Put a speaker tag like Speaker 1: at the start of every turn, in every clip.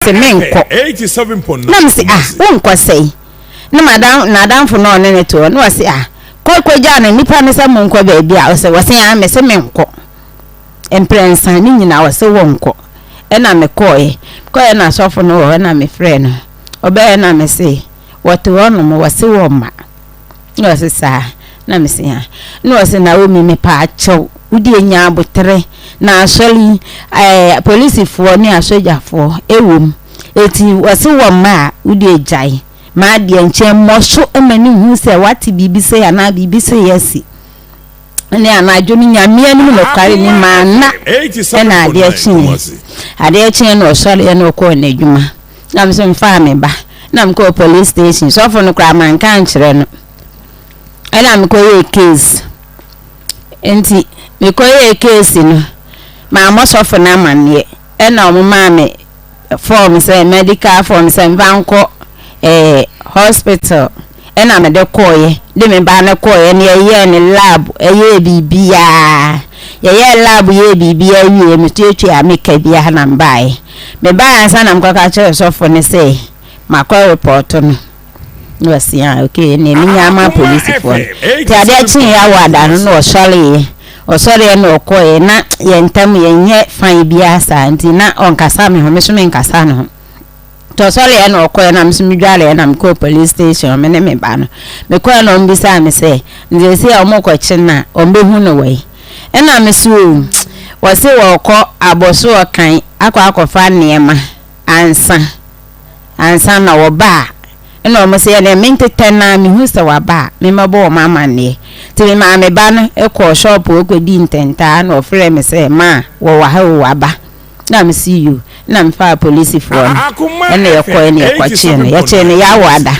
Speaker 1: Wɔse menkɔ. Na mese ah wonkɔ sɛn? Ne madam n'adamfo na ɔne no te hɔ na ɔse ah kɔ kɔgyaa no nnipa no sɛ monkɔ baabi a ɔsɛ wɔse ah mese menkɔ. Mprɛnsa ne nyinaa ɔse wɔnkɔ. Ɛna mekɔɔɛ. Mekɔɔɛ na sɔfo no wɔ hɔ na mefrɛɛ no. Ɔbɛɛ na mese wɔte hɔ nom wɔse wɔmma. Na ɔse saa? Na mese ha. Na ɔse Naomi mepaakyɛw wo deɛ nya aboterɛ na asɔre yi ɛɛ polisifoɔ ne asogyafoɔ ɛwɔ mu eti ɔse wɔ mma a wo deɛ gyae m'adeɛ nkyɛn mmɔ so ma ne hu sɛ wate biribi sei anaa biribi sei asi ne anadwo no Nyame anim nokware ni manna ɛna adeɛ kyeeɛ adeɛ kyeeɛ na ɔsɔreɛ na ɔkɔɔ n'adwuma Na me nso mefaa me ba na mekɔɔ police station. Sɔfo no koraa manka ankyerɛ no. Ɛna mekɔyɛɛ case. Nti mekɔyɛɛ case no, mammɔ sɔfo no amanneɛ. Ɛna wɔn maa me form sɛ medical form sɛ mfa nkɔ eh, hospital. Ɛna mede kɔɔeɛ, de me ba no kɔɔeɛ na yɛyɛɛ no lab, ɛyɛɛ biribiara. Yɛyɛɛ lab yɛɛ biribiara wieeɛ, metuatuaa me ka biara na mebaeɛ. Mebaeɛ ansa na mekɔka kyerɛɛ sɔfo no sɛ makɔ repɔɔto no. Na ɔse ah okay ɛnneɛ menya ama apolisifoɔ no. Nti adeɛ kyeeɛ awɔ ada no na ɔsɔreeɛ. Ɔsɔreeɛ na ɔkɔeɛ na yɛn ntam yɛnyɛ fine biara saa nti na ɔnkasa me ho, me nso menkasa ne ho. Nti ɔsɔreeɛ na ɔkɔeɛ na me nso medwareeɛ na mekɔɔ police station me ne me ba no. Mekɔeɛ na wɔbisaa me sɛ, nti seesei a wɔrekɔkye no a, wɔbɛhu no wɔ he? Ɛna me so o, wɔse wɔrekɔ abɔsoɔ kan akɔ akɔfa nneɛma ansa, ansa na wɔba a, ɛna wɔn se ɛneɛ mentetɛ no ara mehu sɛ waba a, memmɛbɔ wɔn amanneɛ. Nti memaa me ba no kɔɔ shop hɔ kɔdii ntɛntaa na ɔfrɛɛ me sɛ, maa wɔwɔ ha o, waba. Na me se yo, na me faa polisifoɔ no, ɛna yɛkɔɛ na yɛkɔkyee no, yɛkyee no Yawoada,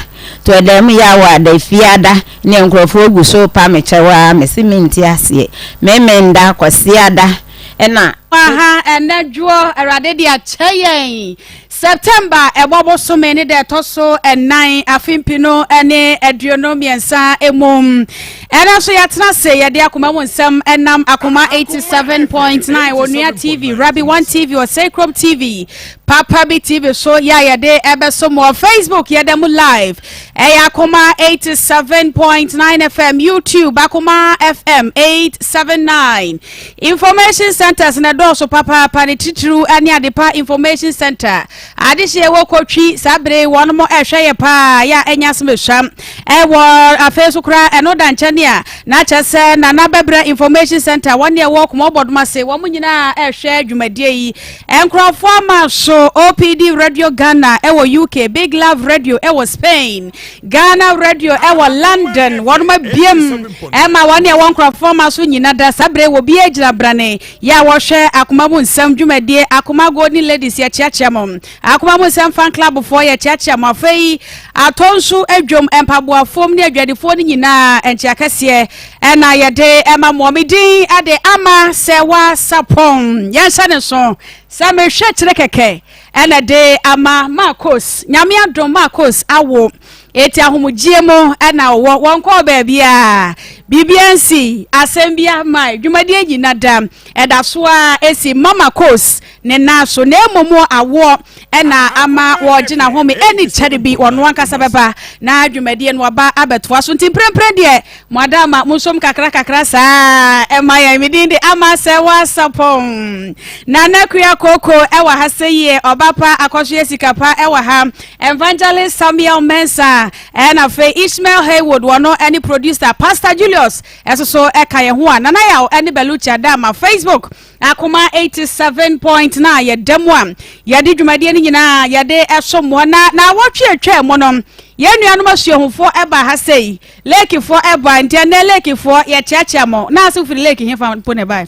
Speaker 1: nti ɔdaa mu Yawoada, Efiada, ne nkurɔfoɔ gu so repa me kyɛw ara, me se mente aseɛ, Memenda, Kwasiada, ɛna.
Speaker 2: Aha ɛnɛ dwoɔ Awurade de akyɛ yɛn September ɛbɔ bosome ne da ɛtɔ so ɛnan afe mpinu ne 23 mu. Ɛnɛ nso yɛatena ase yɛde akoma mu nsɛm ɛnam Akoma 87.9 Onua TV, Rabi One TV, Ɔsɛekrom TV, Papa Bi TV so yɛ a yɛde ɛbɛso mo Facebook yɛda mu live. Ɛyɛ Akoma 87.9 FM, YouTube Akoma FM 879. Information centers na ɛdɔɔso papaapa ne titiriw ne Adepa Information Center. Adehyeɛ wɔ Kotwi saa bere yi wɔn mo ɛhwɛ yɛ paa yɛ a ɛnyɛ asɛm esua. Ɛwɔ afei so koraa ɛno da nkyɛn a na kyerɛ sɛ Nana Bɛbrɛ Information Center wɔn deɛ wɔ Kumɔ Bɔdom ase wɔn nyinaa ɛhwɛ dwumadie yi. Nkurɔfoɔ ama so OPD Radio Ghana ɛwɔ UK, Big Love Radio ɛwɔ Spain, Ghana Radio ɛwɔ London wɔn abiem ɛma wɔn deɛ wɔ nkurɔfoɔ ma so nyina da saa bere wɔ bi gyina brane yɛ a wɔhwɛ akoma mu nsɛm dwumadie Akoma Golden Ladies yɛkyeakyea mo Akoma mu nsɛm fan club foɔ yɛkyeakyea mo afei atɔ nso adwom mpaboafoɔ ne adwadifoɔ no nyinaa nkyea kɛseɛ ɛna yɛde ɛma mo me din ɛde ama sɛ wa sapɔn yɛnhyɛ ne so sɛ mehwɛ kyerɛ kɛkɛ ɛna de ama Marcos Nyame adom Marcos awo Eti ahomegyeɛ mu na ɔwɔ, wɔnkɔɔ baabiara, biribiara nsii, asɛm biara mmae, dwumadie nyina da, ɛda so ara si Mama Kos ne nan so, na mmom awoɔ na ama wɔregye n'ahome, ɛnni kyɛre bi ɔno ankasa bɛba na dwumadie no waba abɛtoa so, nti mprempren deɛ mo ada ama monsom kakra kakra saa ɛma yɛn, me din de Ama Sɛwasapɔn, Nana Kua Koko ɛwɔ ha sɛ yie, Ɔba Pa Akɔsoyɛ Sika Pa ɛwɔ ha, Evangelist Samuel Mensah ɛna afei Ishmael Haywood wɔno ɛne producer Pastor Julius ɛso so ɛka yɛn ho a Nana Yaw ɛne Belucci Adama Facebook Akoma 87.9 yɛda mu a yɛde dwumadie no nyinaa yɛde ɛso mmoa na na awɔtwe atwa mu no yɛn nuanom asuahufoɔ ɛba ha sei Lakefoɔ ɛba nti ɛnɛ Lakefoɔ yɛkyeakyea mo na ase firi Lake hefa mpo na ɛbae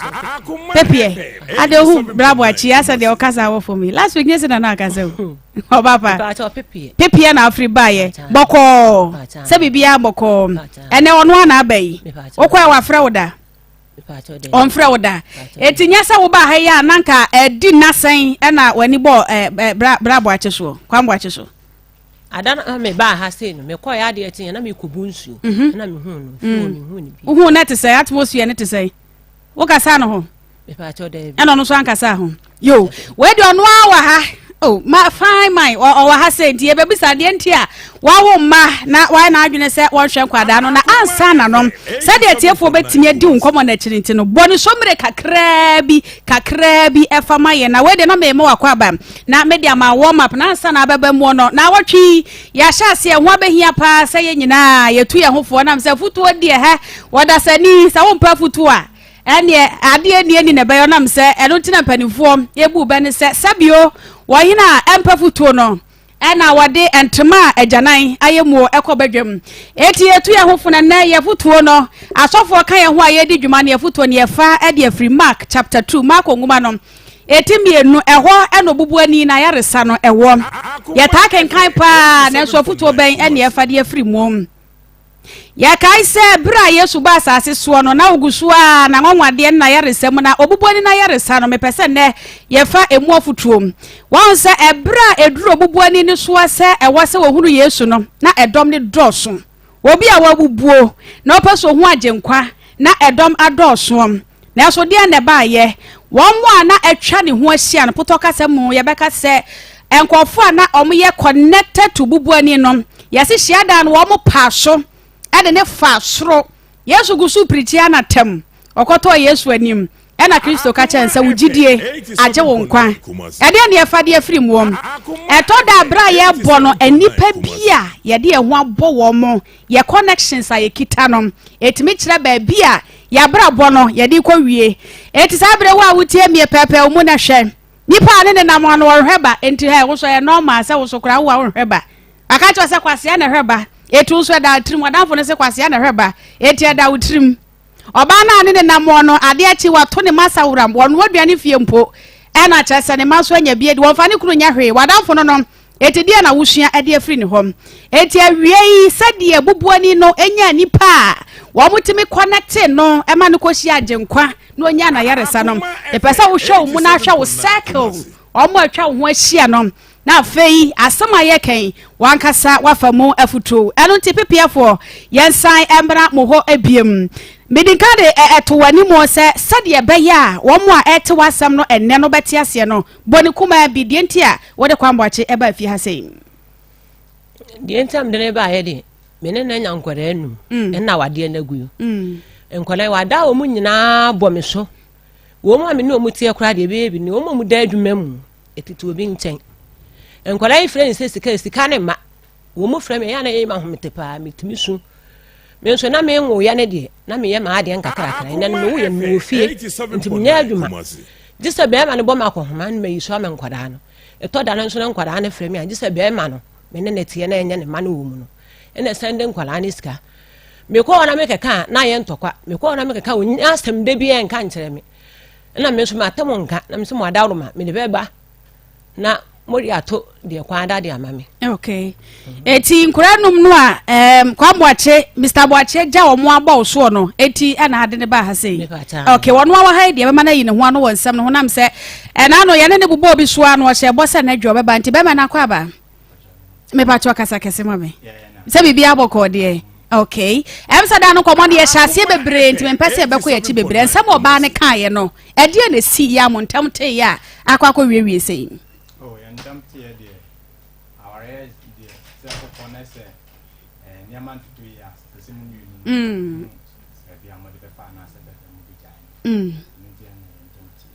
Speaker 2: Pepeɛ ade ohu brabo akyi asɛ deɛ ɔkasa wɔ fam yi last week nyɛ sɛ na na akasa o ɔba pa pepeɛ na afiri baeɛ bɔkɔɔ sɛ biribiara bɔkɔɔ ɛnɛ ɔno a na aba yi wokɔ a wafrɛ wo da ɔmfrɛ wo da eti nyɛ sɛ wobaa ha yi a na nka ɛdi nna sɛn ɛna w'ani bɔɔ ɛɛ bra bra boakye soɔ kwan boakye so.
Speaker 3: Ada na me baa ha sei no mekɔɛ adeɛ kyeeɛ na mekɔbu nsuo mhm. na mehuu no firi hɔ mm. mehuu no bi.
Speaker 2: Wohuu no te sɛ atmosphere no te sɛ wokasaa no ho ɛna ɔno nso ankasa ho yo wei deɛ ɔno ara wɔ ha. Oh, ma fine man, ɔwɔ ha sɛ nti yɛbɛbisa deɛ nti a wawo mma na wayɛ n'adwene sɛ wɔnhwɛ nkwadaa no na ansa na no sɛdeɛ atiefoɔ bɛtumi adi wo nkɔmmɔ no akyiri nti no bɔ ne so mmerɛ kakraa bi kakraa bi ɛfa ma yɛn na wei deɛ na mema wakɔ aba na mede ama warm up na ansa na abɛba muo no na awɔtwe yi yɛahyɛ aseɛ ho abɛhia paa sɛ yɛn nyinaa yɛtu yɛn ho foɔ nam sɛ afutuo deɛ hɛ wɔdasani sɛ wompɛ afutuo a Ɛnneɛ, adeɛ nni ani na ɛbɛyɛ ɔnam sɛ ɛno nti na mpanimfoɔ bu bɛ ne sɛ, sɛbio, ɔhene a ɛmpɛ fotuo no na wɔde ntoma a agyanan ayɛ muo kɔ badwam. Enti yɛtu yɛn ho fo na nnɛ yɛn fotuo no, asɔfoɔ ka yɛn ho a yɛredi dwuma no, yɛn fotuo no yɛfa de afiri Mark chapter 2, Marko nwoma no, eti mmienu, ɛhɔ na obubuani na ayaresa no ɛwɔ. Yɛtaa kenkan paa, nanso afotuo bɛn na yɛfa de afiri mu? Yɛkae sɛ bere a Yesu baa asase soɔ no, na ɔgu so ara n'anwanwadeɛ ne n'ayaresa mu, na obubuani no ayaresa no, mepɛ sɛ nnɛ yɛfa emu afotuo. Wahu sɛ ɛberɛ a ɛduru obubuani no soɔ sɛ ɛwɔ sɛ wɔhunu Yesu no, na ɛdɔm no dɔɔso. Obi a wabubuo na ɔpɛ sɛ ɔhu Agyenkwa, na ɛdɔm adɔɔsoɔ. Nanso deɛn na ɛbaeɛ? Wɔn a na atwa ne ho ahyia no, potɔ kasa mu yɛbɛka sɛ nkurɔfoɔ a na wɔyɛ connected to bubuani no, yɛse hyiadan no wɔn paa so de ne faa soro. Yesu gu so pirikyi ara na tɛm ɔkɔtɔɔ Yesu anim. Ɛna Kristo ka kyerɛ no sɛ wo gyidie agye wo nkwa. Ɛdeɛn na yɛfa de afiri muom? Ɛtɔ da a berɛ a yɛrebɔ no, nnipa bi a yɛde yɛn ho abɔ wɔn Yɛ connections a yɛkita no, ɛtumi kyerɛ baabi a yɛabrabɔ no yɛde kɔ wie. Enti saa berɛ wo a wotie mie pɛɛpɛɛ wo mu na hwɛ. Nipa a ne nenam ano ɔrehwɛ ba, enti hɛ wo so ɛyɛ normal sɛ wo so koraa wo a wonhwɛ ba. Aka kyerɛ sɛ kwasea na ɛhwɛ ba, enti wo so ɛda wo tirim, ɔdamfo no se kwasea na ɛhwɛ ba, enti ɛda wo tirim. Ɔbaa no a ne nenam hɔ no, adeɛ akyi wato ne mma asaworam, wɔnoa aduane fie mpo, ɛna kyerɛ sɛ ne mma nso anya bi adi, wɔmfa ne kunu nyɛ hwee, w'adamfo no no, enti deɛn na wosua de afiri ne hɔ? Enti awiei, sɛdeɛ bubuani no nyaa nnipa a wɔtumi kɔnɛte no ma no kɔhyia Agyenkwa na ɔnyaa n'ayaresa no, mepɛ sɛ wohwɛ wo mu na ahwɛ wo circle, wɔn a atwa wo ho ahyia no, Na afei asɛm a yɛreka yi, w'ankasa woafa mu afotuo. Ɛno nti pepeɛfoɔ, yɛnsan mmra mo hɔ biom. Medi nka de ɛto w'anim sɛ sɛdeɛ ɛbɛyɛ a wɔn a ɛrete w'asɛm no ɛnnɛ no bɛte aseɛ no, bɔ ne kumaa bi deɛ nti a wode Kwame Boakye baa fie ha sei.
Speaker 3: Deɛ nti a mede no baeɛ deɛ, me ne no anya nkwadaa num, mm. ɛna awadeɛ no agu yi. Mm. Nkwadaa wada wɔn nyinaa bɔ me so. Wɔn a me ne wɔn teɛ koraa deɛ ɛbɛyɛ bi ne wɔn a wɔda adwuma mu. Ɛtete obi nkyɛn. Nkwadaa yi frɛ no sɛ sika, sika ne mma. Wɔn mu frɛ me, ɛyɛ na ɛyɛ mahomete paa, metumi su. Me nso na menwoeɛ no deɛ, na meyɛ m'adeɛ nkakrakra. Ɛnɛ no mewoeɛ no mewɔ fie, nti menyɛ adwuma. Gye sɛ bɛrima no bɔ me akɔhoma no mayi so ama nkwadaa no. Ɛtɔ da no nso na nkwadaa no frɛ me a, gye sɛ bɛrima no, me ne no teɛ na ɛnyɛ ne mma no wɔ mu no, ɛna ɛsan de nkwadaa no sika. Mekɔ hɔ na mekɛka a, na ayɛ ntɔkwa. Mekɔ hɔ na mekɛka a, ɔnya asɛm da biara nka nkyerɛ me. Ɛna me nso mate mo nka na me nso mo adaworoma mede bɛba na mode ato deɛ kwan da de ama me.
Speaker 2: Okay. Eti nkwadaa num no a um, Kwame Boakye, Mr. Boakye gya wɔn abɔ wo soɔ no, eti ɛna ade ne ba ha sei. Okay, wɔn a wɔha yi deɛ bɛma no ayi ne ho ano wɔ nsɛm no ho nam sɛ ɛna ano yɛne ne bobɔ obi so ano ɔhyɛ bɔ sɛ n'adwa ɔbɛba nti bɛma no akɔ aba. Mepa kyɛ kasa kɛse ma me. Sɛ biribi abɔkɔ deɛ. Okay. Ɛm sɛ da no nkɔmmɔ no yɛhyɛ aseɛ bebree nti mempɛ sɛ yɛbɛkɔ yɛakyi bebree. Nsɛm a ɔbaa no kaeɛ no, ɛdeɛ na ɛsi yɛ a mo ntam teeɛ a akɔ akɔ wiewie sei?
Speaker 4: Oh, yɛn ntam teeɛ deɛ, awareɛ deɛ sɛ wokɔ na sɛ eh, nneɛma ntoto yie a, sɛ sɛ mo mmienu no, mm. baabi a mode bɛfa anaasɛ baabi a mobɛgyae no.
Speaker 2: Mm.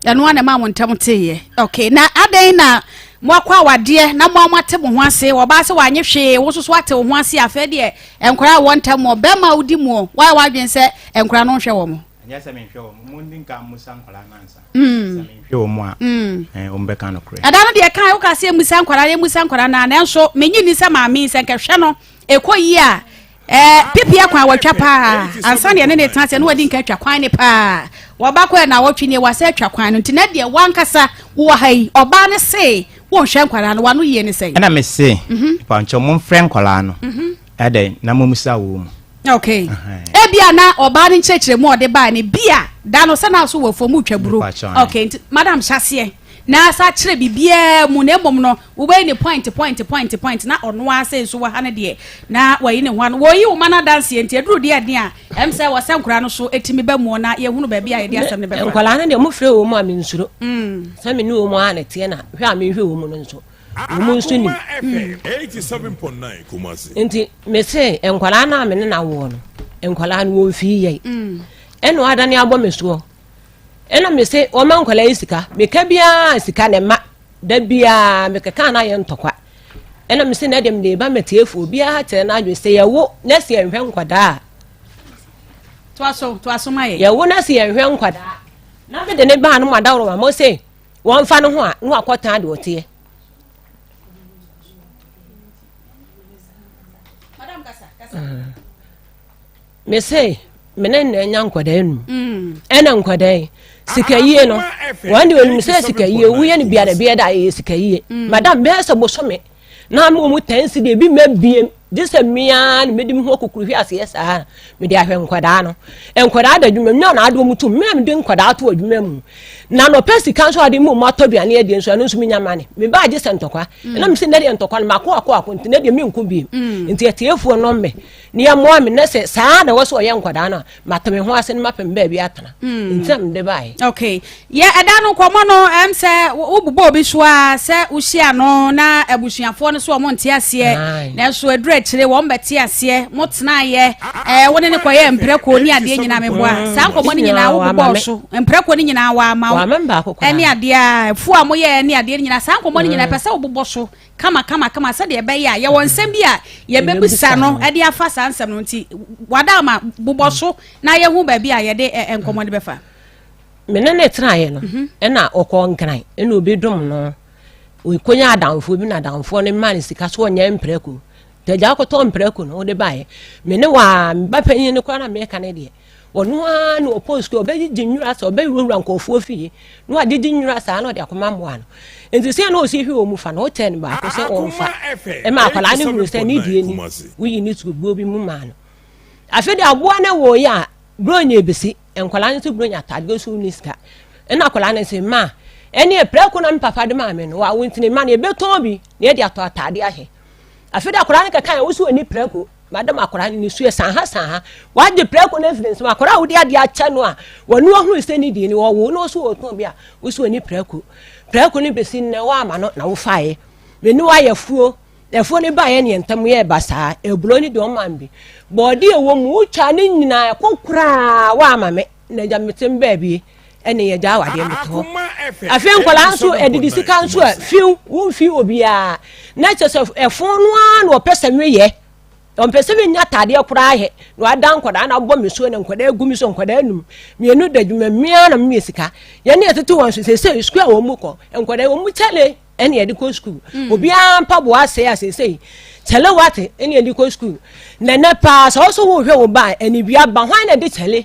Speaker 2: Ɛno a na ɛma mo ntam teeɛ. Okay, na adɛn na moakɔ awadeɛ na mo a moate mo ho ase wɔbaa sɛ wanye hwee wo nso so ate wo ho ase afei deɛ nkwadaa a wɔn ntam wɔ bɛrima a wodi muɔ woayɛ w'adwene sɛ nkwadaa no nhwɛ wɔn.
Speaker 4: Ɛnyɛ sɛ menhwɛ wɔn mo ndi nka mmusa nkwadaa no ansa. Mm. Sɛ menhwɛ wɔn a mm. eh, wɔn bɛka nokorɛ.
Speaker 2: Ɛda no deɛ kan woka sɛ mmusa nkwadaa mmusa nkwadaa no nanso menyi ni sɛ maame sɛ nkɛhwɛ no ɛkɔ yie a Ɛɛ pipia kwan wɔatwa paa ansa na yɛne ne tena ase na wadi nka atwa kwan ne paa wɔba kɔ na wɔtwe nie wɔasɛ atwa kwan no nti na deɛ wankasa wowɔ ha yi ɔbaa no se wonhwɛ nkwadaa no wano yie ne sɛn.
Speaker 4: Ɛna me se mhm. pankyɛ momfrɛ nkwadaa no mhm. ɛdɛn na mommisa wɔ mu.
Speaker 2: Okay. Ebia na ɔbaa no nkyerɛkyerɛ mu ɔde baa ne bia da no sɛ na so wɔ fam retwa buro. Okay, nti madam hyɛ na sa kyerɛ biribiara mu na mmom no Wobɛyi ne point point point point na ɔno ara sɛ nso wɔ ha no deɛ na wayi ne ho ano. Wɔyi wo ma no adanseɛ nti ɛduru deɛ ɛden a ɛm sɛ wɔ sɛ nkwadaa no so ɛtumi ba muo na yɛhunu baabi a yɛde asɛm no bɛfa.
Speaker 3: Nkwadaa no deɛ mofrɛ wɔn mu a mensuro. Mm. Sɛ me ne wɔn a na ɛteɛ na hwɛ a mehwɛ wɔn mu no nso. Wɔn nso nim. Nti mese nkwadaa no a me ne no awoɔ no, nkwadaa no wɔmfii yɛn. Ɛna wadane abɔ me soɔ. Ɛna mese wɔma nkwadaa yi sika. Meka biara sika na ɛma. Da biara mekeka na ayɛ ntɔkwa. Ɛna mese na deɛ mede ba matiefoɔ obiara kyerɛ n'adwene sɛ yɛwo na sɛ yɛnhwɛ nkwadaa a.
Speaker 2: Toa so, toa so ma yɛ.
Speaker 3: Yɛwo na sɛ yɛnhwɛ nkwadaa na mede ne baa no mu adaworo ma mo se wɔmfa no ho a na wakɔtaa deɛ ɔteɛ. Me se me ne nna anya nkwadaa num mm. ɛna nkwadaa yi sika yie no wɔn de onim sɛ sika yie woyɛ no biara biara da ɛyɛ sika yie mm. madam bɛyɛ sɛ bosome na ama wɔn tɛnsi deɛ ebi mɛ biem gye sɛ mmea na mede me ho akokuru hwi aseɛ saa mede ahwɛ nkwadaa no nkwadaa da adwuma mu na na ade wɔn tum mmea mede nkwadaa to adwuma mu na nɔpɛ sika nso ade mu mu atɔ aduane adie nso ɛno nso menya ma ne meba agye sɛ ntɔkwa mm. ɛna mese nɛ deɛ ntɔkwa no mako ako ako nti nɛ deɛ menko biem mm. nti atiefoɔ no mmɛ ne yɛmmoa me nɛ sɛ saa na ɛwɔ sɛ ɔyɛ nkwadaa no a mate me ho ase no mapem baabi atena mm. nti na mede baeɛ.
Speaker 2: Okay yɛ ɛda no nkɔmmɔ no ɛm sɛ wobobɔ obi so a sɛ wohyia no na abusuafoɔ no so wɔn nte aseɛ nanso aduru akyire wɔn bɛte aseɛ mo tenaeɛ ɛɛ wo ne ne kɔyɛ mprɛko ne adeɛ nyinaa meboa saa nkɔmmɔ no nyinaa wobobɔɔ so mprɛko no nyinaa wɔama wo ɛne adeɛ a afuo a moyɛ ne adeɛ no nyinaa saa nkɔmmɔ no nyinaa pɛ sɛ wobobɔ so kama kama kama sɛdeɛ ɛbɛyɛ a yɛwɔ nsɛm bi a yɛbɛbisa no de afa saa nsɛm no nti wada ama bobɔ so na yɛhu baabi a yɛde nkɔmmɔ no bɛfa.
Speaker 3: Me ne ne tenaeɛ no mhm. ɛna ɔkɔ nkran ɛna obi dom no ɔkɔnya adamfoɔ bi na adamfoɔ no maa no sika so ɔnyɛ mprako tagya akɔtɔ mprako no wode baeɛ me ne waa me ba panyin no koraa na meka ne deɛ Ɔno ara na ɔkɔɔ sukuu, ɔbɛgyegye nwura saa, ɔbɛwurawura nkurɔfoɔ fie, na wagyegye nwura saa na ɔde akɔma mmoa no. Nti sɛ na ɔsi hwɛ wɔn mu fa no, ɔkyɛɛ no baako sɛ ɔmfa. Ɛma akwadaa no hunu sɛ ne deɛ ni, woyi ne sukuubuo bi mu maa no. Afei de aboa no wɔyɛ a, buronya ebesi, nkwadaa no nso buronya ataadeɛ so ne sika. Ɛna akwadaa no sɛ, ma, ɛne prɛko na me papa de maa me no, wawo nti ne ma no yɛbɛtɔn bi na yɛde atɔ ataadeɛ ahyɛ. Afei de akwadaa no kɛka yɛ, wo so ɔni prɛko. Madam akwadaa no ne su yɛ san ha san ha. Wagye prɛko no afiri nsam. Akwadaa a wode adeɛ akyɛ no a wɔne wahunu sɛ ne die ni wɔwo no so wɔtɔn bi a wosi wɔni prɛko. Prɛko no bɛsi nnɛ woama no na wofaeɛ. Me ne woayɛ fuo. Afuo no baeɛ ne yɛn ntam yɛɛ basaa. Aburo no deɛ ɔma me bi. Bɔɔdeɛ ɛwɔ mu wotwaa ne nyinaa ɛko koraa woama me. Na agya mete me baabi ɛne yɛgya awadeɛ mete hɔ. Afei nkwadaa nso adidi sika nso a fiw womfi obiara. Na kyerɛ sɛ ɛfo no ara na ɔpɛ sɛ meyɛ. Ɔmpɛ sɛ menya ataadeɛ koraa yɛ na wada nkwadaa na abɔ me so na nkwadaa agu me so nkwadaa num mmienu da adwuma mmea na mmea sika yɛne yɛtete wɔn so sɛsɛ sukuu a wɔn mu kɔ nkwadaa wɔn mu kyɛle ɛne yɛde kɔ sukuu mm. obiara mpaboa asɛe a sɛsɛ kyɛle wate ɛne yɛde kɔ sukuu na nɛ paa sɛ ɔso wohwɛ wo ba anibia ba hwan na ɛde kyɛle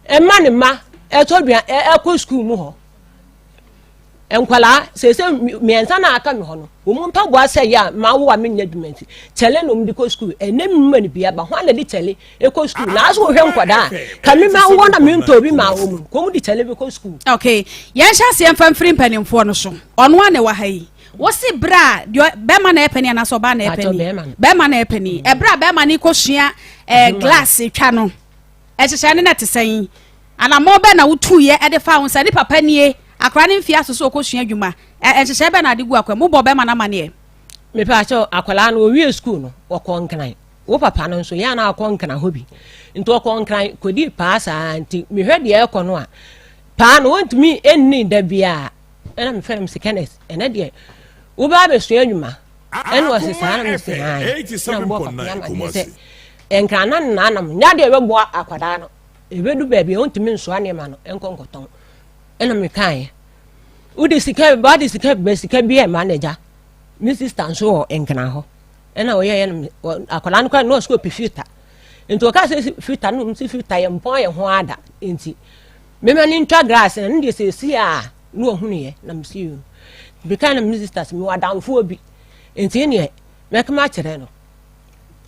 Speaker 3: ɛma ne ma ɛtɔ dua ɛkɔ sukuu mu hɔ Nkwadaa, seesei mmiɛnsa na aka me hɔ no, wɔn mpaboa sɛ yɛ a mawo a menyɛ adwuma nti, kyɛle na wɔn de kɔ sukuu. Ɛnɛ mi ma no bi aba, hwan na de kyɛle kɔ sukuu? Na aso wohwɛ nkwadaa a, ka me ma wɔ na mentɔ bi ma wɔn mu, ka wɔn de kyɛle bi kɔ sukuu.
Speaker 2: Okay, yɛn hyɛ aseɛ mfa mfiri mpanimfoɔ no so. Ɔno a na ɛwɔ ha yi. Wosi berɛ a deɛ bɛrima na ɛpɛ ni anaasɛ ɔbaa na ɛpɛ ni? Bɛrima na ɛpɛ ni. Ɛberɛ a bɛrima no kɔsua ɛɛ glass twa no, ɛhyehyɛ ne na te sɛn? Anammɔn bɛn na wotuiɛ de faa ho sɛ ne papa nie, akwadaa no mfeɛ aso sɛ ɔkɔsua adwuma? Ɛ, nhyehyɛeɛ bɛn na ade gu akwan mu? Wobɔɔ bɛrima no amaneɛ?
Speaker 3: Mepaakyɛw, akwadaa no owie sukuu no, ɔkɔɔ Nkran. Wo papa no nso, yɛ a na ɔkɔ Nkran hɔ bi. Nti ɔkɔɔ Nkran kɔdii paa saa nti mehwɛ deɛ ɛrekɔ no a, paa no wɔntumi nni da biara. Ɛna mefrɛ no mese Kenneth, ɛnɛ deɛ wobaa bɛsua adwuma. Ɛna ɔse saa na mese haan. Na mbɔɔ papa no amaneɛ sɛ Nkran na nnaanam nyɛ adeɛ ɛbɛboa akwadaa no. Ɛbɛdu baabi a ɔntumi nsoa nneɛma no nkɔ nkɔtɔn. Ɛna mekaeɛ, wode sika ba de sika ba sika bi ɛma n'agya. Me sista nso wɔ Nkran hɔ. Ɛna ɔyɛeɛ no akwadaa no koraa na ɔsɛ ɔpɛ filta. Nti ɔkaa sɛ filta no nti filta yɛ mpɔn yɛ ho ada. Nti mema no ntwa glass na no deɛ sɛsi a na ɔhunuiɛ na mesi yoo. Mekae na me sista sɛ mewɔ adamfoɔ bi. Nti neɛ mɛkama akyerɛ no.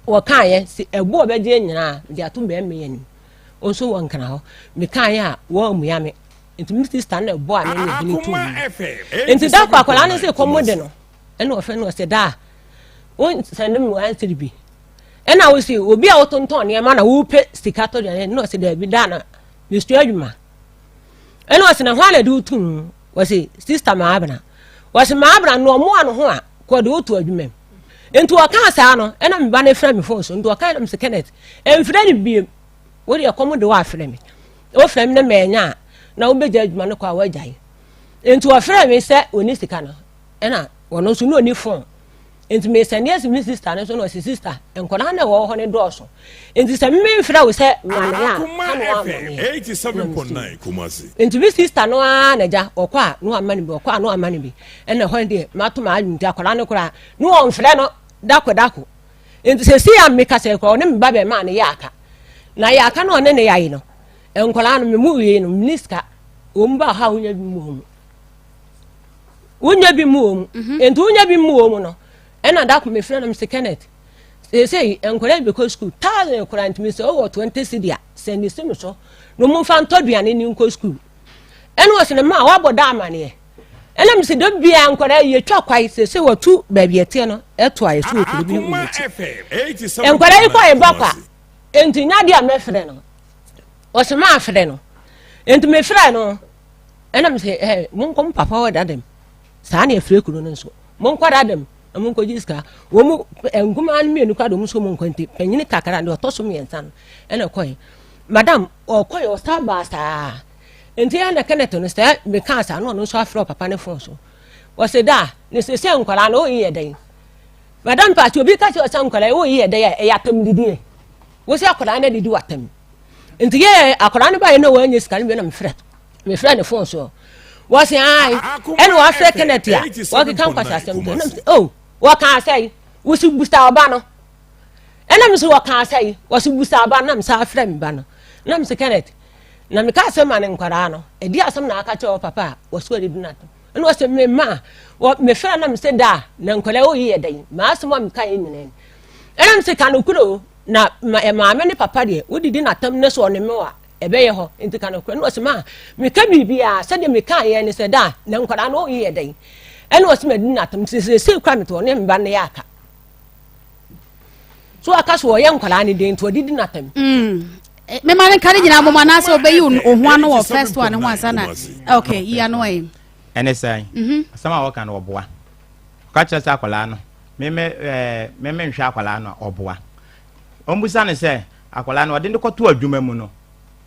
Speaker 3: Wɔkaeɛ sɛ ɛbo a ɔbɛgyeɛ nyinaa mede ato bɛrima yi anim. Ɔnso wɔ nkra hɔ. Mekaeɛ a wɔammua me. Nti me sista no na ɛbɔɔ ane ne ɛhene too mu. Nti da kɔ akwadaa no sɛ kɔm de no. Ɛna ɔfrɛ no ɔsɛ daa wonsɛnde me wansere bi. Ɛna wo se obi a wotontɔn nneɛma na wopɛ sika tɔ aduane na ɔsɛ daabi daa na mesua adwuma. Ɛna ɔsɛ na hwan na ɛde wo tum? Wɔse sista Maabena. Wɔse Maabena no ɔmoa no ho a. Kɔ de woto adwuma mu. Nti ɔkaa saa no, ɛna me ba no frɛ me fon so. Nti ɔkaa na me sɛ Kenneth, ɛmfrɛ no biem. Wo deɛ kɔm de wo afrɛ me. Wofrɛ me na manya a, na wobɛgya adwuma no kɔ a woagyae. Nti ɔfrɛ me sɛ ɔni sika no, ɛna ɔno nso na ɔni fon. Nti mesɛnde asi me sista no so na ɔse sista, nkwadaa na ɛwɔ hɔ no dɔɔso. Nti sɛ memfrɛ wo sɛ ma me a, ka na woamma me a. Na mesi. Nti me sista no ara na gya, ɔkɔ a na wama no bi, ɔkɔ a na wama no bi. Ɛna ɛhɔ deɛ mato m'adwene nti akwadaa no koraa na wɔmfrɛ no dako dako. Nti sɛsi a meka sɛ koraa ɔne me ba bɛrima no yɛ aka. Na yɛ aka na ɔne ne yɛaye no, nkwadaa no me mu wie no menni sika. Wɔn ba hɔ a wonya bi mu wɔ mu. Wonya bi mu wɔ mu. Mhm. Nti wonya bi mu wɔ mu no, ɛna dako mefrɛ no mese Kenneth, seesei nkwadaa yi bɛkɔ sukuu, thousand koraa ntumi sɛ ɔwɔ 20 cedi a sɛ ne si me so na ɔmo mfa ntɔ aduane ne nkɔ sukuu. Ɛna ɔse ne ma wabɔ da amaneɛ. Ɛna mese da biara nkwadaa yi yɛtwa kwae seesei wɔtu baabi ɛteɛ no ɛto a yɛso wɔ kuro bi ne wɔ akyi. Nkwadaa yi kɔ ɛba kwa nti nya adeɛ a mɛfrɛ no. Ɔse maafrɛ no nti mefrɛ no ɛna mese ɛ monkɔ mo papa hɔ dadam saa na ɛfrɛ kuro no nso monkɔ dadam na monkɔgye sika wɔn mu nkumaa no mmienu koraa de wɔn nso mu nkɔ nti panyini kakra deɛ ɔtɔ so mmiɛnsa no ɛna ɛkɔɛ madam ɔkɔɛ ɔsa baa saa nti ɛna Kenneth no sɛ mekaa saa na ɔno nso afrɛ ɔpapa ne fon so ɔsɛ da ne sɛ sɛ nkwadaa no ɔyi yɛ dɛn madam paati obi ka kyerɛ ɔsɛ nkwadaa ɔyi yɛ dɛn a ɛyɛ atam didie wɔsɛ akwadaa no adidi watam nti yɛ akwadaa no baeɛ na wɔanya sika no bi na mefrɛ mefrɛ ne fon so wɔse ae ɛna wɔafrɛ Kenneth a wɔkeka nkwasi asɛm to ɛnam sɛ oh wɔka asɛe wɔsi busa ɔba no ɛnam sɛ wɔka asɛe wɔsi busa ɔba no nam sɛ afrɛ me ba no nam sɛ Kenneth na meka asɛm ma ne nkwadaa no ɛdi asɛm na aka kyerɛ wɔ papa a wɔso adidi no atom ɛna wɔsɛ me ma wɔ mefrɛ nam sɛ da na nkwadaa wɔyi yɛ dɛn maa asɛm a meka yɛ nyinaa ɛnam sɛ ka no kuro na maame ne papa deɛ wodidi n'atam ne so ɔne me wa ɛbɛyɛ hɔ nti ka nokorɛ na ɔse ma meka biribiaa sɛdeɛ meka yɛ ne sɛ da na nkwadaa no ɔyɛ dɛn ɛna ɔse madi n'atam nti sɛsei kora mete ɔne mba no yɛ aka so aka so ɔyɛ nkwadaa no den nti ɔde di n'atam
Speaker 2: mm. eh, mema no nka ne nyinaa moma anaasɛ wobɛyi wo ho ano wɔ first one ho ansa na ok yi ano ɛ
Speaker 4: ɛne sɛn mhm. asɛm a wɔka no ɔboa ɔka kyerɛ sɛ akwadaa no meme eh, meme nhwɛ akwadaa no a ɔboa ɔmbusa no sɛ Akwadaa no, ɔde no kɔto adwuma mu no,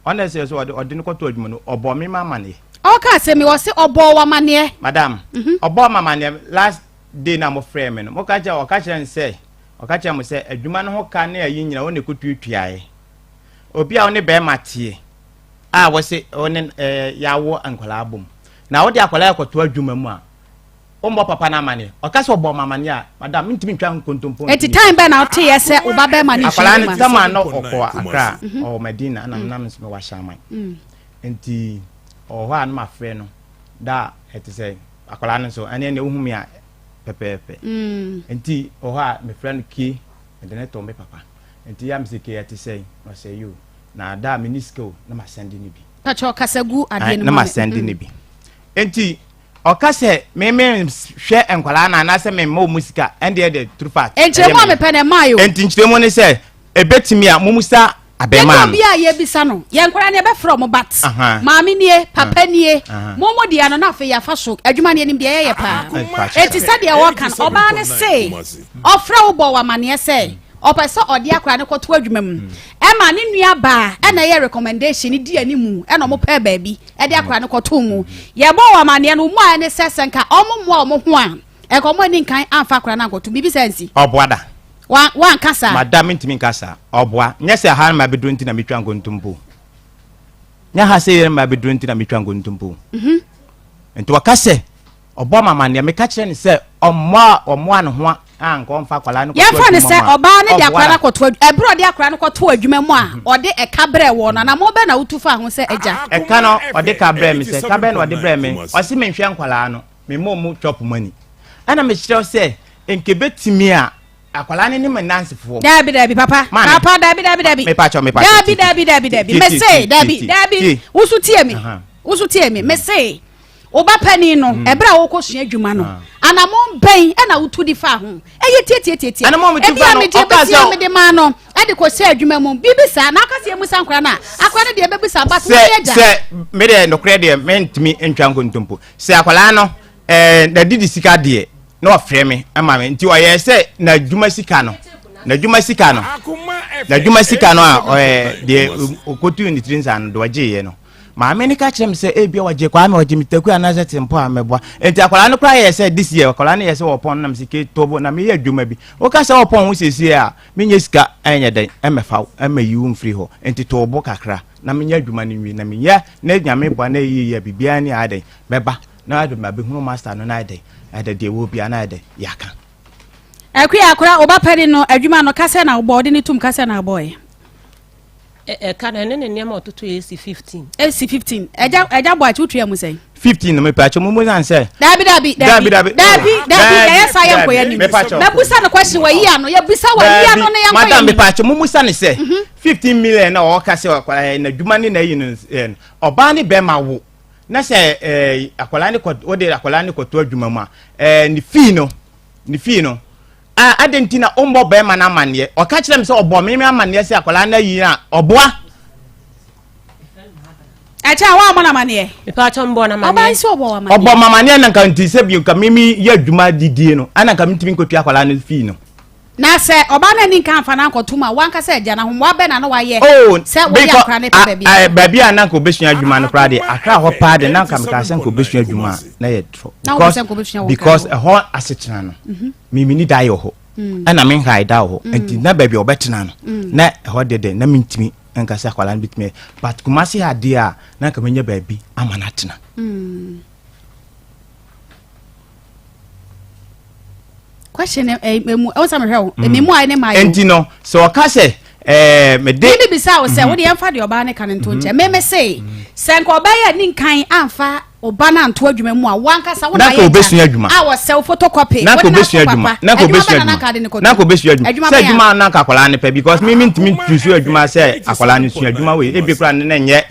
Speaker 4: ɔna ɛsɛ sɛ ɔde ɔde no kɔto adwuma no, ɔbɔ me ma amaneɛ.
Speaker 2: Ɔka asɛm yi, ɔse ɔbɔɔ wo amaneɛ.
Speaker 4: Madam, mhm. ɔbɔɔ me amaneɛ last day na mo frɛ me no, mo ka kyerɛ ɔka kyerɛ no sɛ, ɔka kyerɛ mo sɛ adwuma no ho ka ne ayi nyina wɔn na ɛkɔtuatuaeɛ. Obi a ɔne bɛrima teɛ a wɔse ɔne ɛɛ yɛawo nkwadaa bom na wode akwadaa kɔto adwuma mu a Wommɔ papa no amaneɛ. Ɔka sɛ ɔbɔɔ me amaneɛ a, madam, mentumi ntwa nkontompo
Speaker 2: nto Enti time bɛn na woteeɛ sɛ wo ba bɛrima no
Speaker 4: nsua Akwadaa no, tam a na ɔkɔ Accra, mhm. ɔwɔ Madina, ɛna mm. nam nso mewɔ Ahyɛaman. Mm. Nti ɔwɔ hɔ a na mafrɛ no da a ɛte sɛ akwadaa no nso ɛne ɛne wohu me a pɛpɛɛpɛ. Mm. Nti ɔwɔ hɔ a mefrɛ no kie, mede ne to me papa. Nti yɛ a mesɛ kie ɛte sɛ na ɔsɛ yo na da a menni sika o na masɛnde no bi.
Speaker 2: Pakyɛ ɔkasa gu adeɛ
Speaker 4: no ma me. Na masɛnde no bi. Nti Ɔka sɛ me me hwɛ nkwadaa no anaasɛ me mma wɔn sika ɛndeɛ de true fact.
Speaker 2: Nkyerɛmu a mepɛ na ɛmaa yo.
Speaker 4: Nti nkyerɛmu ne sɛ ebetumi a mo musa abɛɛmaa no.
Speaker 2: Yɛn obi a yɛbisa no yɛn nkwadaa no yɛbɛfrɛ wɔn but maame nie papa nie mo mo deɛ no na afei yɛafa so adwuma no yɛnim deɛ yɛyɛ paa. Eti sɛdeɛ wɔka no ɔbaa no se ɔfrɛ wo bɔ wɔ amaneɛ sɛ ɔpɛ sɛ ɔde akwadaa no kɔto adwuma mu ɛma ne nua baa ɛna ɛyɛ recommendation di animu ɛna ɔmo pɛɛ baabi. ɛde akora no kɔtoo mu. Yɛbɔɔ wɔn amanneɛ no, mmuaeɛ ne sɛ, sɛ nka wɔmmoa wɔn ho a, nka wɔn anni nkan amfa akora no ankɔto mu. Biribi saa nsi.
Speaker 4: Ɔboa da.
Speaker 2: Wa, wanka saa.
Speaker 4: Madam, mentumi nka saa. Ɔboa. Nyɛ sɛ ha na mabɛduru nti na metwa nkontompo. Nyɛ ha sɛ yɛ na mabɛduru nti na metwa nkontompo. Mhm. Nti wɔka sɛ Ɔbɔ me amanneɛ, meka kyerɛ no sɛ ɔmmoa ɔmmoa ne ho a anka ɔmfa akwadaa no kɔto
Speaker 2: Yɛmfa no
Speaker 4: adwuma
Speaker 2: sɛ
Speaker 4: mu a,
Speaker 2: ɔbaa no de
Speaker 4: ɔboa
Speaker 2: akwadaa no
Speaker 4: no.
Speaker 2: akɔto adwuma, ɛberɛ a ɔde akwadaa no kɔtoo adwuma mu a, ɔde ɛka brɛɛ wɔn no, anammɔn bɛn na wotu faa ho sɛ agya?
Speaker 4: Ɛka no, ɔde ka brɛɛ me sɛ, ka bɛn na ɔde brɛɛ me? Ɔse menhwɛ nkwadaa no, memmɔ wɔn chop money. Ɛna mekyerɛ wo sɛ, nka ɛbɛtumi a, akwadaa no ne me nnansefoɔ.
Speaker 2: Daabi, daabi, papa,
Speaker 4: Maame.
Speaker 2: papa, daabi, daabi, daabi.
Speaker 4: Mepakyɛw, mepakyɛw,
Speaker 2: Daabi,
Speaker 4: tie,
Speaker 2: daabi, daabi, daabi.
Speaker 4: tie,
Speaker 2: Mese,
Speaker 4: tie,
Speaker 2: daabi,
Speaker 4: tie,
Speaker 2: daabi.
Speaker 4: tie.
Speaker 2: Wo nso tie me.
Speaker 4: Aha.
Speaker 2: Wo nso tie me. Mese, Wo ba panin no, mm. ɛberɛ a wokɔsua adwuma no, ah. anammɔn bɛn ɛna wotu de fa ho? Ɛyɛ tiatiatiatia. Ebi a mede bɛsia mede maa no ɛde kɔhyɛ adwuma mu. Biribi saa na aka sɛ yɛmusa nkora no a, akora no deɛ ɛbɛbusa but
Speaker 4: woyɛ agya. Sɛ me deɛ nokorɛ deɛ mentumi ntwa nkontompo. Sɛ akwadaa no ɛɛ nadidi sika deɛ. Na ɔfrɛ me ma me nti ɔyɛ sɛ n'adwuma sika no n'adwuma sika no n'adwuma sika no a ɔyɛ deɛ ɔkɔtu ne tiri nsa no deɛ ɔgyeeɛ no maame no ka kyerɛ me sɛ ebia wɔgye kwaa me ɔgye me taku anaasɛ tempo a mɛboa nti akwadaa no koraa yɛ sɛ this year akwadaa no yɛ sɛ wɔpɔn nam sika tobo na meyɛ adwuma bi woka sɛ wɔpɔn ho siesie a menyɛ sika ɛnyɛ dɛn ɛmɛfa wo ɛmɛyi wo mfiri hɔ nti tobo kakra na menyɛ adwuma no nwie na menyɛ na nyame boa na ɛyɛ yie biribiara ni ayɛ dɛn mɛba na ayɛ dɛ mabɛhunu master no na ayɛ dɛ ɛdɛ deɛ ɛwɔ bia na ayɛ dɛ yɛaka.
Speaker 2: Akua akora wo ba panin no adwuma no ka sɛ na wobɔ wode ne tum ka sɛ na wobɔɛ.
Speaker 3: Ɛka no ɛne ne nneɛma ɔtoto yɛ esi 15.
Speaker 2: Esi 15 ɛgya ɛgya bɔ akyi wotua mu sɛn.
Speaker 4: 15 no mepɛ mu mu san sɛ.
Speaker 2: Dabi dabi dabi dabi dabi dabi yɛyɛ saa yɛ nkɔ yɛ nim. Mɛbusa no question wɔ yi ano yɛbusa wɔ yi ano ne yɛnkɔ yɛ
Speaker 4: nim. Madam mepɛ akyɛ mu musa ne sɛ 15 million na ɔka sɛ n'adwuma ne n'ayi no ɔbaa ne bɛrima wo. na sɛ ɛɛ akwadaa no kɔ wode akwadaa no kɔto adwuma mu a ɛɛ ne fii no ne fii no a adi nti na ɔmmɔ bɛrima no amanneɛ ɔka kyerɛ me sɛ ɔbɔ me me amanneɛ sɛ akwadaa no ayi a ɔboa.
Speaker 2: ɛkyɛ a wɔammɔ no amanneɛ.
Speaker 3: mepatɔ mbɔ no amanneɛ
Speaker 2: ɔbaa sɛ ɔbɔ amanneɛ
Speaker 4: ɔbɔ ma amanneɛ na nka nti sɛ bio nka mimi yɛ adwuma didie no ɛna nka mentumi nkɔtua akwadaa no fii no.
Speaker 2: Na sɛ ɔbaa no anni nka amfa no ankɔto mu a, wo ankasa agya no, ahomoa bɛn na na wayɛ
Speaker 4: Oh,
Speaker 2: sɛ woyɛ
Speaker 4: because
Speaker 2: akora no pɛ baabi
Speaker 4: a,
Speaker 2: a?
Speaker 4: baabi a na nka obesua adwuma no koraa deɛ, Accra hɔ paa deɛ, na nka mekaa sɛ nka obesua adwuma a, na yɛ trɔ.
Speaker 2: Na wopɛ sɛ nka obesua wɔ
Speaker 4: Because
Speaker 2: Nkran hɔ?
Speaker 4: ɛhɔ asetena no, me menni da wɔ hɔ, ɛna me nhae da wɔ hɔ, nti na baabi a ɔbɛtena no, na ɛhɔ deɛ deɛ, na mentumi nka sɛ akwadaa no bɛtumi ayɛ. But Kumasi ha deɛ a, na nka menya baabi ama no atena.
Speaker 2: Question eh, eh, emu ɛwɔ sɛ mehwɛ wo emi mu ayɛ ne maa yɛ
Speaker 4: nti no sɛ ɔka sɛ ɛɛ mede.
Speaker 2: Mímí bisa wo sɛ wode yɛmfa deɛ ɔbaa ne ka no nto nkyɛn mímí se sɛ nka ɔbaa yɛ ne nkan amfa ɔba no anto adwuma mu a wankasa wo na
Speaker 4: ayɛ obesua adwuma
Speaker 2: a wɔsɛw photocopy
Speaker 4: na nka obesua adwuma na nka obesua adwuma na nka obesua adwuma sɛ adwuma na nka akwadaa no pɛ because mímí ntumi ntusu adwuma sɛ akwadaa no sua adwuma wei ebi kura ne na nyɛ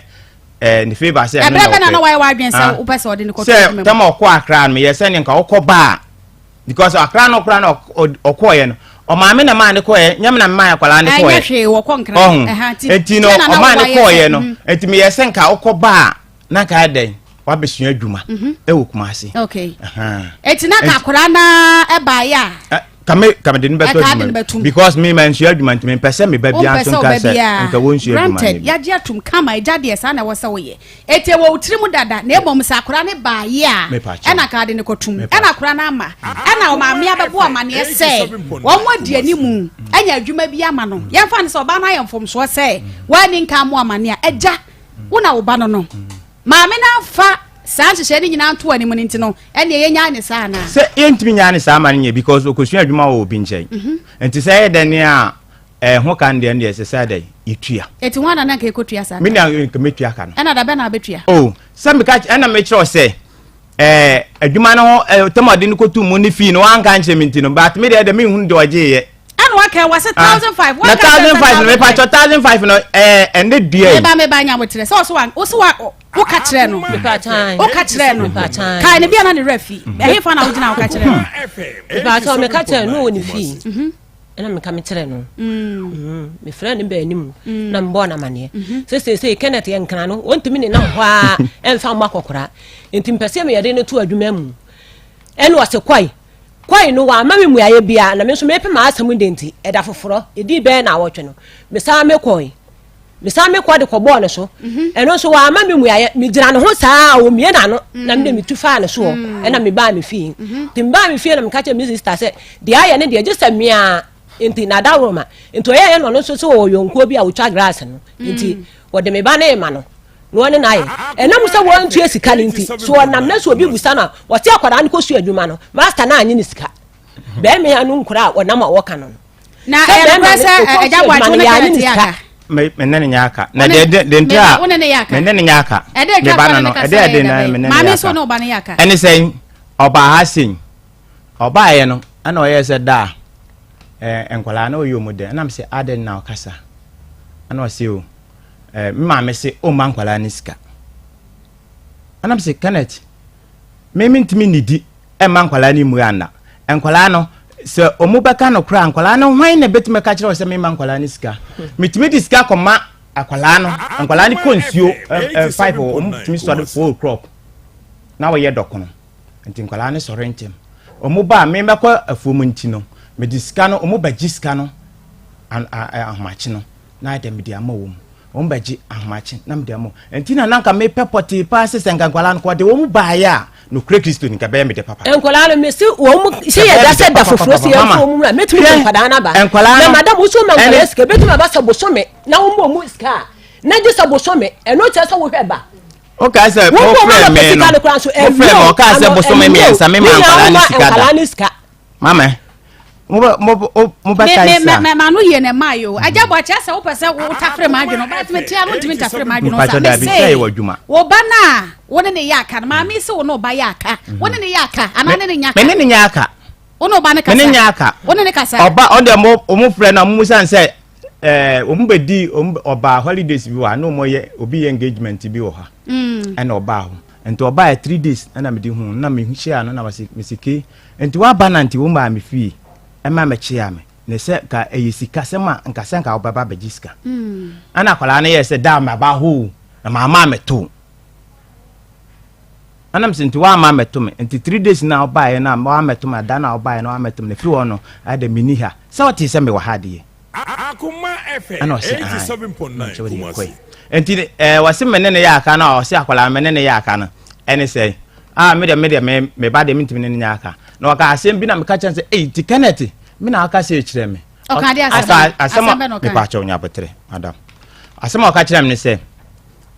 Speaker 4: ɛɛ ne favour sɛ
Speaker 2: ɛno na ɔpɛ ɛbrɛ bɛ na na wayɛ w'adwene sɛ wopɛ sɛ ɔde ne kɔto adwuma mu
Speaker 4: sɛ tɛm ɔkɔ akra no yɛ sɛ ne nka ɔkɔ baa because akra no kora na ɔkɔɔyɛ no ɔmaame na maa ne kɔɔyɛ nyɛ me na maa akwadaa ne kɔɔyɛ
Speaker 2: ɛnyɛ hwee wɔkɔ nkran
Speaker 4: ɔho eti no ɔmaa ne kɔɔyɛ no mhm. eti meyɛ sɛ nka ɔkɔ baa na nka adɛn wabɛsua adwuma mhm. ɛwɔ Kumasi
Speaker 2: okay eti na nka akwadaa na ɛbaayɛ
Speaker 4: a kame kame de no bɛtɔ adwuma because me ma nsua adwuma nti mempɛ sɛ meba bia nso nka sɛ nka wɔnsua adwuma
Speaker 2: granted yagye atum kama agya deɛ saa na ɛwɔ sɛ woyɛ Enti ɛwɔ wo tirim dada, na mmom sɛ akwadaa no baeɛ a, ɛna ka ade no kɔtom. Ɛna akwadaa no ama, ɛna ɔmaame abɛbɔ amaneɛ sɛ wɔn adi anim anya adwuma bi ama no. Yɛmfa no sɛ ɔbaa no ayɛ mfomsoɔ sɛ wanni nka ammɔ amaneɛ a, agya, wo na wo ba no no. Maame no amfa saa nhyehyɛe no nyinaa anto anim no nti no, ɛnneɛ yɛnyae no saa anaa?
Speaker 4: Sɛ yɛntumi nyae no saa ma no nyɛ because ɔkɔsua adwuma wɔ obi nkyɛn. Nti sɛ ɛyɛ dɛn a Ɛho ka no deɛ ɛno deɛ ɛsɛ sɛ dɛn yɛtua.
Speaker 2: Eti hwan na na nka ekotua saa ka?
Speaker 4: Me na nka metua ka no.
Speaker 2: Ɛna da bɛn na abɛtua?
Speaker 4: Oh, sɛ meka ɛna mekyerɛ sɛ ɛɛ adwuma no ho ɛɛ tɛm ɔde no kɔtu mu ne fii no wanka nkyerɛ me nti no but me deɛ deɛ menhunu deɛ ɔgyeeɛ.
Speaker 2: Ɛna waka wɔ se 1005
Speaker 4: na 1005 no mepa kyɛ 1005 no ɛɛ ɛnɛ dua yi.
Speaker 2: Meba meba nya abotrɛ sɛ ɔso wa ɔso wa woka kyerɛ no woka kyerɛ no kae ne bia na ne werɛ fi ɛhe fa na wogyina woka kyerɛ no.
Speaker 3: Mepa kyɛ meka kyerɛ no wɔ ne fii. ɛna meka mekyerɛ no mm. Mm. mefrɛ no baa anim mm. na mebɔɔ no amanneɛ mm-hmm. sɛ seesei kenneth yɛ nkra no ɔntumi ne nam hɔ a ɛmfa mmɔ akɔkora nti mpɛ sɛ meyɛde no to adwuma mu ɛne ɔse kɔe kɔe no wama me mmuaeɛ biara na me nso mepɛ m'asɛm de nti ɛda foforɔ ɛdii bɛɛ na awɔtwe no mesan mekɔe Mesan me kɔ de kɔbɔɔ ne so. Mhm. Ɛno nso wamma me mmuaeɛ. Megyina ne ho saa a ɔmmie n'ano na mede metu faa ne soɔ mm. ɛna mebaa me fie. Mhm. Nti mebaa me fie na meka kyerɛ me sista sɛ deɛ ayɛ ne deɛ gye sɛ mmea nti na adaworoma nti ɔyɛyɛ no ɔno nso sɛ ɔwɔ yɔnkuo bi a ɔtwa grass no nti mm. wɔde me ba ne ma no na ɔne no ayɛ ɛnam sɛ wɔntua sika no nti so ɔnam na sɛ obi busa no a wɔte akwadaa no kɔsua adwuma no master no anye ne sika bɛrima ano nkura a ɔnam a wɔka no no
Speaker 2: Na ɛyɛ nokorɛ sɛ agya Boakye wo ne Kenneth yɛ aka?
Speaker 4: Me ne ne nyɛ aka. Na deɛ deɛ nti a
Speaker 2: wo ne ne yɛ aka.
Speaker 4: Me ne ne nyɛ aka.
Speaker 2: Ɛdɛ atwa
Speaker 4: ba
Speaker 2: no
Speaker 4: no
Speaker 2: ne kasa
Speaker 4: ɛdɛ
Speaker 2: yɛ
Speaker 4: ɛde na
Speaker 2: dabɛ.
Speaker 4: me ne ne
Speaker 2: Maame
Speaker 4: yɛ
Speaker 2: nso
Speaker 4: aka.
Speaker 2: ne ɔba no yɛ aka.
Speaker 4: Ɛne sɛn ɔbaa ha sei ɔbaeɛ no ɛna ɔyɛɛ sɛ da a ɛɛ nkwadaa na ɔyɛ ɔmu dɛ ɛna me sɛ adɛn na ɔkasa ɛna ɔse o ɛɛ me maame se ɔmma nkwadaa no sika ɛna me sɛ Kenneth me mentumi nnidi mma nkwadaa no mmua nna. Nkwadaa no, sɛ wɔn bɛka no koraa, nkwadaa no hwan na ebetumi aka kyerɛ wɔ sɛ mema nkwadaa no sika? Metumi de sika kɔma akwadaa no, nkwadaa no kɔ nsuo ɛ five wɔn tumi sɔre 4 o'clock na wɔyɛ dɔkono. Nti nkwadaa no sɔre ntɛm. Wɔn ba a mebɛkɔ afuom nti no, mede sika no, wɔn bɛgye sika no ahomakye no, na ayɛ dɛ mede ama wɔn. Wɔn bɛgye ahomakye na mede ama wɔn. Nti na na nka mepɛ pɔtee paa sɛ sɛ nka nkwadaa no kɔde wɔn baeɛ a, nokorɛ Kristo ni, nka ɛbɛyɛ me dɛ papa.
Speaker 3: Nkwadaa no, mese wɔn sɛ yɛda sɛ da foforɔ sɛ yɛmfa wɔn mmra, mɛtumi de nkwadaa no aba. Na madam, wo nso ma nkwadaa sika, ɛbɛtumi aba sɛ bosome na wɔn mu sika a, na gye sɛ bosome, ɛno kyerɛ sɛ wohwɛ ba.
Speaker 4: Wokae sɛ mofrɛ me no, mofrɛ me ɔkaa sɛ bosome mmiɛnsa me ma nkwadaa ne sika da. Mama, mobɛkae sa.
Speaker 2: Ma no yie na ɛmaa yo. Agya bɔ akyɛ sɛ wopɛ sɛ wotafere m'adwene but metea no ntumi ntafere m'adwene
Speaker 4: sa. Mese
Speaker 2: wo ba no a wo ne ne yɛ aka no maame sɛ wo ne wo ba yɛ aka. Wo ne ne yɛ aka anaa ne ne nyɛ aka?
Speaker 4: Me ne ne nyɛ aka.
Speaker 2: Wo ne wo ba no kasa?
Speaker 4: Me ne nyɛ aka.
Speaker 2: Wo ne ne kasa?
Speaker 4: Ɔba ɔno deɛ mo mo frɛ no a mo musa sɛ ɛɛ wɔn bɛ di wɔn ɔbaa holidays bi wɔ ha na wɔn yɛ obi yɛ engagement bi wɔ ha mm. ɛna ɔbaa hɔ nti ɔbaa yɛ three days ɛna mi di ho na mi hyia no na ma si mi si ke nti waba na nti wɔn maa mi fie ɛma mi kyia mi na sɛ nka ɛyɛ sika sɛm a nka sɛ nka ɔbɛba abɛgye sika mm. ɛna akwadaa no yɛ sɛ daa ma ba hoo na maa maa mi to. Ɛna mese nti woamma ammɛto me nti three days no a wobaeɛ no a woammɛto me ada no a wobaeɛ no woammɛto me no ɛfiri hɔ no ayɛ dɛ menni ha sɛ wotee sɛ mewɔ ha deɛ ɛna ɔse ae na ɔkyɛ wode yɛkɔe nti ɛɛ wɔse me ne ne yɛ aka no a ɔse akwadaa me ne ne yɛ aka no ɛne sɛ ah me deɛ me deɛ me me ba deɛ mentumi ne ne nyɛ aka na ɔka asɛm bi na meka kyerɛ sɛ ei ti Kenneth me na aka sɛ kyerɛ me
Speaker 2: ɔka de asɛm
Speaker 4: asɛm a mepa kyɛw nya abotere madam asɛm a ɔka kyerɛ me ne sɛ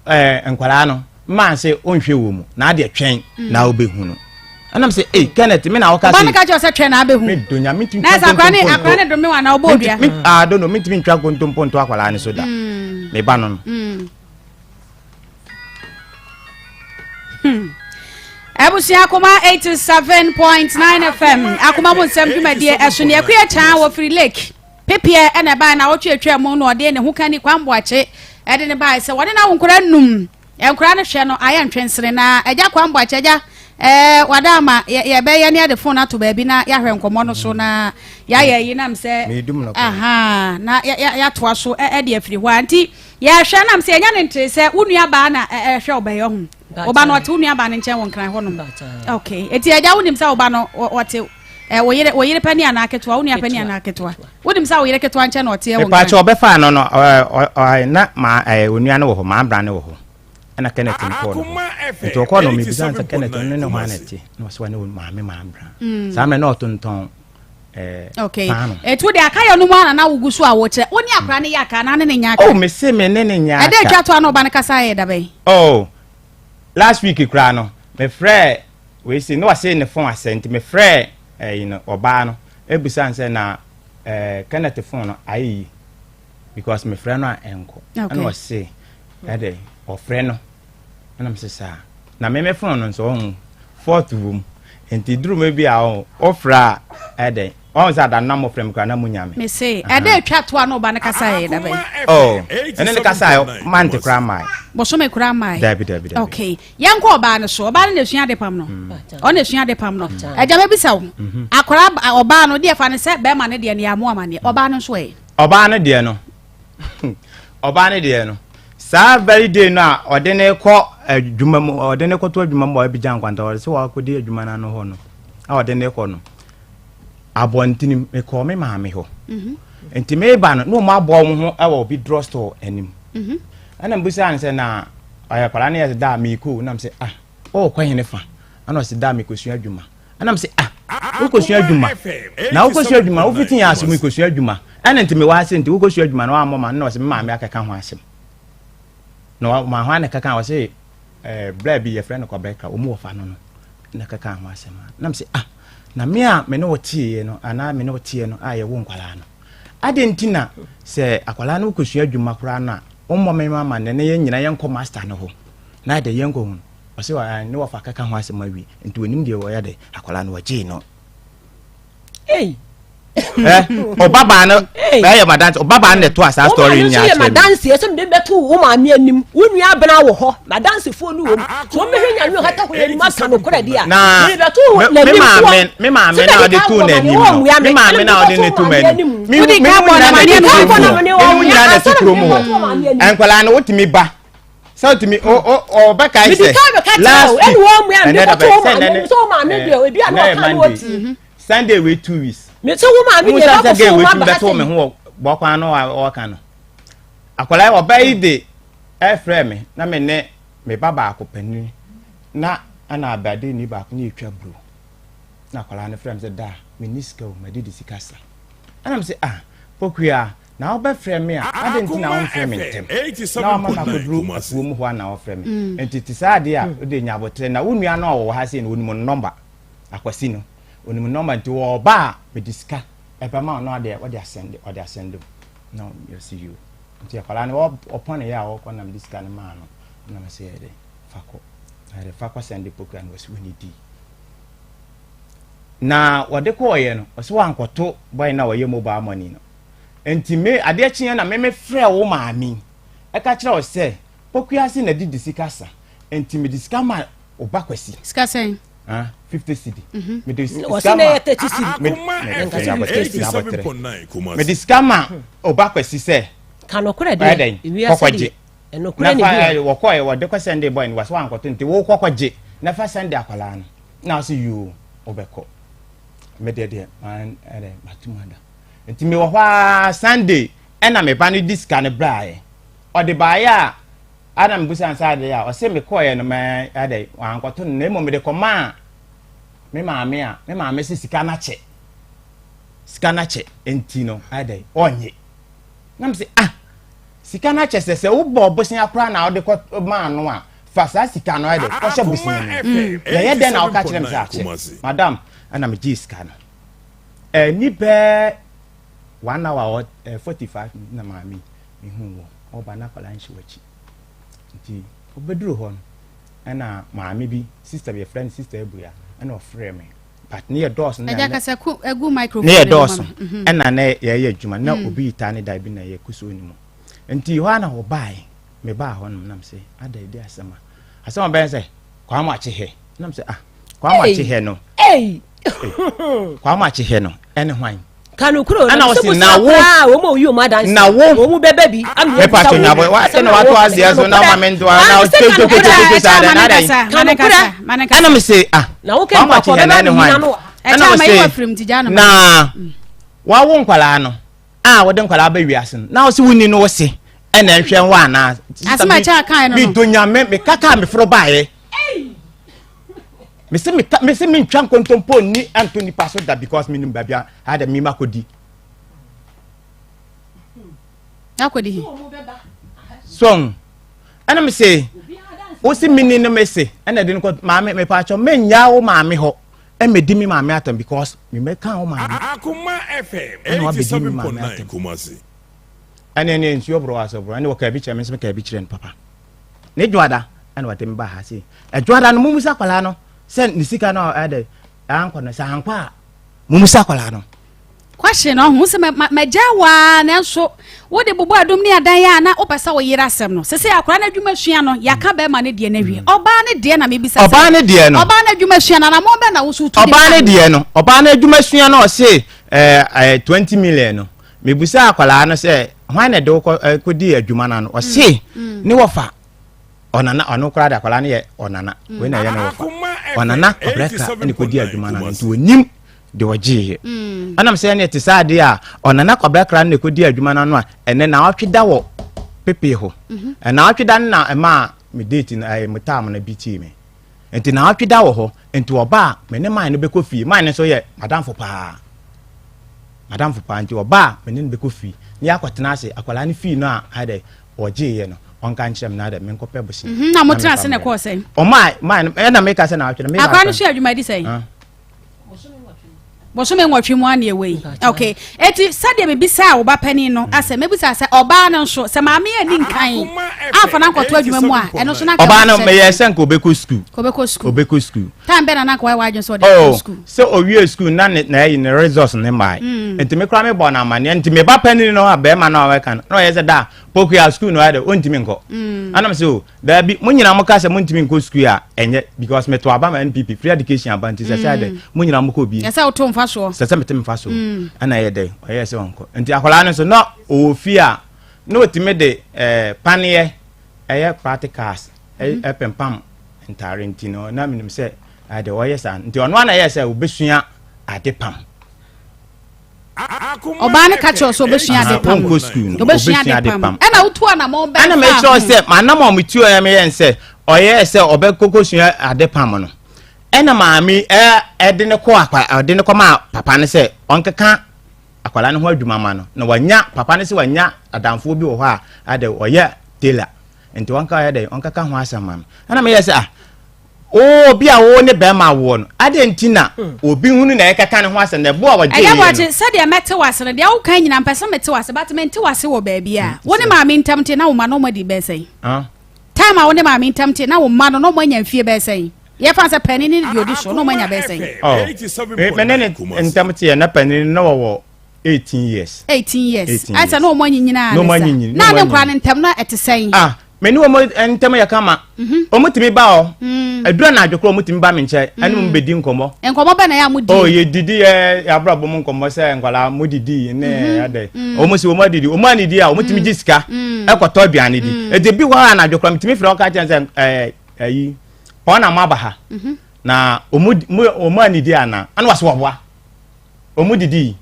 Speaker 4: ɛɛ nkwadaa no mmaa sɛ ɔnhwɛ wɔ mu na adeɛ twɛn mm. na wobɛhu no ɛnam sɛ ei Kenneth me na woka sɛ
Speaker 2: ɔba no ka kyerɛ sɛ twɛn na abɛhu
Speaker 4: me do nya mentumi
Speaker 2: na ɛsɛ akora ne akora ne dome wa na ɔbɔ odua
Speaker 4: ah don't know mentumi ntwa nkontompo nto akwadaa no so da mm. me ba no no mm.
Speaker 2: hmm. abusua akoma 87.9 fm akoma mu nsɛm dwumadie ɛso ne akua kyaa wɔ firi lake Pepeɛ na ɛbaeɛ naawɔtwe atwaa mu na ɔde ne ho kani Kwame Boakye de no baeɛ sɛ wɔne no awo nkwadaa nnum. Nkwadaa no hwɛ no ayɛ ntwensene na agya Kwame Boakye agya ɛɛ wada ama yɛbɛyɛ ne yɛde fon ato baabi na yɛahwɛ nkɔmmɔ no so na yɛayɛ yi nam sɛ aha na yɛatoa so de afiri hɔ a nti yɛhwɛ nam sɛ yɛnya ne ntere sɛ wo nua baa na ɛhwɛ ɔbɛyɛ ho wo ba no ɔte wo nua baa no nkyɛn wɔ nkran hɔ nom okay eti agya wonim sɛ wo ba no ɔte Eh, wo yere, wo yere pani anaa ketewa, wo nua pani anaa ketewa. Wonim sɛ wo yere ketewa nkyɛn na ɔteɛ wɔ
Speaker 4: nkran. Mepaakyɛ ɔbɛfaa no no, na ma onua no wɔ hɔ, maa bra no wɔ hɔ. Ɛna Kenneth no kɔɔ no hɔ. Nti ɔkɔɔ no mebisa no sɛ Kenneth no ne hwan na ɛte? Na ɔsɛ ɔne maame maa bra. Mm. Saa mmerɛ na ɔtontɔn
Speaker 2: Okay. Etu de aka yɛ no mu ana na wogu so a wokyerɛ. Wo ne akora ne yɛ aka na ne ne nya aka.
Speaker 4: Oh, me se me ne ne nya aka.
Speaker 2: Ɛdɛ atwa to ano ɔba ne kasa yɛ dabɛn.
Speaker 4: Oh, last week koraa no, me frɛ Wei sei na wase ne phone asɛe nti me frɛɛ ɛyi no ɔbaa no ebisa no sɛ na ɛɛ Kenneth phone no ayɛ yi because me frɛ no a ɛnkɔ ɛna ɔse ɛdɛ ɔfrɛ no ɛna me se saa na me me phone no nso ɔho fault wɔ mu nti duru me bi a ɔho ɔfrɛ a ɛdɛ ɔho sɛ ada na mo frɛ me koraa na mo nya me.
Speaker 2: Me se ɛdɛ atwa to a na ɔba no kasa yɛ dabɛn.
Speaker 4: Oh ɛne ne kasa yɛ mante koraa mae.
Speaker 2: Bosome koraa mae.
Speaker 4: Dabi dabi dabi.
Speaker 2: Okay. Yɛnkɔ ɔbaa no so. Ɔbaa no na esua ade pam no. Ɔno na esua ade pam no. Agya mɛbisa wo. Mhm. Akwaraa ɔbaa no deɛ fa no sɛ bɛrima no deɛ no yɛ amo amaneɛ. Ɔbaa no nso ɛ.
Speaker 4: Ɔbaa no deɛ no. Ɔbaa no deɛ no. Saa very day no a ɔde ne kɔ adwuma mu ɔde ne kɔto adwuma mu wɔ Abidjan nkwanta ɔde sɛ wakɔdi adwuma no ano hɔ no a ɔde ne kɔ no abɔntene mekɔɔ me maame hɔ. Mhm. Nti meba no na wɔn abɔ wɔn ho wɔ obi drugstore anim. Mhm. Ɛna mbisaa no sɛ na ɔyɛ akwadaa no yɛ sɛ daa meekɔ o nam sɛ ah ɔɔkɔ hene fa ɛna ɔsɛ daa mekɔsua adwuma ɛna sɛ ah wokɔsua adwuma na wokɔsua adwuma wofiti yɛn ase mekɔsua adwuma ɛna nti mewɔ ase nti wokɔsua adwuma na wammɔ ma no na ɔsɛ me maame akɛka ho asɛm na ma ho ana kɛka ɔsɛ ɛɛ blɛ bi yɛfrɛ no kɔbɛka wɔn wɔfa no no na kɛka ho asɛm nam sɛ ah na me a me ne wo teeɛ no anaa me ne wo teɛ no a yɛwo nkwadaa no Adɛn nti na sɛ akwadaa no kɔsua adwuma koraa no a, wommɔ me amanneɛ na yɛn nyinaa yɛnkɔ master no hɔ na dɛ yɛnkɔhu no? Ɔse ne wɔfa kɛka ho asɛm awie nti ɔnim deɛ ɔyɛ dɛ akwadaa no wɔgyee no.
Speaker 3: Hey.
Speaker 4: Eh, ɔbabaa no bɛyɛ madanse ɔbabaa no na ɛto asa story nyinaa kyerɛ
Speaker 3: mi. madanse ɛsɛ mi de bɛto wo maame anim wo nua abena wɔ hɔ madansefoɔ no wɔ mu sɛ wɔn bɛhwɛ nyame ɔhata hɔ yɛ anim aka no korɛ deɛ a
Speaker 4: na me maame me maame na ɔde tu n'anim no me maame na ɔde ne tu m'anim me mu nyinaa na ti kurom hɔ me mu nyinaa na ti kurom hɔ nkwadaa no wotumi ba. Sɛ ɔtumi ɔbɛkae sɛ last week ɛnɛ da bɛ sɛ ɛnɛ ɛnɛ yɛ Monday Sunday wei 2 weeks.
Speaker 3: Sɛ wo maame deɛ
Speaker 4: ɛbɛkɔ so wo ma ba ha sɛ me ho wɔ bɔkwan no a ɔka no akwadaa ɔbaa yi de ɛfrɛ me na me ne me ba baako panin na ɛna abade ni baako ne etwa buro na akwadaa no frɛ me sɛ da me ni sika o ma de di sika sa ɛna me sɛ ah pokua na wobɛfrɛ me a adɛn nti na womfrɛ me ntɛm na wama makɔduru afuo mu hɔ a na wɔfrɛ me nti te saa adeɛ a wode nya abotrɛ na wo nua no a wɔwɔ ha sei no onim nɔmba akwasi no onim nɔmba nti wɔɔba a mede sika ɛbɛma ɔno adeɛ wɔde asɛnde ɔde asɛnde na yɛsi yio nti akwadaa no ɔpɔn ne yɛ a ɔkɔ na mede sika no maa no na mɛsɛ yɛ de fa kɔ yɛde fa kɔ sɛnde pokua no wɔsi wɔn di na wɔde kɔɔyɛ no ɔsɛ wankɔto bɔyɛ na wɔyɛ mobile money no nti me adeɛ kyeɛ na me frɛ wo maame ɛka kyerɛ wo sɛ pokua ase na didi sika sa nti mede sika ma ɔba kwasi.
Speaker 2: Sika sɛn.
Speaker 4: Ah, 50 cedi.
Speaker 3: Mede sika ma 30 cedi.
Speaker 4: Mede sika ma ɔba kwasi sɛ.
Speaker 3: Ka nokorɛ deɛ
Speaker 4: ewiase deɛ ɛnokorɛ ne bi. Wɔkɔɛ wɔde kɔ sɛnde bɔy no wɔsɛ wankɔto nti wo kɔkɔ gye na fa sɛnde akwadaa no na ɔsɛ yoo wobɛkɔ medeɛ deɛ ɛdɛ matum ada nti mewɔ hɔ a Sunday ɛna me ba no di sika no braeɛ ɔde baeɛ a ana mebusa nsa adeɛ a ɔsɛ mekɔɛ no mɛ ɛdɛ wankɔto no na mmom mede kɔmaa me maame a me maame sɛ sika no akyɛ sika no akyɛ nti no ɛdɛ ɔnye na me sɛ ah sika no akyɛ sɛ sɛ wobɔ bosea koraa na wode kɔ maa no a fa saa sika no ɛdɛ kɔhyɛ bosea no mu yɛyɛ dɛn na woka kyerɛ me sɛ akyɛ madam ɛna megyee sika no ɛni bɛɛ 1 hour or 45 minutes na maame mehu wɔ ɔba na akwadaa nhyɛ w'akyi nti ɔbɛduru hɔ no ɛna maame bi sister bi yɛfrɛ no Sister Abua ɛna ɔfrɛ me but ne yɛ dɔɔso
Speaker 2: na ɛgya kasa ku egu microphone
Speaker 4: ne yɛ dɔɔso ɛna ne yɛyɛ adwuma na obi taa ne da bi na yɛ kusuo ne mu nti hɔ a na ɔbaeɛ mebaa hɔ nom nam sɛ ada edi asɛm a asɛm a bɛyɛ sɛ kwamo akye hɛ nam sɛ ah kwamo akye hɛ no kwamo akye hɛ no ɛne hwan
Speaker 3: Kanukuro
Speaker 4: na sɛ na wo
Speaker 3: wɔn a oyi wɔn adansi
Speaker 4: na wo
Speaker 3: wɔn mu bɛbɛ bi
Speaker 4: ama yɛ bisa wo nyabɔ wa ɛna wato aseɛ so na ma me ntoa na kekekekeke saa dɛ na dɛ ɛna me se ah
Speaker 3: na wo kɛ
Speaker 4: nkɔkɔ bɛbɛ mi nyina no ɛna me se na wawo nkwalaa no a wɔde nkwalaa bɛ wiase no na wɔsi wuni no wɔsi ɛna nhwɛ wɔ anaa
Speaker 2: asɛm a ɛkyɛ akan no
Speaker 4: mi do nyame mi kaka mi foro baayɛ mese meka mese mentwa nkontompo nni anto nipa so da because menim baabi a ada mi ma kɔdi
Speaker 2: akɔdi he
Speaker 4: so ɛna mese wosi mini no mese ɛna de no kɔ maame mepaakyɛ mennya wo maame hɔ ɛmɛdi me maame atam because memɛka wo maame
Speaker 5: Akoma FM
Speaker 4: ɛna wabɛdi me maame
Speaker 5: 87.9
Speaker 4: atam
Speaker 5: Kumasi.
Speaker 4: Ɛne ɛne nsuo borɔ asɛ borɔ ɛne wɔka bi kyerɛ me nso meka bi kyerɛ no papa ne dwoada ɛna wɔde me ba ha sei ɛdwoada no mumusa akwadaa no sɛ ne sika no ɛdɛ ankɔ no sɛ ankɔ a mumusa akwadaa no.
Speaker 2: Question ɔho sɛ magya waa nanso wode bobɔ adum ne adan a na wopɛ sɛ woyere asɛm no sɛ sɛ akwadaa no adwuma sua no yɛaka bɛrima no deɛ no awie ɔbaa no deɛ na mebisa
Speaker 4: sɛ ɔbaa no deɛ no
Speaker 2: ɔbaa no adwuma sua no anammɔn bɛ na wo so wotu
Speaker 4: de ɔbaa no deɛ no ɔbaa no adwuma sua no ɔse ɛɛ ɛɛ 20 million no mebusa akwadaa no sɛ hwan na ɛde wo kɔ ɛɛ kɔdi adwuma no ano ɔse ne wɔfa ɔnana ɔno koraa de akwadaa no yɛ ɔnana wei na ɛyɛ ne wɔfa ɔnana ɔbrɛka ɛna kɔdi adwuma no ano nti wɔnim de ɔgyeeɛ ɛnam sɛ ɛne ɛte saa adeɛ a ɔnana kɔbrɛkra no na ɛkɔdi adwuma no ano a ɛnɛ na ɔtwe da wɔ pepe hɔ ɛna ɔtwe da no na ɛma me date no ɛyɛ me time no bi tii me nti na ɔtwe da wɔ hɔ nti ɔba a me ne man no bɛkɔ fie man no nso yɛ madamfo paa madamfo paa nti ɔba a me ne no bɛkɔ fie ne yɛakɔtena ase akwadaa no fie no a ayɛ dɛ ɔgyeeɛ no ɔnka nkyerɛ me na adɛ menkɔpɛ bosea
Speaker 2: Na motena ase na ɛkɔɔ sɛn?
Speaker 4: Ɔma man no ɛna meka sɛ na ɔtwe no me
Speaker 2: Akwadaa no so adwuma di sɛn? Bosome 8 mu ane ɛwɔ yi. Okay, eti sɛdeɛ mebisa wo ba panin no asɛ mebisa sɛ ɔbaa no nso sɛ maame ani nkan amfa no ankɔto adwuma mu a ɛno nso na nka
Speaker 4: ɔbaa no meyɛ sɛ nka ɔbɛkɔ sukuu.
Speaker 2: Kɔbɛkɔ sukuu.
Speaker 4: Ɔbɛkɔ sukuu.
Speaker 2: Time bɛn na na nka wayɛ w'adwene sɛ ɔde
Speaker 4: oh
Speaker 2: kɔ sukuu?
Speaker 4: Sɛ owie sukuu na ne na ɛyi ne results ne mmaa nti me kora me bɔ no amaneɛ nti me ba panin no a bɛrima no a ɔka no na ɔyɛ sɛ da pokua sukuu no ayɛ dɛ ɔntumi nkɔ anam sɛ o daabi mo nyinaa mo ka sɛ montumi nkɔ sukuu a ɛnyɛ because meto aba ma NPP free education aba nti sɛ sɛ dɛ mo nyinaa mo kɔ bi
Speaker 2: ɛsɛ woto mfa soɔ
Speaker 4: sɛ sɛ mete mfa soɔ ɛna ɛyɛ dɛ ɔyɛ sɛ ɔnkɔ nti akwadaa no nso na ɔwɔ fie a na ɔtumi de ɛɛ paneɛ. ɛyɛ practicals ɛpempam ntaare nti no na menim sɛ deɛ ɔyɛ saa nti ɔno ara na ɛyɛ sɛ ɔbɛsua ade pam.
Speaker 2: Ɔbaa no ka kyerɛ sɛ ɔbɛsua ade pam.
Speaker 4: Ɔnkɔ sukuu no
Speaker 2: ɔbɛsua ade pam. Ɛna wotu anamɔn bɛn
Speaker 4: ɛna mekyerɛ sɛ manam a metu ɛ meyɛ sɛ ɔyɛ sɛ ɔbɛkɔkɔ sua ade pam no ɛna maame ɛde ne kɔ akwa ɔde ne kɔ ma papa no sɛ ɔnkeka akwadaa no ho adwuma ma no na wanya papa no sɛ wanya adamfoɔ bi wɔ hɔ a ade ɔyɛ tailor nti ɔnka ɔyɛ dɛ ɔnkeka ho asɛm ma no ɛna meyɛ sɛ ah Oo obi a wo ne bɛrima awoɔ no, adɛn nti na obi hunu na ɛkeka ne ho asɛm na ɛbo a wɔgye
Speaker 2: Ɛyɛ
Speaker 4: yie no?
Speaker 2: Boakye, sɛdeɛ mɛte wo ase no, deɛ woka nyinaa mpɛ sɛ mete wo ase, but mente wo ase wɔ baabi a. Wo ne maame ntam te na wo mma no wɔn adi bɛyɛ sɛn? Time a wo ne maame ntam te na wo mma no na wɔn anya mfie bɛyɛ sɛn? Yɛfa no sɛ panin ne deɛ ɔdi so na wɔn anya bɛyɛ sɛn?
Speaker 4: Oh, me ne ne ntam teɛ na panin no na wɔwɔ 18 years.
Speaker 2: 18 years. Ayɛ sɛ na wɔn anyinyin a
Speaker 4: ne sa.
Speaker 2: Na ne nkora no ntam na ɛte sɛn?
Speaker 4: Ah, me ne wɔn ntam yɛ kama. Mhm. Wɔn tumi ba hɔ. Mm. Aduru anadwo koraa wɔn tumi ba me nkyɛn ɛne wɔn mm. bɛdi nkɔmɔ.
Speaker 2: Nkɔmɔ bɛ na yɛ a mo di.
Speaker 4: Oh, yɛ didi yɛ abrabɔ mu nkɔmɔ sɛ nkwadaa mo didi ne mhm. adɛ. Mm. Wɔn si wɔn adidi wɔn anidi a wɔn tumi gye sika ɛkɔtɔ aduane di. Eti bi hɔ anadwo koraa tumi fira ɔka kyɛn sɛ ɛɛ ɛyi pɔn na mo aba ha. Mhm. Na wɔn wɔn anidi ana ɛna wɔsi wɔboa. Wɔn didii.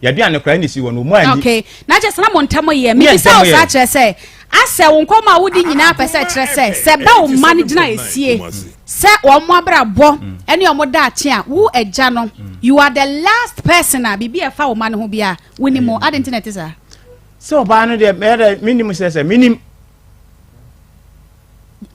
Speaker 4: Yɛaduane koraa na esi hɔ no, wɔn anni.
Speaker 2: Okay. Na kyerɛ sɛ na mo ntam yɛ. Mebisa wo saa kyerɛ sɛ, asɛ wo nkɔmmɔ a wodi nyinaa pɛ sɛ kyerɛ sɛ, sɛ ɛba wo mma no gyina esie sɛ wɔn abrabɔ ne wɔn daakye a, wo agya no, you are the last person a biribi a ɛfa wo mma no ho biara, wonim o. Adɛn nti na ɛte saa?
Speaker 4: Sɛ ɔbaa no deɛ, mɛyɛ dɛ, menim sɛ sɛ menim.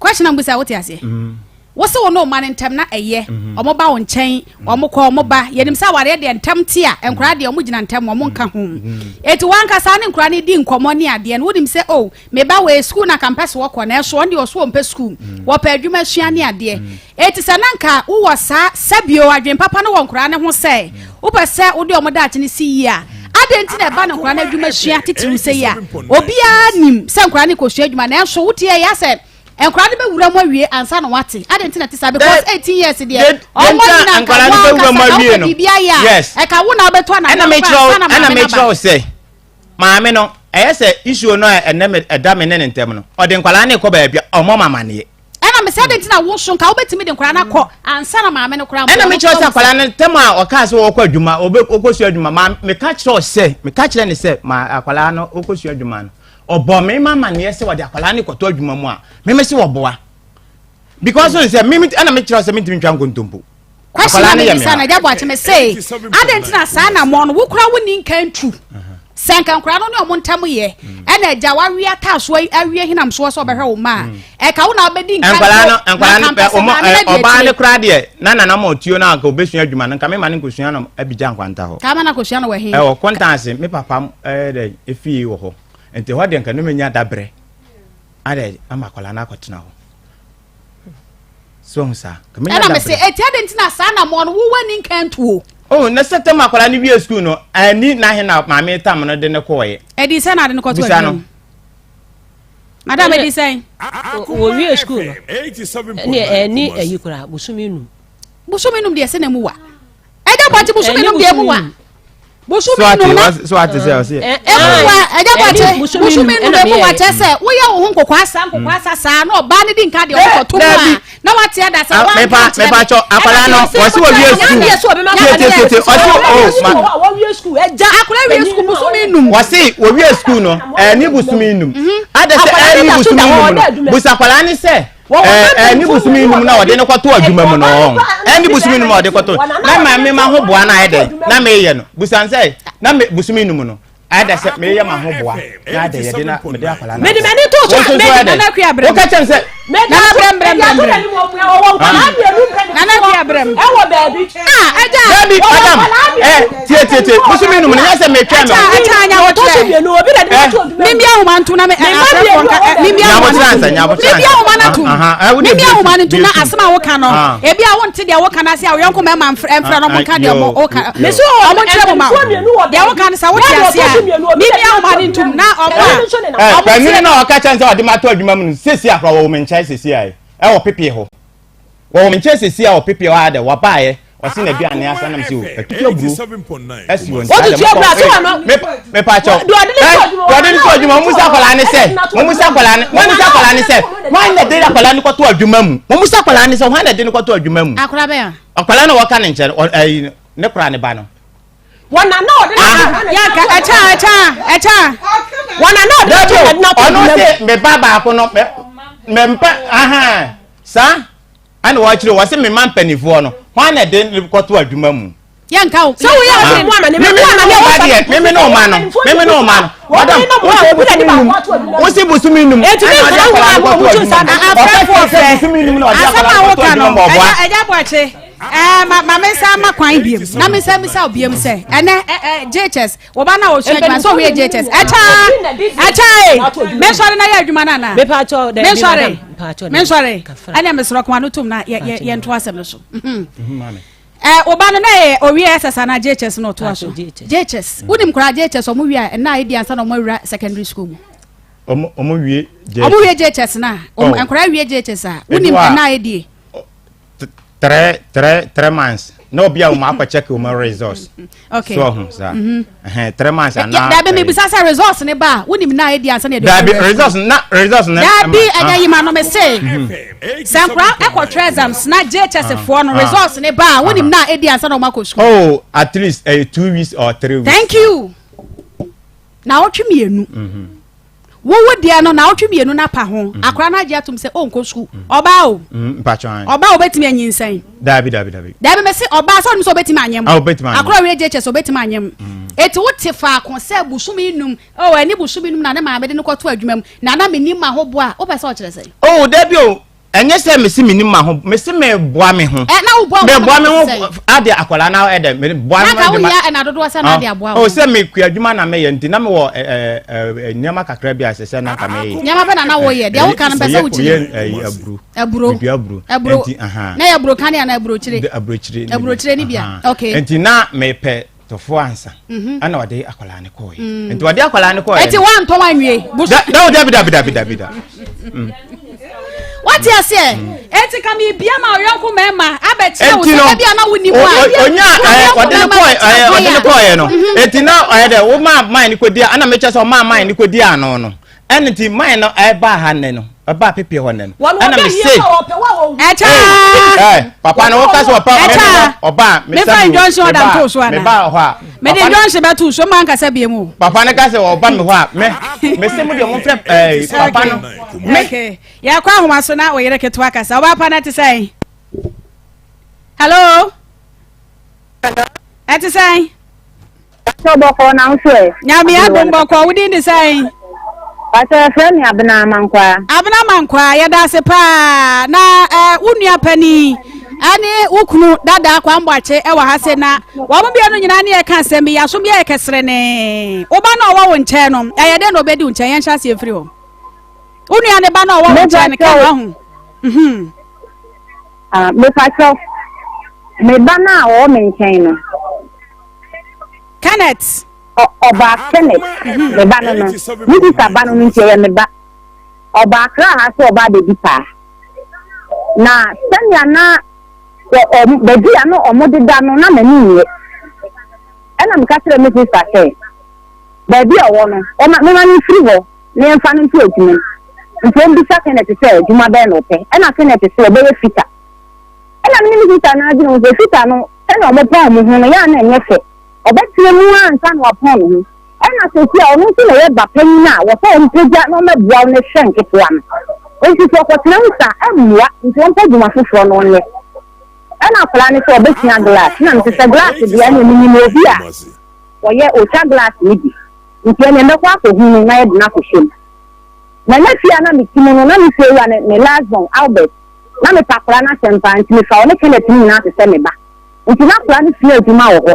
Speaker 2: Question a mbisa wote aseɛ? Mm. Wo se wo ne wo mma no ntɛm na ɛyɛ mm-hmm. ɔmo ba wo nkyɛn mm-hmm. ɔmo kɔ ɔmo ba yɛnim sɛ awareɛ deɛ ntɛm te a nkwadaa deɛ ɔmo gyina ntɛm ɔmo nka ho mm-hmm. eti wankasa ne nkwadaa no di nkɔmɔ ne adeɛ no wonim sɛ o oh, me ba wɔ sukuu na kampɛ so wɔkɔ na ɛso ɔno deɛ ɔso ɔmpɛ sukuu wɔpɛ adwuma sua ne adeɛ Enti sɛ na anka wowɔ saa sɛbio adwene papa no wɔ nkwadaa no ho sɛ wopɛ sɛ wode wɔn daakye no si yie a, adɛn nti na ɛba no nkwadaa no adwuma sua titiriw sɛ yi a? Obiara nim sɛ nkwadaa no kɔsua adwuma nanso wotie yɛ asɛ nkwadaa no bɛwura mu awie ansa na wate. Adɛn nti na ɛte saa? Because 18 years deɛ ɔmɔ nyina nka wo ankasa ka wopɛ biribi ayɛ a ɛka wo na wobɛtɔ anaa ansa na maame no aba.
Speaker 4: Maame no, ɛyɛ sɛ issue no a ɛnɛ ɛda me ne ne ntam no, ɔde nkwadaa no rekɔ baabi a ɔmmɔ me amaneɛ.
Speaker 2: Ɛna mesɛ adɛn nti na wo so nka wobɛtumi de nkwadaa no akɔ ansa na maame no koraa mpo
Speaker 4: Ɛna mekyerɛ sɛ akwadaa no tɛm a ɔkaa sɛ ɔkɔ adwuma ɔkɔsua adwuma ma meka kyerɛ sɛ meka kyerɛ ne sɛ ma akwadaa no ɔkɔsua adwuma no ɔbɔ me ma amaneɛ sɛ wɔde akwadaa no kɔtɔ adwuma mu a meme sɛ wɔboa because sɛ meme ɛna mekyerɛ sɛ mentumi ntwa nkontompo
Speaker 2: Question na mebisa no agya Boakye me se adɛn nti na saa anammɔn no wo kora wo ni nka ntu sɛ nka nkora no ne ɔmo ntam yɛ ɛna agya wawe ataasoɔ awie hinam soɔ sɛ ɔbɛhwɛ wo mma a ɛka wo na wobɛdi nka
Speaker 4: nkwadaa no nkwadaa no pɛ ɔmo ɔbaa no koraa deɛ na nana ma ɔtuo no anka ɔbɛsua adwuma no nka mema no nkosua no abigya nkwanta hɔ
Speaker 2: ka ma no akosua no wɔ he
Speaker 4: ɛwɔ kɔntanse me papa ɛɛ dɛ efie wɔ hɔ nti hɔ deɛ nka no menya dabrɛ adɛ ama akwadaa no akɔtena hɔ so ɔhu saa
Speaker 2: ɛna mese ɛti adɛn nti na saa namɔ no wowɔ ani nka ntuo
Speaker 4: oh na sɛ tam akwadaa no wie sukuu no ani n'ahe na maame tam no de ne kɔɔyɛ
Speaker 2: ɛdi sɛ na ade no kɔto
Speaker 4: adwuma
Speaker 2: mu madam ɛdi sɛn
Speaker 3: wɔwie sukuu no ɛne ɛni ayi koraa bosome num
Speaker 2: bosome num deɛ sɛ na mu wa ɛgya bɔkye bosome num deɛ mu wa bosome num na
Speaker 4: so ate sɛ ɔse
Speaker 2: emu wa ɛgya bɔkye bosome num emu wa kyɛ sɛ woyɛ wo ho nkokɔ asa nkokɔ asa saa na ɔbaa ne di nka deɛ ɔkɔ to mu a na wate ada sɛ
Speaker 4: ah,
Speaker 2: wanka kyerɛ
Speaker 4: mepa kyɔ akwadaa no wɔsi wɔ wie sukuu tie tie tie ɔsi o ma
Speaker 3: wɔwie sukuu ɛgya
Speaker 2: akwadaa wie sukuu bosome num
Speaker 4: wɔsi wɔwie sukuu no ɛni bosome num ada sɛ ɛni bosome num no busa akwadaa ne sɛ. ɛne bosome num na ɔde no kɔto adwuma mu no ɛne bosome num a ɔde kɔto na maame ma ho boa no ayɛ dɛ na meyɛ no busan sɛ na me bosome num no ayɛ dɛ sɛ meyɛ ma ho boa na ayɛ dɛ yɛde na mede akwadaa no
Speaker 3: mede m'ani to so
Speaker 4: mede
Speaker 2: nana akua brɛm
Speaker 4: woka kyɛm sɛ
Speaker 2: nana brɛm brɛm brɛm brɛm nana akua brɛm
Speaker 3: ɛwɔ baabi
Speaker 2: ah ɛgya
Speaker 4: dabi madam ɛ tie tie tie bosome num no nyɛ sɛ metwɛn me
Speaker 2: ɛgya ɛgya anya wɔkyerɛ Mimbi ahoma ntom na me afrɛfoɔ nka mimbi ahoma no ntom mimbi ahoma no ntom mimbi ahoma no ntom na asɛm a woka no ebi a wonte deɛ woka no ase a woyɔnko mɛma mfrɛ no ɔmo nka deɛ ɔmo woka ɔmo nkyerɛ mo ma deɛ woka no sɛ wote ase a mimbi ahoma no ntom na ɔmo
Speaker 4: a ɔmo tie no na ɔka kyɛn sɛ ɔde ma to adwuma mu no sesi akora wɔ wɔn nkyɛn sesi ayɛ ɛwɔ pepe hɔ Wɔwɔ me nkyɛn sɛsi a ɔpepea hɔ ara dɛ wabaeɛ ɔse n'aduane asa nam sɛ o atutu aburo asi hɔ nti
Speaker 3: Wotutu aburo ase wɔ no.
Speaker 4: Mepakyɛw. Deɛ ɔde ne to adwuma mu, musa akwadaa ne sɛ, musa akwadaa ne, musa akwadaa ne sɛ, hwan na de akwadaa ne kɔto adwuma mu? Musa akwadaa ne sɛ, hwan na de ne kɔto adwuma mu?
Speaker 2: Akwadaa bɛn a?
Speaker 4: Akwadaa na wɔka ne nkyɛn, ɛyi ne kora ne ba no.
Speaker 3: Wɔn na na ɔde ne
Speaker 2: Yanka ɛkyɛ ɛkyɛ ɛkyɛ.
Speaker 3: Wɔn na na ɔde ne to adwuma mu.
Speaker 4: Ɔno se me ba baako no, me me mpa ahan saa. Ɛna wɔkyerɛ wɔ se me ma mpanimfoɔ no, hwan na de ne kɔto adwuma mu?
Speaker 2: Yɛnka wo.
Speaker 3: Sɛ woyɛ ade mu ama ne
Speaker 4: meme ne wo ba deɛ meme ne wo ma no meme ne wo ma no madam wose bosome num wose bosome num
Speaker 2: ɛtumi
Speaker 4: ɛna ɔde
Speaker 2: nkura
Speaker 4: akwadaa no
Speaker 2: wo
Speaker 4: kɔto adwuma mu ɔka kyerɛ sɛ bosome num na ɔde
Speaker 2: asɛm
Speaker 4: akwadaa
Speaker 2: a
Speaker 4: no kɔto
Speaker 2: woka
Speaker 4: adwuma
Speaker 2: no
Speaker 4: mu ɔboa
Speaker 2: ɛgya ɛgya boakye ɛɛ ma ma me nsa ma kwan biem na me nsa misa biem sɛ ɛnɛ ɛ ɛ JHS wɔba na ɔsua adwuma sɛ ɔwɛ JHS ɛkya ɛkya ee mensɔre na yɛ adwuma no anaa mensɔre mensɔre ɛnɛ mesrɛ kɔn ano tom na yɛ yɛ yɛnto asɛm no so. Eh, wo ba no na ɛyɛ owie SS anaa JHS na ɔtoa so? JHS. Wonim koraa JHS ɔmo wie a ɛna a edi ansa na ɔmo awura secondary school mu.
Speaker 4: Ɔmo ɔmo wie JHS.
Speaker 2: Ɔmo wie JHS na ɔmo oh. nkwaraa wie JHS a wonim ɛna a edie.
Speaker 4: Three three three months na obi a wɔn akɔ check wɔn results.
Speaker 2: Okay.
Speaker 4: So ɔho saa. Mm-hmm. Three months anaa.
Speaker 2: Dabi mi bisa sɛ results ne ba a wonim na edi ansa na yɛde.
Speaker 4: Dabi results na results na.
Speaker 2: Dabi ɛnyɛ yi ma no mi se. Mm-hmm. Sɛ nkora ɛkɔtwerɛ exams na JHS ah, foɔ no ah. results ne ba a wonim na edi ansa na wɔn akɔ sukuu.
Speaker 4: Oh at least uh, 2 weeks or 3 weeks.
Speaker 2: Thank you. Na ɔtwe mmienu. Mm-hmm. Wowo deɛ no naawɔtwe mmienu no apa ho. Mhm. Akwadaa no agye atom sɛ ɔnkɔ sukuu. Mhm. Ɔbaa o.
Speaker 4: Mhm,
Speaker 2: ɔbaa obetumi anyinsɛn.
Speaker 4: Daabi daabi daabi.
Speaker 2: Daabi mɛ se ɔbaa sɛ ɔnim sɛ obetumi anyem.
Speaker 4: Ah obetumi anyem.
Speaker 2: Akwadaa owie JHS obetumi anyem. Eti wote faako sɛ busumi num oh ɛne busumi num na ne maame de no kɔto adwuma mu na na menim ma ho boa wopɛ sɛ ɔkyerɛ sɛ.
Speaker 4: Oh daabi o. Ɛnyɛ sɛ mese menim ma ho, mese meboa me ho.
Speaker 2: Ɛ na woboa wo ho
Speaker 4: Meboa me ho ade akwadaa na ɛdɛ meboa
Speaker 2: me ho. Na ka wohia ɛna dodoɔ sɛ na ade aboa wo.
Speaker 4: Oh sɛ mekua adwuma na meyɛ nti na mewɔ ɛ nneɛma kakra bi a ɛsɛ sɛ na nka meyɛ.
Speaker 2: Nneɛma bɛ na na woyɛ deɛ woka no mpɛ sɛ wokyerɛ.
Speaker 4: Meyɛ aburo.
Speaker 2: Aburo.
Speaker 4: Medua aburo.
Speaker 2: Aburo.
Speaker 4: Nti aha.
Speaker 2: Na yɛ aburo kane anaa aburokyire?
Speaker 4: Aburokyire.
Speaker 2: Aburokyire ne bia. Okay.
Speaker 4: Nti na mepɛ tɔfo ansa mhm. ɛna ɔde akwadaa no kɔɔɛ mm. nti ɔde akwadaa no kɔɔɛ
Speaker 2: ɛti wantɔn anwie
Speaker 4: dabi dabi dabi dabi dabi da mm.
Speaker 2: wate aseɛ mm. eti ka mi bia ma ɔyɔnko mɛma abɛkyerɛ wo sɛ ebi ana wo ni mu a
Speaker 4: onya ɛɛ ɔde ne kɔɔ ɛɛ ɔde ne kɔɔɛ no mhm. eti na ɔyɛ dɛ wo maa maa ne kɔ di a ɛna mekyɛ sɛ ɔmaa maa ne kɔ di ano no ɛna nti man no ɛbaa ha nnɛ no ɛbaa pepe hɔ nnɛ no ɛna me se
Speaker 2: ɛkyɛ
Speaker 4: ɛɛ papa no woka sɛ ɔpa
Speaker 2: ɛkyɛ
Speaker 4: ɔbaa me
Speaker 2: mefa injunction order nto so ana
Speaker 4: meba hɔ a
Speaker 2: mede injunction bɛto so ma nkasa bie mu
Speaker 4: papa no ka sɛ ɔba me hɔ a me me se mo deɛ mo frɛ ɛɛ papa no
Speaker 2: me yɛkɔ ahoma so na oyere ketewa kasa ɔbaa pa no ɛte sɛn hello Ɛte sɛn?
Speaker 5: Pastor bɔkɔɔ na nso ɛ?
Speaker 2: Nyame adom bɔkɔɔ, wo din de sɛn?
Speaker 5: Pastor yɛfrɛ me Abena Amankwaa.
Speaker 2: Abena Amankwaa, yɛda ase paa. Na eh, wo nua panin ɛne wo kunu dada Kwamboakye ɛwɔ ha se na wɔn mmienu nyinaa ne yɛka asɛm bi, yɛasom yɛ kɛserenee. Wo ba no a ɔwɔ wo nkyɛn no, ɛyɛ dɛn na ɔbɛdi wo nkyɛn? Yɛnhyɛ aseɛ mfiri hɔ. Wo nua ne ba no a ɔwɔ wo nkyɛn no, kɛ no ahu. Mhm.
Speaker 5: Ah, mepakyɛw, me ba no a ɔwɔ me nkyɛn no.
Speaker 2: Kenneth.
Speaker 5: Ɔ ɔba Kenneth, mhm. me ba no no. Me sista ba no no nti ɛyɛ me ba. Ɔba Accra ha sɛ ɔba abɛdi paa. Na sɛnea na wɔ ɔmo baabi a na ɔmo deda no na m'ani nnye. Ɛna meka kyerɛɛ me sista sɛ baabi a ɔwɔ no, ɔma mema no mfiri hɔ. na yɛmfa no nto adwuma mu. Nti ɔmbisa Kenneth sɛ adwuma bɛn na ɔpɛ. Ɛna Kenneth se ɔbɛyɛ fita. Ɛna me ne me sista no adwene ho sɛ fita no sɛnea ɔmopɔn ɔmo ho no yɛ a na ɛnyɛ fɛ. Ɔbɛtena mu ara ansa na wapɔn ne ho. Ɛna seesei a ɔno nso na ɔyɛ ba panyin a wɔsɛ ɔmpagya na ɔmmɛboa wo na hwɛ nketewa no. Nti sɛ ɔkɔtena mu saa a ɛmmoa nti ɔmpɛ adwuma foforɔ na ɔnyɛ. Ɛna akwadaa no sɛ ɔbɛsua glass. Ɛna mese sɛ glass deɛ ɛneɛ menim obi a ɔyɛ ɔtwa glass no bi. Nti ɛneɛ mɛkɔ akɔhu no na yɛde no akɔhyɛ mu. Na na fie a na mete mu no, na me fiewura ne me last born, Albert, na mepɛ akwadaa no asɛm paa, nti mefa ɔne Kenneth no nyinaa te sɛ me ba. Nti na akwadaa no sua adwuma wɔ hɔ.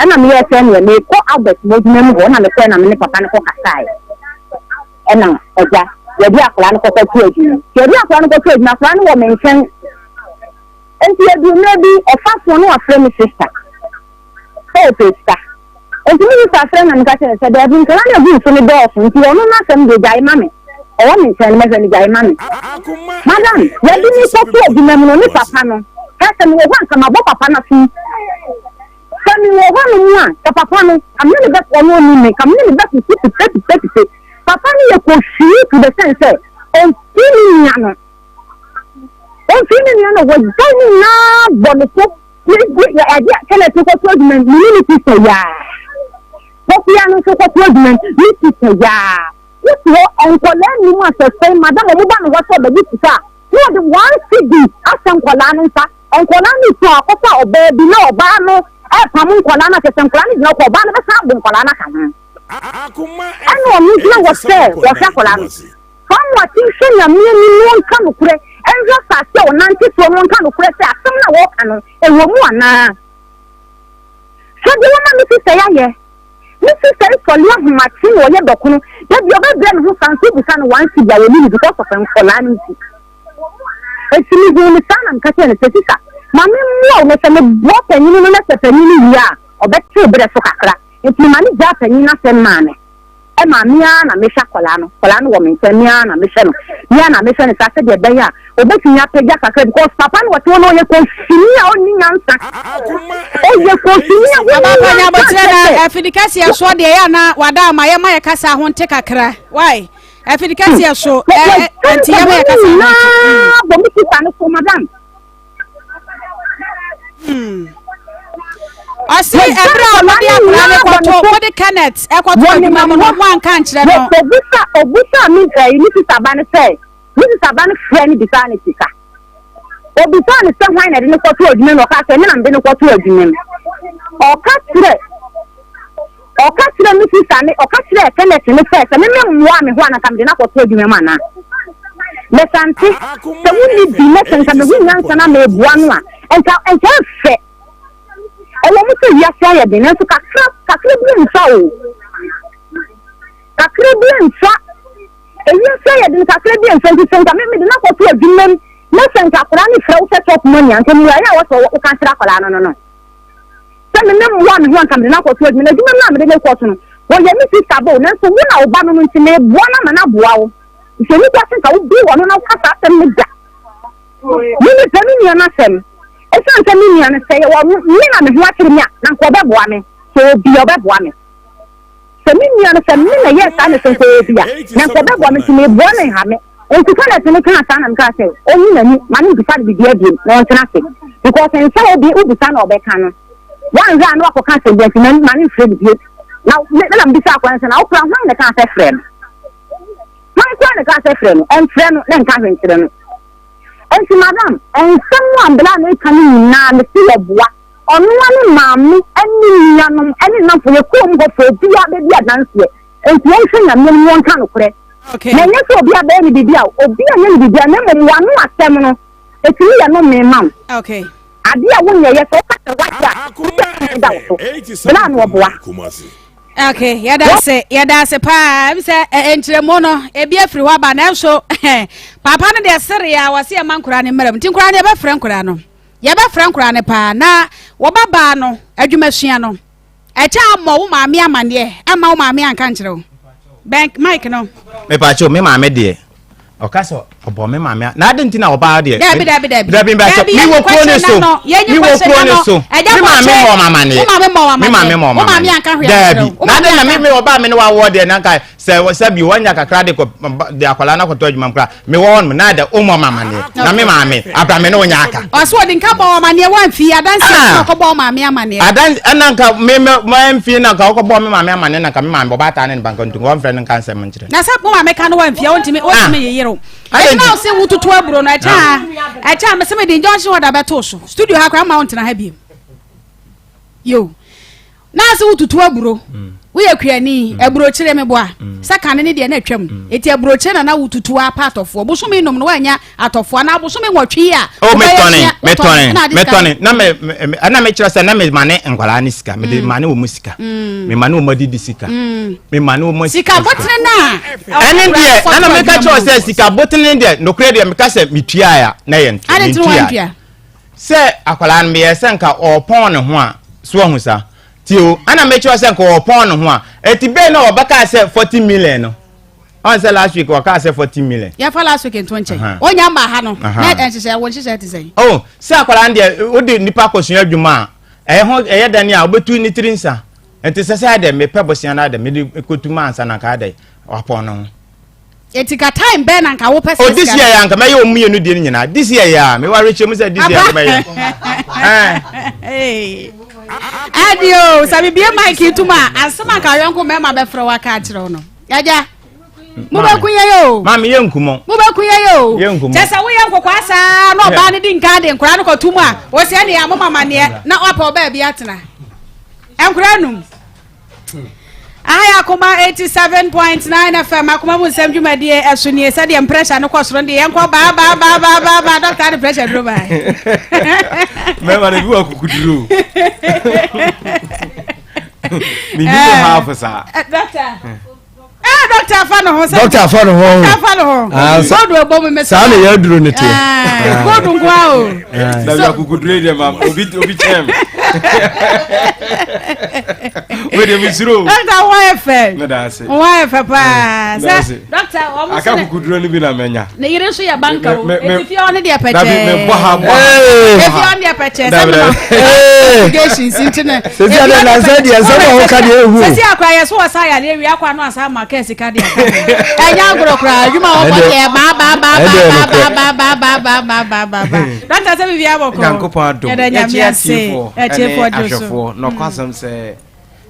Speaker 5: Ɛna meyɛɛ sɛ ɛneɛ merekɔ Albert m'adwuma mu hɔ, ɛna mekɔɛ na me ne papa no kɔkasaeɛ. Ɛna agya, yɛde akwadaa no kɔkɔto adwuma mu. Nti yɛde akwadaa no kɔto adwuma, akwadaa no wɔ me nkyɛn. Nti ɛduru mmerɛ bi, ɔfa phone na wafrɛ me sister sɛ ɔpɛ sika. Enti me sista frɛɛ me na meka kyerɛɛ no sɛ, Daabi, nkwadaa no a ɛgu nso no dɔɔso, nti ɔno n'asɛm deɛ gyae ma me. Ɔwɔ me nkyɛn no, mɛhwɛ no, gyae ma me. Madam, yɛde me kɔto adwuma mu no, ne papa no, hwɛ, sɛ mewɔ hɔ a, anka mabɔ papa no asom. Sɛ mewɔ hɔnom a, ka papa no, ka me ne no bɛ, ɔno ɔnim me, ka me ne no bɛkoto pipepipepipɛ. Papa no yɛ kɔhwii to the sense sɛ ɔmfii ne nua no. Ɔmfii ne nua no, wɔgyae ne nyinaa bɔ ne so. Ɛde a Kenneth kɔto adwuma mu, me ne ne sista yaa. Pokuya no nso kɔto adwuma mu, ne sista yaa. Wote hɔ, nkɔlaa nnum a sɛ sɛn, madam ɔmo ba ne hɔ sɛ ɔbɛgye sika a, na ɔde one cedi ahyɛ nkɔlaa no nsa. Nkwadaa no resu a, ɔkɔfa ɔbaa bi na ɔbaa no repam nkwadaa no a, kyerɛ sɛ nkwadaa no gyina hɔ kɔ, ɔbaa no bɛsan abo nkwadaa no aka ho. Ɛna ɔno gyina hɔ sɛ wɔhwɛ akwadaa no. Fa Amoakye nhwɛ Nyame anim na ɔnka nokorɛ, nhwɛ asase a ɔnante soɔ na ɔnka nokorɛ sɛ asɛm no a wɔreka no, ɛwɔ mu anaa. Hwɛ deɛ wama me sista yi ayɛ. Me sista yi sɔle ahomakye na ɔyɛ dɔkono, da bi ɔbɛbrɛ ne ho saa nso wobisa no one cedi a ɔnni no because of nkwadaa no nti. Enti mihuu no saa na meka kyerɛɛ no sɛ, Sista, ma memmoa wo, na sɛ meboa panyin no na sɛ panyin no wie a, ɔbɛtew berɛ so kakra. Enti mema no gyaa panyin no asɛm maa me. Ɛmaa me ara na mehwɛ akwadaa no. Akwadaa no wɔ me nkyɛn, me ara na mehwɛ no. Me ara na mehwɛ no saa sɛdeɛ ɛbɛyɛ a ɔbɛtumi apagya kakra because papa no ɔte hɔ no ɔyɛ kɔnsini a ɔnni nyansa. Ɔyɛ kɔnsini a ɔnni nyansa kyerɛ sɛ.
Speaker 2: Afidi kɛseɛ soɔ deɛ yɛ ana wada ama yɛma yɛ kasa ho nte kakra. Why? Afidi kɛseɛ so nti yɛma yɛ kasa ho nte.
Speaker 5: Bɔ me sista no so madam.
Speaker 2: Ɔsi ɛberɛ a mode akwadaa no kɔto mode Kenneth ɛkɔto adwuma mu no mo anka nkyerɛ no.
Speaker 5: Obusa obusa mi ɛyi ne sista ba no sɛ ne sista ba no frɛ no bisa ne sika. Obisaa no sɛ hwan na ɛde no kɔtoo adwuma mu, ɔkaa sɛ, Me na mede no kɔtoo adwuma mu. Ɔka kyerɛ ɔka kyerɛ me sista ne ɔka kyerɛ Kenneth no sɛ sɛ me memmoa me ho a na nka mede no akɔto adwuma mu anaa? Mesante, sɛ wonni bi na sɛ nka mehu nyansa na meboa no a, nka nka ɛfɛ. Ɛwɔ mu sɛ wiase ayɛ den nanso kakra kakra bi nsa o. Kakra bi nsa. Ewiase ayɛ den kakra bi a nso nti sɛ nka me mede no akɔto adwuma mu na sɛ nka akwadaa no frɛ wo sɛ chop money a nka mmuaeɛ a wɔsɛ woka kyerɛ akwadaa no no no sɛ me memmoa me ho anka mede no akɔto adwuma na adwuma mu no a mede no kɔto no wɔyɛ me sista bo nanso wo na wo ba no no nti meboa no ama no aboa wo nti onipa sɛ nka wobie wɔ no na woka saa asɛm no da me mepɛ me nua no asɛm ɛsiane sɛ me nua no sɛ yɛwɔ me na me ho akyere me a na nka ɔbɛboa me sɛ obi ɔbɛboa me Sɛ me nua no, sɛ me na ɛyɛɛ saa na sɛ nka ɔyɛ bi a, na nka ɔbɛboa me, nti meboa no nha me. Nti Kenneth no kaa saa na mekaa sɛ ɔnyi n'ani ma no mbisa no biribiara biom na ɔntena ase because nsɛm a obi wobisa na ɔbɛka no wanhwɛ a na wakɔka asɛm bi nti ma no mfrɛ no bio. Na me na mebisaa akwadaa no sɛ na wo koraa hwan na ɛkaa sɛ frɛ no? Hwan koraa na ɛkaa sɛ frɛ no? Ɛmfrɛ no na nka hwee nkyerɛ no. Nti madam, nsɛm a bla no reka no nyinaa mese wɔboa. Ɔno ara ne maame ne nuanom ne nnamfo, yɛ kurom hɔfoɔ, obiara bɛdi adanseɛ. Enti wɔnhwɛ Nyame anim na wɔnka nokorɛ.
Speaker 2: Okay.
Speaker 5: Na ɛnyɛ sɛ obiara bɛyɛ no biribi a, obi anyɛ no biribi a, na mmom w'ano asɛm no, ɛtumi yɛ nomee ma wo.
Speaker 2: Okay.
Speaker 5: Adeɛ a wonyɛeɛ, sɛ woka sɛ woayɛ a, ɛtumi yɛ nomee da wo so. Bla no ɔboa.
Speaker 2: Okay, yɛda ase, yɛda ase paa. Ɛm sɛ nkyerɛmu no, ebi afiri hɔ aba, nanso papa no deɛ sere a wɔse yɛma nkoraa no mmerɛ mu. Nti nkoraa no yɛbɛfrɛ nkoraa no. Yɛbɛfrɛ nkoraa no paa na wɔba baa no adwumasua no. Ɛkyɛ ammɔ wo maame amanneɛ, amma wo maame anka nkyerɛ wo. Bɛn mic no.
Speaker 4: Mepaakyɛw, me maame deɛ, ɔka sɛ ɔbɔ me maame a, na adi nti na ɔbaa deɛ.
Speaker 2: Dabi dabi dabi.
Speaker 4: Dabi mepaakyɛw, mi wɔ kuro ne so, mi wɔ kuro ne so, me maame mɔ ɔmo amaneɛ.
Speaker 2: Wo maame mɔ ɔmo amaneɛ.
Speaker 4: Me maame mɔ ɔmo
Speaker 2: amaneɛ. Wo maame anka hwee ankyerɛ wo.
Speaker 4: Dabi, na adi na me me ɔbaa me ne wa wɔ deɛ na nka sɛ sɛ bi wanya kakra de kɔ de akwadaa no akɔtɔ adwuma mu koraa mewɔ hɔ nom na ada ɔmu ama amaneɛ na me maame abra me ne wonya aka.
Speaker 2: Ɔsɛ ɔde nka bɔ amaneɛ wamfi adansi ah. ɔkɔ bɔ maame amaneɛ.
Speaker 4: Adan ɛna nka me me mamfi na nka ɔkɔ bɔ me maame amaneɛ na nka me maame ɔbaataa ne ne banka nti wɔmfrɛ no nka nsɛm nkyerɛ.
Speaker 2: Na sɛ mo maame ka no wamfi a wontumi wontumi ah. yeyere wo. Ɛgyina wo sɛ wotutu aburo no ɛkyɛ a ɛkyɛ a mesɛ mede injunction order bɛto so studio ha koraa ma wontena ha biem. Yo. Na ase wotutu aburo mm. woyɛ kuani mm. aburokyire me boa mm. sɛ kane ne deɛ na atwam eti aburokyire na na wotutu apa atɔfoɔ bosome nom no woanya atɔfoɔ anaa bosome nwɔtwe yi a
Speaker 4: oh, metɔne metɔne metɔne na me ɛna mekyerɛ sɛ na me ma ne nkwadaa ne sika mede ma ne wɔn sika me ma ne wɔn adidi sika me ma ne wɔn
Speaker 2: sika botene na
Speaker 4: ɛne deɛ ɛna meka kyerɛ sɛ sika botene deɛ nokorɛ deɛ meka sɛ metua a na yɛ nto mentua Sɛ akwadaa no meyɛɛ sɛ nka ɔɔpɔn ne ho a, so wahu sa? Tie o, ɛna mekyerɛ sɛ nka ɔɔpɔn ne ho a, ɛti bɛn na ɔbɛkaa sɛ 40 million no? Ɔn sɛ last week ɔkaa sɛ 40 million.
Speaker 2: Yɛfa last week nto nkyɛn. Onya mma ha no, na nhyehyɛ, wo nhyehyɛ te sɛn?
Speaker 4: Oh, sɛ akwadaa no deɛ, wode nipa kɔsua adwuma a, Ɛyɛ ho ɛyɛ dɛn a ɔbɛtu ne tiri nsa. Nti sɛ sɛ adɛ mepɛ bosea no adɛ mede kɔtu ma ansa na nka adɛ wapɔn no ho.
Speaker 2: Eti ka time bɛn na nka wopɛ sɛ
Speaker 4: Oh this year yɛ anka mɛyɛ wɔn mmienu deɛ no nyinaa. This year yɛ a mewɔ awerɛkyɛ mu sɛ this year anka mɛyɛ.
Speaker 2: Ɛɛ. Ɛdi o sɛ bibie mic yi tum a asɛm anka yɔnko mɛma bɛfrɛ wo aka akyerɛ wo no. Agya. Mobɛku yɛ yɛ o.
Speaker 4: Maame yɛ nkumɔ.
Speaker 2: Mobɛku yɛ yɛ o.
Speaker 4: Yɛ nkumɔ.
Speaker 2: Kyɛ sɛ woyɛ nkɔkɔa saa na ɔbaa no di nkan de nkora no kɔto mu a wɔsi ɛne yɛ amoma maneɛ na wapɛ ɔbaa bi atena. Nkora num. Aha yɛ Akoma 87.9 FM akoma mu nsɛm dwumadie ɛso nie sɛdeɛ mpressure no kɔ soro deɛ yɛnkɔ baa baa baa baa baa baa dɔkta de pressure duro baa.
Speaker 6: Mɛma no bi wɔ akukuduro. Menim half saa.
Speaker 2: Dɔkta. Ah, doctor afa ne ho sɛ.
Speaker 7: Doctor afa ne ho.
Speaker 2: Doctor afa ne ho.
Speaker 7: Ah,
Speaker 2: gold ɛbɔ mu mɛ.
Speaker 7: Saa na yɛ aduro ne teɛ.
Speaker 2: Ah, gold nko a o.
Speaker 6: Dabi akukuduro yi deɛ ma obi obi kyɛn mi. Wei deɛ mi suro.
Speaker 2: Doctor wɔn yɛ fɛ.
Speaker 6: Ne da ase.
Speaker 2: Wɔn yɛ fɛ paa. Sɛ doctor wɔn
Speaker 6: sɛ. Aka akukuduro ni bi na mɛ nya.
Speaker 2: Ne yere nso yɛ banka o. Eti fie ɔne deɛ pɛkyɛɛ.
Speaker 6: Dabi mɛ bɔ ha bɔ ha.
Speaker 2: Efi ɔne deɛ pɛkyɛɛ sɛ mi ma investigations nti ne.
Speaker 7: Sisi ade na nsɛ deɛ nsɛm a wɔka deɛ ehu.
Speaker 2: Sisi akora yɛ so wɔ sa yadeɛ wia akɔ ano asa ama kɛ sika deɛ ka ho. Ɛnyɛ agorɔ koraa adwuma a wɔbɔ deɛ baa baa baa baa baa baa baa baa baa baa baa baa baa. Dɔkta sɛ biribi abɔ kɔ.
Speaker 6: Nyankopɔn adom.
Speaker 2: Yɛda Nyame
Speaker 6: Yɛkyia
Speaker 2: ase.
Speaker 6: atiefoɔ
Speaker 2: Atiefoɔ
Speaker 6: ɛne
Speaker 2: gye so.
Speaker 6: ahwɛfoɔ. Nɔkwasɛm sɛ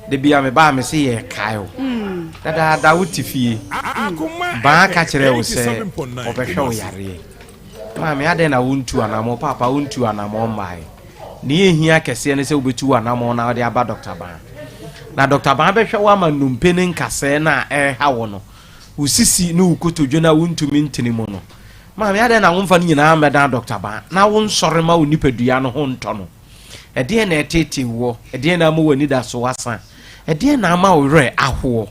Speaker 6: da bia me baa me se yɛ kae wo. Dadaada wo te fie. Baa ka kyerɛ wo sɛ ɔbɛhwɛ wo yareɛ. Maame, adɛn na wontuu anammɔn? Paapa, wontuu anammɔn mmaeɛ. Nea ɛhia kɛseɛ ne sɛ wobɛtu w'anammɔn na wode aba Dɔkta Ban. Na Dɔkta Ban bɛhwɛ wo ama nnompe ne nkasɛɛ no a ɛreha wo no, wo sisi ne wo kotodwe no a wontumi ntene mu no. Maame, adɛn na womfa no nyinaa mmɛdan Dɔkta Ban na wonsɔre ma wo nipadua no ho ntɔ no? Ɛdeɛn na ɛreteetee woɔ? Ɛdeɛn na ama w'anidasoɔ asa? Ɛdeɛn na ama wo werɛ ahoɔ?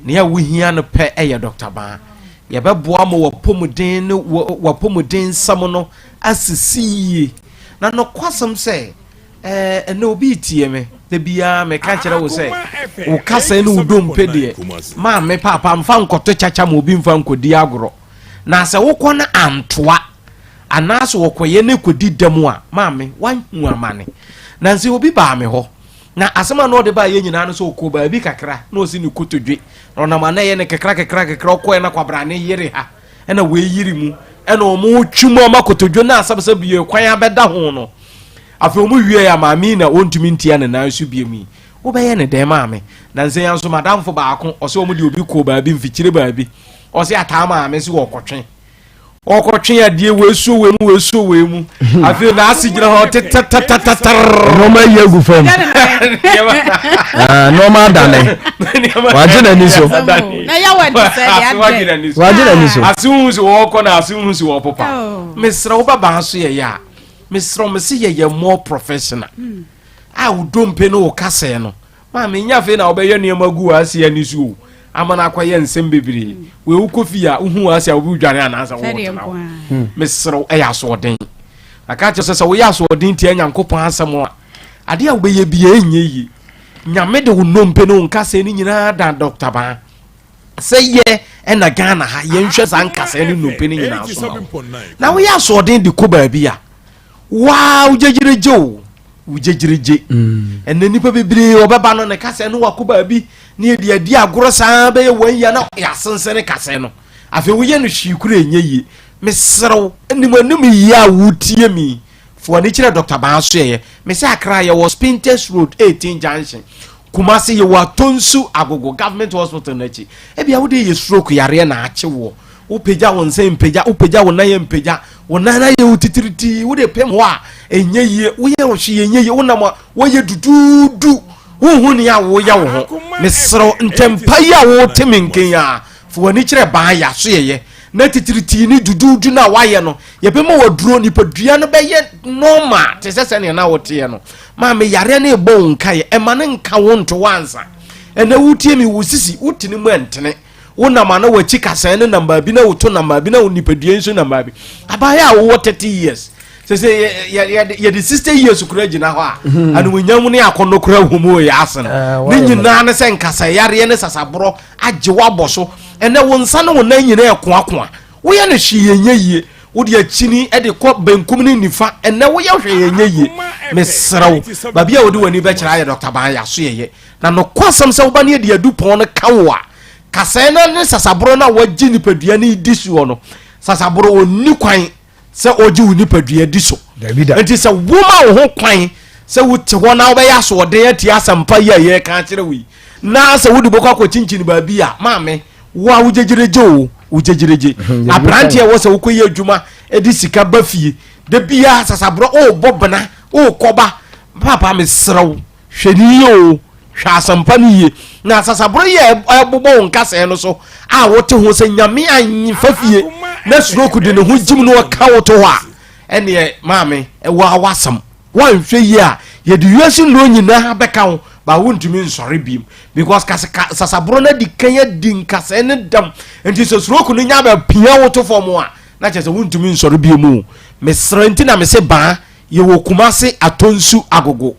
Speaker 6: Nea wohia no pɛ yɛ Dɔkta Ban. Yɛbɛboa ma w'apɔmuden ne w'apɔmudensɛm no asisi yie. Na nokwasɛm sɛ, ɛɛ, ɛnɛ obi retie me, da biara meka kyerɛ wo sɛ, wo kasa ne wo dompe deɛ, maame paapa mfa nkɔto kyakya ma obi mfa nkɔdi agorɔ. Na sɛ wokɔ no antoa, anaasɛ wɔkɔyɛ no kɔdi dɛm a, maame, woahu amane. Nansa obi baa me hɔ, Na asɛm a na ɔde baeɛ nyinaa no sɛ ɔkɔɔ baabi kakra na ɔsi ne kotodwe na ɔnam a na ɛyɛ no kekra kekra kekra ɔkɔɛ na kwabrane yere ha ɛna wei yere mu ɛna wɔn twi mu ama kotodwe na asɛm sɛ bie kwan abɛda ho no afei wɔn wie a maame yi na wɔntumi ntia ne nan so bie mu yi wobɛyɛ ne dɛn maame na nsɛn ya nso madamfo baako ɔsɛ wɔn de obi kɔɔ baabi mfikyire baabi ɔsɛ ataa maame sɛ wɔkɔtwe ɔkɔtwe adeɛ wei suo wei mu wei suo wei mu afei na ase gyina hɔ tetatatatara.
Speaker 7: nneɛma yi agu fam ah, nneɛma adane wagye n'ani so wagye n'ani so
Speaker 6: ase hu si wɔkɔ na ase hu si wɔpopa oh. mesrɛ wo babaa so yɛyɛ a mesrɛ wo mese yɛyɛ more professional hmm. a wo dompe ne wo kasɛɛ no Maame, nyɛ afei na wobɛyɛ nneɛma gu w'ase ani so o, ama no akɔyɛ nsɛm bebree. Wei wokɔ fie a, wohu w'ase a wobɛdwane anaasɛ wotena hɔ. Hmm. Mesrɛ wo, ɛyɛ asoɔden. Aka kyerɛ sɛ sɛ woyɛ asoɔden tia Nyankopɔn asɛm a, adeɛ a wobɛyɛ bia ɛnyɛ yie. Nyame de wo nnompe ne wo nkasɛɛ no nyinaa dan Dɔkta Baa. Sɛ yɛ ɛna Ghana ha yɛnhwɛ saa nkasɛɛ ne nnompe no nyinaa so ma wo. Na woyɛ asoɔden de kɔ baabi a, waa wogyegyeregye o wogyegyeregye mm. ɛnna nipa bebree ɔbɛba no ne kasɛ no wakɔ baabi ne yɛde adi agorɔ saa bɛyɛ wɔn yia na yɛasensɛne kasɛ no afei woyɛ no hwii koro ɛnyɛ yie meserew anim anim yie a wotie mi fo ani kyerɛ dr baa so yɛyɛ mesɛ akra yɛwɔ spintex road 18 junction kumase yɛwɔ atonsu agogo government hospital no akyi ebia wode yɛ stroke yareɛ na akye woɔ Wopagya wo nsa mpagya, wopagya wo nan mpagya, wo nan ayɛ wo titiritii, wode pem hɔ a ɛnyɛ yie, woyɛ wo hwee ɛnyɛ yie, wonam a woyɛ duduudu, wonhu nea woyɛ wo ho. Mesrɛ wo, ntɛmpa yi a wote me nka yi a, fa w'ani kyerɛ baa yɛ asoɛeɛ na titiritii ne duduudu no a woayɛ no, yɛbɛma waduro, nipadua no bɛyɛ normal te sɛ sɛnea na woteɛ no. Maame, yareɛ no rebɔ wo nkaeɛ, ɛma no nka wo nto wo ansa. Ɛnɛ wotie me, wo sisi, wotene mu ɛntene. Wonam a na w'akyi kasɛɛ no nam baabi na woto nam baabi na wo nipadua yi nso nam baabi. Abaayewa a wowɔ 30 years sɛ sɛ yɛde 60 years kura gyina hɔ a mhm. animuonyam ne akɔnnɔ kura wɔ mu yɛ ase no eh, ne nyinaa ne sɛ nkasayareɛ ne sasaborɔ agye wabɔ so ɛnɛ wo nsa ne wo nan nyinaa ɛkoakoa woyɛ no hwee ɛnyɛ yie. Wode akyini de kɔ benkum ne nifa. Ɛnnɛ woyɛ hwee ɛnyɛ yie. Mesrɛ wo, baabi a wode w'ani bɛkyerɛ ayɛ Dɔkta Ban yɛ aso yɛyɛ. Na nokwasɛm sɛ woba ne adi adupɔn no ka wo a, kasɛɛ no ne sasaborɔ no a wagye nipadua no di soɔ no, sasaborɔ ɔnni kwan sɛ ɔgye wo nipadua di so. Nti sɛ woma wo ho kwan sɛ wote hɔ na wobɛyɛ asoɔden atie asɛmpa yi a yɛreka akyerɛ wo yi, na sɛ wode bɛkɔ akɔkyinkyini baabi a, maame, wo a wogyegyeregye o, wogyegyeregye. Aberanteɛ wɔ sɛ wokɔyɛ adwuma de sika ba fie, da biara sasaborɔ, wobɔ bena, wokɔba, papa mesrɛ wo, Hwɛ no yie o, hwɛ asɛmpa no yie. Na sasaborɔ yi a ɛbobɔ wo nkasɛɛ no so a wote ho sɛ Nyame anfa fie na stroke de ne ho gyim na ɔka wo to hɔ a, ɛneɛ maame ɛwɔ awasɛm. Woanhwɛ yie a, yɛde wiase nnuro nyinaa bɛka wo, ba wontumi nsɔre biem because sasaborɔ no adi kan adi nkasɛɛ no dam. Nti sɛ stroke no nya bɛpia wo to fam a, na kyerɛ sɛ wontumi nsɔre biem o. Mesrɛ nti na mese baa Yɛwɔ Kumase Atonsu Agogo.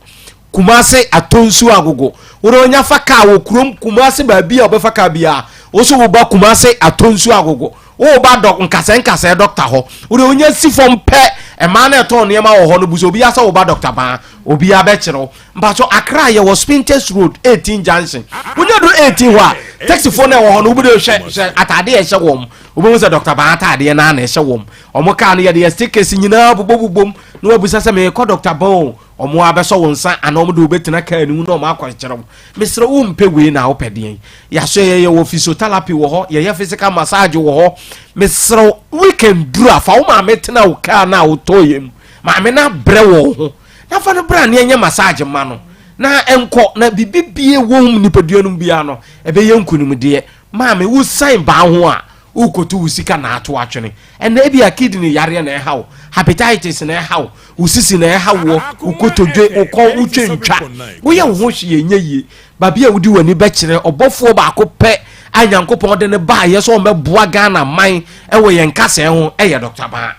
Speaker 6: Kumase Atonsu Agogo. Wo de onya fa kaa wɔ kurom Kumase baabi a wɔbɛfa kaa biara. Wo so woba Kumase Atonsu Agogo. Woba dɔ nkasɛɛ nkasɛɛ dɔkta hɔ. Wo de onya si fam pɛ mmaa na ɛtɔn nneɛma wɔ hɔ no bu sɛ obiara sɛ woba dɔkta baa. Obiara bɛkyerɛ wo. Mpatsɔ Accra yɛwɔ Spintex Road 18 junction. Wonya duru 18 hɔ a taxifoɔ no ɛwɔ hɔ no wobɛde hwɛ hwɛ ataadeɛ ɛhyɛ wɔn. Wobɛhu sɛ dɔkta baa ataadeɛ naa na ɛhyɛ wɔn. Wɔn kaa no yɛde yɛ stickers nyinaa bobɔbobom na wabisa sɛ merekɔ Dɔkta Bɔn o, wɔn ara bɛsɔ wo nsa anaa wɔn de wo bɛtena kaa no mu na wɔn akɔkyerɛ wo. Mesrɛ wo wompɛ wei na wopɛ deɛn? Yɛaso yɛ yɛwɔ physiotherapy wɔ hɔ, yɛyɛ physical massage wɔ hɔ. Mesrɛ wo weekend duru a fa wo maame tena wo kaa no a wotɔeɛ mu. Maame no abrɛ wɔ wo ho na fa no bra na yɛnyɛ massage mma no na ɛnkɔ na biribi bie wɔ nipadua no mu biara no ɛbɛyɛ nkunimdeɛ. Maame wo san baa ho a Worekɔtu wo sika na ato atwene. Ɛnnɛ ebia kidney yareɛ na ɛha wo, hepatitis na ɛha wo, wo sisi na ɛha woɔ, wo kotodwe, wo kɔn, wo twentwa. Woyɛ wo ho hwee ɛnyɛ yie. Baabi a wode w'ani bɛkyerɛ, ɔbɔfoɔ baako pɛ a Nyankopɔn de no baeɛ sɛ ɔmmɛboa Ghana man wɔ yɛn nkasɛɛ ho yɛ Dɔkta Baa.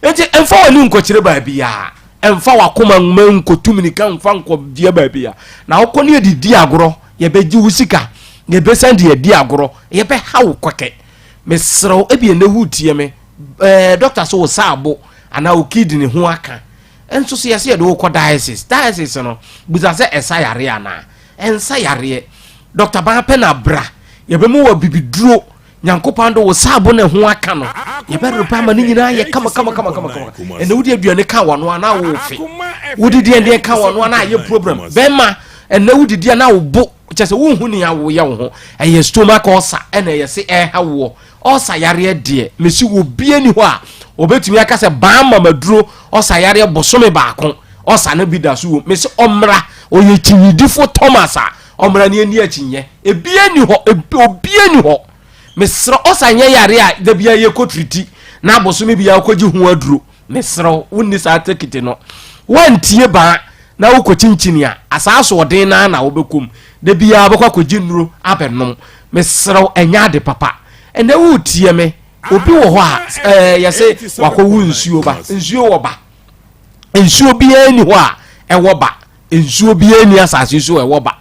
Speaker 6: Enti mfa w'ani nkɔkyerɛ baabiara, mfa w'akoma mma nkɔtu mirika mfa nkɔdua baabiara. Na wokɔ ne yɛde di agorɔ, yɛbɛgye wo sika, yɛbɛsan de adi agorɔ, yɛbɛha wo kɔkɛ. Mesrɛ wo, ebia nnɛ woretie me, ɛɛ dɔkta so wo saabo anaa wo kidney ho aka. Nso so yɛsɛ yɛde wo kɔ dialysis. Dialysis no, bisa sɛ ɛsa yareɛ anaa? Ɛnsa yareɛ. Dɔkta baa pɛ na bra, yɛbɛma wo abibiduro Nyankopɔn de wo saabo ne ho aka no, yɛbɛrepa ama ne nyinaa yɛ kama kama kama kama kama. Ɛnna wode aduane ka wano a na wofe. Wode deɛ deɛ ka wano a na ayɛ problem. Bɛrima, ɛnna wodidi a na wo bo kyɛ sɛ wonhu nea woyɛ wo ho. Ɛyɛ stomach ulcer ɛna ɛyɛ se ɛha woɔ. Ulcer yareɛ deɛ, mesi obi ani hɔ a obetumi aka sɛ baa ma maduro ulcer yareɛ bosome baako. Ulcer no bi da so wɔ. Mesi ɔmmra, ɔyɛ kyinyidifo Thomas a Ɔmmra ne yɛnni akyinnye. Ebia nni hɔ, obia nni hɔ. Mesrɛ ɔsa nyɛ yare a da biara yɛkɔ tiriti na abosome biara wokɔgye ho aduro. Mesrɛ wo, wonni saa tekiti no. Woantie baa na wokɔkyinkyini a, asaa asoɔden no ara na wobɛkɔ mu. Da biara wobɛkɔ akɔgye nnuro abɛnom. Mesrɛ wo, ɛnyɛ ade papa. Ɛnɛ woretie me, obi wɔ hɔ a, ɛɛ, yɛse wakɔwo nsuo ba. Nsuo wɔ ba. Nsuo biara nni hɔ a ɛwɔ ba. Nsuo biara nni asase so a ɛwɔ ba.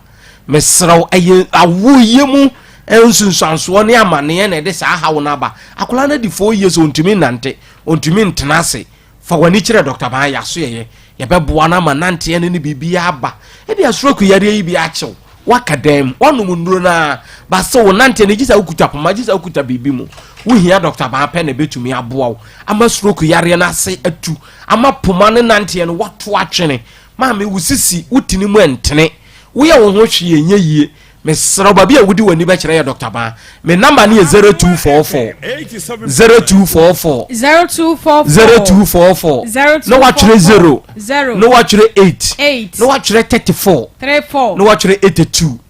Speaker 6: Mesrɛ wo, ɛyɛ awoyɛ mu nsunsuansoɔ ne amaneɛ na ɛde saa haw no aba. Akwadaa no adi 4 years, ɔntumi nnante, ɔntumi ntena ase. Fa w'ani kyerɛ Dɔkta Ban, yɛasoɛyɛ. Yɛbɛboa no ama nanteɛ no ne biribiara aba. Ebia stroke yareɛ yi bi akye wo, woaka dan mu, woanom nnuro no ara, ba sɛ wo nanteɛ no gye sɛ wokuta poma, gye sɛ wokuta biribi mu. Wohia Dɔkta Ban pɛ na ɛbɛtumi aboa wo ama stroke yareɛ no ase atu, ama poma ne nanteɛ no woato atwene. Maame, wo sisi, wo tini mu ɛntene. Woyɛ wo ho hwee ɛnyɛ yie. Mesrɛ wo, baabi a wode w'ani bɛkyerɛ yɛ Dɔkta Baa. Me namba no yɛ 0244 0244
Speaker 2: 0244
Speaker 6: 0244 na watwerɛ 0 na watwerɛ 8 na watwerɛ 34 na watwerɛ 82.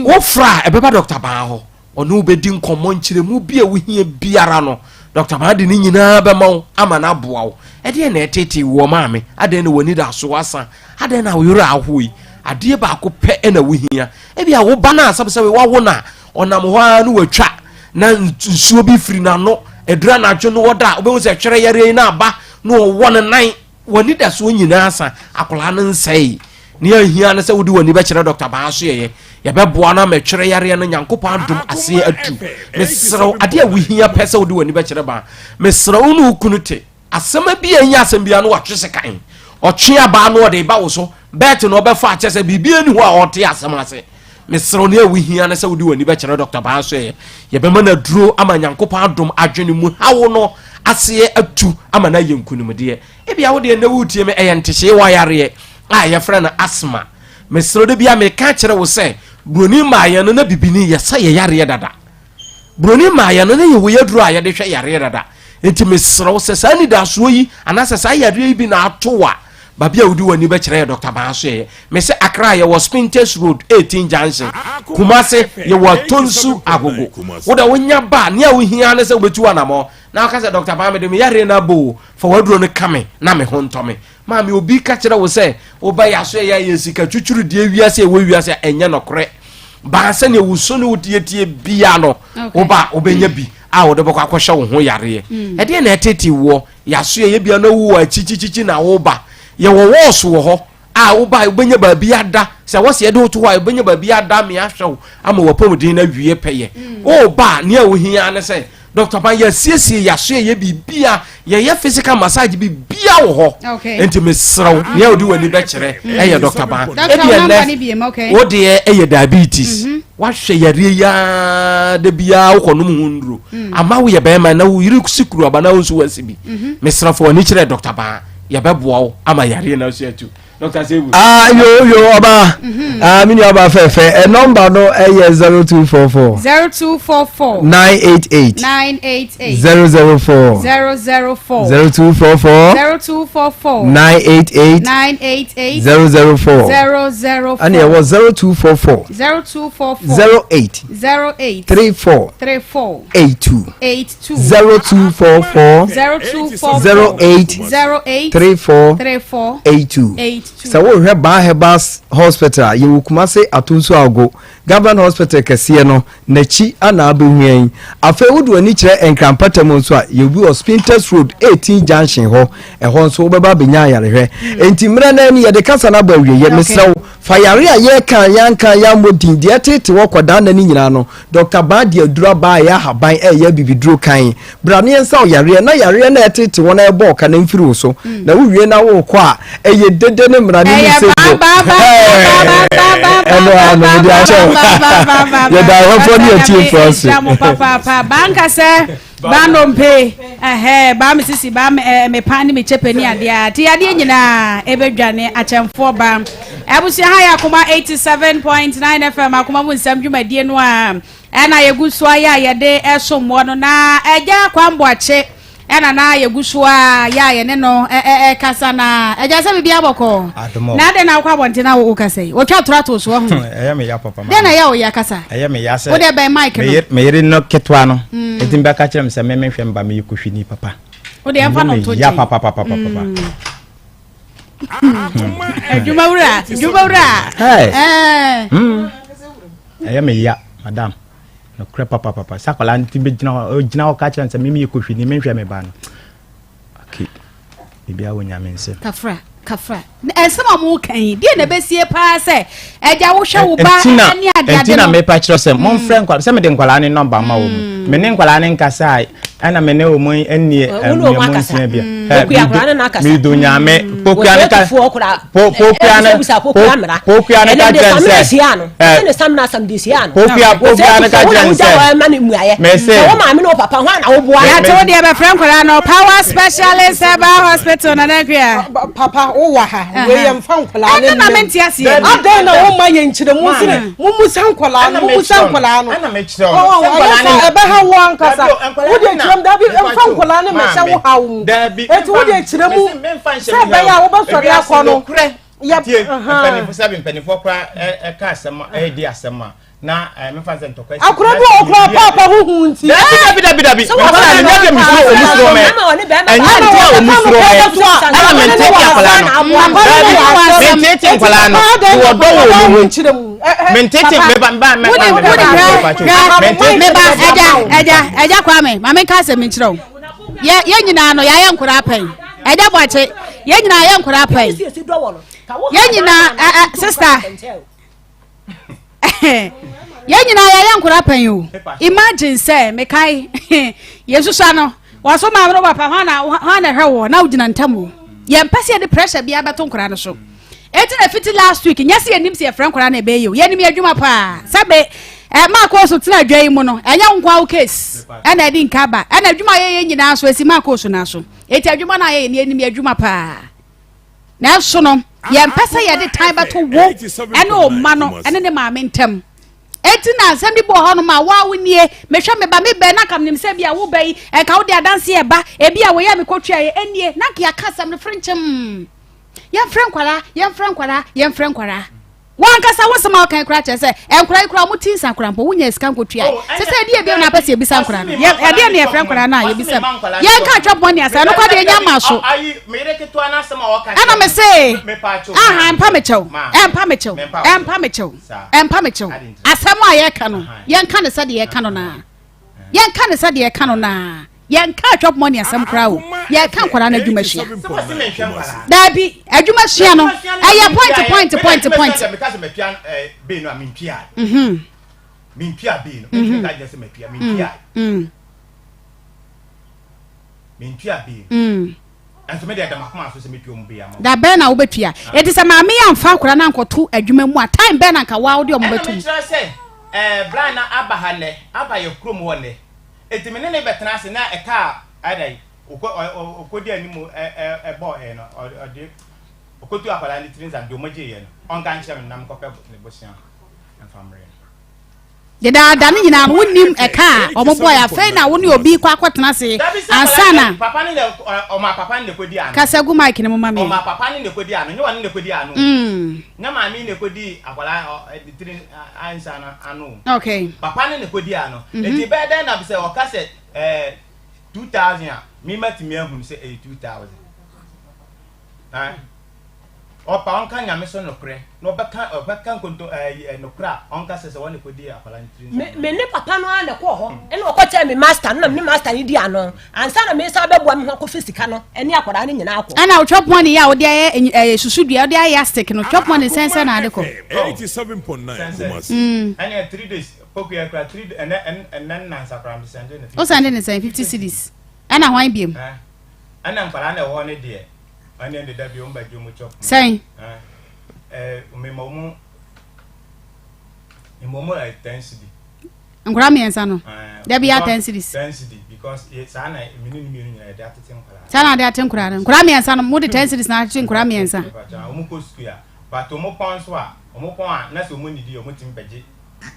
Speaker 6: Wofrɛ a ɛbɛba Dɔkta Baa hɔ. Ɔne wo bɛdi nkɔmmɔ, nkyerɛmu bi a wohia biara no, Dɔkta Maa de ne nyinaa bɛma wo ama no aboa wo. Ɛdeɛn na ɛtetee woɔ maame? Adɛn na w'anidasoɔ asa? Adɛn na wo werɛ aho yi? Adeɛ baako pɛ na wohia. Ebia wo ba no a sɛbesɛbe woawo no a, ɔnam hɔ ara na watwa na nsuo bi firi n'ano, ɛduru anadwo no ɔda a, wobɛhu sɛ twerɛ yareɛ yi na aba na ɔwɔ ne nan. W'anidasoɔ nyinaa asa, akwadaa no nsɛee. Nea ehia ne sɛ wode w'ani bɛkyerɛ Dɔkta Baa Asoɛeɛ. Yɛbɛboa no ama ɛtwerɛ yareɛ no Nyankopɔn adom aseɛ atu. Mesrɛ wo, adeɛ a wohia pɛ sɛ wode w'ani bɛkyerɛ Baa. Mesrɛ wo ne wo kunu te. Asɛm bi a ɛnyɛ asɛm biara no watwe sekan. Ɔtwe abaa no ɔde ba wo so. Bɛɛte no ɔbɛfa akyɛ sɛ biribi ani hɔ a ɔte asɛm ase. Mesrɛ wo nea wohia ne sɛ wode w'ani bɛkyerɛ Dɔkta Baa so ɛ. Yɛbɛma no aduro ama Nyankopɔn adom adwene mu haw no aseɛ atu ama no ayɛ nkunimdeɛ. Ebia wo deɛ nnɛ woretie me ɛyɛ ntehyee wɔ ayareɛ a yɛfrɛ no asthma. Mesrɛ wo da biara meka kyerɛ wo sɛ buroni maa yɛn no na bibini yɛsa yɛ yareɛ dada. Buroni maa yɛn no na yɛwɔ yɛ aduro a yɛde hwɛ yareɛ dada. Enti mesrɛ wo sɛ saa anidasoɔ yi anaasɛ saa yareɛ yi bi na ato wo a, baabi a wode w'ani bɛkyerɛ yɛ Dɔkta Baa so yɛyɛ. Mese Accra yɛwɔ Spintex Road 18 Junction, Kumase yɛwɔ Atonsu Agogo. Wo deɛ wonya ba a, nea wohia ne sɛ wobɛtu anamɔ na woka sɛ Dɔkta Baa mede me yareɛ no abɔ o, fa w'aduro no ka me na me ho ntɔ me. Maame obi ka kyerɛ wo sɛ woba yɛ aso ɛyɛ yɛ sika twitwiri deɛ wiase ɛwɔ wiase a ɛnyɛ nɔkorɛ. Baa sɛnea wosu ne wotietie bia no woba wobɛnya bi a wode bɛkɔ akɔhyɛ wo ho yareɛ. Mm. Ɛdeɛ na ɛtete woɔ yɛaso ɛyɛ bia na wo akyikyikyi na woba. Yɛwɔ wɔɔso wɔ hɔ a woba wobɛnya baabi ada sɛ wɔsɛ yɛde woto hɔ a wobɛnya baabi ada me ahwɛ wo ama wapɔmuden no awie pɛyɛ. Mm. Woba a nea wohia ne sɛ Dr. Ban yɛasiesie yɛaso yɛyɛ biribia yɛyɛ physical massage biribia wɔ hɔ nti mesrɛ wo nea wode w'ani bɛkyerɛ mm. ɛyɛ Dr. Ban ebi ɛnɛ wo deɛ ɛyɛ diabetes mm-hmm. wahwɛ yareɛ yi ara da biara wokɔnom ho nnuro mm. ama woyɛ bɛrima na wo yere si kuru aba na wo nso wasi bi mm-hmm. mesrɛ fo w'ani kyerɛ Dr. Ban yɛbɛboa wo ama yareɛ no so atu Dr. Sebu.
Speaker 7: Ah, yo, yo, ọba. Mm-hmm. Ah, mi ni ọba fẹfẹ. Ẹ nọmba no ẹ yẹ 0244.
Speaker 2: 0244.
Speaker 7: 988.
Speaker 2: 988.
Speaker 7: 004.
Speaker 2: 004.
Speaker 7: 0244.
Speaker 2: 0244.
Speaker 7: 988.
Speaker 2: 988.
Speaker 7: 004.
Speaker 2: 004.
Speaker 7: Ẹni ẹ wọ 0244.
Speaker 2: 0244.
Speaker 7: 08.
Speaker 2: 08.
Speaker 7: 34.
Speaker 2: 34.
Speaker 7: 82.
Speaker 2: 82.
Speaker 7: 0244.
Speaker 2: 0244.
Speaker 7: 08.
Speaker 2: 08.
Speaker 7: 34.
Speaker 2: 34.
Speaker 7: 82.
Speaker 2: 82.
Speaker 7: Sɛ wohwɛ Baa Herbal Hospital a, yɛwɔ Kumase Atonsu Ago, Government Hospital kɛseɛ no n'akyi ana abɛhu yɛn. Afei wode w'ani kyerɛ Nkran mpatamu nso a, yɛwɔ bi wɔ Spintex Road 18 Junction hɔ. Ɛhɔ nso wobɛba abɛnya ayarehwɛ. Enti mmerɛ no ani yɛde kasa no abɔ awieɛ. Mesrɛ wo, fa yare a yɛreka, yɛanka, yɛammɔ din, deɛ ɛtete hɔ kɔdaa nna no nyinaa no, Dɔkta Baa de aduru aba a ɛyɛ ahaban a ɛyɛ abibiduro kann. Bra na yɛnsa wo yareɛ na yareɛ no a ɛtete hɔ na ɛrebɔ wo ka no mfiri wo so. Na wowie na worekɔ a, ɛyɛ dede ne mmara ne
Speaker 2: Ɛyɛ
Speaker 7: ne
Speaker 2: baa
Speaker 7: sebo.
Speaker 2: baa baa baa baa baa baa
Speaker 7: Ɛno ara no, mede akyɛ wo.
Speaker 2: baa baa baa baa
Speaker 7: Yɛda ahwɛfoɔ ne
Speaker 2: Nyame
Speaker 7: atiefoɔ ase.
Speaker 2: nhyira mo papaapa. Baa nka sɛ baa nnompe, ɛhɛɛ, baa me sisi, baa me ɛɛ me pan ne me kyɛpɛ ne adeɛ a. Ti adeɛ nyinaa ɛbɛdwane akyɛmfoɔ ba. Abusua ha yɛ Akoma 87.9 FM Akoma mu nsɛm dwumadie no a ɛna yɛgu so ayɛ a yɛde ɛsom wɔ no na ɛgya Kwamboakye ɛna na yɛgu so a yɛ a yɛne no ɛkasa na ɛgya sɛ biribi abɔkɔ na adɛn na wokɔ abɔnten na wokasa yi wɔtwa tora to so ahu
Speaker 4: ɛyɛ me ya papa
Speaker 2: dɛn na ɛyɛ wo ya kasa
Speaker 4: ɛyɛ me ya sɛ
Speaker 2: wode bɛn mic no
Speaker 4: me yere no ketewa no ɛti mbɛka kyerɛ me sɛ me menhwɛ mba meyɛ kɔhwini papa
Speaker 2: wode ɛmfa no nto
Speaker 4: ya papa papa papa
Speaker 2: adwuma wura adwuma wura
Speaker 4: ɛyɛ me ya madam nokorɛ papapapa sɛ akwadaa no ti bɛgyina hɔ ɔgyina hɔ ka kyerɛ no sɛ meme yɛ kɔhwini menhwɛ me ba no okay biribiara wɔ nyame nsam
Speaker 2: kafra kafra ɛnsɛm a mo ka yi deɛ na ɛbɛsie paa sɛ ɛgya wohwɛ wo ba ne adeade
Speaker 4: no nti na mepa kyerɛ sɛ momfrɛ nkwadaa sɛ mede nkwadaa ne nɔmba ma wɔ mu mm. me ne nkwadaa ne nkasa a ɛna me ne wɔn nni mmiɛmu nsia bia medo nyame pokua ne ka pokua ne pokua ne ka kyerɛ sɛ pokua pokua ne ka kyerɛ sɛ mese
Speaker 2: yàtò deɛ bɛfrɛ nkwadaa no power specialist herbal hospital nana akua.
Speaker 8: papa wowɔ ha wei yɛ mfa nkwadaa ne
Speaker 2: ɛno na mente aseɛ
Speaker 8: adɛn na woma yɛ nkyerɛmu sene mumusa nkwadaa no mumusa nkwadaa no ɛyɛ sɛ ɛbɛha wo ankasa wode kyerɛm dabi mfa nkwadaa no mmɛhyɛ wo haw mu enti wode kyerɛ mu sɛ ɛbɛyɛ a wobɛsɔre akɔ no
Speaker 4: yɛ mpanimfoɔ sɛbi mpanimfoɔ koraa ɛka asɛm ɛdi asɛm a na ɛɛ mefa sɛ ntɔkwa si.
Speaker 8: Akora bi wɔ okura paapa ho hu nti.
Speaker 4: Dabi dabi dabi dabi. Nkɔla no nyɛ de misuro omu suro mɛ. Ɛnyɛ nti a omu suro mɛ. Ɛna mɛ ntete nkɔla no. Dabi mɛ ntete nkɔla no. Wɔ dɔ wɔ omu mu. Mɛ ntete mɛ ba mba mɛ ba mɛ ba mɛ ntete.
Speaker 2: Mɛ ba ɛgya ɛgya ɛgya kwame maame nka asɛm nkyerɛ o. Yɛ yɛ nyinaa no yɛayɛ nkora pɛn. Ɛgya bɔakye yɛ nyinaa yɛ nkora pɛn. Yɛ nyinaa ɛ ɛ sista. yɛn nyinaa yɛyɛ nkora pɛn o imagine sɛ mekae yɛsusua no. Wɔso maame no papa hwan na hwan na ɛhwɛ wɔ na wogyina ntam o. Yɛmpɛ sɛ yɛde pressure biara bɛto nkwadaa no so. Eti na fiti last week nyɛ sɛ yɛnim sɛ yɛfrɛ nkwadaa na ɛbɛyɛ o. Yɛnim yɛ adwuma paa. Sɛbe ɛ maakɔ so tena adwa yi mu no ɛnyɛ wo nko wo case ɛna ɛdi nka ba ɛna adwuma yɛyɛ nyinaa so esi maakɔ so na so. Eti adwuma no a yɛyɛ no yɛnim yɛ adwuma paa. Nanso no yɛmpɛ sɛ yɛde tan bɛto wo ɛne wo mma no ɛne ne maame ntam. Enti na nsɛm bi bɔ hɔnom a wo a wonie, mehwɛ me ba, me bɛ, na nka menim sɛ bi a wo ba yi, nka wode adanse ɛba, ebi a wɔyɛ a mekɔtuaeɛ, ɛnie, na nka yɛaka asɛm no frenkyem. Yɛmfrɛ nkwadaa, yɛmfrɛ nkwadaa, yɛmfrɛ nkwadaa. Wankasa wo nsɛm a wokan koraa kyerɛ sɛ nkwadaa yi koraa wɔn ti nsa koraa mpo wonya sika nkɔtua.
Speaker 4: Oh,
Speaker 2: Sɛ sɛ ɛdeɛ bio na apɛ sɛ yɛbisa nkwadaa no. Ɛdeɛ ne yɛfrɛ nkwadaa no a yɛbisa mu. Yɛnka atwa bɔne asa, ɛno kɔ deɛ ɛnya ma so. Ɛna me se, aha, mpa me kyɛw, ɛmpa me kyɛw, ɛmpa me kyɛw, ɛmpa me kyɛw. Asɛm a yɛka no, yɛnka ne sɛdeɛ yɛka no naa. Yɛnka ne sɛdeɛ yɛka no naa. Yɛnka atwa bɔne asɛm koraa o. Yɛka nkwadaa no adwuma sua. Daabi, adwuma sua no, ɛyɛ point point point point. Mhm.
Speaker 4: Mentua bill no. Mentumi nka nkyerɛ sɛ matua. Mentua. Mentua bill no. Ɛnso me deɛ da m'akoma so sɛ metua ɔmo bill ama.
Speaker 2: Da bɛn na wobɛtua? Eti sɛ maame yi amfa akwadaa no ankɔto adwuma mu a, time bɛn na nka waa wode ɔmo bɛto mu?
Speaker 4: Ɛna mekyerɛ sɛ ɛɛ bra na aba ha nnɛ, aba yɛ kurom hɔ nnɛ. Eti me ne ne bɛtena ase na ɛka a ɛdɛn okɔ ɔ ɔkɔdi anim ɛ ɛ ɛbɔɔ ɛɛ no ɔde ɔkɔtu akwadaa no tiri nsa deɛ ɔmo gyeeɛ no ɔnka nkyerɛ me na menkɔpɛ ne bosea.
Speaker 2: Dedaada no nyinaa no wonnim ɛka a wɔn bɔe afei na wo ne obi kɔ akɔtena ase ansa na. Kasa gu mic no mu ma me.
Speaker 4: Ɔma papa ne na ekodi ano, nyɛ wɔne na ekodi ano. Mm. Nyɛ maame na ekodi akwadaa ne tiri ansa no ano.
Speaker 2: Okay.
Speaker 4: Papa ne na ekodi ano. Mm -hmm. Eti bɛyɛ dɛn na sɛ ɔka sɛ ɛɛ 2000 a, mi ma tumi ahunu sɛ ɛyɛ 2000. Ɔpa ɔnka Nyame so nokorɛ, na ɔbɛka ɔbɛka nkonto ɛɛ nokorɛ a ɔnka sɛ sɛ wɔn na ɛkɔdi akwadaa no tiri
Speaker 3: nsam. Me me ne papa no ara na ɛkɔɔ hɔ ɛna ɔkɔ kyɛɛ me master no na me ne master no di ano ansa na me san bɛboa me ho akɔfa sika no ɛne akwadaa no nyinaa akɔ.
Speaker 2: Ɛna wo chop money yi a wode ayɛ ɛɛ susudua wode ayɛ yastic no chop money sɛn sɛn na ade kɔ.
Speaker 9: 87.9 Kumasi.
Speaker 4: Ɛne 3 days pokuya kura 3 ɛnɛ ɛnɛ nnansa kora me sɛnde ne 50.
Speaker 2: Wo sɛnde ne sɛn 50 cedis ɛna hwan biem.
Speaker 4: Ɛna nkwadaa na ɛwɔ hɔ ne deɛ. Ɛne ɛde da bi wɔn bɛgye wɔn chop.
Speaker 2: Sɛn.
Speaker 4: Ɛɛ mema wɔn mema wɔn ɛ 10 cedi.
Speaker 2: Nkwadaa mmiɛnsa no. Da bi ya 10 cedis.
Speaker 4: 10 cedi because saa na mene ne mmienu nyinaa yɛde atete nkwadaa.
Speaker 2: Saa na ade ate nkwadaa no. Nkwadaa mmiɛnsa no mo de 10 cedis na atete nkwadaa mmiɛnsa.
Speaker 4: Wɔn kɔ sukuu a but wɔn pɔn so a wɔn pɔn a na sɛ wɔn nidi wɔn tumi bɛgye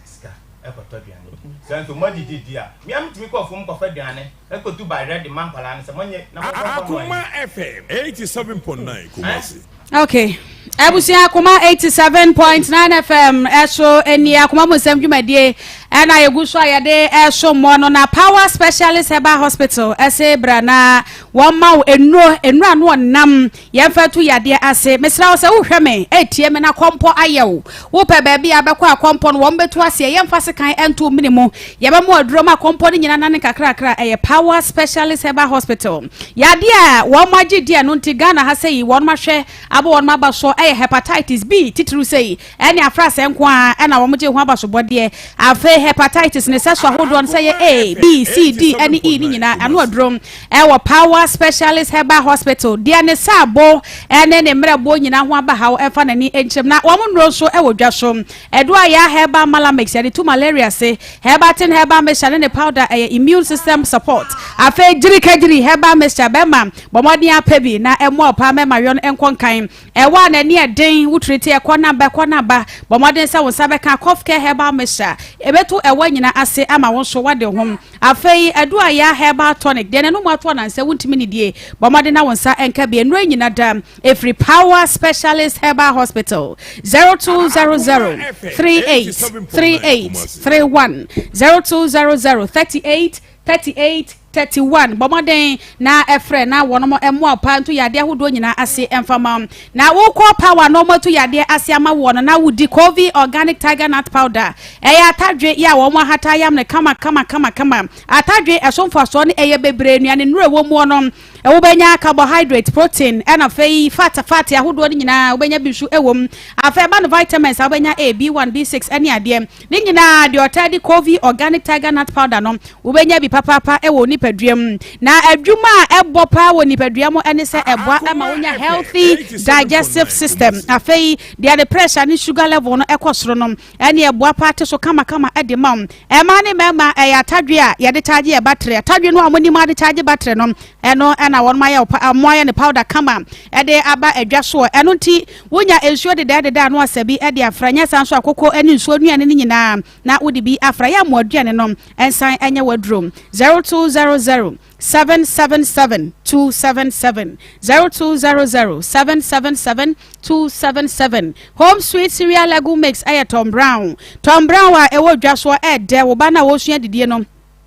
Speaker 4: sika ɛkɔtɔ aduane di. Sɛ nso wɔn adidi di a mmea mi tumi kɔ fam kɔfa aduane. Ekotu bayerɛ de ma nkwadaa no sɛ monyɛ na momfa nkɔ mo
Speaker 9: Akoma
Speaker 4: anim.
Speaker 9: FM 87.9 Kumasi.
Speaker 2: Okay. Abusua Akoma 87.9 FM ɛso ɛni Akoma mu nsɛm dwumadie ɛna yɛgu so a yɛde ɛso mmɔ no na Power Specialist Herbal Hospital ɛse bra na wɔn ma wo nnuro nnuro ano ɔnam yɛmfa tu yadeɛ ase mesrɛ wo sɛ wohwɛ me ɛtie me na kɔmpɔ ayɛ wo wopɛ baabi a bɛkɔ a kɔmpɔ no wɔn bɛtu aseɛ yɛmfa sekan ɛnto mene mu Yɛbɛma wo aduro ma kɔmpɔ no nyina nane kakrakra. Ɛyɛ Power Specialist Herbal Hospital. Yadeɛ a wɔn agye di ɛno nti Ghana ha sɛyi wɔn ahwɛ abɔ wɔn aba soɔ ɛyɛ Hepatitis B titiriw sɛyi ɛne afrasɛɛ nko ara ɛna wɔn gye ho abasobɔdeɛ. Afei Hepatitis ne sɛso ahodoɔ no sɛ yɛ A, B, C, D ɛne E ne nyinaa ɛno aduro ɛwɔ Power Specialist Herbal Hospital. Deɛ ne saabo ɛne ne mmerɛboɔ nyinaa ho aba haw ɛmfa n'ani nkyerɛm na wɔn nnuro nso ɛwɔ dwa so. Ɛdo a yɛa herbal malamix yɛde tu malaria se, Herbatin herbal mixture ne ne powder ɛyɛ immune system support. Afei gyirikagyiri herbal mixture bɛma bɔ mmɔden apɛ bi na ɛmmoa wo paa mɛma yɔn nkɔ nkan. Ɛwɔ a n'ani ɛden wo treat ɛkɔ na ba ɛkɔ na ba. Bɔ mmɔden sɛ wo nsa bɛka cough care herbal mixture ɛbɛtu ɛwɔ nyina ase ama wo nso woade ho. Afei ɛdo a yɛa herbal tonic deɛ n'anum ato anansɛ wontumi nidie bɔ mmɔden na wo nsa nka bi. Nnuro nyina da Ɛfiri Power Specialist Herbal Hospital, 0200 38 38 31, 0200 38 38 31. Bɔ mmɔden na ɛfrɛ na wɔn mmoa paa nto yadeɛ ahodoɔ nyinaa ase mfa ma. Na wokɔ Power na wɔatu yadeɛ ase ama woɔ no na wodi Covey Organic Tiger Nut Powder. Ɛyɛ atadwe yɛ a wɔn ahata ayam no kama kama kama kama. Atadwe ɛso mfasoɔ no ɛyɛ bebree, nnuane nnuro ɛwɔ muo no. Wobɛnya carbohydrate, protein, ɛna afei fat fat ahodoɔ no nyinaa wobɛnya bi nso wɔ mu. Afei ɛba no vitamins a wobɛnya A, B1, B6 ɛne adeɛ. Ne nyinaa deɛ ɔtaa di Covey Organic Tiger Nut Powder no wobɛnya bi papaapa wɔ nipadua mu. Na adwuma a ɛbɔ paa wɔ nipadua mu ɛne sɛ ɛboa ma wonya healthy digestive system. Afei deɛ ne pressure ne sugar level no ɛkɔ soro no ɛne ɛboa paa te so kamakama de ma wo. Mmaa ne mmarima, ɛyɛ atadwe a yɛde kyaagye yɛ battery. Atadwe no a wɔnim ade kyaagye battery no, ɛno ɛna wɔn ayɛ wɔn ayɛ ne powder kama ɛde aba adwa soɔ. Ɛno nti, wonya nsuo dedɛɛdedɛ ano asa bi de afra. Nyɛ saa nso akoko ne nsuo nnuane no nyinaa na wode bi afra. Yɛ amoa aduane no nsan nyɛ w'aduro. 0200 777 277 0200 777 277 Home Sweet Cereal Legume Mix ɛyɛ Tom Brown. Tom Brown a ɛwɔ dwa soɔ ɛɛdɛ wo ba no a wɔresua didie no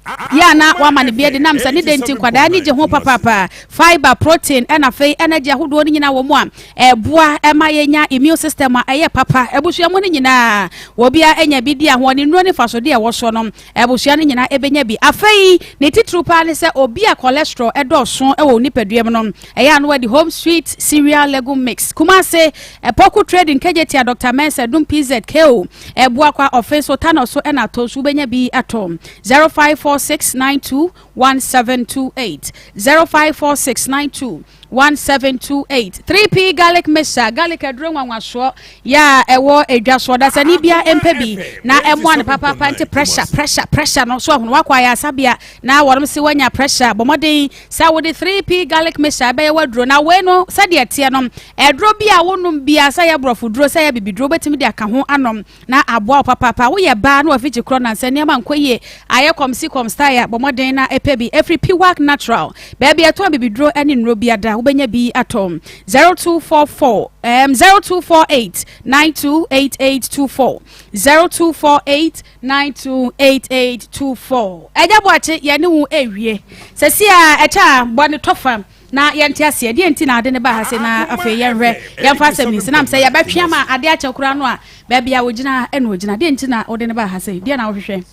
Speaker 2: yɛ a na wama no bi adi nam sɛ ne dɛ nti nkwadaa ani gye ho papaapa. Fiber, protein ɛna afei energy ahodoɔ no nyinaa wɔ mu a ɛboa ɛma yɛnya immune system a ɛyɛ papa. Abusua mu no nyinaa wɔbia anya bi di ahoɔden nnuro ne mfasodeɛ ɛwɔ soɔ no abusua no nyinaa ɛbɛnya bi. Afei ne titiriw paa ne sɛ obi a cholesterol ɛdɔɔso ɛwɔ nipadua mu no ɛyɛ ano adi Home Sweet Cereal Legume Mix. Kumase Ɛpɔku Trading Kejetia Dr. Mensah Dum PZKO ɛboa kwa ɔfe so tano so ɛna atɔ so wobɛnya bi atɔ 0546921728 0546921728 3P garlic mixture garlic aduro nwanwasoɔ yɛ a ɛwɔ edwa soɔ dasani bia mpɛ bi na ɛmoa no papaapa nti pressure pressure pressure no so ahono wakɔ ayɛ asabea na wɔnom se wanya pressure bɔ mmɔden sɛ wode 3P garlic mixture ɛbɛyɛ waduro na wei no sɛdeɛ ɛteɛ no ɛduro bi a wonom bia sɛ yɛ borɔfo duro sɛ yɛ bibiduro wobɛtumi de aka ho anom na aboa wo papaapa. Woyɛ baa na wafikyi korɔ nansɛ nneɛma nkɔ yie ayɛ kɔmsi kɔm style a bɔ mmɔden na ɛpɛ bi ɛfiri Piwak Natural baabi ɛtɔn bibiduro ne nnuro bi ada wobɛnya bi atɔ 0244 0248 928824 0248 928824. Ɛgya Boakye yɛne wo ɛwie sɛsi a ɛkyɛ a bɔ ne tɔfa na yɛnte aseɛ deɛ nti na ade ne ba ha se na afei yɛnhwɛ yɛmfa asɛm ni sinam sɛ yɛbɛtwe ama ade akyɛ koraa no a baabi a wɔgyina ɛna ɔgyina deɛ nti na wode ne ba ha se deɛ na wohwehwɛ.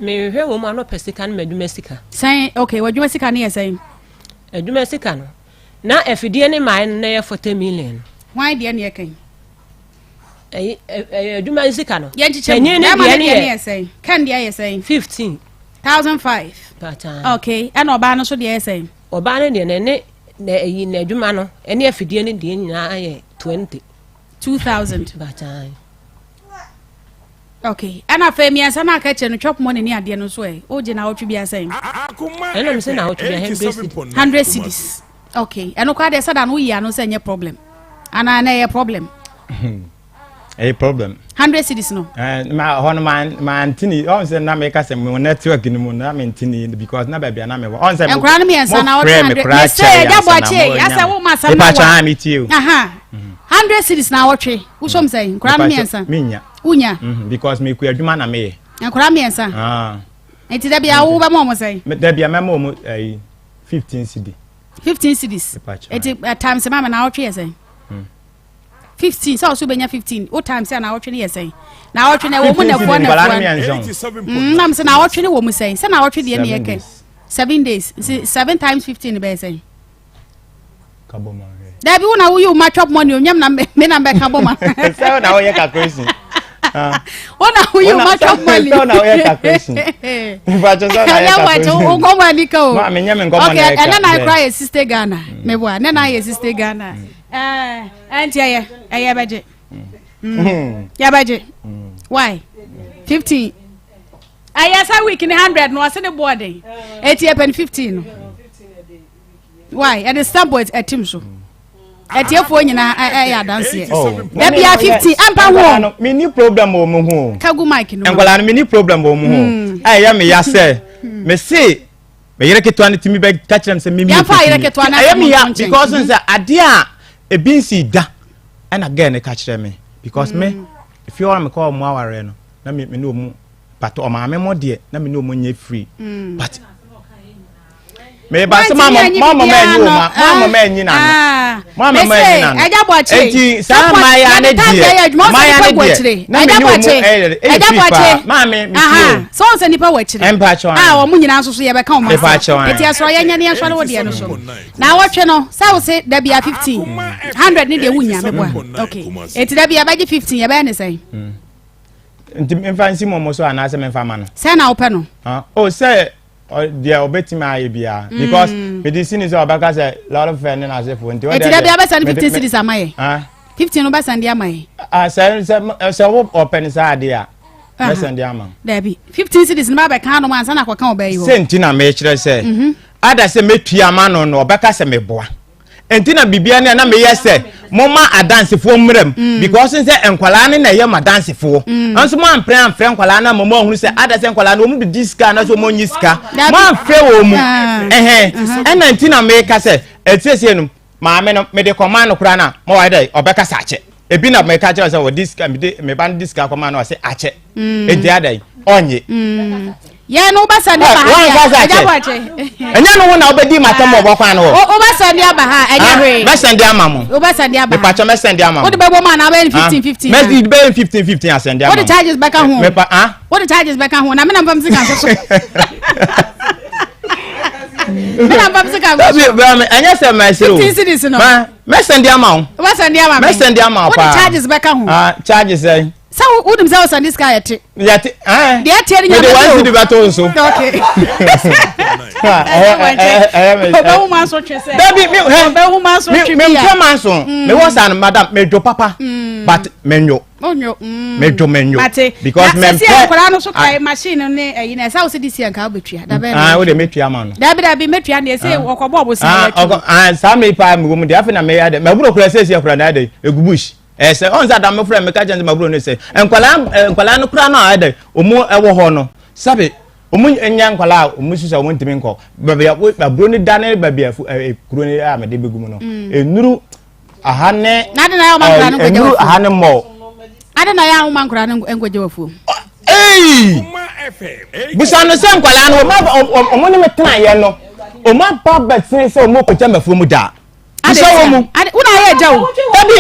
Speaker 3: Mehwehwɛ wɔ mu ano pɛ sika no m'adwuma sika.
Speaker 2: Sɛn okay w'adwuma sika no yɛ sɛn.
Speaker 3: Adwuma sika no na afidie ne mae no na yɛ 40 million.
Speaker 2: Hwan deɛ ne yɛkɛn.
Speaker 3: Ɛyi ɛyɛ adwuma sika no.
Speaker 2: Yɛn kyekyɛ mu. Bɛrima no deɛ ne yɛ sɛn? Ken deɛ yɛ sɛn?
Speaker 3: 15,000.
Speaker 2: 5. Okay, ɛna ɔbaa no nso deɛ yɛ sɛn?
Speaker 3: Ɔbaa no deɛ ne ne ɛyi n'adwuma no ɛne afidie no deɛ nyinaa yɛ 20.
Speaker 2: 2,000. Pataa. Okay, ɛna afei mmiɛnsa no aka kyerɛ no chop money ne adeɛ no nso ɛ wogye na awɔtwe bi asɛn?
Speaker 3: Ɛna mi sɛ na awɔtwe bi 100 cedis.
Speaker 2: 100 cedis. Okay, ɛno koraa deɛ sɛda no woyi ano sɛ ɛnyɛ problem anaa na ɛyɛ problem?
Speaker 4: Ɛyɛ problem.
Speaker 2: 100 cedis no.
Speaker 4: Ɛɛ ma hɔ no ma ma ntini ɔn sɛ na meka sɛ mo network no mu na me ntini because na baabi a na mewɔ ɔn sɛ
Speaker 2: mo nkora no mmiɛnsa na ɔtwe 100 mɛ sɛ ɛgya bɔ akyi asɛ wo ma asɛm na wa
Speaker 4: mepa kyɛn mi tie o.
Speaker 2: 100 cedis na ɔtwe wosɔm sɛ nkora no mmiɛnsa.
Speaker 4: Menya.
Speaker 2: Wonya.
Speaker 4: Because me kua adwuma na meyɛ.
Speaker 2: Nkora mmiɛnsa. Nti dabi a wo bɛma ɔmo sɛn.
Speaker 4: Dabi a mɛma ɔmo ɛyi 15 cedi.
Speaker 2: 15 cedis. Eti times ma me na ɔtwe yɛ sɛn. 15 sɛ ɔso bɛnya 15 wo times a na ɔtwe no yɛ sɛn. Na ɔtwe no ɛwɔ mu nafoa nafoa. Nam sɛ na ɔtwe no wɔ mu sɛn sɛ na ɔtwe deɛ ne yɛ kɛ 7 days nti 7 times 15 bɛyɛ sɛn. Dabi wo na woyi wo ma chop money onyam na me na mbɛka bɔ ma.
Speaker 4: Sɛ wo na woyɛ calculation.
Speaker 2: Wo na woyi wo ma chop money.
Speaker 4: Sɛ wo na woyɛ calculation. Mpatsɔ sɛ wo na woyɛ calculation.
Speaker 2: Wo nkɔmɔ ani ka o.
Speaker 4: Ma me nyɛ me nkɔmɔ na ɛka.
Speaker 2: Okay, ɛnɛ na akora yɛ siste Ghana. Meboa, ɛnɛ na ayɛ siste Ghana. Ɛɛ ɛnti ɛyɛ ɛyɛ bɛgye. Yɛbɛgye. Why? 15. Ɛyɛ sɛ week ni 100 no ɔse ne boɔden. Eti yɛpɛ no 15 no. Why? Ɛde stamp ɛtim so. Ɛtiefoɔ nyinaa ɛyɛ adanseɛ. Dabi a 50 ɛmpa ho.
Speaker 4: Me ni problem wɔ mu ho.
Speaker 2: Kagu mic no.
Speaker 4: Nkwadaa no me ni problem wɔ mu ho. Ɛyɛ me ya sɛ me se me yere ketewa no tumi bɛ ka kyerɛ me sɛ me mi
Speaker 2: Yɛmfa yere ketewa no
Speaker 4: ɛyɛ me ya because sɛ adeɛ a ebi nsi da ɛna girl no ka kyerɛ me because me fie hɔ na me kɔ ɔmo awareɛ no na me me ne ɔmo but ɔmaame mo deɛ na me ne ɔmo nyɛ free but. Meba sɛ mama mama ma anyi wo ma mama ma anyi na no. Mama ma anyi na no.
Speaker 2: Ɛgya bɔ akyire.
Speaker 4: Eti saa maya ne deɛ. Maya ne deɛ. Na me ne wɔn ɛyɛ ɛyɛ firi paa. Maame mi fi o.
Speaker 2: Sɛ wɔn sɛ nipa wɔ akyire.
Speaker 4: Mpa kyɛw
Speaker 2: an. A wɔn nyinaa nso so yɛ bɛka wɔn asɛm. Eti ɛsɔrɔ yɛ nyɛ ne yɛn sɔre wɔ deɛ no so. Na awɔtwe no sɛ wɔ se dabi a 15 100 ne deɛ wunya meboa. Okay. Eti dabi a bɛgye 15 yɛ bɛyɛ ne sɛn.
Speaker 4: Nti mfa nsi mɔmɔ so anaasɛ memfa ma no.
Speaker 2: Sɛ na wopɛ no.
Speaker 4: O sɛ deɛ ɔbɛtumi ayɛ biara mm. because mede si ne sɛ ɔbɛka sɛ lɔre fɛ ne n'asefoɔ nti
Speaker 2: ɔdeɛ dabi abɛsa ne 15 cities ama yɛ 15 no bɛsan de ama yɛ
Speaker 4: sɛ sɛ sɛ wo ɔpɛ ne saa adeɛ a bɛsan de ama
Speaker 2: dabi 15 cities no ba bɛka anom ansa na akɔka ɔbɛyi hɔ
Speaker 4: sɛ nti na mekyerɛ sɛ mhm. ada sɛ mɛtua ama no no ɔbɛka sɛ meboa nti na biribiara ne na meyɛ sɛ moma adansefoɔ mmerɛ mu mm. because sɛ nkwadaa no na ɛyɛ mo adansefoɔ mm. nso mo amprɛ amfrɛ nkwadaa no ama mo ahunu sɛ ada sɛ nkwadaa no wɔn bɛdi sika anaasɛ wɔn nyi sika mo amfrɛ wɔn mu ah. ɛhɛn uh-huh. ɛna nti na meka sɛ ɛtiesie no maame no mede kɔmaa no koraa no a mo wayɛ dɛ ɔbɛkasa akyɛ ebi na meka kyerɛ sɛ wɔde sika mede meba no de sika kɔmaa no ɔsɛ akyɛ mm. enti ada yi ɔnye.
Speaker 2: Yɛn no wobɛsɛn de aba ha deɛ ɛgya bɔ akye.
Speaker 4: Ɛnyɛ no ho na wobɛdi matam wɔ bɔkwan no hɔ.
Speaker 2: Wobɛsɛn de aba ha ɛnyɛ ah, hwee.
Speaker 4: Mɛsɛn de ama mo.
Speaker 2: Wobɛsɛn de aba ha.
Speaker 4: Mepatwɔ mɛsɛn de ama mo.
Speaker 2: Wode bɛbɔ mu anaa wobɛyɛ no 15 15.
Speaker 4: Mɛsɛn bɛyɛ 15 15 asɛn de ama mo.
Speaker 2: Wode charges bɛka ho.
Speaker 4: Mepa ah.
Speaker 2: Wode charges bɛka ho na me na mfa me sika nso so. Me na mfa me sika nso so.
Speaker 4: Ɛnyɛ sɛ mɛsere o.
Speaker 2: 15 cedis no.
Speaker 4: Mɛsɛn de ama wo.
Speaker 2: Wobɛsɛn de ama me.
Speaker 4: Mɛsɛn de ama wo paa.
Speaker 2: Wode charges bɛka ho.
Speaker 4: Ah charges sɛn.
Speaker 2: Sɛ wonim sɛ wosɛnde sika a yɛte.
Speaker 4: Yɛte ɛɛ.
Speaker 2: Deɛ ɛteɛ no nyame
Speaker 4: Mede one cedi bɛto wo so.
Speaker 2: Okay. Ɔbɛhu ma nso twe sɛ.
Speaker 4: Dabi mi hɛ.
Speaker 2: Ɔbɛhu ma nso twe
Speaker 4: bi a. Mi mpɛ ma nso. Mi wɔ saa no madam mi dwo papa. But mi nyo.
Speaker 2: Onyo.
Speaker 4: Mi dwo mi nyo.
Speaker 2: Mate.
Speaker 4: Because mi mpɛ.
Speaker 2: Na sisi akwadaa no so kae machine no ne ɛyi na ɛsɛ wosɛ di si nka wobɛtua. Dabɛ no.
Speaker 4: Ah wo de metua ma no.
Speaker 2: Dabi dabi metua ne ɛsɛ ɔkɔbɔ ɔbosan yɛ
Speaker 4: tu. Ah saa mi pa mi wɔ mu de afei na mi yɛ dɛ. Mɛ buro kura sɛ esi akura na yɛ dɛ egu bush. Ɛsɛ ɔn sɛ adam frɛ meka kyɛn sɛ maburo ne sɛ nkwadaa nkwadaa no koraa no a ɛdɛ ɔmo ɛwɔ hɔ no sɛbe ɔmo nyɛ nkwadaa a ɔmo sisa ɔmo ntumi nkɔ baabi a aburo no da ne baabi a ɛ kuro no a mɛde bɛgu mu no mm. enuru aha ne enuru aha ne mɔ.
Speaker 2: ade na yɛ ahoma nkwadaa no nkɔgye wɔ fuom.
Speaker 4: Ee busa no sɛ nkwadaa no ɔmo ne me tena yɛ no ɔmo aba bɛtene sɛ ɔmo kɔgya mɛfuo mu daa. Bisa wɔ mu.
Speaker 2: Wona ayɛ agya o.
Speaker 4: Dabi.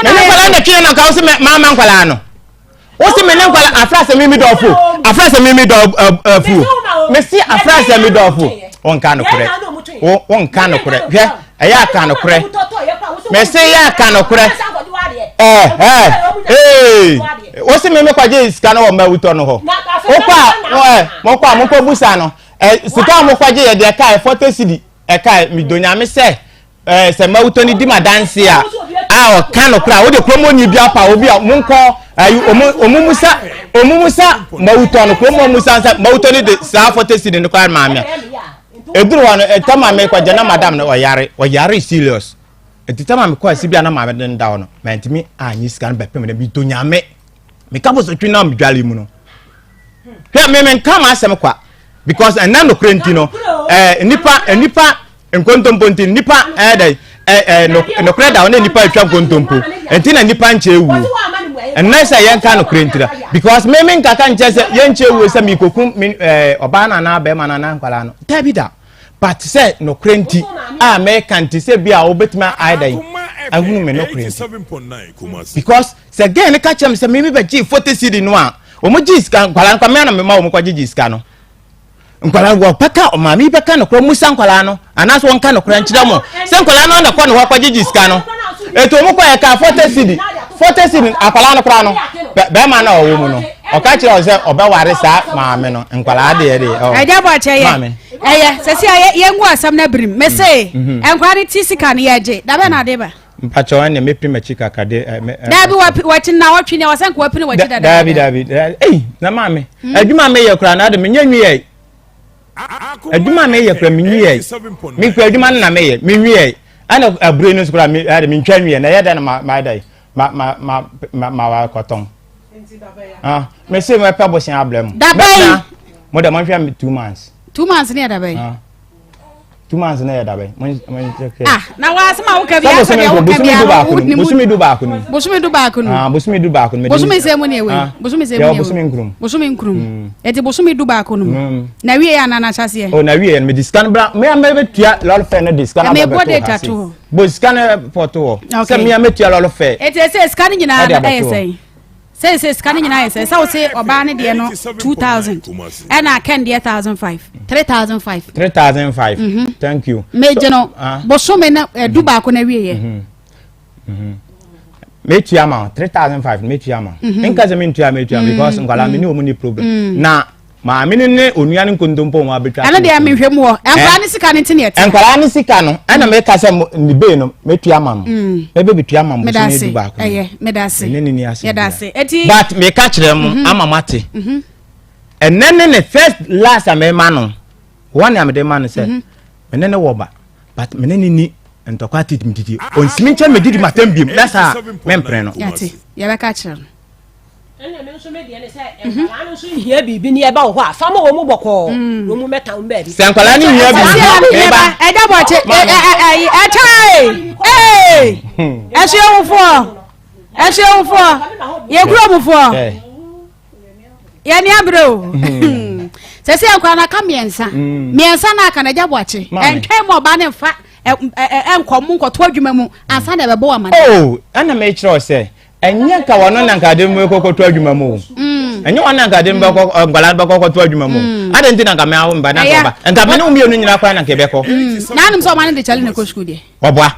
Speaker 4: Mene nkwadaa na twe na nka wo se maama nkwadaa no. Wo se mene nkwadaa afra sɛ mimi dɔfo. Afra sɛ mimi dɔfo. Mesi afra sɛ mi dɔfo. Wonka nokorɛ. Wonka nokorɛ. Hwɛ ɛyɛ aka nokorɛ. Mesi yɛ aka nokorɛ. Ɛɛ ɛɛ ee. Wo se mimi kɔgye sika no wɔ mawutɔ no hɔ. Wokɔ a ɛ mokɔ a mokɔ busa no. Ɛ sika a mokɔgye yɛ deɛ kae 40 cedi. Ɛkae, medɔ Nyame sɛ eh, sɛ mawutɔ no di m'adanse a, a ɔka no koraa, wode kurom onyi bi apa obi a monkɔ ayi ɔmo ɔmo musa ɔmo musa mawutɔ no kurom ɔmo musa sɛ mawutɔ no de saa fɔte sidi no koraa maame a eduru hɔ no ɛtɔ maame kɔgye na madam no ɔyare ɔyare serious nti tɛ maame kɔ asi bi a na maame de no da hɔ no mantumi anyi sika no bɛpem no medɔ Nyame meka bosotwe na medwale mu no hwɛ me menka m'asɛm kwa because ɛnna nokorɛ nti no ɛɛ nipa nipa nkontompo nti nipa ɛɛ dɛ ɛɛ nokorɛ da hɔ na nipa atwa nkontompo nti na nipa nkyɛ ewuo ɛnna sɛ yɛnka nokorɛ nti na because me me nkaka nkyɛ sɛ yɛnkyɛ ewuo sɛ mikokum me ɛɛ ɔbaa no anaa bɛrima no anaa nkwadaa no dabi da but sɛ nokorɛ nti a mɛka nti sɛ bi a wobɛtumi ayɛ dɛ ahunu me nokorɛ nti because Sɛ girl no ka kyerɛ me sɛ me bɛ gye 40 cedi no a, wɔn gye sika nkwadaa no kwa me na me ma wɔn kɔ gyegye sika no. Nkwadaa wɔ bɛka maame yi bɛka nokorɛ musa nkwadaa no anaasɛ wɔn ka nokorɛ nkyerɛ mo sɛ nkwadaa no na kɔ ne hɔ kɔ gyegye sika no. Etu wɔn kɔ ɛka 40 cedi 40 cedi akwadaa no koraa no bɛrima no a ɔwɔ mu no ɔka kyerɛ wɔn sɛ ɔbɛware saa maame no nkwadaa deɛ deɛ.
Speaker 2: Ɛgya bɔ akyɛ yɛ ɛyɛ sɛsi a yɛn ngu asɛm no abirim mese mhm. nkwadaa no ti sika no yɛgye dabɛ na ade ba.
Speaker 4: Mpakyɛw ɛnna mepere m'akyi kakra de ɛ mɛ.
Speaker 2: Daabi wapi wakyi na ɔtwe nea wɔsɛ nka wapini wakyi dada.
Speaker 4: Daabi daabi ɛyi na maame hmm. adwuma mi yɛ kura na adi mi nye nwi yɛ adwuma mi yɛ kura mi nwi yɛ mi kura adwuma no na mi yɛ mi nwi yɛ ɛna abure no nso kura mi ɛde mi ntwa nwi yɛ na ɛyɛ dɛ na ma ma ɛdɛ ma ma ma ma ma wa kɔtɔn ah mɛ se mɛ pɛ bosia abirɛ mu.
Speaker 2: Dabai.
Speaker 4: Mo dɛ mo nhwɛ mi 2 months.
Speaker 2: 2 months ni yɛ dabai.
Speaker 4: 2 months na yɛ dabɛ mo mo n kyɛ.
Speaker 2: Ah na wa asɛm a woka bi asɛ deɛ woka bi ano wo ne mu.
Speaker 4: Bosome 11 no.
Speaker 2: Bosome 11 no.
Speaker 4: Ah bosome 11 no.
Speaker 2: Bosome sɛ mu ne ewe. Bosome sɛ mu ne ewe.
Speaker 4: Bosome nkurum.
Speaker 2: Bosome nkurum. Eti bosome 11 no. Na wie ya na na ahyɛseɛ.
Speaker 4: O na wie yɛ no mede sika no bra me a mɛbɛtua lɔre fɛ no de sika no
Speaker 2: abɛbɛto
Speaker 4: ha
Speaker 2: Ɛmɛ bɔ data to hɔ.
Speaker 4: Bɔ sika no pɔto hɔ. Sɛ me a mɛtua lɔre fɛ.
Speaker 2: Eti ɛsɛ sika no nyinaa ɛyɛ sɛn? Seesei sika no nyinaa yɛ sɛ sɛ wose ɔbaa no deɛ no 2000 ɛna Ken deɛ 1005 3005.
Speaker 4: 3005 mhm. thank you.
Speaker 2: Megye no ah. bosome no ɛdu baako na awieɛ.
Speaker 4: Mhm. Mhm. Metua ma 3005 metua ma. Nka sɛ mentua metua because nkwalaa me ne wɔn ni problem. Na maame no ne onua no nkontompo wɔn abɛtwa.
Speaker 2: Ɛno deɛ mehwɛ mu wɔ nkwadaa ne sika no nti ne ɛte.
Speaker 4: Nkwadaa ne sika no ɛna mm. meka sɛ ne bee no metua ama no. Mm. Mɛbɛ betua ama mo so ne du baako.
Speaker 2: Ɛyɛ medase.
Speaker 4: Ɛne ne ni ase.
Speaker 2: Yɛdase eti.
Speaker 4: But meka kyerɛ mo mhm. ama mo ate. Mhm. Ɛnɛ ne ne first last a mɛma no wɔn a mede ma no sɛ mhm. mene ne wɔ ba but mene ne ni ntɔkwa titititi onsimi nkyɛn medidi matam biem na saa mempere no.
Speaker 2: Yate yɛbɛka kyerɛ no.
Speaker 3: Ɛna me nso me deɛ ne sɛ nkwadaa no nso hia biribi ne ɛba wɔ hɔ a fa ma wɔn mu bɔkɔɔ mm. wɔn mu mɛta wɔn baabi.
Speaker 4: Sɛ nkwadaa no hia biribi
Speaker 2: meba. Ɛda bɔ akyi ɛkyɛ ee ɛsuahufoɔ ɛsuahufoɔ yɛ kuromufoɔ yɛ ni abere o hmm. sɛ sɛ nkwadaa no aka mmiɛnsa hmm. mmiɛnsa na aka na ɛgya bɔ akyi ɛntwɛn mu ɔbaa ne nfa ɛnkɔ mu nkɔto adwuma mu ansa na ɛbɛbɔ wɔn amane.
Speaker 4: oo ɛna mɛkyerɛ sɛ ɛnyɛ nka wɔn na nka de mu kɔkɔto adwuma mu o mm. ɛnyɛ wɔn na nka de mu bɛkɔ nkwadaa bɛkɔ kɔto adwuma mu mm. adi nti na nka mɛ awo mba na nka ɔba nka mɛ ne wo mmienu nyinaa kora na nka ɛbɛkɔ.
Speaker 2: Mm. Naanum sɛ ɔma ne de kyɛle ne kɔ sukuu deɛ.
Speaker 4: Ɔboa.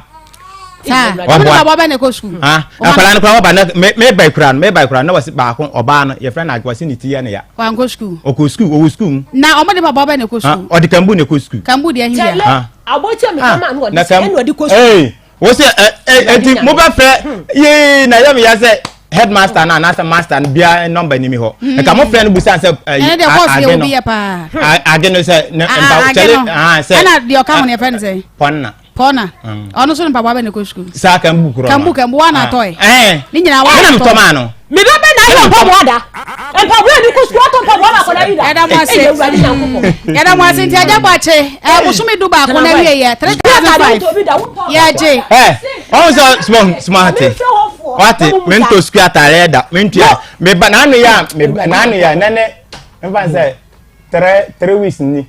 Speaker 2: Saa ɔmo ne baabɔ bɛ ne kɔ sukuu.
Speaker 4: Akwadaa no kora wɔba na mɛ mɛ ba ekura no mɛ ba ekura no na wɔsi baako ɔbaa no yɛfrɛ no wɔsi ne ti yɛ ne ya.
Speaker 2: Wankɔ sukuu.
Speaker 4: Ɔkɔ sukuu ɔwɔ sukuu mu.
Speaker 2: Na ɔmo de baabɔ bɛ ne kɔ sukuu.
Speaker 4: Ɔde kambu ne kɔ sukuu.
Speaker 2: Kambu deɛ ɛhin
Speaker 3: bia. Abɔkye mi kama no ɔde sɛ ɛna ɔde kɔ sukuu.
Speaker 4: Wo sɛ ɛ ɛ eti mo bɛ fɛ yee na yɛ mi ya sɛ headmaster na anaasɛ master no bia nɔmba ni mi hɔ nka mo fɛ no busa sɛ
Speaker 2: ɛyi age no
Speaker 4: age no sɛ ne mpa kyɛlɛ
Speaker 2: sɛ ɛna deɛ ɔka ho no yɛfrɛ no sɛ
Speaker 4: pɔnna
Speaker 2: pɔnna ɔno so ne mpaboa bɛ ne kɔ sukuu
Speaker 4: saa kambu korɔ
Speaker 2: kambu kambu wa na atɔ yɛ ne nyinaa wa
Speaker 4: atɔ ɛna metɔ maa no
Speaker 3: Me ba bɛ na ayɛ mpaboa da. Mpaboa ni kɔ sukuu atɔ mpaboa ma akɔda yi da.
Speaker 2: Yɛda mo ase. Yɛda mo ase nti agya bɔ akye. Ɛ bosome 11 na wie yɛ 3005. Yɛgye.
Speaker 4: Ɛ ɔn sɛ small small ate. Wate me ntɔ sukuu ataare da me ntua me ba n'ano yɛ a me ba n'ano yɛ nɛnɛ nfa sɛ 3 3 weeks ni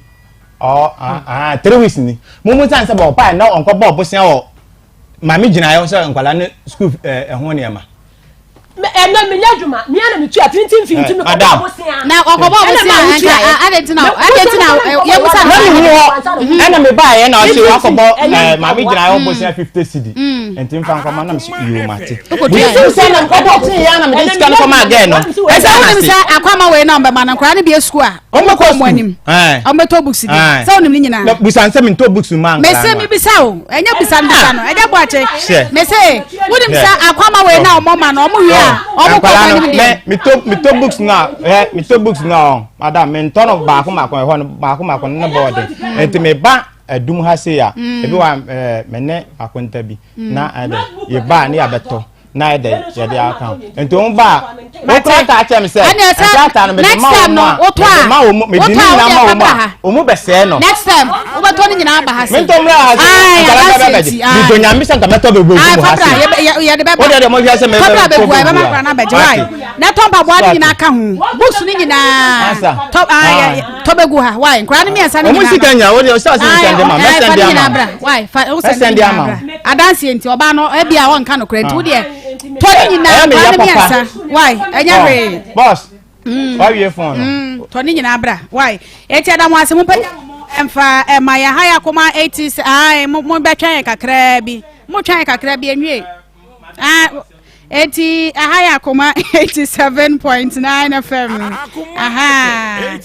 Speaker 4: ɔ ah 3 weeks ni mo mu san sɛ bɔ ɔpaa na ɔnkɔ bɔ ɔbosia wɔ maame gyina yɛ sɛ nkwadaa ne sukuu ɛho nneɛma.
Speaker 3: Ɛnɛ menya adwuma mea na metua tintin fi nti mekɔbɔ abosea
Speaker 2: na ɔkɔbɔ abosea nka adɛn nti na adɛn nti na yɛbusa
Speaker 4: no na mehu hɔ ɛna mebaeɛ na ɔse wakɔbɔ maame gyina yɛ ɔbosea 50 cedi nti mfa nkɔma na mese yoo mate mesu sɛ na mekɔbɔ teeɛ na mede sika no kɔma agɛɛ no
Speaker 2: ɛsɛ wonim sɛ akwama wei na ɔmbɛma no nkoraa no bie sukuu a ɔmbɛkɔ ɔmo anim ɔmbɛtɔ books bi sɛ wonim ne nyinaa
Speaker 4: busa nsɛ mentɔ books ma
Speaker 2: nkora mese mebisa o ɛnyɛ bisa no bisa no ɛnyɛ bɔ akye mese wonim sɛ akwama wei na ɔmɔ ma no ɔmo wie a ɔmo kɔ ɔmo anim deɛ
Speaker 4: metɔ metɔ books no a ɛ metɔ books no a madam mentɔ no baako baako ɛhɔ no baako baako no ne bɔɔde nti meba adum ha sei a ebi wa ɛɛ me ne akonta bi na ɛdɛ yɛba a ne yɛabɛtɔ na ɛdɛ yɛde aka ho nti wɔn ba a wokura taa kyerɛ mi sɛ nkrataa no mede ma wɔn a mede ma wɔn mede ne nyinaa ma wɔn a wɔn bɛsɛɛ no.
Speaker 2: Next time wobɛtɔ ne nyinaa ba ha se.
Speaker 4: Mentɔ mmra ha se nkala bɛ bɛ bɛgye medo nyame sɛ nka mɛtɔ bɛgu mu ha se.
Speaker 2: Yɛde bɛba
Speaker 4: wode deɛ mohwɛ sɛ mɛtɔ
Speaker 2: bɛgu bɛgu ɛbɛma nkora no abɛgye wae na tɔ mpaboa no nyinaa ka ho books no nyinaa tɔ tɔ bɛgu ha wae nkora no mmiɛnsa no nyinaa
Speaker 4: ɔmo sika nya wode ɔsɛ ɔsɛ sɛnde ma mɛsɛnde ama
Speaker 2: wae fa wo sɛnde ama adanseɛ nti ɔbaa no ebi a ɔnka nokorɛ nti wodeɛ tɔ ne nyinaa nkora no mmiɛnsa wae ɛnyɛ hwee
Speaker 4: boss wawie phone no
Speaker 2: mm, tɔ ne nyinaa bra wae eti ɛda mo ase mo mpagya mo mo ɛmfa ɛma yɛn ha yɛ akoma eti sɛ ae mo mo bɛtwɛn yɛn kakraa bi mo twɛn yɛn kakraa bi enwie ah eti aha yɛ akoma 87.9 fm aha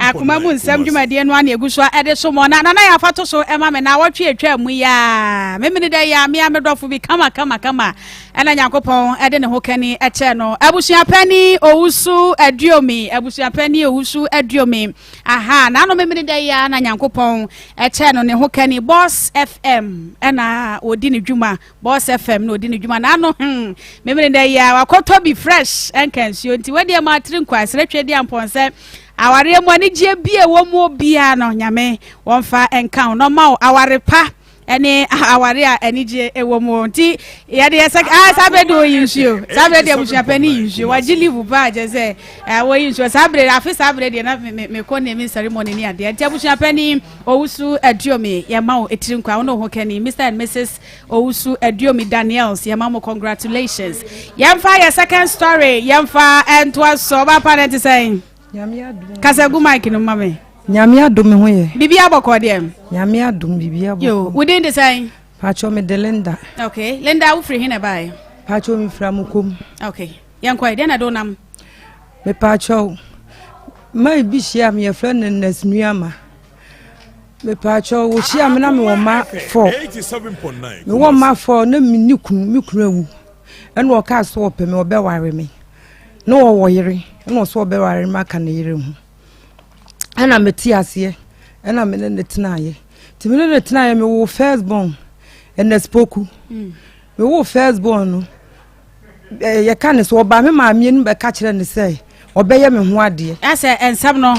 Speaker 2: akoma mu nsɛm dwumadie no ana egu so ɛde so mo na nana yɛ afa to so ɛma me na awɔtwe atwa mu yaa memene dɛ yɛ amea me dɔfo bi kama kama kama Ɛna Nyankopɔn de ne ho kani kyɛɛ no. Abusuapani Owusu Aduomi, Abusuapani Owusu Aduomi, aha, n'ano memene da yi ara na Nyankopɔn kyɛɛ no ne ho kani. Boss FM ɛna ɔdi ne dwuma, Boss FM na ɔdi ne dwuma, n'ano hmm, memene da yi ara wakɔtɔ bi fresh ɛnka nsuo nti wadeɛ ma atiri nkwa, srɛtwe di ampɔnsɛ. Awareɛ mu anigyeɛ bi a ɛwɔ mu biara no, Nyame wɔmfa nka wo na ɔma wo aware pa ɛne aware a anigyeɛ ɛwɔ mu. Nti yɛde yɛ sɛ ah saa bere de oyi nsuo, saa bere de abusuapɛni yi nsuo, wagye leave paa kyɛ sɛ wɔyi nsuo saa bere afe saa bere deɛ na me me kɔ naming ceremony ne adeɛ. Nti abusuapɛni Owusu Aduomi yɛma wo etiri nkwa, wo ne wo ho kani Mr and Mrs Owusu Aduomi Daniels yɛma mo congratulations. Yɛmfa yɛ second story yɛmfa ɛntoa so. Ɔba pa na ɛte sɛn?
Speaker 8: Nyame adom.
Speaker 2: Kasa gu mic no ma me.
Speaker 8: Nyame adom me ho yɛ.
Speaker 2: Biribi abɔkɔ deɛ.
Speaker 8: Nyame adom biribi abɔkɔ.
Speaker 2: Yo, wo din de sɛn?
Speaker 8: Pacho me de Linda.
Speaker 2: Okay, Linda wo firi he na ɛbaeɛ?
Speaker 8: Pacho me firi Amokom.
Speaker 2: Okay, yɛnkɔ deɛ na ɛde wo nam?
Speaker 8: Me pacho, man bi hyia me yɛfrɛ no Nurse Nuama. Me pacho, wo hyia me na me wɔ ma fɔ. Me wɔ ma fɔ na me ni kunu, me kunu awu. Ɛna ɔkaa sɛ ɔpɛ me ɔbɛware me. Na ɔwɔ yere, ɛna ɔsɛ ɔbɛware me aka ne yere ho. Ɛna mete aseɛ, ɛna me ne ne tenaeɛ. Nti me ne ne tenaeɛ me wo first born, Ernest Poku. Me wo first born no, yɛka ne sɛ ɔbaa me maame anim bɛka kyerɛ ne sɛ ɔbɛyɛ me ho adeɛ.
Speaker 2: Asɛ nsɛm no,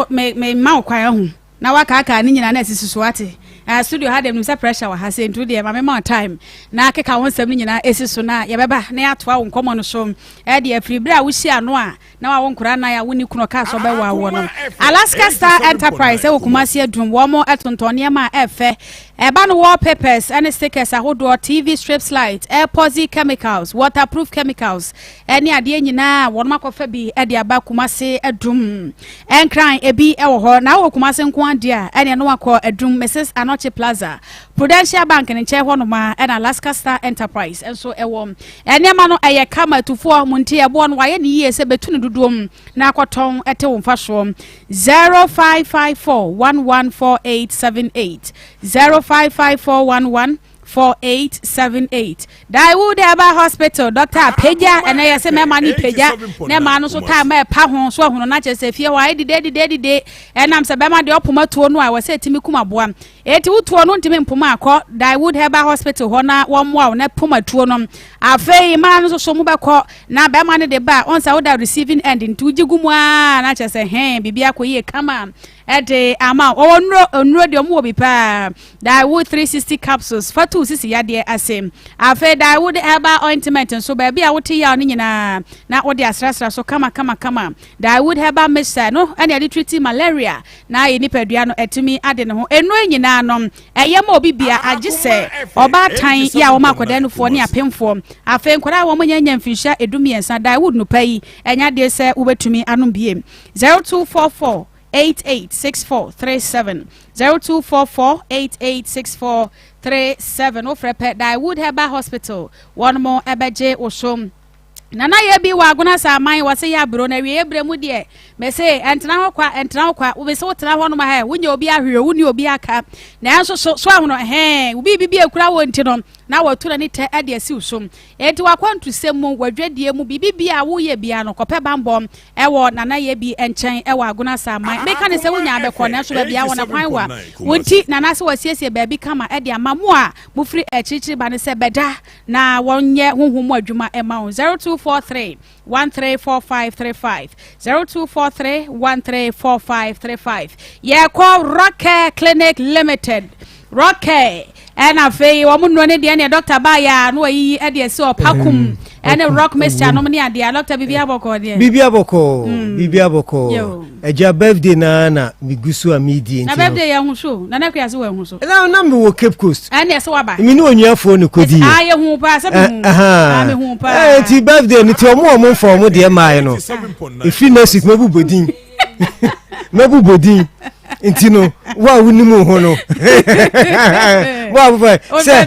Speaker 2: me me ma wo kwan ahu na wakaakaa ne nyinaa na asisi so ate. Studio ha deɛ menim sɛ pressure wɔ ha sɛ nti deɛ ma me ma time na keka wo nsɛm no nyinaa esi so na yɛbɛba na yɛatoa wo nkɔmmɔ no so. Ɛdeɛ firi berɛ a wohyia no a na wawo nkwadaa nan a wonni kunu ɔkaa sɛ ɔbɛwɔ awoɔ no. Alaska Star Enterprise ɛwɔ Kumasi Adum, wɔn tontɔn nneɛma a ɛfɛ. Ɛba no wallpapers ɛne stickers ahodoɔ, TV strips light, epoxy chemicals, waterproof chemicals ɛne adeɛ nyinaa wɔn akɔfa bi ɛde aba Kumasi Adum. Ɛnkran ebi ɛwɔ hɔ na wɔ Kumasi nko adeɛ a ɛne ɛno akɔ Adum Mrs Anokye Plaza, Prudential Bank ne nkyɛn hɔ nom a ɛna Alaska Star Enterprise nso ɛwɔ. Nneɛma no ɛyɛ kama atufoɔ mo nti ɛboɔ no wayɛ ne yie sɛ bɛtu no dodoɔ mu na akɔtɔn ɛte wo mfasoɔ. 0554 114878 0554 114878 Daewoo Herbal Hospital Doctor apagya ɛnɛ yɛ sɛ mɛma no pagya na ɛma no nso taa ma ɛpa ho so ahunu na kyerɛ sɛ fie hɔ ayɛ dide dide dide ɛnam sɛ bɛma deɛ ɔpoma tuo no a wɔ sɛ ɛtumi kum aboa. Enti wo tuo no ntumi mpoma kɔ Daewood Herbal Hospital hɔ na wɔmmoa wo na poma tuo no. Afei mmaa no nso so mobɛkɔ na bɛrima no de ba a, ɔn sɛ woda receiving end nti wogye gu mu ara na kyerɛ sɛ hɛn biribi akɔ yie kama ɛde ama wo. Wɔwɔ nnuro, nnuro deɛ wɔn wɔ bi paa. Daewood 360 capsules fa tu sisi yadeɛ ase. Afei Daewood Herbal Ointment nso baabi a wote yaw no nyinaa na wode asrasra so kama kama kama. Daewood Herbal Mixture no ɛna yɛde treat malaria na yɛn nipadua no atumi ade ne ho. Nnuro yi nyinaa no, ɛyɛ ma obi bia agye sɛ ɔbaatan yi a wɔn akwadaa nufoɔ ne apemfoɔ. Afei nkwadaa a wɔn nyɛ nya mfinhyia 13 Daewood no pa yi, ɛnyɛ adeɛ sɛ wobɛtumi anom bie. 0244 886437 0244 886437 Wofrɛ pɛ Daewood Herbal Hospital, wɔn mo ɛbɛgye wo so. Nana yɛ bi wɔ agona sa aman wɔse yɛ aburo na awieɛ berɛ mu deɛ mese ɛntena hɔ kwa ɛntena hɔ kwa wobese wotena hɔ nom hɛ wonyɛ obi ahwee wonni obi aka nanso so so ahono ɛhɛn wo biribi bi ekura wɔ nti no na watu n'ani tɛ ɛde asi wo so enti wakwantusɛm mu wadwadie mu biribi bi a woyɛ bia no kɔpɛ bambɔ ɛwɔ nana yɛ bi nkyɛn ɛwɔ agona sa aman meka ne sɛ wonya abɛkɔ nanso baabi a wɔ na kwan wa wo nti nana sɛ wasiesie baabi kama ɛde ama mo a mofiri akyirikyiri ba ne sɛ bɛda na wɔnyɛ honhom mu adwuma mma wo 0243 134535 0243 134535 yɛkɔ Rockcare Clinic Limited Rockcare ɛna afei wɔn nnuro ne deɛ ne dɔkta baayɛ a na wɔyiyi ɛde asi ɔpakum ɛne rock mixture nom ne adeɛ dɔkta biribi abɔkɔ deɛ
Speaker 10: biribi abɔkɔ biribi abɔkɔ Agya birthday na na me gu so a me die nti no.
Speaker 2: Na birthday yɛ ho so na na kua se wɔ ho so.
Speaker 10: Na na me wɔ Cape Coast.
Speaker 2: Ɛne ɛsɛ waba.
Speaker 10: Me ne onuafoɔ no kɔdi yɛ.
Speaker 2: Ah yɛ hu paa sɛ me hu. Ah me hu paa.
Speaker 10: Eh nti birthday no ti ɔmo ɔmo nfa ɔmo deɛ maa yɛ no. Efi next week mɛbu bodin. Mɛbu bodin. Nti no wo a wonim wo ho no. Wo a wofɛ sɛ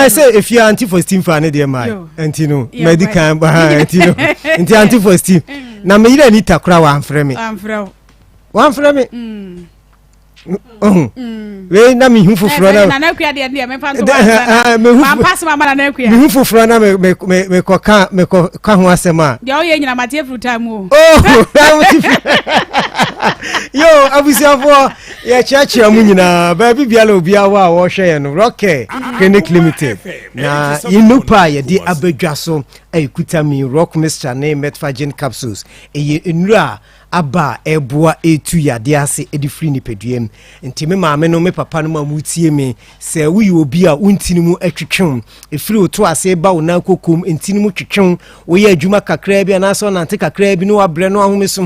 Speaker 10: sɛ efi anti for steam fa ne deɛ maa yɛ. Nti no mɛdi kan ba nti no nti anti for steam. Na me yere Anita koraa wamfrɛ me. Wamfrɛ me. Mm. Ɔho. Mm. Wei na mehu foforɔ na.
Speaker 2: Nana Akua deɛ deɛ mefa nso wa.
Speaker 10: Mehu mehu foforɔ na me me me mekɔka mekɔka ho asɛm a.
Speaker 2: Deɛ ɔyɛ nyina mate afiri time o.
Speaker 10: Oh, yo abusuafoɔ yɛkyeakyea mu nyinaa baabi biara obiara wɔ a wɔhwɛ yɛn no Rockcare Clinic Limited na yɛn pa a yɛde abadwa so a ɛkuta mi rock mixture ne metforgen capsules. Ɛyɛ nnuro a aba a ɛreboa ɛretu yadeɛ ase de firi nipadua mu. Nti me maame no, me papa no mu a motie me, sɛ woyɛ obi a wo ntini mu twetwe wo, ɛfiri wo to ase ba wo nan kokom, ntini mu twetwe wo, woyɛ adwuma kakraa bi anaasɛ ɔnante kakraa bi na wabrɛ no ahome so,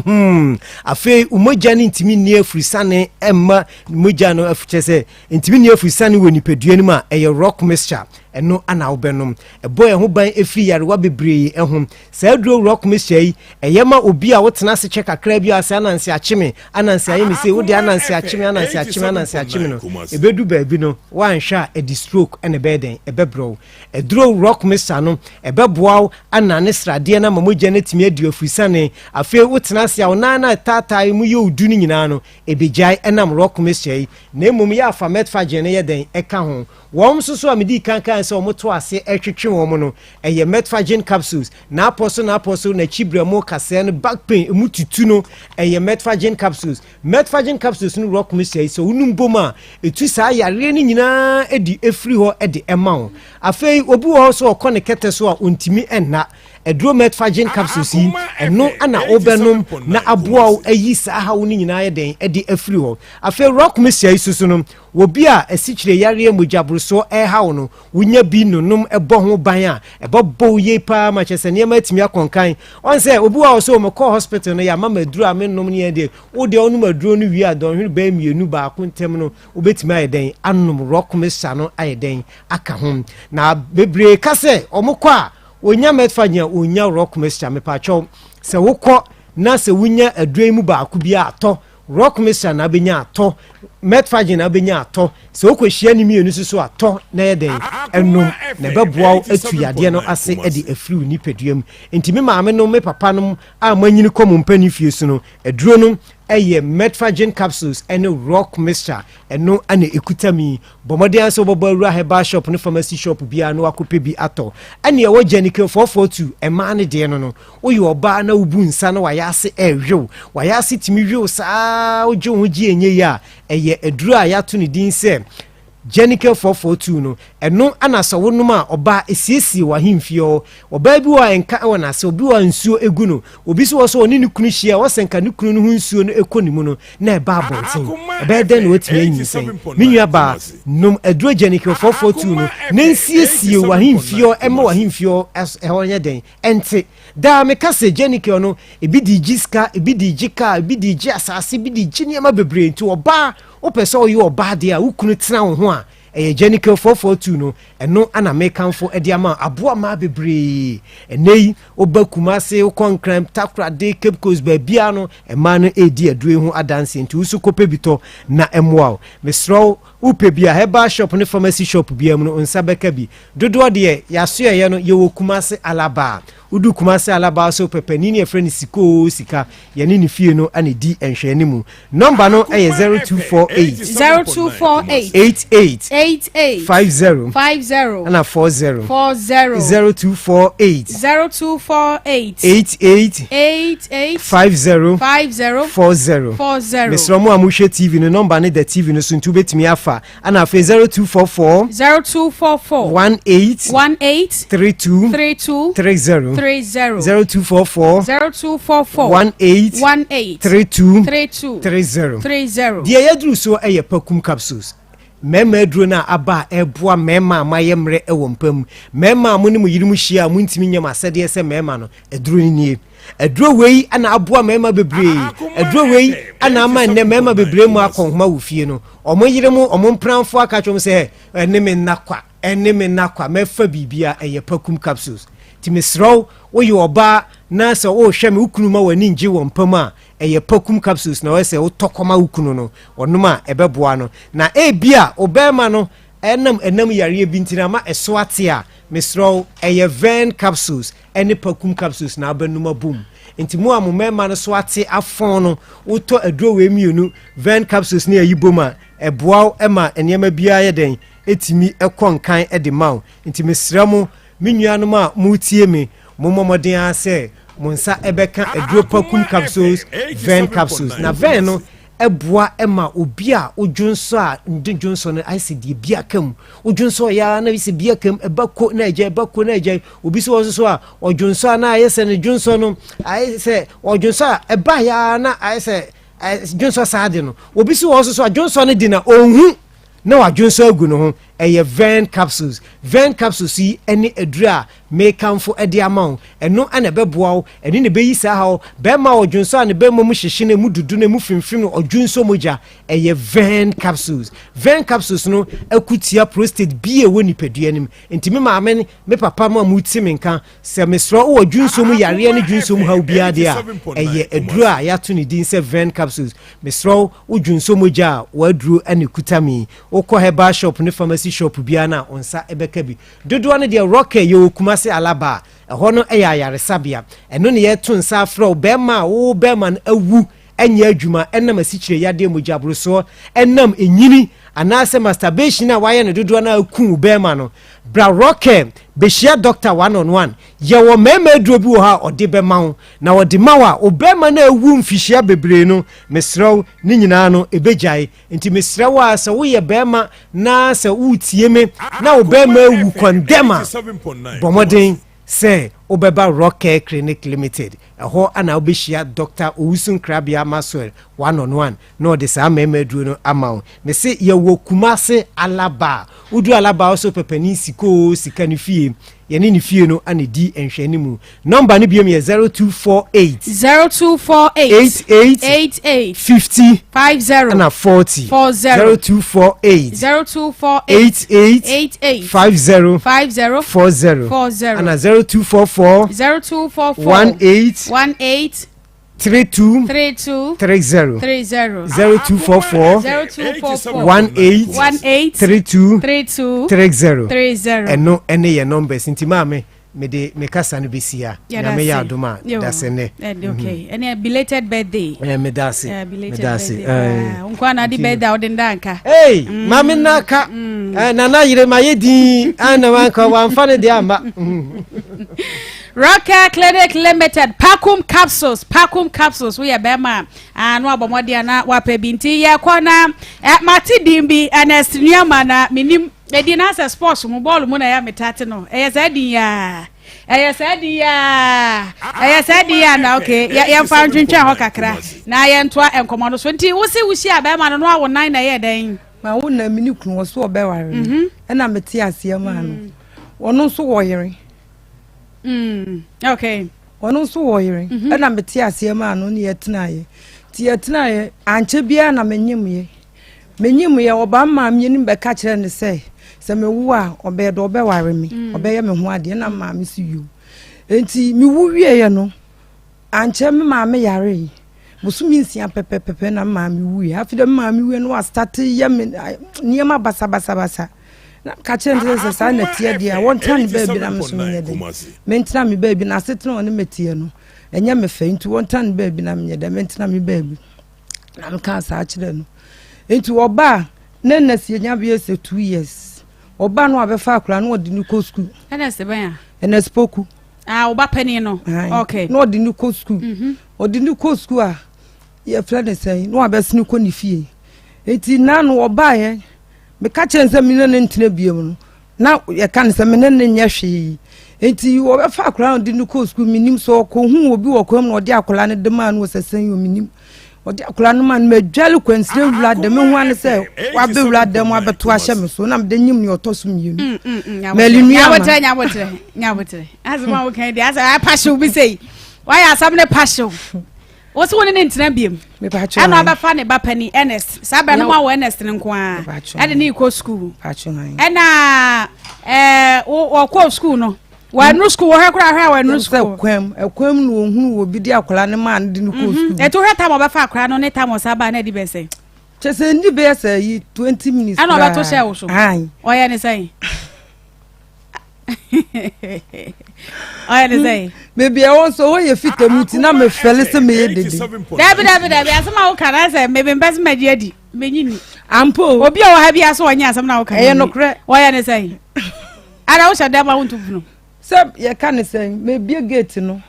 Speaker 10: afei wo mogya no ntumi nni afurisane mma mogya no, kyerɛ sɛ ntumi nni afurisane wɔ nipadua no mu a, ɛyɛ rock mixture, ɛno ana wobɛnom. Ɛbɔ yɛn ho ban firi yarewa bebree ho. Saa aduro rock mixture yi, ɛyɛ ma obi a wotena ase kyɛ kakra bi a sɛ ananse akye me, ananse ayɛ me sei, wode ananse akye me, ananse akye me, ananse akye me no, ɛbɛdu baabi no, woanhwɛ a ɛde stroke na ɛbɛyɛ dɛn? Ɛbɛbrɛ wo. Aduro rock mixture no, ɛbɛboa wo anane sradeɛ no ama mogya no atumi adi afurisane. Afei wotena ase a wo nan no a ɛtaataa mu yɛ wo du no nyinaa no, ɛbɛgyae ɛnam rock mixture yi. Na mmom yɛ afa metformin no yɛ dɛn? Ɛka ho. Wɔn nso so a medii kan kae sɛ wɔto ase retwetwe wɔn no, ɛyɛ Metforgen capsules. N'apɔ so n'apɔ so, n'akyi berɛmo kasɛɛ no, back pain, emu tutu no, ɛyɛ Metforgen capsules. Metforgen capsules no rock mixture yi, sɛ wonom bom a, ɛtu saa yareɛ no nyinaa de firi hɔ de ma wo. Afei obi wɔ hɔ nso ɔkɔ ne kɛtɛ so a ɔntumi nna. Aduro Metforgen capsules yi, ɛno na wobɛnom na aboa wo ayi saa haw no nyinaa ayɛ dɛn de afiri hɔ. Afei rock mixture yi soso no, Obi a asikyire yareɛ mogyaborosoɔ reha wo no, wonya bi nonom bɔ ho ban a, ɛbɛbɔ wo yie paa ma kyerɛ sɛ nneɛma atumi akɔ nkan. Ɔn sɛ obi wɔ hɔ sɛ mekɔɔ hospital no yɛama me aduro a mennom ne yɛn deɛ, wo deɛ wonom aduro no wie a dɔnhwere bɛyɛ mmienu baako ntam no wobɛtumi ayɛ dɛn anom rock mixture no ayɛ dɛn aka ho. Na bebree ka sɛ wɔkɔ a wɔnya metformin a wɔnnya rock mixture. Mepaakyɛw sɛ wokɔ na sɛ wonya aduro yi mu baako bi a tɔ. Rock mixture na abɛnya atɔ, Metforgen na abɛnya atɔ. Sɛ wokɔhyia ne mmienu nso so a, tɔ na yɛ dɛn? Ɛnom, na ɛbɛboa wo atu yadeɛ no ase de afiri wo nipadua mu. Nti me maame nom, me papa nom a moanyini kɔ mo mpanin fie so no, aduro no yɛ Metforgen capsules ne Rock mixture, ɛno na ɛkuta mi. Bɔ mmɔden ara sɛ wobɛbɔ awura herbal shop ne pharmacy shop biara na wakɔpɛ bi atɔ. Ɛne ɛwɔ Janicle 442, mmaa no deɛ no no. Woyɛ ɔbaa na wobu nsa na wayɛ ase ɛrewew, wayɛ ase tumi wew saa wogye wo ho gye ɛnyɛ yie a, ɛyɛ aduro a yɛato ne din sɛ Janicle 442 no. Ɛno ana sɛ wonom a ɔbaa ɛsiesie w'ahemfie hɔ. Ɔbaa bi wɔ a ɛnka wɔ n'ase, obi wɔ a nsuo gu no, obi nso wɔ sɛ ɔne ne kunu hyia a ɔsɛ nka ne kunu no ho nsuo no kɔ ne mu no na ɛba abɔnten. Ɛbɛyɛ dɛn na watumi anyinsɛn? Me nua baa, nom aduro Janicle 442 no na nsiesie w'ahemfie hɔ ɛma w'ahemfie hɔ ɛhɔ nyɛ dɛn? Ɛnte. Daa meka sɛ Janicle no, ebi de regye sika, ebi de regye kaa, ebi de regye asase, ebi de regye nneɛma bebree. Nti ɔbaa, wopɛ sɛ ɔyɛ ɔbaa deɛ a, wo kunu tena wo ho a, ɛyɛ Janicle 442 no, ɛno na mekamfo de ama wo. Aboa mmaa bebree. Ɛnnɛ yi, woba Kumasi, wokɔ Nkran, Takoradi, Cape Coast, baabiara no, mmaa no redi aduro yi ho adanseɛ. Nti wo nso kɔpɛ bi tɔ na ɛmmoa wo. Mesrɛ wo, wopɛ bi a, herbal shop ne pharmacy shop biara mu no, wo nsa bɛka bi. Dodoɔ deɛ, yɛasoɛeɛ no, yɛwɔ Kumasi Alaba. Wodu Kumasi Alaba so pɛ panin a yɛfrɛ no Sikoo Sika, yɛne ne fie no na ɛdi nhwɛanimu. Nɔmba no yɛ 0248.
Speaker 2: 0248.
Speaker 10: 88.
Speaker 2: 88.
Speaker 10: 50.
Speaker 2: 50.
Speaker 10: Ɛna 40.
Speaker 2: 40.
Speaker 10: 0248.
Speaker 2: 0248.
Speaker 10: 88.
Speaker 2: 88.
Speaker 10: 50.
Speaker 2: 50.
Speaker 10: 40.
Speaker 2: 40.
Speaker 10: Mesrɛ mo a mohwɛ TV no, nɔmba no da TV no so nti wobɛtumi afa. Ɛna afei 0244.
Speaker 2: 0244.
Speaker 10: 18.
Speaker 2: 18.
Speaker 10: 32.
Speaker 2: 32.
Speaker 10: 30.
Speaker 2: 30.
Speaker 10: 0244.
Speaker 2: 0244.
Speaker 10: 18.
Speaker 2: 18.
Speaker 10: 32.
Speaker 2: 32.
Speaker 10: 30.
Speaker 2: 30.
Speaker 10: Deɛ yɛaduru so yɛ Pakum capsules. Mmarima aduro no a aba a ɛreboa mmarima a moayɛ mmerɛ wɔ mpa mu, mmarima a mo ne mo yerenom hyia a montumi nyɛ mo asɛdeɛ sɛ mmarima no, aduro no nie. Aduro wei na aboa mmarima bebree. Aduro wei na ama nnɛ mmarima bebree mu akɔ nhoma wɔ fie no. Wɔn yere mo, wɔn mpenamfoɔ aka kyerɛ wɔn sɛ, ɛne me nna kwa, ɛne me nna kwa, mɛfa biribi a ɛyɛ Pakum capsules. Nti mesrɛ wo, woyɛ ɔbaa na sɛ worehwɛ me, wo kunu ma w'ani ngye wɔ mpa mu a, ɛyɛ Pakum capsules na ɔyɛ sɛ wotɔ kɔma wo kunu no, ɔnom a ɛbɛboa no. Na ebia ɔbarima no ɛnam ɛnam yareɛ bi nti na ama ɛso ate a, mesrɛ wo, ɛyɛ Vern capsules ne pakum capsules na abɛnom abom. Nti mo a mo mmarima no so ate afɔn no, wotɔ aduro wei mmienu, Vern capsules ne ayi bom a, ɛboa wo ma nneɛma biara yɛ dɛn, ɛtumi kɔ nkan de ma wo. Nti mesrɛ mo, me nuanom a moretie me, mommɔ mmɔden ara sɛ mo nsa bɛka aduro pakum capsules, Vern capsules. Na Vern no, boa ma obi a wodwonsɔ a ne dwonsɔ no ayɛ sɛ deɛ bi aka mu. Wodwonsɔ yɛ ara na ayɛ sɛ bi aka mu, ɛba ko na agyae, ɛba ko na agyae. Obi nso wɔ hɔ nso so a, ɔdwonsɔ a na ayɛ sɛ ne dwonsɔ no ayɛ sɛ ɔdwonsɔ a ɛba yɛ ara na ayɛ sɛ dwonsɔ saa de no. Obi nso wɔ hɔ nso so a, dwonsɔ no de na ɔnhu na wadwonsɔ agu ne ho. Ɛyɛ Vern capsules. Vern capsules yi ne aduru a mekamfo de ama wo. Ɛno na ɛbɛboa wo, ɛno na ɛbɛyi saa haw. Barima a ɔdwonsɔ a ne barima mu hyehye no, emu dudu no, emu fimfim no, ɔdwonsɔ mogya. Ɛyɛ Vern capsules. Vern capsules no ko tia prostate bi a ɛwɔ nipadua no mu. Nti me maame ne me papa mo a mote me nka, sɛ mesrɛ wo wɔ dwonsɔ mu yareɛ ne dwonsɔ mu haw biara deɛ a, ɛyɛ aduro a yɛato ne din sɛ Vern capsules. Mesrɛ wo, wo dwonsɔ mogya a, w'aduro na ɛkuta me yi. Wokɔ herbal shop ne pharmacy shop biara no a, wo nsa bɛka bi. Dodoɔ no deɛ Rocker yɛwɔ Kumasi Alaba a, ɛhɔ no yɛ ayaresabea. Ɛno na yɛto nsa afrɛ wo bɛrima a wo bɛrima no awu nyɛ adwuma ɛnam asikyire yadeɛ, mogyaborosoɔ, ɛnam nyini anaasɛ masturbation a wayɛ no dodoɔ no aku wo bɛrima no. Bra Rocker bɛhyia doctor one on one. Yɛwɔ mmarima aduro bi wɔ hɔ a ɔde bɛma wo na ɔde ma wo a wo bɛrima no awu mfihyia bebree no mesrɛ wo ne nyinaa no ɛbɛgyae. Nti mesrɛ wo ara sɛ woyɛ barima na sɛ woretie me na wo barima awu kɔndɛm a, bɔ mmɔden sɛ wobɛba Rock Care Clinic Limited. Ɛhɔ na wobɛhyia Dɔkta Owusu Nkrabea Maxwell one on one na ɔde saa mmarima aduro no ama wo. Mese yɛwɔ Kumase Alaba. Woduru Alaba a wo sɛ wopɛ panin Sikoo Sika no fie. Yɛne ne fie no na ɛdi nhwɛanimu. Nɔmba no biom yɛ 0248.
Speaker 2: 0248.
Speaker 10: 88.
Speaker 2: 88.
Speaker 10: 50.
Speaker 2: 50.
Speaker 10: Ɛna 40.
Speaker 2: 40.
Speaker 10: 0248.
Speaker 2: 0248.
Speaker 10: 88.
Speaker 2: 88.
Speaker 10: 50.
Speaker 2: 50.
Speaker 10: 40.
Speaker 2: 40.
Speaker 10: Ɛna 0244.
Speaker 2: 0244.
Speaker 10: 18.
Speaker 2: 18.
Speaker 10: 32
Speaker 2: 32
Speaker 10: 30
Speaker 2: 30
Speaker 10: 0244
Speaker 2: 0244
Speaker 10: 18
Speaker 2: 18
Speaker 10: 32
Speaker 2: 32
Speaker 10: 30
Speaker 2: 30
Speaker 10: ɛno ɛne yɛ numbers nti maame mede me kasa no bɛsi ha
Speaker 2: Yɛda
Speaker 10: nyame yɛ
Speaker 2: ase.
Speaker 10: adom a
Speaker 2: Yo.
Speaker 10: dasɛ nnɛ
Speaker 2: Ɛde, okay ɛne belated birthday
Speaker 10: Eh, meda ase
Speaker 2: Eh, belated
Speaker 10: meda ase
Speaker 2: birthday
Speaker 10: Eh,
Speaker 2: paa. Nkoa na ade
Speaker 10: nti no-
Speaker 2: birthday a wode nda nka
Speaker 10: Hey, maame naka eh, nana yere ma yɛ din ana wanka wamfa no deɛ amma
Speaker 2: Rocker Clinic Limited, Pacum Capsules, Pacum Capsules, woyɛ bɛrima a, na wabɔ mmɔden a na wapɛ bi. Nti yɛkɔ na eh, mate din bi, Ernest Nuama na menim ɛdi na asɛ sports mu, bɔɔlo mu na ɛyɛ metate no. Ɛyɛ saa din yaa. Ɛyɛ saa din yaa. Ɛyɛ saa din yaa na okay, yɛmfa ntwentwɛn hɔ kakra na yɛntoa nkɔmmɔ no so. Nti wo se wohyia bɛrima no na wawo nan na ɛyɛ dɛn?
Speaker 8: Ma wo na me ne kunu wɔ so ɔbɛware no. Mhm. Ɛna mete aseɛ maa no. Mm. Ɔno nso wɔ yere.
Speaker 2: Mm, okay.
Speaker 8: Ɔno nso wɔ yere. Mhm. Ɛna mete aseɛ maa no ne yɛtenaeɛ. Nti yɛtenaeɛ ankyɛ biara na menyemyɛ. Menyemyɛ ɔbaa maa mmienu bɛka kyerɛ no sɛ sɛ mewo a ɔbɛyɛ dɛ ɔbɛware me. Mm. Ɔbɛyɛ me ho adeɛ na maame si yio. Nti mewu wieɛ no Ankyɛ me maame yaree. Bosome nsia pɛpɛpɛpɛ na me maame wuiɛ. Afei deɛ me maame wuiɛ no wastate yɛ me nneɛma basabasabasa. Na meka kyerɛ no sɛ saa na ɛteɛ deɛ a wɔntena ne baabi na me nso menyɛ dɛn. Mentena me baabi na asetena ɔne me teɛ no ɛnyɛ me fɛ nti wɔntena ne baabi na menyɛ dɛn mentena me baabi. Na mekaa saa kyerɛ no. Nti ɔbaa na nna si anya bɛyɛ sɛ 2 years. Ɔbaa no abɛfa akwadaa no ɔde no kɔ sukuu.
Speaker 2: Ɛna sɛ bɛn
Speaker 8: a? Ɛna spoku.
Speaker 2: Ah, wo ba panin no. Okay.
Speaker 8: Na ɔde no kɔ sukuu. Mhm. Ɔde no kɔ sukuu a yɛfrɛ no sɛn na wabɛsene kɔ ne fie. Nti na no ɔbaeɛ meka kyerɛ no sɛ me ne no ntena biom no na yɛka no sɛ me ne no nyɛ hwee. Nti wɔbɛfa akwadaa no de no kɔ sukuu menim sɛ ɔkɔhu obi wɔ kwan mu na ɔde akwadaa no de maa no wɔ sɛ sɛn o menim. Ɔde akwadaa no maa no madwale kwansire wura dɛm ehu ano sɛ wabɛwura dɛm abɛto ahyɛ me so na mede nyim nea ɔtɔ so mmienu.
Speaker 2: Mm, mm, mm,
Speaker 8: Mɛli nua ma.
Speaker 2: Nyabotrɛ nyabotrɛ nyabotrɛ. Asɛm a woka yi deɛ asɛ apahyew bi sɛ yi. Wayɛ asɛm ne pahyew. Wo so wo ne ne ntena biem. Ɛna ɔbɛfa ne ba panin Ernest. Saa bɛrɛ no mu awɔ Ernest no nko ara. Ɛde ne kɔ sukuu. Ɛna ɛɛ wɔkɔ sukuu no. Wɔanu sukuu wɔhwɛ koraa hwɛ a wɔanu sukuu.
Speaker 8: Sɛ kwam ɛkwam na ohunu wɔ bi de akwadaa no maa no de no kɔɔ mhm. sukuu.
Speaker 2: Ɛti wohwɛ tam ɔbɛfa akwadaa no ne tam ɔsa baa na ɛdi bɛyɛ sɛn.
Speaker 8: Kyɛ sɛ ndi bɛyɛ sɛ yi 20 minutes
Speaker 2: koraa. Ɛna ɔbɛto hyɛ wo so. Ɔyɛ ne sɛn. Ɔyɛ ne sɛn.
Speaker 8: Beebi a ɛwɔ nso hɔ yɛ fita mu ti na mefɛle sɛ meyɛ dede.
Speaker 2: Dabi dabi dabi asɛm a woka na sɛ mebe mpɛ sɛ magye adi menyi ni.
Speaker 8: Ampo.
Speaker 2: Obi a ɔwɔ ha bi ase ɔnyɛ asɛm na woka.
Speaker 8: Ɛyɛ nokorɛ.
Speaker 2: Ɔyɛ ne sɛn. Ara wohyɛ dɛm a wonto pono.
Speaker 8: Sɛ yɛka ne sɛn mebie gate no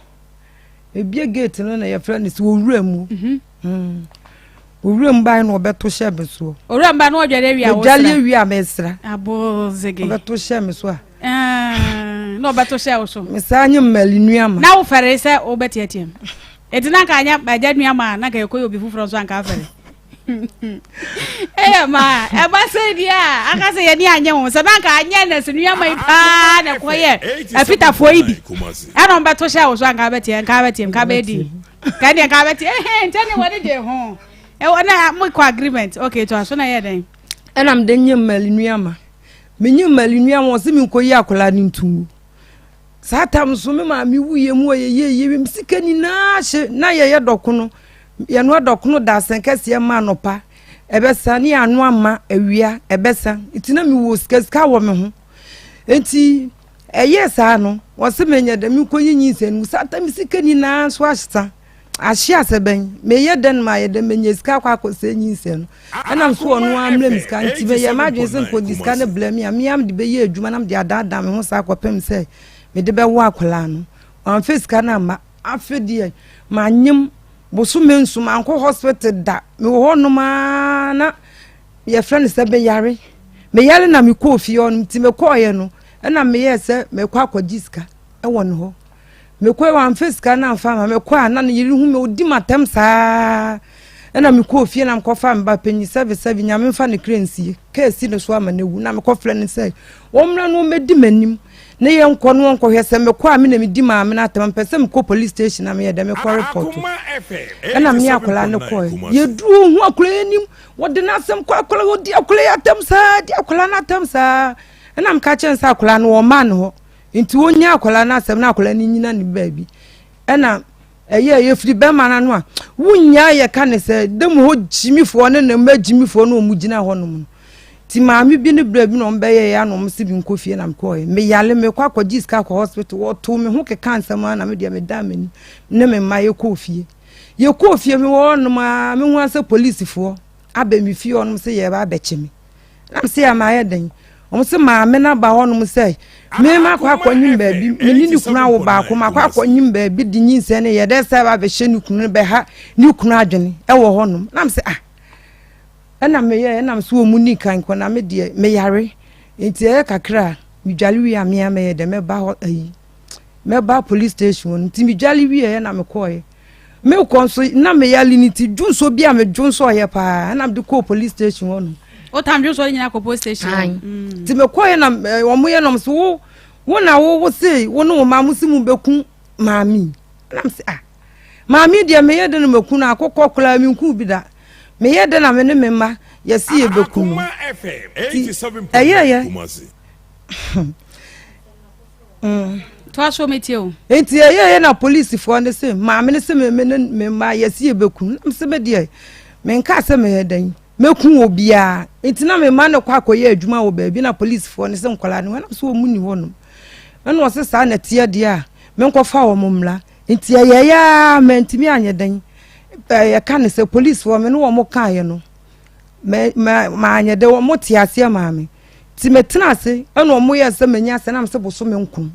Speaker 8: mebie gate no na yɛfrɛ no sɛ owura mu. Mhm. Mm.
Speaker 11: Owura mu bae na ɔbɛto hyɛ me soɔ.
Speaker 2: Owura mu bae na ɔdware awie a wosra.
Speaker 11: Medwale awie a mesra.
Speaker 2: Abozege.
Speaker 11: Ɔbɛto hyɛ me so a.
Speaker 2: Na ɔbɛto hyɛ wo so.
Speaker 11: Mesaa nye mmali nuama.
Speaker 2: Na wofɛre sɛ wobɛteateam. Eti na nka anyɛ agya nuama a na nka yɛkɔyɛ obi foforɔ nso anka afɛre. Ɛyɛ ma ɛba sɛ deɛ a aka sɛ yɛne anyɛ ho sɛ na nka anyɛ nɛse nuama yi paa na ɛkɔyɛ afitafoɔ yi bi ɛna ɔmbɛto hyɛ wo so anka bɛteɛ nka bɛteɛ nka bɛdi nka deɛ nka bɛteɛ ɛhɛn nkyɛn ne wɔde gye ho ɛwɔ na mokɔ agreement okay to aso na ɛyɛ dɛn.
Speaker 11: Ɛna mede nye mmali nuama. Menye mmali nuama ɔse menkɔyi akwadaa no nto Saa tam nso me maame wuiɛ mu ɔyɛ yie me sika nyinaa hye na yɛyɛ dɔkono yɛnoa dɔkono da asɛn kɛseɛ ma anɔpa ɛbɛsa ne yɛano ama awia ɛbɛsa nti na mewɔ sika sika wɔ me ho nti ɛyɛ saa no wɔse menyɛ dɛ menkɔyi nyinsɛn mu saa tam sika nyinaa nso ahyesa Ahye asɛ bɛn? Meyɛ dɛn mayɛ dɛn manya sika akɔ akɔsɛe nyinsɛn no? Ɛnam so ɔno ara mmrɛ me sika nti meyɛɛ m'adwene sɛ nkɔdi sika no brɛ me a, me ara mede bɛyɛ adwuma na mede adaadaa me ho saa kɔpem sɛ mede bɛwo akwadaa no. Wamfa sika no amma. Afe deɛ manyem bosome nso mankɔ hospital da. Mewɔ hɔnom ara na yɛfrɛ no sɛ meyare. Meyare na mekɔɔ fie hɔ no nti mekɔɔeɛ no ɛna meyɛɛ sɛ mekɔ akɔgye sika wɔ ne hɔ. Mekɔe wamfa sika no amfa ama mekɔ a na ne yere hu me odi m'atɛm saa ɛna mekɔɔ fie na mekɔfa me ba panyin sɛbe sɛbe nyame mfa ne kra nsie kaa si ne so ama no awu na mekɔfrɛ no sɛ wɔmmra na wɔmmɛdi m'anim ne yɛnkɔ no wɔnkɔhwɛ sɛ mekɔ a me na medi maame no atɛm mpɛ sɛ mekɔ police station na meyɛ dɛ mekɔ report ɛna me akwadaa no kɔɛ yɛduru hu akwadaa anim wɔde n'asɛm kɔ akwadaa wɔdi akwadaa yi atɛm saa di akwadaa no atɛm saa ɛna meka kyerɛ no sɛ akwadaa no wɔmaa no hɔ Nti wonnya akwadaa no asɛm na akwadaa no nyina ne baabi. Ɛna ɛyɛ yɛfiri bɛrima no ano a wonnya yɛka ne sɛ dɛm hɔ gyimifoɔ ne ne mma gyimifoɔ no wɔn gyina hɔ nom no. Nti maame bi ne berɛ bi na wɔn bɛyɛ yɛ ana wɔn se bi nkɔ fie na mekɔɛ. Meyale mekɔ akɔgye sika akɔ hospital wɔtoo me ho keka nsɛm a na me deɛ medaa m'ani ne me mma yɛkɔɔ fie. Yɛkɔɔ fie mewɔ hɔ nom a mehu asɛ polisifoɔ abɛ me fie hɔ nom sɛ yɛba abɛkye me. Na mese a mayɛ dɛn? Wɔn se maame no aba hɔnom sɛ me makɔ akɔnyim baabi me ne ne kunu awo baako makɔ akɔnyim baabi de nyinsɛn no yɛ dɛ sɛ ba abɛhyɛ ne kunu no bɛha ne kunu adwene ɛwɔ hɔnom. Na mese ah ɛna meyɛ ɛna mese wɔn mu ni kan kɔ na me deɛ meyare nti ɛyɛ kakra a medwale wie a mea mɛyɛ dɛ mɛba hɔ ayi mɛba police station hɔ nti medwale wie ɛna mekɔɔɛ. Mekɔ nso na meyale no nti dwonsɔ bi a medwonsɔ yɛ paa na mede kɔɔ police station hɔ nom.
Speaker 2: Wotam dwonsɔ no nyinaa kɔ police station hɔ.
Speaker 11: Mm. Nti mekɔɛ na eh, wɔn yɛ nom so wo wo na wo wo se wo ne wo ma mo se mo bɛku maame na me se ah maame deɛ meyɛ dɛ na maku no akokɔ koraa menku bi da meyɛ dɛ na me ne me mma yɛse yɛbɛku no nti ɛyɛyɛ
Speaker 2: Mm. Toa so metie o.
Speaker 11: Nti ɛyɛyɛ na polisifoɔ no se maame no se me me ne me mma yɛsi yɛbɛku no na se me deɛ menka sɛ meyɛ dɛn mɛku obiara nti na me mma no kɔ akɔyɛ adwuma wɔ baabi na polisifoɔ no se nkwadaa no wɔnam so wɔn mu ni hɔnom ɛna ɔse saa na ɛteɛ deɛ a menkɔfa wɔn mmra nti ɛyɛyɛ a mantumi anyɛ dɛn yɛka ne sɛ polisifoɔ me ne wɔn kaeɛ no manyɛ dɛ wɔn te aseɛ maame Nti metena ase ɛna ɔmo yɛ sɛ manya asɛ na mesɛ bosome nkron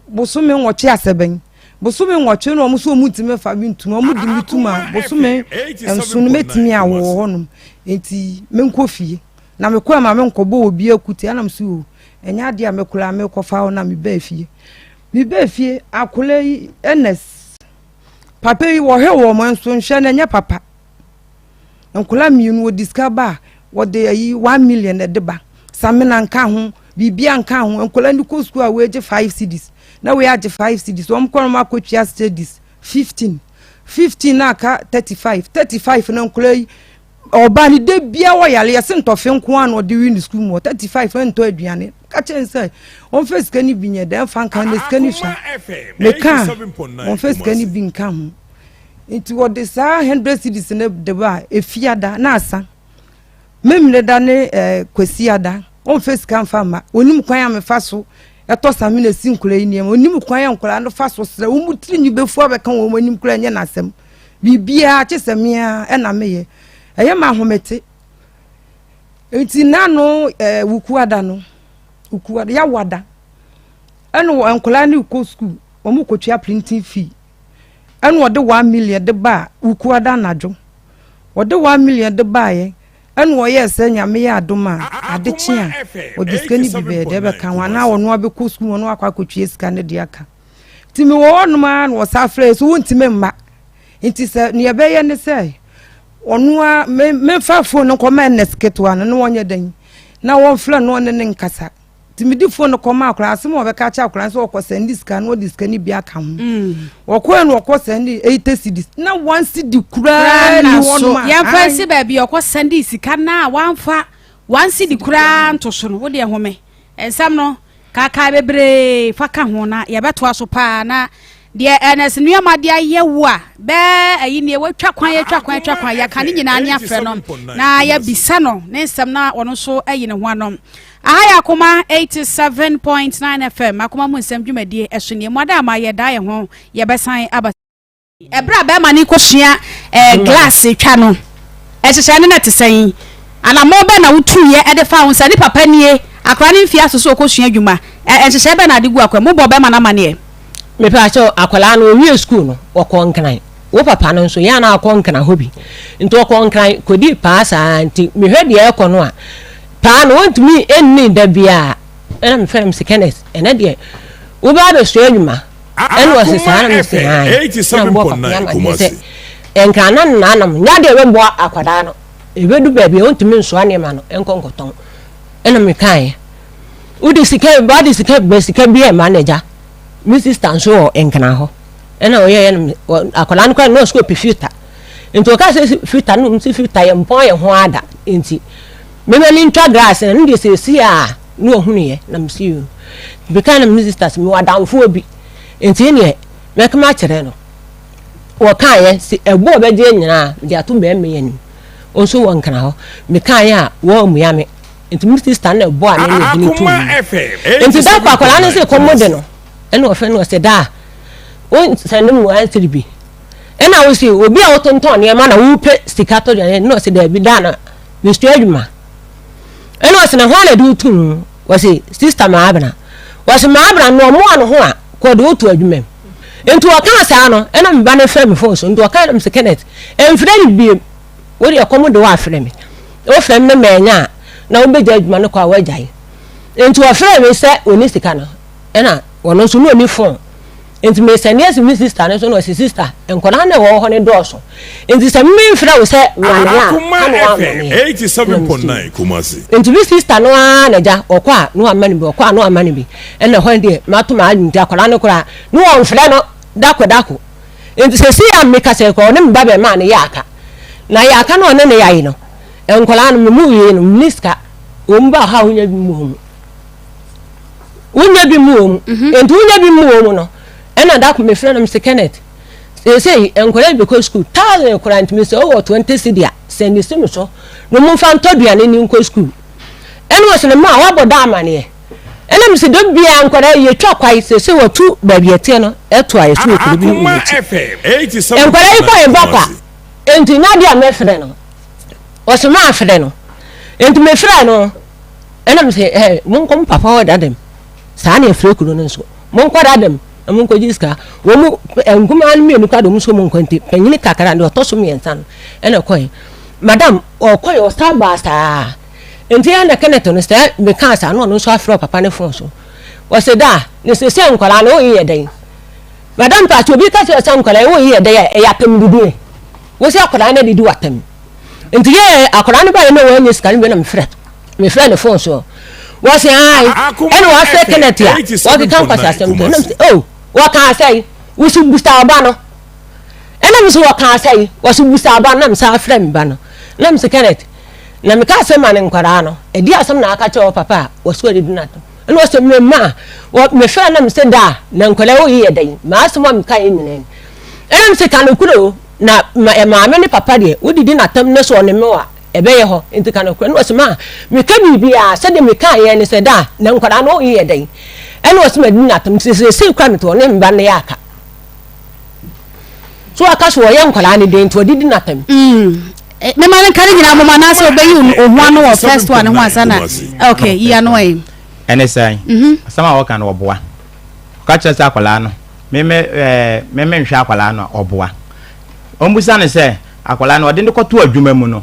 Speaker 11: bosome nwɔtwe asɛ bɛn bosome nwɔtwe na ɔmo so ɔmo ntumi fa me ntum ɔmo di me tum a bosome nson no mɛtumi awo wɔ hɔnom nti menkɔ fie na mekɔ ɛma menkɔbɔ obi akuti ɛna mesɛ o ɛnyɛ adeɛ a mekora mekɔfa hɔ na mebaa fie mebaa fie akora yi ɛnɛs papa yi wɔhwɛ wɔn nso nhwɛ no ɛnyɛ papa Nkwadaa mmienu wɔde sika ba a, wɔde ayi 1 million na ɛde ba. Samina nka ho, biribiara nka ho. Nkwadaa no kɔ sukuu a wɔagye 5 cedis na wei agye 5 cedis. Wɔn kɔ no akɔtua cedis 15 15 na aka 35 35 na nkwadaa yi ɔbaa no da biara wɔyare yɛse ntɔfe nko ara na ɔde wi ne sukuu mu hɔ 35 ɛntɔ aduane ka kyerɛ no sɛ wɔmfa sika no bi nyɛ dɛ mfa nka na sika no sua meka wɔmfa sika no bi nka ho. Nti wɔde saa 100 cedis no de ba a, Efiada na asa. Memeneda ne eh, Kwasiada, ɔmfa sika mfa mma. Onim kwan a mefa so ɛtɔ samina si nkwadaa yi nneɛma. Onim kwan a nkwadaa no fa so srɛ. Wɔn tiri nwi bɛfu abɛka wɔn anim koraa nyɛ n'asɛm. Biribiara kye sɛ mea ɛna meyɛ. Ɛyɛ ma ahomete. Nti nano eh, Wukuada no, Wukuada, Yawada, ɛna nkwadaa no kɔ sukuu, wɔn kɔtua printing fee. Ɛna ɔde 1 million de baa Wukuada anadwo. Wɔde 1 million de baeɛ ɛna ɔyɛɛ sɛ Nyame yɛ adom a ade kye a ɔde sika no bi bɛyɛ dɛ bɛka ho anaa ɔno abɛkɔ sukuu ɔno akɔ akɔtwie sika no de aka. Nti mewɔ hɔnom ara na wɔsan frɛ so wontumi mma. Nti sɛ nea ɛbɛyɛ ne sɛ ɔno a me memfa phone no nkɔma Ernest ketewa no na wɔnyɛ dɛn na wɔmfrɛ no ɔne ne nkasa. Nti mede phone no kɔma akwadaa asɛm a ɔbɛka akyerɛ akwadaa no sɛ ɔkɔ sɛnde sika na ɔde sika no bi aka ho. Ɔkɔɛ no ɔkɔ sɛnde 80 cedis na one cedi koraa ni hɔ nom a.
Speaker 2: Yɛmfa nsi baabi ɔkɔ sɛnde sika no a wamfa one cedi koraa nto so no wo deɛ home nsɛm no Kaakae bebree fa ka ho na yɛbɛtoa so paa na deɛ Ernest nneɛma de ayɛ wo a bɛɛ ayi nie watwa kwan atwa kwan atwa kwan yɛaka ne nyinaa ne afrɛ no na yɛabisa no ne nsɛm na ɔno nso ayi ne ho ano. Aha yɛ Akoma 87.9 FM Akoma mu nsɛm dwumadie ɛso nie mu ada ama yɛda yɛn ho yɛbɛsan aba. Ɛberɛ a barima no rekɔsua glass twa no, nhyehyɛeɛ no na ɛte sɛn? Anammɔn bɛn na wotuiɛ de faa ho sɛ ne papa nie, akwadaa no mfeɛ aso sɛ ɔkɔsua adwuma? Nhyehyɛeɛ bɛn na ade gu akwan mu? Mobɔɔ barima no amaneɛ?
Speaker 3: Mepaakyɛw, akwadaa no ɔwiee sukuu no, ɔkɔɔ Nkran. Wo papa no nso, yɛ a na ɔkɔ Nkran hɔ bi. Nti ɔkɔɔ Nkran kɔdii paa saa nti mehwɛ deɛ ɛrekɔ no a, paa no ɔntumi nni da biara. Ɛna mefrɛ no mese Kenneth, ɛnɛ deɛ wobɛba abɛsua adwuma. Ɛna ɔse saa na mese ae na mebɔɔ papa no amaneɛ sɛ nkra na nnanom nyɛ adeɛ ɛbɛboa akwadaa no ɛbɛdu baabi a ɔntumi nsoa nneɛma no nkɔ nkɔtɔn ɛna mekaeɛ wode sika ba de sika ba sika bi ɛma no agya me sista nso wɔ nkra hɔ ɛna ɔyɛyɛ no akwadaa no koraa na ɔsɛ ɔpɛ filter nti ɔka sɛ filter no nti filter yɛ mpɔn yɛ ho ada nti mema ne ntwa glass na no deɛ sɛsi a na ɔhunuiɛ na mese yoo meka na me sister sɛ mewɔ adamfoɔ bi nti neɛ mɛka makyerɛ no wɔkaeɛ sɛ ɛbɔ ɔbɛgyeɛ nyinaa mede ato bɛrima yi anim nso wɔ nkra hɔ mekaeɛ a wɔammua me nti me sister no ɛbɔ a ne ne ɛde no too mu nti da kɔ akwadaa no sɛ kɔmmɔ de no ɛna ɔfrɛ no ɔsɛ daa wonsɛnde mu ansiri bi ɛna wo sɛ obi a wotontɔn nneɛma na wopɛ sika tɔ aduane na ɔsɛ daabi daa na mesua adwuma Ɛna ɔse na hwan na ɛde wo to mu? Wɔse sister Maabena. Wɔse Maabena no ɔmoa ne ho a kɔ de wo to adwuma mu. Nti ɔkaa saa no ɛna me ba no frɛ me phone so nti ɔkaa na mese Kenneth ɛmfrɛ me biem wo deɛ kɔm de wo afrɛ me wofrɛ me na manya a na wobɛgya adwuma no kɔ a woagyae. Nti ɔfrɛ me sɛ ɔni sika no ɛna ɔno nso na ɔni phone. Nti me sɛnde asi me sister no so na ɔse sister nkwadaa no a ɛwɔ hɔ no dɔɔso nti sɛ me mfrɛ wo sɛ ma me a
Speaker 9: Akoma
Speaker 3: ka na
Speaker 9: FM
Speaker 3: woamma me ɛ na me
Speaker 9: 87.9 Kumasi.
Speaker 3: Nti me sister no ara na gya ɔkɔ a na wama no bi ɔkɔ a na wama no bi ɛna hɔ deɛ mato m'adwene nti akwadaa no koraa na wɔmfrɛ no dako dako nti sɛsei a meka sɛ kɔ ɔne me ba bɛmaa no yɛ aka na yɛ aka na ɔne ne yɛaye no nkwadaa no me mu wie no menni sika wɔn ba hɔ a wonya bi mu wɔ mu wonya bi mu wɔ mu mhm. nti wonya bi mu wɔ mu no ɛna da ko mefrɛ no mese Kenneth seesei nkwadaa bi bɛkɔ sukuu thousand koraa ntumi sɛ wowɔ 20 cedi a sɛ ne si me so na momfa ntɔ aduane ne nkɔ sukuu ɛna ɔsɛ ne ma a wabɔ da amaneɛ ɛna mese da biara nkwadaa yɛtwa kwae seesei wɔtu baabi ɛteɛ no ɛto a yɛso wɔ kuro bi wɔ akyi nkwadaa yi kɔ yɛ ba kwa nti nya adeɛ a mɛfrɛ no ɔsɛ ma afrɛ no nti mefrɛ no Ɛna me sɛ ɛɛ monkɔ mo papa hɔ dadam saa na ɛfrɛ kuro no nso monkɔ dadam na monkɔgye sika wɔn mu nkumaa no mmienu kora de wɔn nso wɔn nkɔ nti panyini kakra deɛ ɔtɔ so mmiɛnsa no ɛna ɛkɔɛ madam ɔkɔɛ ɔsan baa saa nti ɛna Kenneth no sɛ mekaa saa na ɔno nso afrɛ ɔpapa ne fon so ɔsɛ da ne sɛ sɛ nkwadaa no woyɛ dɛn madam paati obi ka kyerɛ sɛ nkwadaa woyɛ dɛn a ɛyɛ atɛm didie wo sɛ akwadaa no adidi w'atɛm nti yɛ akwadaa no baeɛ na wɔanyɛ sika no bi na mefrɛ mefrɛ ne fon so wɔse ae ɛna wɔafrɛ Kenneth a wɔkeka nkwasi asɛm to ɛna mese oh wɔka asɛe wosi busa ɔba no ɛna mese wɔka asɛe wɔsi busa ɔba no na mese afrɛ me ba no na mese Kenneth na meka asɛm ma ne nkwadaa no ɛdi asɛm na aka kyerɛ wɔ papa a wɔso adidi no atom ɛna wɔsɛ me ma mefrɛ na mese daa na nkwadaa wo yɛ dɛn ma asɛm a meka yɛ nyinaa ni ɛna mese ka no kuro na maame ne papa deɛ wodidi n'atam ne so ɔne me wa Ɛbɛyɛ hɔ, enti ka nokorɛ. Ɛna ɔse, Ma meka biribiara, sɛdeɛ mekaeɛ ne sɛ, Da, na nkwadaa no yɛ dɛn? Ɛna ɔse, Madi no atam, nti seesei koraa mete hɔ ne me ba no yɛ aka. So aka so ɔyɛ nkwadaa no dɛn nti ɔde di no atam?
Speaker 2: Mm. Eh, mema no nka ne nyinaa moma anaasɛ ɔbɛyi oho ano wɔ first one ho ansa na ok yi ano ɛ.
Speaker 4: Ɛne sɛn?
Speaker 2: Mhm.
Speaker 4: Asɛm a wɔka no ɔboa. Ɔka kyerɛ sɛ akwadaa no, meme ɛɛ meme nhwɛ akwadaa no a ɔboa. Ɔmbusa no sɛ. Akwadaa no, ɔde no kɔtoo adwuma mu no,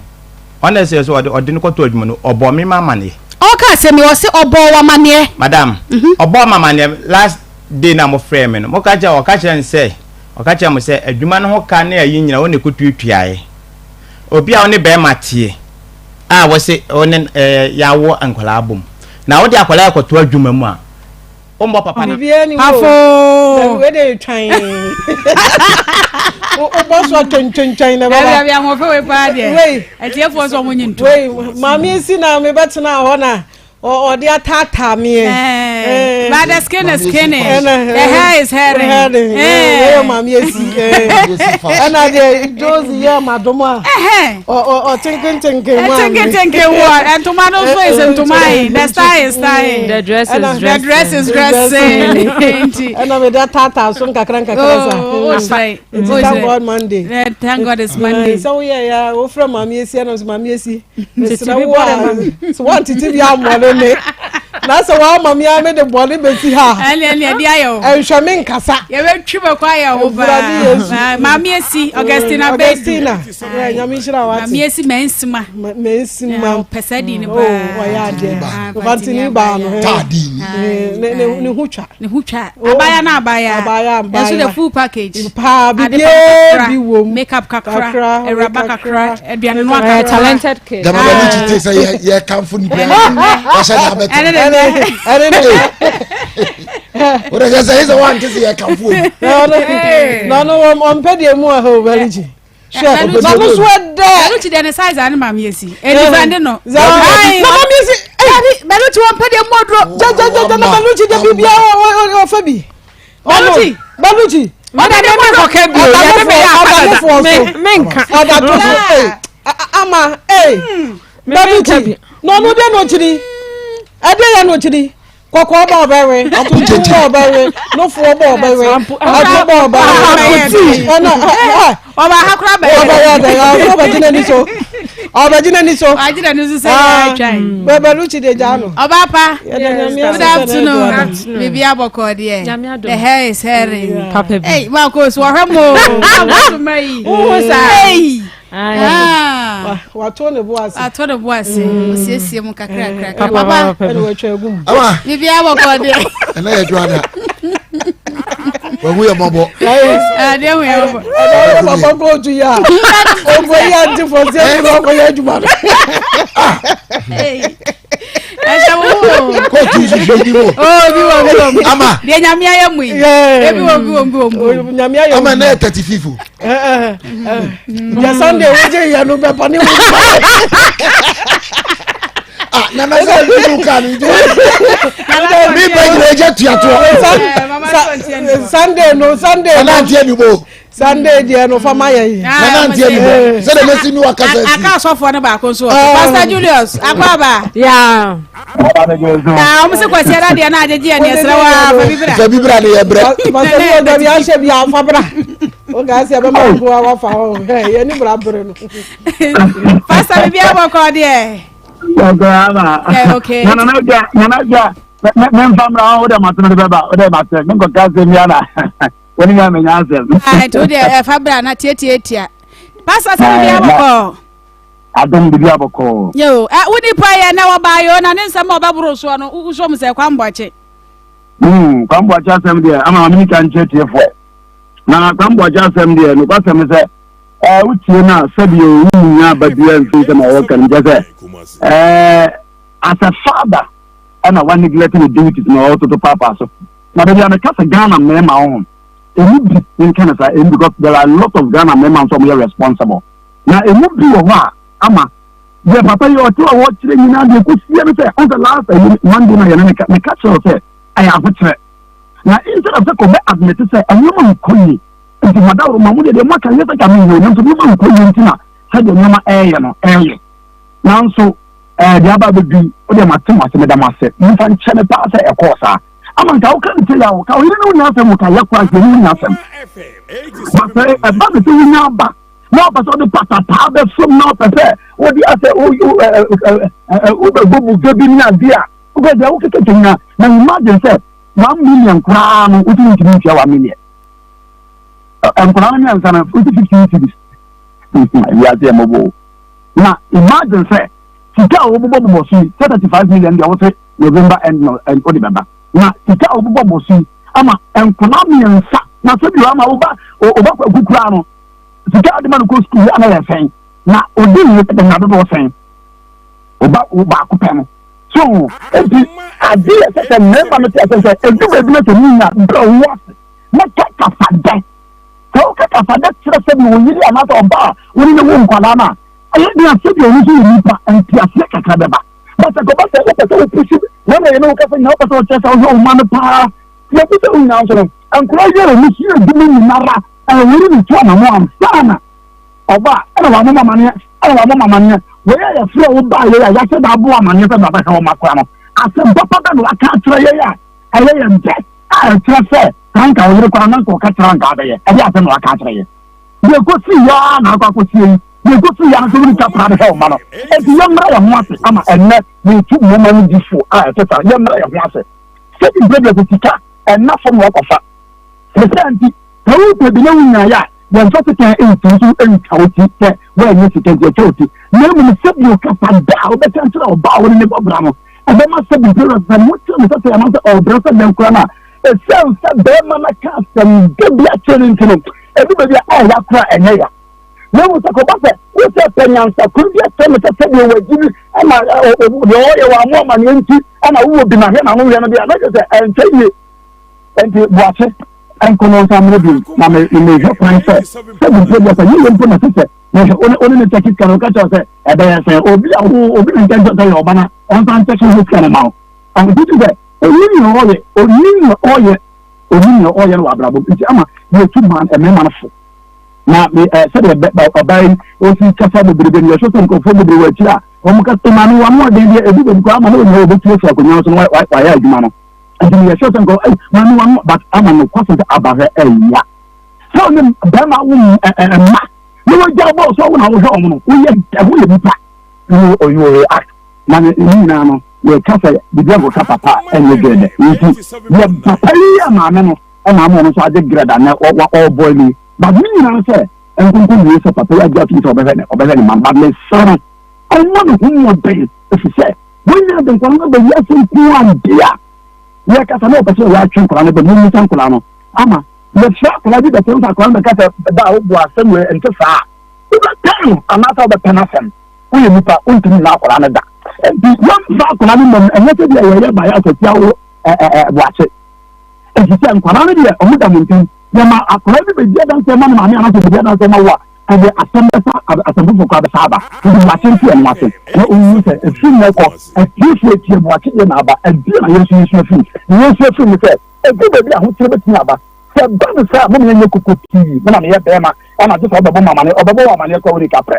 Speaker 4: ɔna ɛsɛ sɛ ɔde ɔde no kɔtoo adwuma no, ɔbɔɔ me m'amaneɛ.
Speaker 2: Ɔka asɛm yi, ɔse ɔbɔɔ wo amaneɛ.
Speaker 4: Madam, ɔbɔɔ me amaneɛ last day no a mofrɛɛ me no, moka kyerɛ, ɔka kyerɛɛ no sɛ, ɔka kyerɛɛ mo sɛ adwuma no ho ka ne ayi nyinaa ɔna ɛkɔtuatuaeɛ. Obi a wo ne barima teɛ a wɔse wo ne ɛɛ yɛawo nkwadaa abom, na wode akwadaa rekɔto adwuma mu a, Wommɔ papa no.
Speaker 8: Biribiara ni hɔ o.
Speaker 2: Afoo.
Speaker 8: Dabi wei de twan. Wobɔ so a twɛntwɛntwɛn na bɛba.
Speaker 2: Dabi ahoɔfɛ wei paa deɛ.
Speaker 8: Wei.
Speaker 2: Atiefoɔ nso ɔmo nyi nto.
Speaker 8: Wei maame esi na mebɛtena hɔ na ɔde ataataa meɛ.
Speaker 2: Eh, but the skin is skinny. The hair is hairy.
Speaker 8: Wei yɛ maame esi. Ɛna deɛ Josie yɛ madom a. Ɔtenkentenken mu ame.
Speaker 2: Tenkentenken wɔ ntoma no nso is ntoma yi. The style is style.
Speaker 12: The dress is dressing.
Speaker 2: The dress is dressing. Nti.
Speaker 8: Ɛna mede ataataa so nkakra nkakra sa.
Speaker 2: Oh, oh,
Speaker 8: Nti thank God Monday.
Speaker 2: Thank God it's Monday.
Speaker 8: Sɛ woyɛ ya wofrɛ maame esi ɛna nso maame esi. Mesrɛ wo a sɛ woantete bi ammɔne me. Na sɛ woama me a mede bɔne bɛsi ha.
Speaker 2: Ɛne ɛne ɛde ayɛ o.
Speaker 8: Ɛnhwɛ me nkasa.
Speaker 2: Yɛbɛtwi bɛkɔ ayɛ wo paa. Maame esi Augustina Bedi.
Speaker 8: Augustina. Yeah, nyame nhyira wate.
Speaker 2: Maame esi mɛnsima.
Speaker 8: Mɛnsima.
Speaker 2: Ɔpɛ sɛ di ne paa.
Speaker 8: Oh, ɔyɛ adeɛ. Ɔfantini baa no.
Speaker 13: Taadi.
Speaker 8: Ne ne ne ho twa.
Speaker 2: Ne ho twa. Oh. Abaya na abaya.
Speaker 8: Abaya abaya.
Speaker 2: Ɛnso the full package.
Speaker 8: Paa bibie bi wom.
Speaker 2: Makeup kakra. Awuraba kakra. Aduane noa kakra.
Speaker 12: Talented kid.
Speaker 13: Dama bɛ ni tite sɛ yɛ yɛ kanfo ni bia. Ɔhyɛ na abɛtɛ.
Speaker 2: Ɛne ne ne.
Speaker 8: Ɛne ne.
Speaker 13: O de sɛ sɛ sɛ wa n tɛ se yɛ kanfo obi.
Speaker 8: Na no ɔmpɛ deɛ mu a hɛ o bɛli gye. hwɛ na no so ɛdɛ.
Speaker 2: Bɛlukyi deɛ ne size a ne maame esi edifɛndi no.
Speaker 8: Na maame esi.
Speaker 2: Dabi bɛlukyi wɔn pɛ deɛ mu oduro.
Speaker 8: Jajajaja na bɛlukyi deɛ biribi a ɔfɛ bi.
Speaker 2: Bɛlukyi.
Speaker 8: Bɛlukyi.
Speaker 12: Ɔda ne mi nkɔkɛ bi o yɛ ne mi yɛ akada
Speaker 8: mi
Speaker 12: mi nka.
Speaker 8: Ɔda to so ee ama ee bɛlukyi na ɔno deɛ na ɔkyiri ɛdeɛ yɛ na ɔkyiri. Kɔkɔɔ ba ɔbɛwe, tuntum ba ɔbɛwe, nofoɔ ba ɔbɛwe, ato ba ɔbɛwe. Ɛna
Speaker 2: ɔba ha kora bɛyɛ.
Speaker 8: Ɔbɛyɛ dɛ, ɔbɛgye n'ani so. Ɔbɛgye n'ani so.
Speaker 2: Ɔgye n'ani so sɛ yɛ atwa yi.
Speaker 8: Bɛbɛluchi de gya no.
Speaker 2: Ɔba pa. Good afternoon. Bibi abɔkɔ deɛ. The hair is hairing.
Speaker 12: Papa bi.
Speaker 2: Hey, Marcos, wɔhwɛ mo. Marcos mmerɛ yi.
Speaker 12: Wohu saa.
Speaker 2: Hey. Ah.
Speaker 8: Wato ne bo ase.
Speaker 2: Wato ne bo ase. Mm. Osiesie mu kakra kakra.
Speaker 12: Papa papa.
Speaker 8: Ɛna watwa agu mu.
Speaker 13: Ama.
Speaker 2: Bibi abɔkɔ deɛ.
Speaker 13: Ɛna yɛ dwa da. Wahu yɛ mɔbɔ.
Speaker 2: Adeɛ hu yɛ mɔbɔ.
Speaker 8: Ɛna yɛ papa kóòtù yɛ a. Ɔnkɔ yi ante fɔ si ɛmu na ɔkɔ yɛ adwuma no.
Speaker 2: Ɛhyɛ wo ho.
Speaker 13: Kóòtù nhwehwɛ bi wɔ.
Speaker 2: Oo bi wɔ bi wɔ mu.
Speaker 13: Ama.
Speaker 2: Deɛ nyame ayɛ mu yi. Ebi wɔ bi wɔ bi wɔ mu.
Speaker 8: Nyame ayɛ mu.
Speaker 13: Ama ne yɛ 35 o.
Speaker 8: Deɛ Sunday wogye yɛ no bɛpa ne wo.
Speaker 13: Ah, nana sɛ ɛbi mu kaa no nti mi bɛ gyina ɛgya tuatoɔ.
Speaker 8: Sunday no Sunday no.
Speaker 13: Nana ntiɛ ni bo.
Speaker 8: Sunday deɛ no fama yɛ yi.
Speaker 13: Nana ntiɛ ni bo sɛdeɛ mɛsi ni wa kasa si.
Speaker 2: Aka asɔfoɔ no baako nso wɔ so. Pastor Julius Akwaaba.
Speaker 12: Yeah.
Speaker 2: Na wɔn sɛ kwasi ara deɛ na agyegye yɛ neɛ srɛ wa fa bi bra.
Speaker 13: Fa bi bra ne yɛ brɛ.
Speaker 8: Pastor bi ɔdɔ bi ahyɛ bi afa bra. O ka se ɛbɛma nko a wafa hɔ hɛ yɛ ni bra bere no.
Speaker 2: Pastor bi bi abɔ kɔ deɛ.
Speaker 14: Bɔkɔ ama.
Speaker 2: Yeah, okay.
Speaker 14: Nana na gya nana gya mɛ nfa mra hɔ o de ma tɛmɛ de bɛ ba o de ma tɛ mi nkɔ ka se mi ana wɔn ni mi nya asɛm.
Speaker 2: Ah, nti o deɛ ɛfa bra na tietietia. Pastor sɛ bi abɔ kɔ.
Speaker 14: Adom bibi abɔkɔɔ.
Speaker 2: Yo, ɛ wo nipa yɛ na wɔbaa yɛ na ne nsɛm a ɔbɛboro soɔ no wosɔ mu sɛ Kwamboakye.
Speaker 14: Hmm, Kwamboakye asɛm deɛ ama maame nika nkyerɛ tiefoɔ. Na Kwamboakye asɛm deɛ nokwasɛm ne sɛ ɛɛ wotie no a sɛdeɛ wonya aba biara mfiri nsɛm a wɔka no kyɛ sɛ ɛɛ as a father ɛna wa neglect ne duties na ɔtoto paapaa so. Na baabi a meka sɛ Ghana mmarima wɔ ho emu bi menka no saa emu because there are a lot of Ghana mmarima nso a wɔyɛ responsible. Na emu bi wɔ hɔ a, ama deɛ papa yi ɔte hɔ a ɔkyerɛ nyinaa deɛ ɛkɔsie no sɛ, ɔn sɛ last ayi Monday na yɛne ne ka, meka kyerɛ wo sɛ ɛyɛ ahokyerɛ. Na instead of sɛ kɔbɛ admit sɛ nneɛma nkɔ yie, nti madaworo ma mo deɛ deɛ moaka nyɛ sɛ ka menyɛ o, nanso nneɛma nkɔ yie nti na sɛdeɛ nneɛma ɛɛyɛ no ɛɛyɛ. Nanso ɛɛ deɛ aba abɛdu yi, wo deɛ mate mo ase, meda mo ase, momfa nkyɛ me paa sɛ ɛkɔɔ saa. Ama nka woka ne sɛ yɛ a, wo ka ɔyere ne wo nni asɛm, wo ka yɛ koraa nka yɛne wo nni asɛm. But sɛ ɛba ne sɛ wonya aba na ɔpɛ sɛ ɔde patataa bɛsom na ɔpɛ sɛ wode asɛ wobɛbɔ buga bi ne adeɛ a wobɛ deɛ wokekeke nyina na imagine sɛ 1 million koraa no wotumi ntumi ntua 1 million. Nkwadaa no mmiɛnsa no wosi 15 cedis. Wiase yɛ mmɔbɔ o. Na imagine sɛ sika a wɔbobɔbobɔ so yi sɛ 35 million deɛ wose November end no wode bɛba. Na sika a wɔbobɔbɔ so yi ama nkwadaa mmiɛnsa na sɛ bi ama woba woba kwaku koraa no sika a wode ma no kɔ sukuu yɛ ana yɛ sɛn na odi ne na dodoɔ sɛn woba wo baako pɛ no so eti ade yɛ sɛ sɛ mmarima no te asɛ sɛ edu baabi na sɛ munya brɛ wo ase na ka kasa dɛ sɛ woka kasa dɛ kyerɛ sɛ deɛ ɔyere anaasɛ ɔba a wo ne ne wo nkwadaa no a ɛyɛ den a sɛdeɛ ɔno nso yɛ nipa nteaseɛ kakra bɛba but sɛ kɔba sɛ wopɛ sɛ wopusi na na yɛne wo kasa nyinaa wopɛ sɛ wokyerɛ sɛ wohwɛ wo ma no paa yɛbu sɛ wo nyinaa nso no nkwadaa yɛ wɔ mu sua adwuma nyinara ɛwɔre ne tu anamo ansa na ɔba ɛna wɔamɔ amaneɛ ɛna wɔamɔ amaneɛ wɔyɛ yɛfrɛ wo baa yɛ a yɛahyɛ da aboa amaneɛ sɛ bɛbɛhwɛ wɔn akora no asɛm papa bɛ na waka akyerɛ yɛ a ɛyɛ yɛn dɛ a ɛkyerɛ sɛ saa nka wo yere koraa na nka ɔka kyerɛ anka abɛyɛ ɛde asɛm na waka akyerɛ yɛ deɛ ɛkɔsii yɛ ara na akɔ akɔsie yi deɛ ɛkɔsii yɛ ara nso wone kapra de hɛ ɔma no enti yɛmmrɛ yɛn ho ase ama ɛnnɛ metu mmɔma no di fo a ɛte saa yɛmmrɛ yɛn ho ase sɛbi mprɛbrɛ sɛ sika ɛnna fam na wakɔfa sɛ sɛ nti sɛ wopɛ bi na wonyaeɛ a Yɛmfa sekan nsi so ntwa wo ti sɛ woannya sika nti yɛtwa wo ti, na mmom sɛbi ɔkasa da a wobɛka akyerɛ ɔbaa a wo ne no bɔ bra no, ɛbɛma sɛbi mpɛn sɛ ne ho kyerɛ no sɛ sɛ anaasɛ ɔrebrɛ sɛ dɛn koraa no a, ɛsiane sɛ barima no aka asɛm da bi akyerɛ no nti no, ɛdu baabi a ɛyɛ ya koraa ɛnyɛ ya. Na mmom sɛ kɔba sɛ wo sɛ pɛ nyansakoro bi akyerɛ no sɛ sɛdeɛ wagyi bi ɛna deɛ ɔyɛ wɔ amoa amaneɛ nti ɛna wowɔ bi na hwɛ na ho yɛ no deɛ na kyerɛ sɛ ɛntwa yie. Nti boakye nkɔ no nsa mmerɛ bio na me mehwɛ kwan sɛ sɛ mpo deɛ sɛ yɛyɛ mpo na sɛ sɛ mehwɛ one one ne kyɛke sika no ɔka kyerɛ sɛ ɛbɛyɛ sɛ obi a wo obi ne nkyɛn sɛ yɛ ɔba na ɔnsa nkyɛke ho sika no ma wo ɔnti ti sɛ onim nea ɔyɛ onim nea ɔyɛ onim nea ɔyɛ no wɔ abrabɔ nti ama yɛtu man mmarima no fo na me ɛ sɛdeɛ bɛ ɔbaa yi osi kasa bebrebe no yɛhwɛ sɛ nkurɔfoɔ bebree wɔ akyiri a wɔn kasa maame wɔn ano ɔden deɛ ebi baabi koraa ama ne wɔn nyinaa wɔbɛtu afiri akonnwa so na wɔayɛ adwuma no nti meyɛ sure sɛ nkɔ ɛy maame wa no but ama no kwasɛm sɛ abahwɛ ɛya sɛ ɔne bɛrima wo mma na wagya bɔɔ sɛ wo na wohwɛ ɔmo no woyɛ ɛho yɛ nipa you you react na ne nyinaa no yɛka sɛ biribi ankɔka papa ɛnyɛ grɛdɛ nti yɛ papa yi yɛ maame no ɛna ama ɔno nso agye grɛda na ɔbɔ ani but ne nyinaa no sɛ nkonko wie sɛ papa yi agye atum sɛ ɔbɛhwɛ ne ɔbɛhwɛ ne ma but ne sɛ no ɔmmɔ ne ho mmɔden ɛfiri sɛ Wonya de nkwadaa no ba wiase nko ara de a, yɛkasa na wɔpɛ sɛ wɔatwe nkwadaa no ba mu mmisa nkwadaa no ama yɛfrɛ akwadaa bi bɛtɛm sɛ akwadaa no bɛka sɛ da a wobu asɛm wei ɛnte saa a, wobɛpɛ no anaasɛ wobɛpɛ n'asɛm. Woyɛ nipa, wontumi nna akwadaa no da. Nti yɛmfa akwadaa no mmam, ɛnyɛ sɛ deɛ yɛyɛ baeɛ asɛtia wo boakye. Ɛfiri sɛ nkwadaa no deɛ wɔn da mo ntam. Yɛma akwadaa bi bɛdi adanseɛ ma ne maame anaasɛ bɛdi adanseɛ ma wo a, ɛde asɛm bɛsa asɛm foforɔ koraa bɛsa aba. Nti boakye nto ɛno ase na ɔnhu sɛ ɛfiri nnɛ kɔ atiefoɔ atie boakye deɛ na aba. Ɛdeɛ na yɛn nso yɛsua firi mu? Deɛ yɛsua firi mu sɛ ɛduru baabi a ahokyerɛ bɛtumi aba. Sɛ ɛba no saa a, moma yɛnyɛ koko pii. Me na meyɛ bɛrima ɛna gye sɛ ɔbɛbɔ me amaneɛ. Ɔbɛbɔ wo amaneɛ koraa wonni kaprɛ.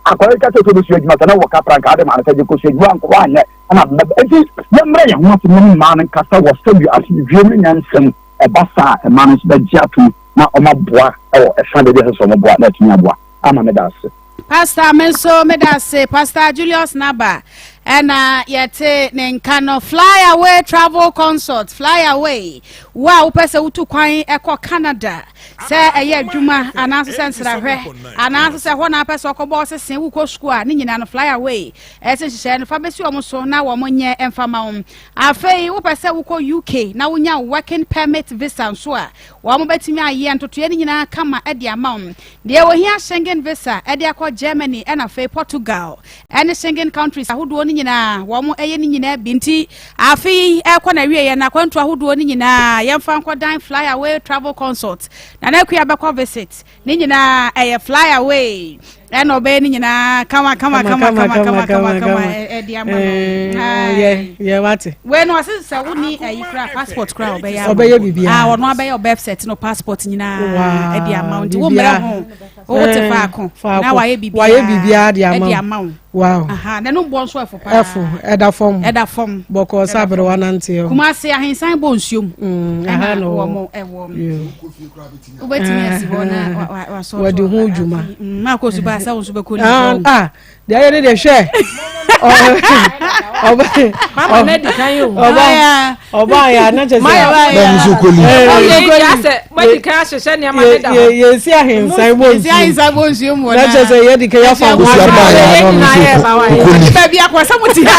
Speaker 14: Akwadaa yi ka kyerɛ sɛ ɔbɛsua adwuma sɛ na wowɔ kaprɛ anka wode maa no sɛ gye kɔsua adwuma anka woanyɛ ɛna mɛba. Enti yɛmmrɛ yɛn ho ase na yɛne mmaa no nkasa wɔ sɛdeɛ asomdwoeɛ mu ne nyansa mu. Ɛba saa a, mmaa no nso bɛgye atom na wɔaboa wɔ ɛfa baabi a ɛsɛ sɛ wɔboa na atumi aboa. Ama meda ase.
Speaker 2: Pastor me nso meda ase. Pastor Julius Naba ɛna yɛte ne nka no. Fly Away Travel Consult, Fly Away. Wo a wopɛ sɛ wotu kwan ɛkɔ Canada sɛ ɛyɛ adwuma anaasɛ sɛ nsrahwɛ anaasɛ sɛ hɔ na apɛ sɛ ɔkɔbɔ ɔsese wokɔ sukuu a ne nyinaa no Fly Away ɛsɛ nhyehyɛɛ no fa bɛsi wɔn so na wɔn nyɛ mfa ma wɔn. Afei wopɛ sɛ wokɔ UK na wonya working permit visa nso a, wɔbɛtumi ayɛ ntotoeɛ no nyinaa kama de ama wo. Deɛ wɔhia Schengen visa de akɔ Germany ɛna afei Portugal ɛne Schengen countries ahodoɔ no nyinaa wɔyɛ ne nyinaa bi. Nti afe yi ɛrekɔ n'awieɛ no akwantuo ahodoɔ no nyinaa yɛmfa nkɔdan Flyaway Travel Consult. Nana Akua bɛkɔ visit. Ne nyinaa ɛyɛ fly away ɛna ɔbɛyɛ ne nyinaa kama kama kama kama kama kama kama ɛde ama no.
Speaker 8: Yɛ yɛ wate.
Speaker 2: Wei no ɔse sɛ wo ni ɛyi kura passport kura ɔbɛyɛ ama.
Speaker 8: Ɔbɛyɛ biribiara.
Speaker 2: Ah ɔno abɛyɛ ɔbɛ set no passport nyinaa ɛde ama wo nti wo mmerɛ ho wo te faako na wayɛ biribiara
Speaker 8: wayɛ biribiara de
Speaker 2: ama wo.
Speaker 8: Wow.
Speaker 2: Aha na no bɔ nso ɛfo paa.
Speaker 8: Ɛfo ɛda fam.
Speaker 2: Ɛda fam.
Speaker 8: Bɔkɔɔ sɛ aberewa nante hɔ.
Speaker 2: Kumasi ahensan bɔ nsuom.
Speaker 8: Aha na
Speaker 2: wɔn ɛwɔ. Wobɛtumi asi hɔ na wasɔ.
Speaker 8: Wɔde ho dwuma.
Speaker 2: Mma akɔ so ba sɛ wo nso bɛkɔ
Speaker 8: ne hɔ. Ah, deɛ ayɛ ne deɛ hwɛ. Mama na di kan yi o. Ɔba ɔba yɛ a na kyɛ sɛ.
Speaker 13: Na nso koli.
Speaker 12: Ɔyɛ sɛ mo di kan ahyehyɛ nneɛma ne da hɔ.
Speaker 8: Yɛ si ahensan bɔ nsuo.
Speaker 2: Yɛ si ahensan bɔ nsuo mu.
Speaker 8: Na kyɛ sɛ yɛ di kan yɛ fa.
Speaker 13: Kosi aba yɛ a na ɔno nso koli.
Speaker 2: Baabi akɔ sɛ mo ti ha.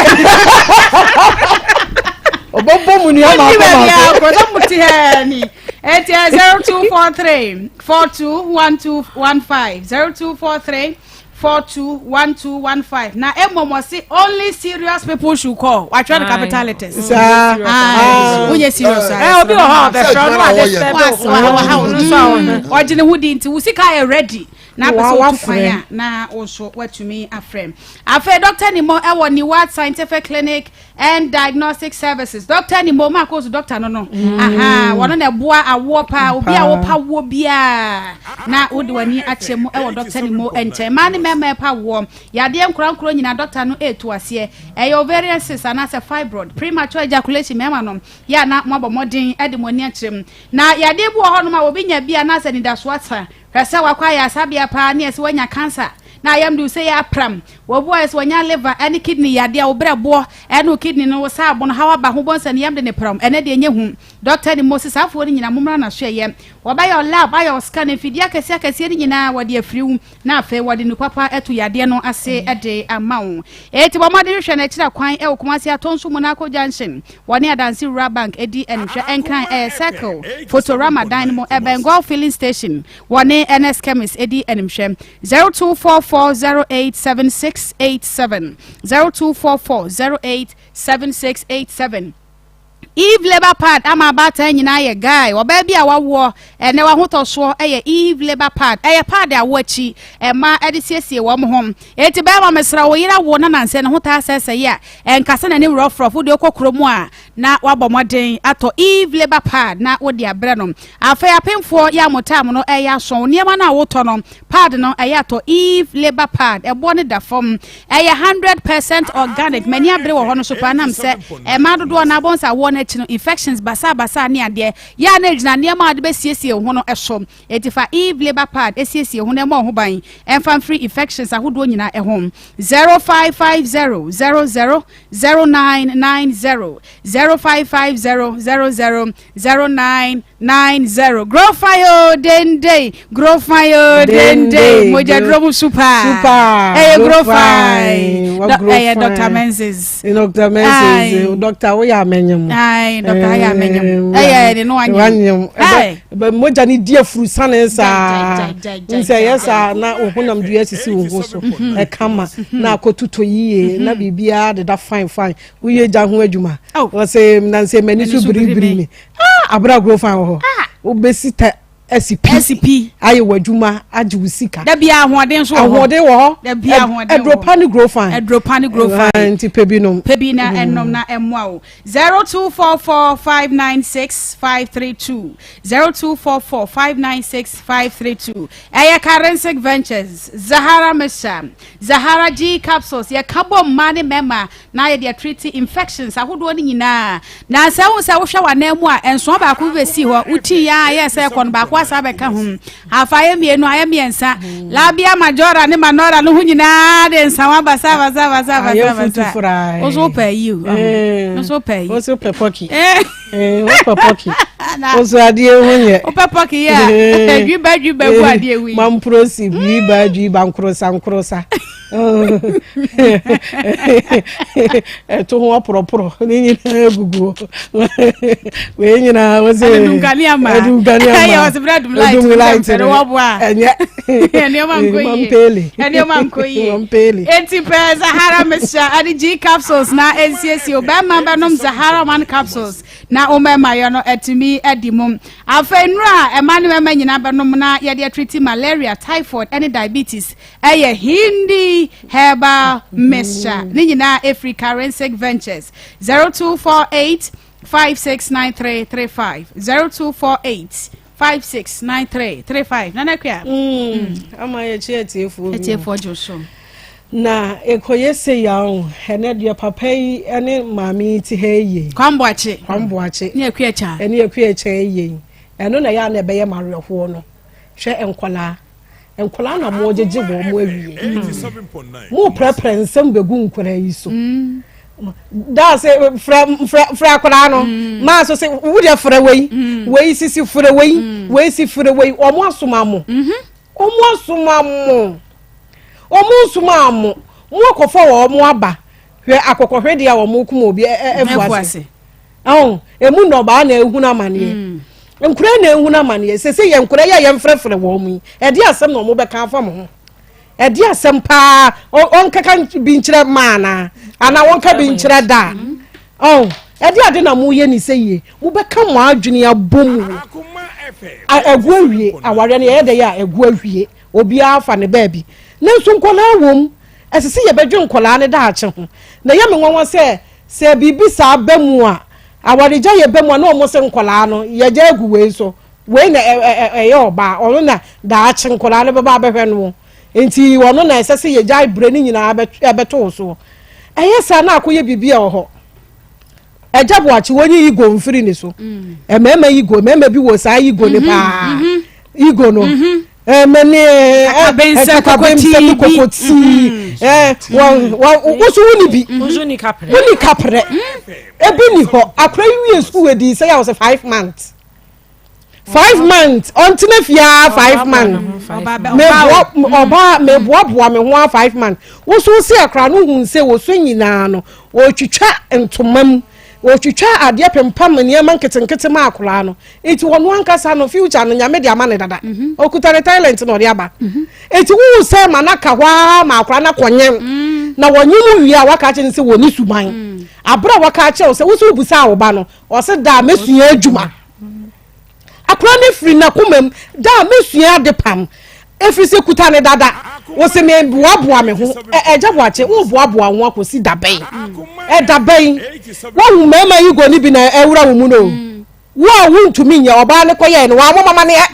Speaker 8: Ɔbɛbɔ mu nua maako maako.
Speaker 2: Baabi akɔ sɛ mo ti ha ni. Eti 0243 421215 0243 421215 na mmom ɔse only serious people should call watwerɛ no capital letters.
Speaker 8: Saa.
Speaker 2: Wonyɛ serious a.
Speaker 12: Ɛ obi wɔ hɔ a ɔbɛfrɛ no ade sɛ bɛ
Speaker 2: waha wo nso a ɔgye ne ho di nti wo sika yɛ ready na apɛ sɛ wotu kwan a na wo nso woatumi afrɛ. Afei Dr. Nimo ɛwɔ Niwat Scientific Clinic and diagnostic services doctor ni mo ma ko so doctor no no mm. aha wɔn na ɛboa awoɔ paa obi a wɔpa woɔ biara na wode w'ani akyɛ mu ɛwɔ doctor ni mo nkyɛn mmaa ne mmarima ɛpa woɔ yadeɛ nkorankoro nyinaa doctor no ɛretu aseɛ ɛyɛ ovarian cyst anaasɛ fibroid premature ejaculation mmarima no yɛ ana mo abɔ mmɔden ɛde mo ani akyerɛ mu na yadeɛ bi wɔ hɔnom a obi nya bi anaasɛ nidasoɔ asa Hwɛ sɛ wakɔ ayaresabea paa ne yɛse wanya cancer na ayam de wo sei apram. Obi wɔ hɔ yɛse wanya liver ne kidney yadeɛ, wo brɛboɔ ne wo kidney no wo saa bono haw aba ho wobɛhu sɛ ne yam de ne pram. Ɛnɛ deɛ ɛnyɛ hu. Doctor ne Moses saa afoɔ no nyinaa mommra nasoɛyɛ. Wɔbɛyɛ wo lab ayɛ wo scan mfidie akɛseɛ akɛseɛ no nyinaa wɔde afiri wo na afei wɔde nu papa atu yadeɛ no ase de ama wo. Enti bɔ mmɔden hwehwɛ no akyira kwan wɔ Kumasi Atonso Monaco Junction. Wɔne Adansi Rural Bank di animhwɛ. Nkran ɛyɛ Circle, Photorama dan no mu, ɛbɛn Goil Filling Station. Wɔne Ernest Chemist di animhwɛ. 0244087687, 0244087687. Eve Labour Pad ama abaatan nyinaa yɛ guy. Ɔbaa bi a wawoɔ ɛnɛ wahotɔsoɔ yɛ Eve Labour Pad. Ɛyɛ pad a awoɔ akyi mmaa de siesie wɔn ho. Enti bɛrima mesrɛ wo yere awo na nansɛ ne ho taa sɛesɛe a, ɛnka sɛ n'ani worɔforɔf. Wode wokɔ kurom a na wabɔ mmɔden atɔ Eve Labour Pad na wode abrɛ no. Afei apemfoɔ yɛ a mo time no ɛyɛ aso. Nneɛma no a wotɔ no, pad no ɛyɛ atɔ Eve Labour Pad. Ɛboɔ no da fam. Ɛyɛ 100% organic. M'ani abere wɔ hɔ no so paa nam sɛ mmaa dodoɔ no abɔ nsa awoɔ no akyi no infections basabasa ne adeɛ yɛ a na ɛgyina nneɛma a wode bɛsiesie wo ho no so. Enti fa Eve Labour Pad siesie wo ho na ɛmmɔ wo ho ban ɛmfa mfiri infections ahodoɔ nyinaa ho. 0550 00 0990 0550 00 0990 Grow fine o dende grow fine o dende mogya duro mu super
Speaker 8: super
Speaker 2: ɛyɛ grow fine ɛyɛ Dr. Menzies
Speaker 8: Dr. Menzies Dr. woyɛ amenyem
Speaker 2: ayi Dr. ayɛ amenyem ɛyɛ ɛne no
Speaker 8: wanyem mogya ne di afurusane saa nsɛ ɛyɛ saa na wo honam dua sisi wo ho so ɛkama na akɔtotɔ yie na biribiara deda fine fine woyɛ gya ho adwuma wɔsɛ nansɛ m'ani so biribiri mi ah abira agorɔ fan wɔ hɔ ah. wobɛsi ta asi pi
Speaker 2: asi pi
Speaker 8: ayɛ w'adwuma agye wo sika
Speaker 2: dabi ahoɔden nso wɔ hɔ
Speaker 8: ahoɔden wɔ hɔ
Speaker 2: dabi ahoɔden wɔ
Speaker 8: hɔ aduro pa ne grow fine
Speaker 2: aduro pa ne grow fine
Speaker 8: nti pɛ bi nom
Speaker 2: pɛ bi na mm. ɛnom na ɛmoa wo 0244596532 0244596532 ɛyɛ Karensic Ventures Zahara Mixture Zahara G capsules yɛka bɔ mmaa ne mmarima na yɛde atriti infections ahodoɔ no nyinaa. Na sɛ wohu sɛ wohwɛ w'anan mu a, nsoa baako bi bɛsi hɔ, wotii yɛ a yɛ sɛ ɛkɔ no baako asa abɛka ho. Afa ayɛ mmienu, ayɛ mmiɛnsa. Labia majora ne manora no ho nyinaa de nsawa basa basa basa basa basa. Wo so wopɛ ayi o. Wo so wopɛ ayi.
Speaker 8: Wo so wopɛ pɔki. Wopɛ pɔki. Wo so adeɛ ho nyɛ.
Speaker 2: Wopɛ pɔki yɛ a. Dwiba dwiba gu adeɛ wi.
Speaker 8: Mamprosi dwiba dwiba nkorosa nkorosa. ɛto ho ɔporɔporɔ ne nyinaa gugu wei nyinaa wɔ sɛ
Speaker 2: ɛdunkanea ma ɛyɛ ɔsɛ bɛrɛ dum light dum light no wɔboa
Speaker 8: ɛnyɛ
Speaker 2: nneɛma nkɔ yie nneɛma nkɔ yie eti pɛ Zahara mixture ɛde G capsules na nsiesie o bɛrima bɛnom Zahara one capsules na wɔn mmarima yɛ no ɛtumi ɛdi mu afei nnura a ɛma ne mmarima nyinaa bɛnom na yɛde atriti malaria typhoid ɛne diabetes Ɛyɛ Hindi Herbal Mixture. Ne nyinaa ɛfiri Karensic Ventures. 0248 569335 0248 569335 Nana Akua.
Speaker 8: Mm, ama yɛkyi atiefoɔ bi.
Speaker 2: Atiefoɔ gye so.
Speaker 8: Na ɛkɔyɛ sɛ ya o ɛnɛ deɛ papa yi ne maame yi te ha yie.
Speaker 2: Kwamboakye.
Speaker 8: Kwamboakye.
Speaker 2: Ne Akua Kya.
Speaker 8: Ɛne Akua Kya yie. Ɛno na ɛyɛ a na ɛbɛyɛ mawerɛhoɔ no. Hwɛ nkɔlaa. Nkwadaa na mogyegye wɔn mo awie. Moprɛprɛ nsɛm bɛgu nkwadaa yi so. Daa sɛ frɛ frɛ frɛ akwadaa no. Maa so sɛ wo deɛ frɛ wei. Wei sisi frɛ wei. Wei si frɛ wei. Wɔn asoma mo. Wɔn asoma mo. Wɔn nsoma mo. Mo akɔfa wɔn aba. Hwɛ akɔkɔhwedeɛ a wɔn kum obi afu ase. Ɛho, emu nnɔbaa na ehunu amaneɛ. Mm. Nkura na ehunu amaneɛ. Sese yɛ nkura yɛ yɛn frɛfrɛ wɔn mu yi. Ɛde asɛm na wɔn bɛka afa mo ho. Ɛde asɛm paa ɔnkeka bi nkyerɛ maa na anaa wɔnka bi nkyerɛ da. Ɔn, ɛde ade na mo yɛ ne sɛ yie. Mo bɛka mo adwene abɔ mu. Ɛgu awie awareɛ no yɛyɛ dɛ yɛ a ɛgu awie. Obiara fa ne baabi. Nanso nkwadaa wɔ mu. Ɛsɛ sɛ yɛbɛdwe nkwadaa no daakye ho. Na ɛyɛ me nwanwa sɛ Sɛ biribi saa ba mu a, awaregyaeɛ ba mu a, na wɔn se nkwadaa no, yɛgya agu wei so. Wei na ɛyɛ ɔbaa, ɔno na daakye nkwadaa no bɛba abɛhwɛ no. Nti ɔno na ɛsɛ sɛ yɛgyae berɛ no nyinaa bɛto soɔ. Ɛyɛ saa na akɔyɛ biribi a ɛwɔ hɔ. Agya Boakye, wɔnyi ego mfiri ne so. Mmarima ego, mmarima bi wɔ saa ego no paa. Ego no. Mene
Speaker 2: kakabensɛm
Speaker 8: kokotii woso woni bi woni kaprɛ ebi ni hɔ akora yi wie sukuu edi sɛ yɛ wɔ sɛ 5 months, 5 months ɔntena fiaa 5 months meboa ɔbaa meboaboa me ho a 5 months woso si akora no hu sɛ woso nyinaa no ɔtwitwa ntoma mu, ɔtwitwa adeɛ pempam nneɛma nketenkete ma akora no. Nti ɔno ankasa no future no Nyame de ama ne dada. Ɔkuta ne talent na ɔde aba. Nti wohu sɛ ma no aka hɔ ara ma akora no akɔnyɛm. Na wɔnyem wie a waka akyerɛ no sɛ wɔni suban. Aberɛ a waka akyerɛ wo sɛ wo sɛ wobusaa wo ba no ɔse da a mɛsua adwuma. Akora no firi n'akoma mu da a mɛsua ade pam. Ɛfiri sɛ kuta ne dada. Wo se meboaboa me ho. Ɛgya Boakye woboaboa wo ho akɔsi da bɛn? Ɛda bɛn? Woahu mmarima yi gɔ no bi na ɛwura wo mu no. Wo a wontumi nyɛ, ɔbaa no kɔyɛɛ no, wammɔ m'amaneɛ,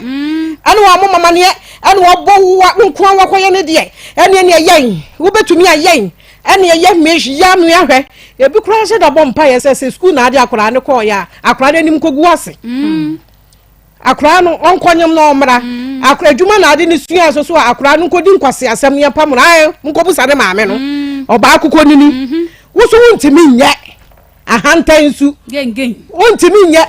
Speaker 8: ɛne wammɔ m'amaneɛ, ɛne ɔbɔ wo a wo nko ara wakɔyɛ ne deɛ, ɛne ɛne ɛyɛn, wobɛtumi ayɛn, ɛne ɛyɛ mehyia me ahwɛ. Ebi koraa hyɛ da bɔ mpaeɛ sɛ sɛ sukuu na ade akwaraa no kɔɔyɛ a, akwaraa no anim kɔgu ase. Akwaraa no ɔnkɔnyem na ɔmmra. Akwaraa adwuma na ade no sua nso so a akwaraa no nkɔdi nkwasi asɛm no yɛmpa mo no, ae, nkɔbusa ne maame no. Ɔbaa kokɔnini. Wo so wontumi nyɛ. Ahantan nsu. Wontumi nyɛ.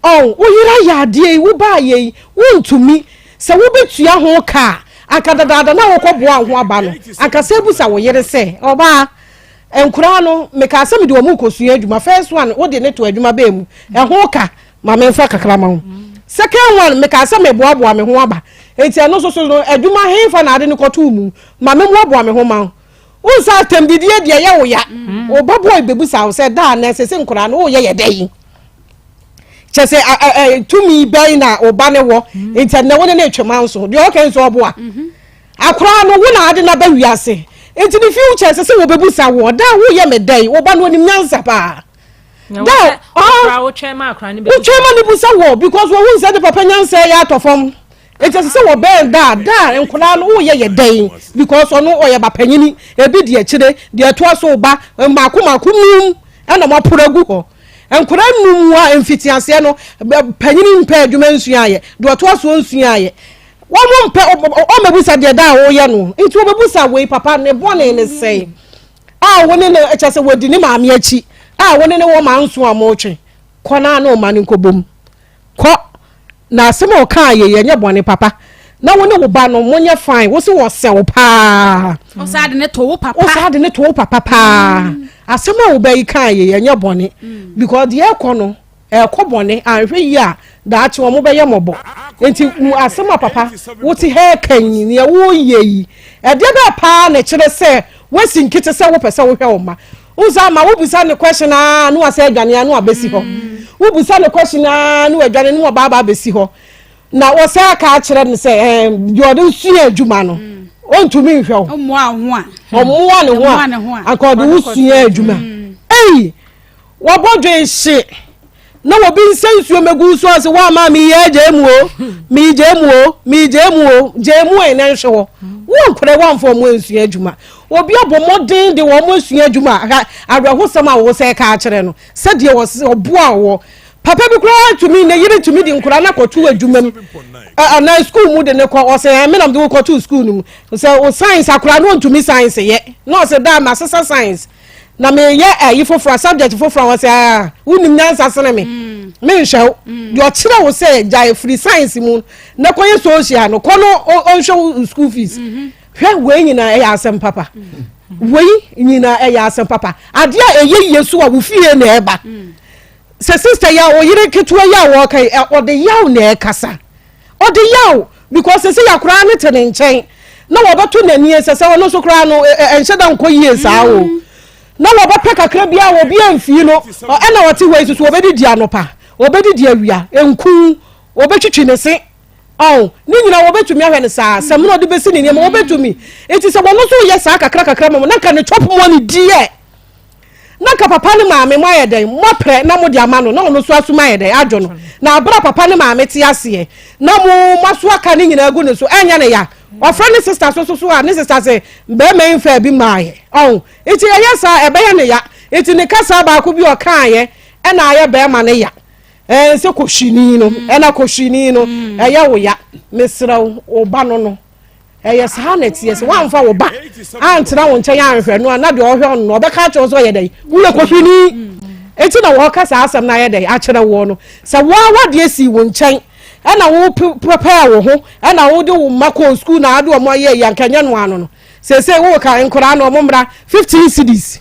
Speaker 8: Ɔn, wo yere ayɛ adeɛ yi, wo ba ayɛ yi, wontumi. Sɛ wobɛtua ho ka a, anka dadaada na wokɔboa wo ho aba no, anka sɛ bisa wo yere sɛ, ɔbaa, nkoraa no, mekaa sɛ mede wɔn rekɔsua adwuma. First one, wode ne to adwuma bɛɛ mu, ɛho ka, ma memfa kakra ma wo. Second one, mekaa sɛ meboaboa me ho aba. Enti ɛno nso so no, adwuma hefa na ade no kɔtoo mu? Ma memmoaboa me ho ma wo. Wohu sɛ atɛmdidie deɛ ɛyɛ wo ya. Wo ba boy bɛbusa wo sɛ daa na ɛsɛ sɛ nkwadaa no woyɛ yɛ dɛn? Kyɛ sɛ tumi bɛn na wo ba ne wɔ nti ɛnɛ wo ne ne retwe manso deɛ ɔka nso ɔboa. Akwadaa no wo na ade no aba wiase nti ne future ɛsɛ sɛ wɔbɛbusa wo daa woyɛ me dɛn? Wo ba no onim nyansa paa.
Speaker 12: Daa wotwɛn ma
Speaker 8: ne busa wɔ because wɔhu sɛ ne papa nyansa yɛ atɔ fam. Nti ɛsɛ sɛ wɔbɛn da da a nkwadaa no woyɛ yɛ dɛn because ɔno ɔyɛ ba panyini ebi di akyire deɛ ɛtoa so ba mmaako mmaako num ɛna mo aporo agu hɔ nkwadaa num a mfitiaseɛ no panyini mpɛ adwuma nsua ayɛ deɛ ɔtoa so nsua ayɛ wɔn mpɛ ɔmɛbusa deɛ da a wɔyɛ no nti wɔbɛbusa wei papa ne bɔne ne sɛn a wɔne ne kyɛ sɛ wɔdi ne maame akyi a wɔne ne wɔ maa nso a wɔretwe kɔ naa ne ɔma ne nkɔbom. Kɔ na asɛm a ɔkaa yɛ yɛ nyɛ bɔne papa na wo ne wo ba no mo nyɛ fine wo se wɔ sɛ wo paa.
Speaker 2: Ɔsaa de ne to wo papa.
Speaker 8: Ɔsaa de ne to wo papa paa. Asɛm a wo ba yi kaa yɛ yɛ nyɛ bɔne because deɛ ɛkɔ no ɛkɔ bɔne anhwɛ yie a daakye wɔn bɛyɛ mɔbɔ nti asɛm a papa wo te ha ɛka yi neɛ wo yɛ yi ɛdeɛ bɛɛ paa na ɛkyerɛ sɛ Woasi nkete sɛ wopɛ sɛ wohwɛ wo mma. Wohu sɛ ama wobisa no question aa na wasɛ adwane a na wabɛsi hɔ. Wobisa no question aa na wadwane na waba aba abɛsi hɔ. Na wɔsɛ aka akyerɛ no sɛ ɛɛ deɛ ɔde sua adwuma no ɔntumi nhwɛ wo.
Speaker 2: Ɔmmoa
Speaker 8: ne ho a anka ɔde wo sua adwuma. Ei! Wɔbɔ dwen hye na wɔbi nsa nsuo mɛgu wo so ase woama meyɛ gyaa mu o megyaa mu o megyaa mu o gyaa mu ɛ na nhwɛ hɔ wo nkora woamfa wɔn ansua adwuma obi abɔ mmɔden de wɔn asua adwuma awerɛhosɛm a wo sɛ ka akyerɛ no sɛdeɛ ɔboa wɔ. Papa bi koraa tumi ne yere tumi de nkwadaa no akɔto adwuma mu anaa sukuu mu de ne kɔ ɔsɛ ɛn menam de wokɔto sukuu no mu sɛ o science akwadaa no ɔntumi science yɛ na ɔsɛ daa ma sesa science na meyɛ ɛyi foforɔ subject foforɔ a ɔsɛ aa wonim nyansa sene me mm. menhwɛ wo mm. deɛ ɔkyerɛ wo sɛ gyae firi science mu na kɔyɛ social no kɔ no ɔnhwɛ wo school fees mm-hmm. hwɛ wei nyinaa ɛyɛ asɛm papa mm. wei nyinaa ɛyɛ asɛm papa adeɛ a ɛyɛ yie so a wo fie na ɛba Sɛ sister yi a ɔyere ketewa yi a wɔka yi ɔde yaw na ɛkasa ɔde yaw because sɛ yɛ koraa ne te ne nkyɛn na wɔbɛto n'ani sɛ sɛ ɔno nso koraa no ɛnhyɛ da nkɔ yie saa o mm. na wɔbɛpɛ kakra bi a obi amfii no ɛna ɔte hɔ yi soso wɔbɛdidi anɔpa wɔbɛdidi awia nku wɔbɛtwitwi ne se ɔn ne nyinaa wɔbɛtumi ahwɛ no saa sɛ mena ɔde bɛsi ne nneɛma wɔbɛtumi nti sɛ wɔn nso yɛ saa kakra kakra ma mu na nka ne chop money deɛ Na nka papa ne maame mo ayɛ dɛn? Moaprɛ na mode ama no na ɔno nso asom ayɛ dɛn? Adwo no. Na aberɛ a papa ne maame te aseɛ na mo moaso aka ne nyinaa agu ne so, ɛnyɛ ne ya? Ɔfrɛ ne sister so so so a, ne sister se bɛrima yi mfaa bi mmaeɛ. Ɔho? Nti ɛyɛ saa a, ɛbɛyɛ ne ya. Nti ne kasa baako bi a ɔkaeɛ ɛna ayɛ bɛrima no ya. Ɛɛ sɛ kɔhwini no, ɛna kɔhwini no, ɛyɛ wo ya. Mesrɛ wo, wo ba no no. Ɛyɛ saa na ɛteɛ. Sɛ woamfa wo ba antena wo nkyɛn anhwɛ no a, na deɛ ɔhwɛ no no, ɔbɛka akyerɛ wo sɛ ɔyɛ dɛn? Woyɛ kɔhwini. Enti na wɔka saa asɛm no ayɛ dɛn akyerɛ woɔ no. Sɛ wo ara w'adeɛ sii wo nkyɛn, ɛna wo prepare wo ho, ɛna wode wo mma kɔɔ sukuu na wode wɔn ayɛ ayi, anka ɛnyɛ no ano no. Seesei woka nkwadaa no, wɔn mmra 15 cedis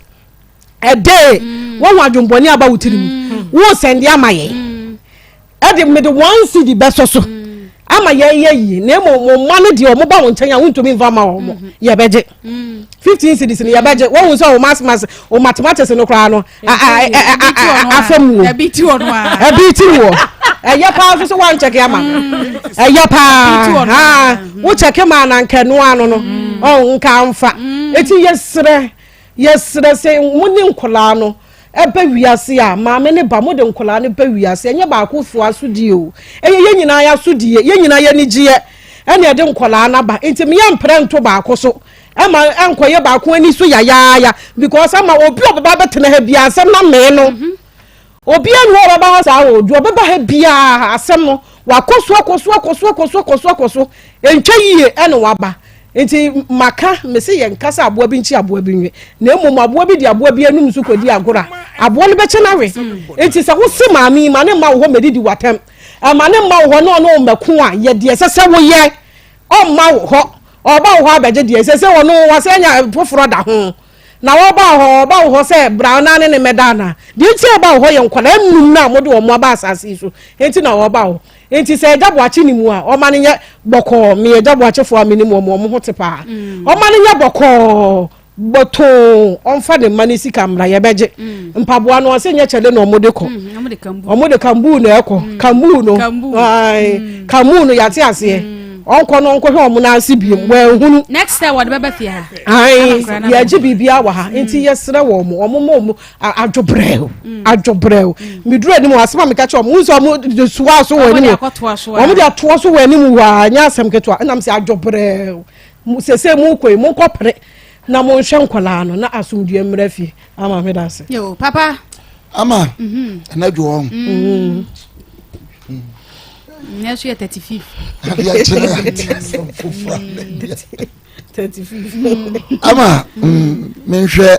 Speaker 8: a day. Woahu adwemmɔne aba wo tirim. Wo sɛnde ama yɛn. Ɛde mede one cedi bɛsɔ so ama yɛn yɛ yie na emu mo mma no deɛ wɔn ba wɔn nkyɛn a wontumi nfa ma wɔn mm-hmm. yɛbɛgye mm. 15 cedis no yɛbɛgye wɔn sɛ wɔn mathematics wɔn mathematics no koraa no afam wo
Speaker 2: ɛbi ti wɔ
Speaker 8: ɛyɛ paa nso so wɔn kyɛkɛ ama mm. ɛyɛ paa haa wo kyɛkɛ ma na nkɛnoa no no mm. ɔn nka nfa eti yɛsrɛ yɛsrɛ sɛ mo ne nkɔlaa no. Ɛba wiase a, maame ne ba, mode nkwadaa no ba wiase, ɛnyɛ baakofoɔ asodie o, ɛyɛ yɛn nyinaa yɛn asodie, yɛn nyinaa yɛn anigyeɛ ɛna ɛde nkwadaa no aba. Nti meyɛ mprɛ nto baako so ɛma ɛnkɔyɛ baako ani so yayaaya because ama obi a ɔbɛba abɛtena ha biara asɛm no amee no. Mhm. Obiara ni hɔ a ɔbɛba hɔ saa o, deɛ ɔbɛba ha biara asɛm no wakɔ so akɔ so akɔ so akɔ so akɔ so akɔ so ntwa yie ɛna waba. Nti maka, mese yɛnka sɛ aboa bi nkye aboa bi nwe, na mmom aboa bi de aboa bi anum so kɔdi agorɔ a, aboa no bɛkye no awe. Nti sɛ wose maame yi, ma ne mma wo hɔ mmɛdidi w'atɛm, ma ne mma wo hɔ na ɔne wo mmɛko a, yɛ deɛ ɛsɛ sɛ woyɛ. Ɔmma wo hɔ, ɔba wo hɔ abɛgye deɛ, seesei ɔno wasan anya foforɔ da ho. Na ɔba wo hɔ, ɔba wo hɔ sɛ bra na ne ne mmɛda anaa? Deɛ nti a ɔba wo hɔ yɛ nkwadaa nnum no a mode wɔn aba asase yi so nti na ɔba wo hɔ. Enti sɛ Agya Boakye nim a, ɔma no nyɛ bɔkɔɔ. Meyɛ Agya Boakyefoɔ a menim wɔn, wɔn ho te paa. Mm. Ɔma no nyɛ bɔkɔɔ, bɔtoo, ɔmfa ne mma no sika mmra, yɛbɛgye. Mm. Mpaboa no, ɔse nyɛ kyɛde na wɔde kɔ. Mm, wɔde kambu na ɛkɔ. Mm. Kambu no, mm. kambu no yɛate aseɛ. Mm. Ɔnkɔ no ɔnkɔhwɛ wɔn nan ase biem, mm. wɔanhunu.
Speaker 2: Next time wɔde bɛba fie ha.
Speaker 8: Ayi, yɛgye biribiara wɔ ha. Nti yɛsrɛ wɔn, wɔn mma wɔn adwobrɛw mm. adwobrɛw mm. meduru anim asɛm a meka kyerɛ ɔmo sɛ ɔmo de soa so wɔ anim ɔmo de atoa so wɔ anim wɔ a nyɛ asɛm ketewa ɛnam sɛ adwobrɛw sese mu kɔ yi mo nkɔ pere na mo nhwɛ nkɔlaa no na asomdue mmerɛ fie ama me da ase.
Speaker 2: yo papa.
Speaker 13: ama mhm. ɛnɛ dwo wɔn.
Speaker 2: Mhm. nyɛ so yɛ 35.
Speaker 13: adeɛ kyerɛ ate asɛm foforɔ anɛ 35. ama mm, menhwɛ.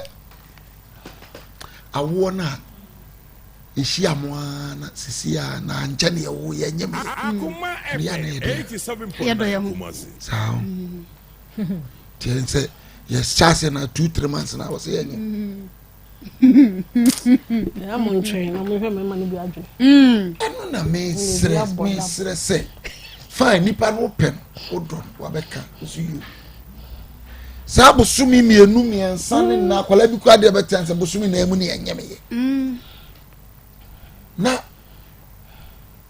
Speaker 13: Awoɔ no a yɛhyia mo ara na sisi a na ankyɛ ne yɛwo yɛ nyɛ me ne yɛ ne
Speaker 2: yɛ dɛ
Speaker 13: saa o tiɛ sɛ yɛhyɛ ase na 2 3 months na wɔ sɛ yɛnyɛ ɛno na mesrɛ mesrɛ sɛ fine nipa no wopɛ no wodɔ no wabɛka nso yio saa bosome mmienu mmiɛnsa ne nna akwadaa bi kura deɛ bɛtɛn sɛ bosome nan mu ne ɛnyɛ meyɛ mm. na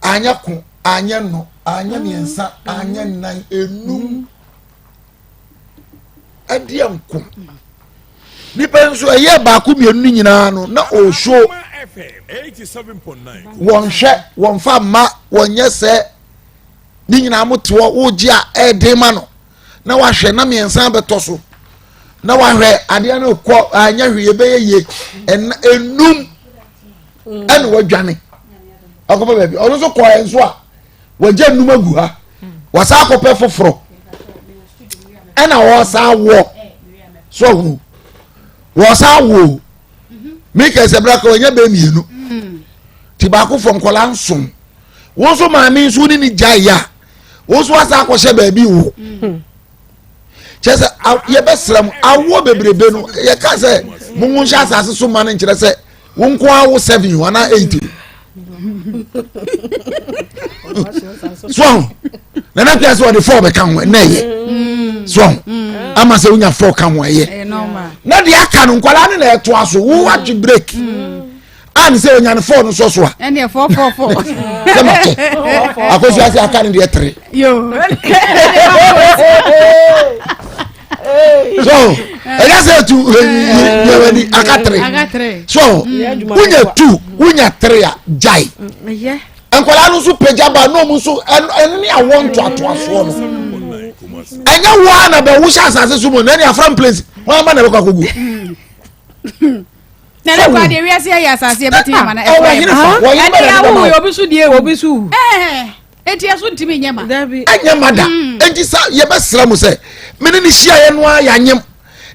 Speaker 13: anyɛ ko anyɛ no anyɛ mm. mmiɛnsa anyɛ nnan enum mm. ɛdeɛ nko nipa nso ɛyɛ baako mmienu no nyinaa no na ɔresuo wɔn hwɛ wɔn fa mma wɔn nyɛ sɛ ne nyinaa mo te hɔ wogye a ɛɛden ma no na wahwɛ na mmiɛnsa bɛtɔ so na wahwɛ adeɛ no kɔ anyɛ hwee ɛbɛyɛ yie ɛna enum ɛna wadwane. Akɔpɛ baabi ɔno nso kɔɛ nso a wɔgya nnum agu ha wɔsan akɔpɛ foforɔ ɛna wɔsan wɔ so ɔhunu wɔsan wɔ mika sɛ bra kɔ wɔnyɛ bɛɛ mmienu ti baako fam nkɔla nson wɔn nso maame nso ne ne gya yɛ a wɔn nso asan akɔhyɛ baabi wɔ kyɛ sɛ yɛbɛsrɛ mu awoɔ bebrebe no yɛka sɛ mo nhyɛ asase so ma no nkyerɛ sɛ wo nko ara wo seven o anaa eight o so ahu nana pia sɛ ɔde four bɛka ho ɛnna ɛyɛ mm. so ahu mm. ama sɛ wonya four ka ho ɛyɛ na deɛ aka no nkwadaa no na ɛtoa so wo watwe break mm. a ne sɛ onya ne four no sɔ so a
Speaker 2: ɛnneɛ four four four
Speaker 13: sɛ ma kyɛ akosua sɛ aka ne deɛ tere so ɛyɛ sɛ tu yɛwani aka tere so wonya tu wonya tere a gyae nkwadaa no nso pagya ba na ɔmo nso ɛno ne awɔ ntoatoasoɔ no ɛnyɛ wo a na bɛ wohyɛ asase so mu na ɛne afram place wɔn ama na ɛbɛkɔ akɔgu
Speaker 2: na ne kura deɛ wiase yɛ asase ɛbɛtumi ama na ɛfra yɛ ɛne awo yɛ obi so deɛ
Speaker 8: obi so wu
Speaker 2: eti ɛso ntumi nyɛ ma
Speaker 13: ɛnyɛ ma da hmm. eti sa yɛbɛsrɛ mo sɛ mene ne hyia yɛ no a yɛanyem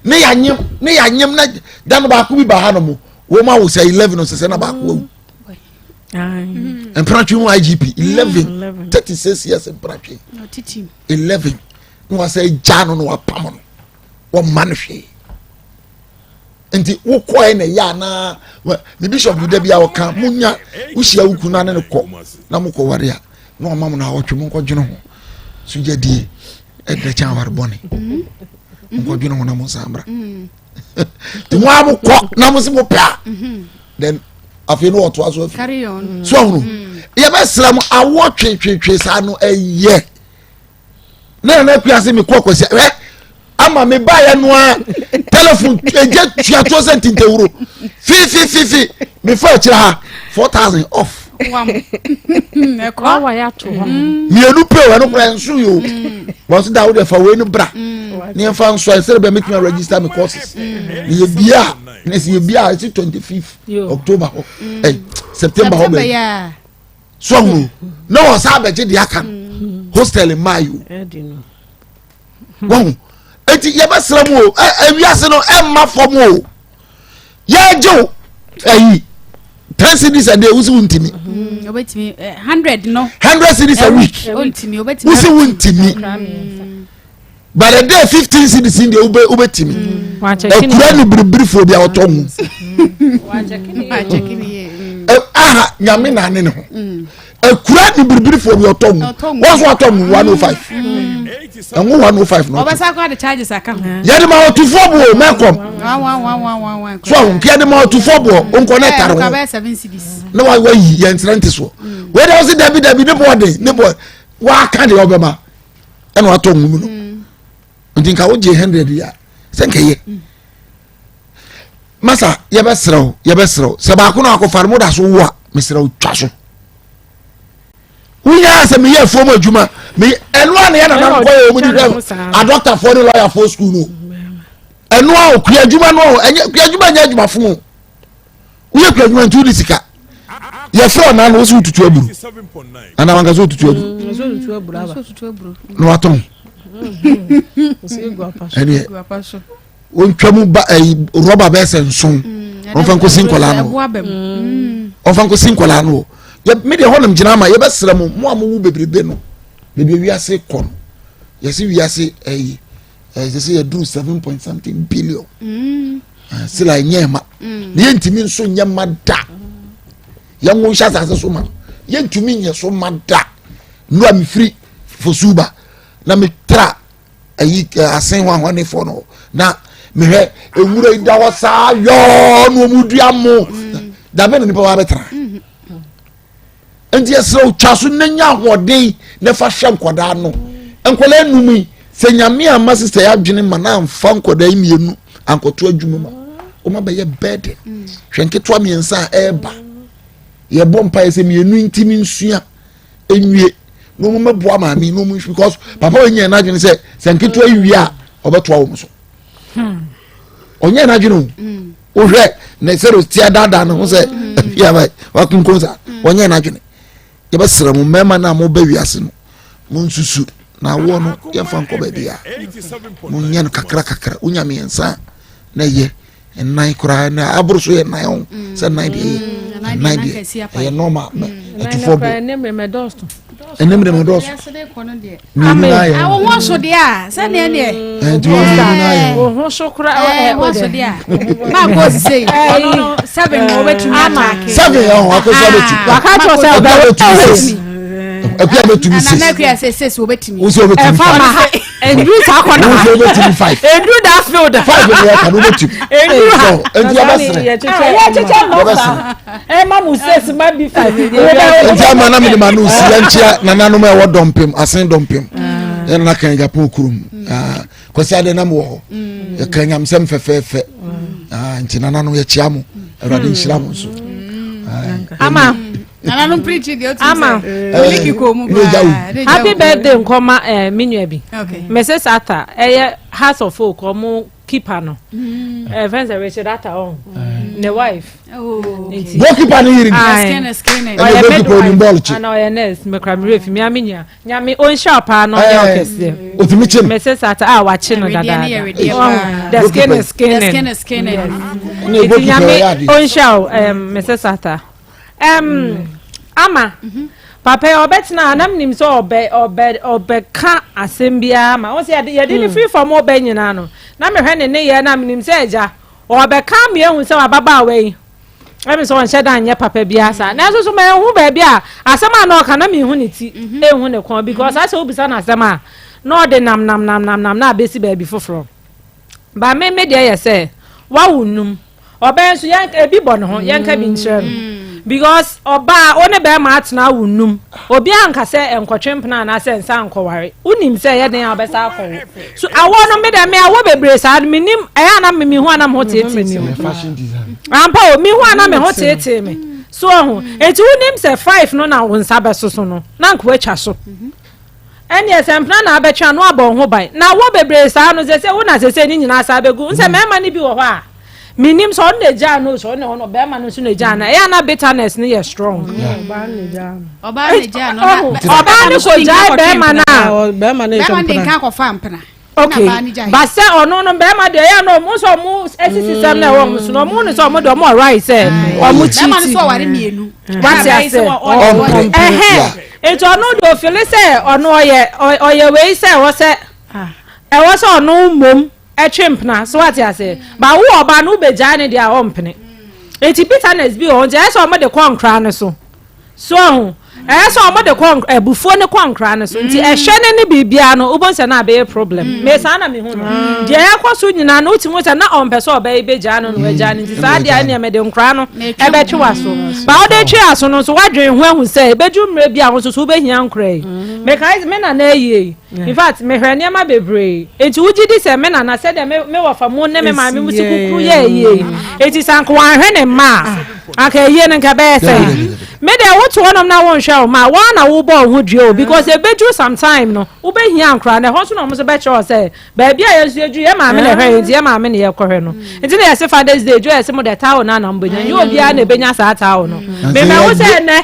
Speaker 13: ne yɛanyem ne yɛanyem na da no baako bi ba ha no mo wɔn awo sɛ 11 sɛ sɛ na baako awu hmm. mpratwe mu igp 11 36 years mpratwe 11 na wasɛ gya no na wapam no wɔmma no hwee nti wokɔɛ na ɛyɛ anaa me bishop da bi a ɔka monya wohyia wo kunu ne no kɔ na mokɔ ware a na ɔma mo no awɔtwe monkɔdwene ho so gyadie ɛdɛ kyɛn aware bɔne mm-hmm. monkɔdwene ho na mo nsan mmra mm. nti mo a mokɔ na mo se mopɛ a mm-hmm. then afei no wɔtoa so afiri so ahunu mm. yɛbɛsrɛ mo awoɔ twetwetwe saa no ɛyɛ na nana akua se mekɔ kwasi ɛ ama me baeɛ no a telephone ɛgya tuatoɔ sɛ ntintawuro fifififi mefa akyirɛ ha 4000 off mmienu pɛ o ɛno kora nso yi o wɔn so da wo de fa wei no bra ne yɛn fa nso a ɛsɛ bɛ mɛtumi a register me courses ne yɛ bia ne sɛ yɛ bia ɛsi 25 october hɔ ɛ september hɔ bɛ so ahunu na wɔn san abɛgye deɛ aka no mm. hostel mmaa yi o wɔn eti yɛbɛsrɛ mu o ɛ ewiase no ɛmma fam o yɛgye o ɛyi ten cedis a day wusi wuntumi.
Speaker 2: Mm, hundred no.
Speaker 13: hundred cedis a week wusi wuntumi. But the day 15 cedis in the ube ube timi. Ekura ni biribiri fo bi a ɔtɔ ho. Aha nyame na ne ne ho. Ekura ni biribiri fo bi ɔtɔ ho. Wɔn so atɔ mu 105. Ɛnwo 105 no.
Speaker 2: Ɔbɛsa kɔ de charges aka ho.
Speaker 13: Yɛde ma ɔtufo bo mɛkɔm. So ahun kí yɛde ma ɔtufo bo nkɔ ne tare ho. Na wa wayi yɛn nsirɛ nti soɔ. Wei de ɔsi dabi dabi ne bɔ ɔden ne bɔ waka deɛ ɔbɛma. ɛna watɔ nwom no mm. nti nka wogye hundred yi a sɛ nka yɛ mm. masa yɛbɛserɛ wo yɛbɛserɛ wo sɛ baako no akɔfa no moda so wo a mesrɛ wo twa so wonyaa sɛ meyɛ afuo mu adwuma ɛno a na yɛ nana nkɔyɛ ɔmu de hwɛ adɔktafoɔ ne lɔyafoɔ sukuu no ɛno a okua adwuma no ɛnyɛ kua adwuma nyɛ adwuma fo woyɛ kura adwuma nti wode sika yɛfrɛ ɔna no wo sɛ wotutu aburu anaa wanka sɛ wotutu aburu mm, na watɔn ɛneɛ wɔntwa mu ba ɛyi rɔba bɛyɛ sɛ nson mm, ɔnfa nkosi nkɔlaa no mm. ɔnfa nkosi nkɔlaa no yɛ mi deɛ hɔnom gyina ama yɛbɛsrɛ mo mo a mo wu bebrebe no beebi wiase kɔ no yɛsi wiase ɛyi. ɛsɛ sɛ yɛduru seven point something billion mm. eh, sila ɛnyɛ ɛma mm. na yɛntumi nso nyɛ ma da yɛnwo nhyɛ asase so ma yɛntumi nyɛ so ma da nnura mefiri fosuba na metra ayi eh, asen ho ahɔnefoɔ no na mehwɛ nwura yi da hɔ saa yɔɔ na ɔmu dua mo mm. dabe na nipa wa bɛtena mm-hmm. Nti yɛsrɛ wo twa so na nya ahoɔden na fa hwɛ nkwadaa no. Nkwadaa enum yi, sɛ nyame amma sista yi adwene ma na amfa nkwadaa yi mmienu ankɔto adwuma mu a, wɔn abɛyɛ burden. Hwɛ nketewa mmiɛnsa a ɛreba. Yɛbɔ mpaeɛ sɛ mmienu ntumi nsua nwie na wɔn mɛboa maame na wɔn because papa wɔn nyɛ n'adwene sɛ sɛ nketewa yi wie a ɔbɛtoa wɔn so. Ɔnyɛ n'adwene o. Wohwɛ ne sɛ ɔtia daadaa ne ho sɛ afiaba wakonkon saa ɔnyɛ n'adwene. Yɛbɛsrɛ mo mmarima no a moba wiase no, monsusu na awoɔ no yɛmfa nkɔ baabi a monyɛ no kakra kakra. Wonya mmiɛnsa na ɛyɛ nnan koraa na aboro so yɛ nnan ho sɛ nnan deɛ ɛyɛ nnan deɛ ɛyɛ normal mɛ ɛtufɔ bo ɛne mmerɛ mɛ dɔɔso mmienu na ayɛ
Speaker 2: ho ho so deɛ a sɛdeɛ deɛ
Speaker 13: nti wɔn mmienu na ayɛ
Speaker 12: ho ho so kora
Speaker 2: ɛɛ ho so deɛ a maa kɔ osise yi ɔno no seven na ɔbɛtumi ataake
Speaker 13: seven yɛ ho akɔsɔ abɛtumi
Speaker 12: waka kyerɛ sɛ
Speaker 13: ɔbɛ bɛtumi six akuya bɛtumi six
Speaker 2: nana akuya sɛ six wɔbɛtumi
Speaker 13: wosɛ ɔbɛtumi
Speaker 12: ɛfa ma ha Enduru saa kɔ na
Speaker 13: ha. Wosɛ wobɛtumi five.
Speaker 12: Enduru that field.
Speaker 13: Five ni yɛ ka no wobɛtumi.
Speaker 12: Enduru ha.
Speaker 13: So nti yɛbɛsrɛ.
Speaker 12: Yɛkyekyɛ mɔsa. Ɛma mu six ma bi five.
Speaker 13: Nti ama na mede ma no si yɛnkyea nananom a ɛwɔ dɔmpem asen dɔmpem. Yɛn nana kan Japan kurom. Kwasi ade nam wɔ hɔ. Yɛka nyamsɛm fɛfɛɛfɛ. Nti nananom yɛkyea mo. Awurade nhyira mo nso.
Speaker 12: Ama.
Speaker 2: Nananom preaching deɛ otu
Speaker 12: Ama.
Speaker 2: sɛ miliki kɔ mu paa.
Speaker 12: Happy birthday nkɔma eh, me nua bi. Mrs. Arthur ɛyɛ House of Folk ɔmo keeper no. Mm. Eh, fɛn sɛ Richard Arthur ɔn. Mm. Ne wife.
Speaker 2: Oh, okay.
Speaker 13: Goalkeeper ne yiri.
Speaker 12: Ɔyɛ midwife. Ana ɔyɛ nurse mekura mi refi mi ami nua. Nyame ɔnhyira paa na ɔnyɛ ɔkɛseɛ.
Speaker 13: Otumi kye no.
Speaker 12: Mrs. Arthur a wakye no dadaada. The skin is skinning.
Speaker 2: The skin is skinning.
Speaker 12: Nti nyame ɔnhyira o Mrs. Arthur. Um, ama mm-hmm. papa yi ɔbɛtena ha na menim sɛ ɔbɛ ɔbɛ ɔbɛka asɛm biara ma ɔsɛ yɛde yɛde ne mm. firi fam ɔbɛ nyinaa no na mehwɛ ne ne yɛ na menim sɛ agya ɔbɛka mmienu sɛ wababaawa yi ɛmi sɛ ɔnhyɛ da nyɛ papa biara saa nanso so mɛhu baabi a asɛm a na ɔka na mehu ne ti mm-hmm. ehu ne kɔn because asɛ obisa no asɛm a na ɔde nam nam nam nam nam na abɛsi baabi foforɔ ba me me deɛ yɛ sɛ wawo num. Ɔbaa nso yɛn ebi bɔ ne ho yɛn ka bi nkyerɛ no mm. because ɔbaa wo ne bɛrima atena awo num obi anka sɛ nkɔtwe mpena anaasɛ nsa nkɔware wonim sɛ ɛyɛ den a ɔbɛsa akɔwo so awɔ no me dɛ me awɔ bebree saa no menim ɛyɛ ana me mehu ana me ho teetee me ampa o mehu ana me ho teetee me so ɔho eti wonim sɛ five no na wo nsa bɛsoso no na nka watwa so. Ɛnneɛ sɛ mpena na abɛtwe a, na wabɔ wo ho ban. Na wɔ bebree saa no, sese wo na sese ne nyinaa saa bɛgu. Nsɛ mm. mmarima no bi wɔ hɔ a, menim sɛ ɔno na egyaa no sɛ ɔno ɔno bɛrima no nso na egyaa no. Ɛyɛ ana bitterness no yɛ strong.
Speaker 2: Ɔbaa no egyaa no.
Speaker 12: Ɔbaa no kɔ gyae bɛrima no a.
Speaker 8: Bɛrima no
Speaker 2: de nka akɔfa mpena.
Speaker 12: Okay, ba sɛ ɔno no bɛrima deɛ ɛyɛ na ɔmo sɛ ɔmo esisi sɛm na ɛwɔ ɔmo so na ɔmo ne sɛ ɔmo deɛ ɔmo ɔrae sɛ ɔmo kyi ti.
Speaker 2: Bɛrima no sɛ ɔware mmienu.
Speaker 12: Wate ase ɛhɛn nti ɔno deɛ ofili sɛ ɔno ɔyɛ ɔyɛ wei sɛ ɛwɔ sɛ ɛwɔ sɛ ɔno mmom ɛtwe mpena so wate ase ba wo ɔbaa no wobɛgyaa ne deɛ a ɔmpene nti bitterness bi wɔ hɔ nti ɛyɛ sɛ ɔmo de kɔ nkra no so. So ahu? Ɛyɛ sɛ wɔn de kɔ abufuo no kɔ nkora no so nti mm. ɛhwɛ ne ne biribiara no wobɛhu sɛ na abɛyɛ problem mm. me saa na mehu no mm. deɛ ɛkɔ so nyinaa no wotumi sɛ na ɔmpɛ sɛ ɔbɛyɛ bɛgyaa no na wagyaa no nti saa deɛ ɛneɛ mede nkora no ɛbɛtwe w'aso ba wode twe aso no nso woadwen ho ahu sɛ ɛbɛduru mmerɛ bi a wo nso so wobɛhia nkora yi mekae me nana ayie In fact, mehwɛ nneɛma bebree. Enti wogye di sɛ me nana sɛdeɛ me me wɔfa mu ne me maame mu si kukuru yɛ ayie yi. Enti sɛ anka wanhwɛ ne mma a, anka ayie no nka ɛbɛyɛ sɛn? Me deɛ wote hɔnom na wonhwɛ wo mma a, woa na wobɔ wo ho dua o because ɛbɛduru some time no, wobɛhia nkoraa no. Ɛhɔ nso na wɔn nso bɛkyerɛ wo sɛ baabi a yɛn nso yɛduru, yɛn maame na ɛhwɛ yɛn nti yɛn maame na yɛkɔhwɛ no. Nti na yɛse Father's Day dwo yɛse mo deɛ towel no ana mobɛnya. Nyɛ obiara na ɛbɛnya saa towel no. Memahu sɛ ɛnɛ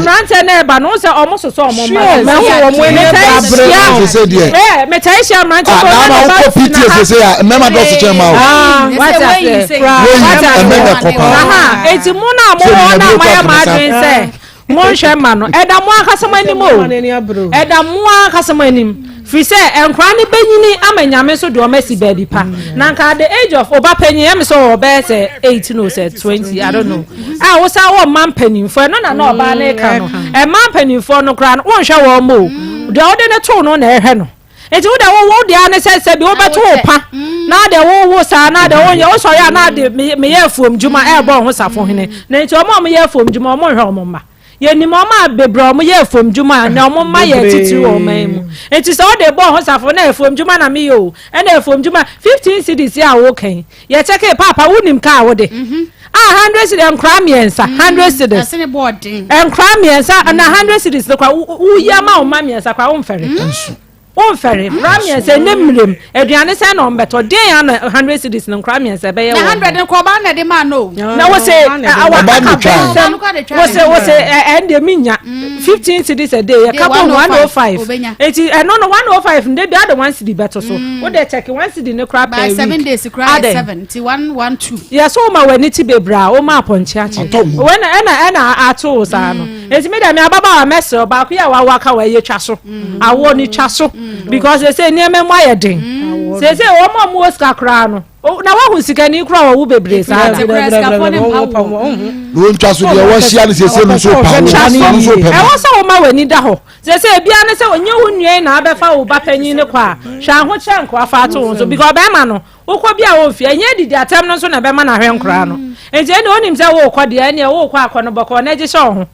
Speaker 12: mmeranteɛ no ɛba no, wohu sɛ ɔmo sosɔ ɔmo mma so.
Speaker 8: Mahu wɔn ani abere no.
Speaker 13: Sese deɛ.
Speaker 12: Ɛɛ metaa hyia mmeranteɛ
Speaker 13: sɛ ɔmo ne ba tena ha. Sese a mmarima dɔɔso kyɛn mmaa o.
Speaker 12: Wate ase.
Speaker 13: Wei mmarima kɔ paa.
Speaker 12: Eti mo na mo wɔ na moayɛ mo adwene sɛ Monhwɛ mma no. Ɛda mo ankasa mo anim o. Ɛda mo ankasa mo anim. Firi sɛ nkwadaa no bɛnyini ama Nyame nso de wɔn asi baabi pa. Na nka at the age of ɔba panyin, ɛmi sɛ ɔbɛyɛ sɛ 18 o sɛ 20, I don't know. A wosan wɔ mma mpanimfoɔ, ɛno na na ɔbaa no reka no. Mma mpanimfoɔ no koraa no, wonhwɛ wɔn o. Deɛ wode no too no na ɛhwɛ no. Nti wo deɛ wo wo deɛ ne sɛ sɛ bi wobɛto wo pa na deɛ wo wo saa na deɛ wonyɛ wosɔre a na de meyɛ afuom dwuma ɛrebɔ ho safohene na nti wɔn a wɔyɛ afuom dwuma wɔn nhwɛ wɔn mma yɛnim wɔn a bebree wɔn yɛ afuom dwuma na wɔn mma yɛ titiri wɔ ɔman mu nti sɛ wode bɔ ho safo na afuom dwuma na meyɛ o ɛna afuom dwuma 15 cedis a wokan yɛkyɛke paapa wonim kaa wode mhm. a 100 cedis nkora mmiɛnsa 100 mm, cedis nkora mmiɛnsa na 100 cedis no kora woyi ama wo mma mmiɛnsa kora womfɛre mm. Womfɛre. Nkora mmiɛnsa ɛnɛ mmerɛm aduane sɛn na ɔmbɛtɔ deɛn ana 100 cedis no nkora mmiɛnsa ɛbɛyɛ
Speaker 2: Na
Speaker 12: wɔn.
Speaker 2: 100 no kɔ ɔbaa na ɛde maa no o.
Speaker 12: Na wo se awa
Speaker 13: Ɔbaa no twa.
Speaker 12: akabensɛm wo se wo se ɛn deɛ menya 15 cedis a day yɛ
Speaker 2: Deɛ
Speaker 12: ka bɔ
Speaker 2: 105
Speaker 12: 105
Speaker 2: obenya.
Speaker 12: eti ɛno no 105 no de bi ade 1 cedi bɛto so wo de check 1 cedi no koraa
Speaker 2: By
Speaker 12: per week
Speaker 2: 7 days koraa yɛ
Speaker 12: Adɛn?
Speaker 2: 7 nti 112.
Speaker 12: yɛ so woma w'ani ti bebree a woma apɔnkye akye
Speaker 13: Atɔ mu.
Speaker 12: wɛn ɛna ɛna ato wo saa no eti mi dɛ mi ababaawa mɛsrɛ baako yi a wawo aka wɔ ɛyɛ twa so awoɔ no twa so because sese nneɛma mu ayɛ den sese wɔn a wɔwɔ sika koraa no na wɔhu sikani koraa wɔwo bebree saa da
Speaker 2: na
Speaker 13: wɔntwa so deɛ wɔahyia no sese no nso pa wo
Speaker 12: twa so
Speaker 13: no nso pɛ
Speaker 12: ɛwɔ sɛ wɔma w'ani da hɔ sese ebia ne sɛ onye wo nua yi na abɛfa wo ba panyin ne kɔ a hwɛ ahokyerɛ nkoa fa ato wo so because ɔbɛrima no Wokɔ bi a womfi, ɛnyɛ adidi atɛm no nso na ɛbɛma no ahwɛ nkoraa no. Enti ɛnneɛ wonim sɛ worekɔ deɛ, ɛnneɛ worekɔ akɔ no bɔkɔɔ na gye hyɛ wo ho.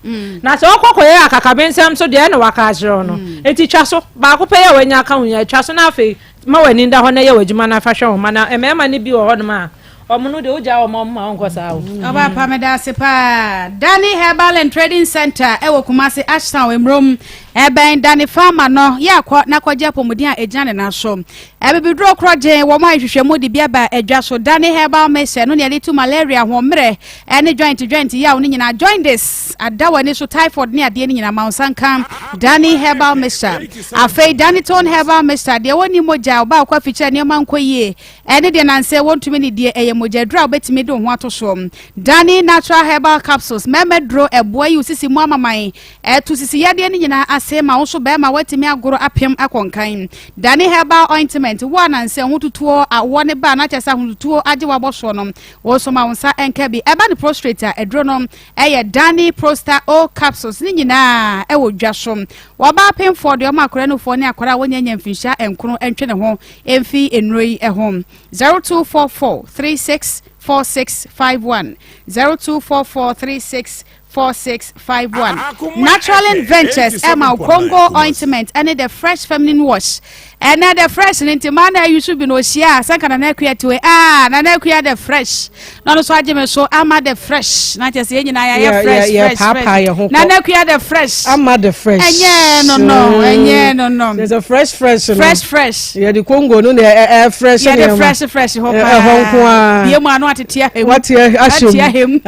Speaker 12: Na sɛ wokɔ kɔyɛ akakabensɛm nso deɛ, ɛnna wɔaka akyerɛ wo no. Enti twa so. Baako pɛ yi a woanya aka ho yi ara, twa so na afei ma w'ani nda hɔ na yɛ w'adwuma na fa hwɛ wo mma. Na mmarima no bi wɔ hɔnom a, wɔn no deɛ wogyaa wɔn a, wɔmma wɔnkɔ saa o.
Speaker 2: Ɔbaa pa meda ase paa. Danny Herbal and Trading Centre ɛwɔ Kumasi Ashtown Mmrom ɛbɛn Danny Farmer no yɛ akɔ na kɔgye apɔmuden a ɛgyina ne nan so. Abibiduro korɔgyen, wɔn a nhwehwɛmu de bi aba adwa so, Danny Herbal Mixture, ɛno na yɛde tu malaria, ahoɔmmerɛ, ne joint joint yaw no nyinaa, jaundice, ada w'ani so, typhoid ne adeɛ no nyinaa, ma wo nsa nka Danny Herbal Mixture. Afei Danny Tone Herbal Mixture, deɛ wɔnni mogya, ɔbaa ɔkɔ afikyire a nneɛma nkɔ yie, ɛne deɛ nansɛ wɔntumi ne deɛ, ɛyɛ mogya aduro a wobɛtumi de wo ho ato soɔ. Danny Natural Herbal Capsules, mmarima aduro, ɛboa yi wo sisi mu amaman, Ɛto sisi yadeɛ no nyinaa ase ma wo nso barima woatumi agoro apem akɔ nkan. Dane herbal ointment, wo a nansɛ ho tutuo awoɔ ne ba na kyerɛ sɛ ahotutuo agye w'abɔsoɔ no, wo nso ma wo nsa nka bi. Ɛba no prostrate a, aduro no ɛyɛ Dane Prosta O capsules ne nyinaa ɛwɔ dwa so. Wɔba apemfoɔ deɛ ɔma akwadaa nufoɔ ne akwadaa a wɔnyɛ nya mfinhyia nkron ntwe ne ho mfi nnuro yi ho. 0244 36 4651 0244 36 4651. Naturalin Ventures ɛma wo Congo ointment ɛne the fresh feminine wash. Ɛnɛ the fresh no nti maa na ayi so bi na ohyia a sɛnka Nana Akua tiwe ah Nana Akua the fresh na ɔno nso agye me so ama the fresh na kyerɛ sɛ yɛn nyinaa yɛayɛ fresh fresh fresh Nana Akua the fresh
Speaker 8: ama the fresh
Speaker 2: ɛnyɛ no no ɛnyɛ no no
Speaker 8: kyerɛ sɛ fresh fresh no
Speaker 2: fresh fresh
Speaker 8: yɛde Congo no na ɛ fresh
Speaker 2: yɛde fresh fresh hɔ paa
Speaker 8: ɛhɔ nko ara
Speaker 2: bie mu ano atete ahɛ mu
Speaker 8: wate ahyɛ mu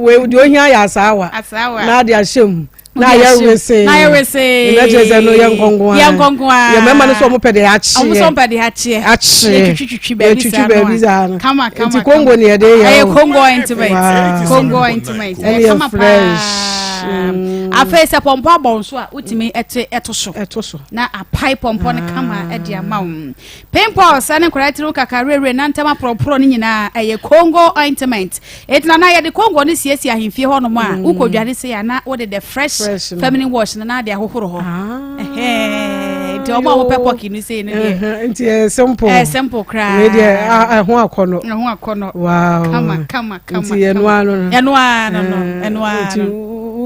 Speaker 8: wei deɛ ohia yɛ asaawa
Speaker 2: asaawa
Speaker 8: na ade ahyɛ mu na ayɛ wesee
Speaker 2: na ayɛ wesee
Speaker 8: na kyerɛ sɛ no yɛ nkɔnko
Speaker 2: yɛ nkɔnko
Speaker 8: a yɛ mmarima no sɛ ɔmo pɛ deɛ akyeɛ
Speaker 2: ɔmo sɛ ɔmo pɛ deɛ akyeɛ
Speaker 8: akyeɛ
Speaker 2: yɛtwitwi baabi saa no
Speaker 8: baabi saa no
Speaker 2: kama kama
Speaker 8: nti kongo ne yɛde yɛ
Speaker 2: ɛyɛ kongo ointment kongo ointment ɛyɛ kama paa afei sɛ pɔmpɔ abɔ nso a wotumi ɛte ɛto so
Speaker 8: ɛto so
Speaker 2: na apae pɔmpɔ no kama ɛde ama wo Pimples ne nkwadaa tiri ho kakawerɛwerɛ nantam aporɔporɔ no nyinaa ɛyɛ Congo ointment. Eti na na yɛde Congo no siesie ahemfie hɔ nom a mm. wokɔ dware sei a na wode the fresh, fresh no. feminine wash no na ade ahohoro hɔ. Ah, nti ɔmo a wɔpɛ pɔki no sei no deɛ.
Speaker 8: Nti ɛyɛ simple.
Speaker 2: Ɛyɛ simple koraa.
Speaker 8: Wei deɛ ɛho akɔnɔ.
Speaker 2: Ɛho akɔnɔ.
Speaker 8: Wow.
Speaker 2: Kama kama kama.
Speaker 8: Nti ɛno ano no.
Speaker 2: Ɛno ano no. Ɛno ano.
Speaker 8: Nti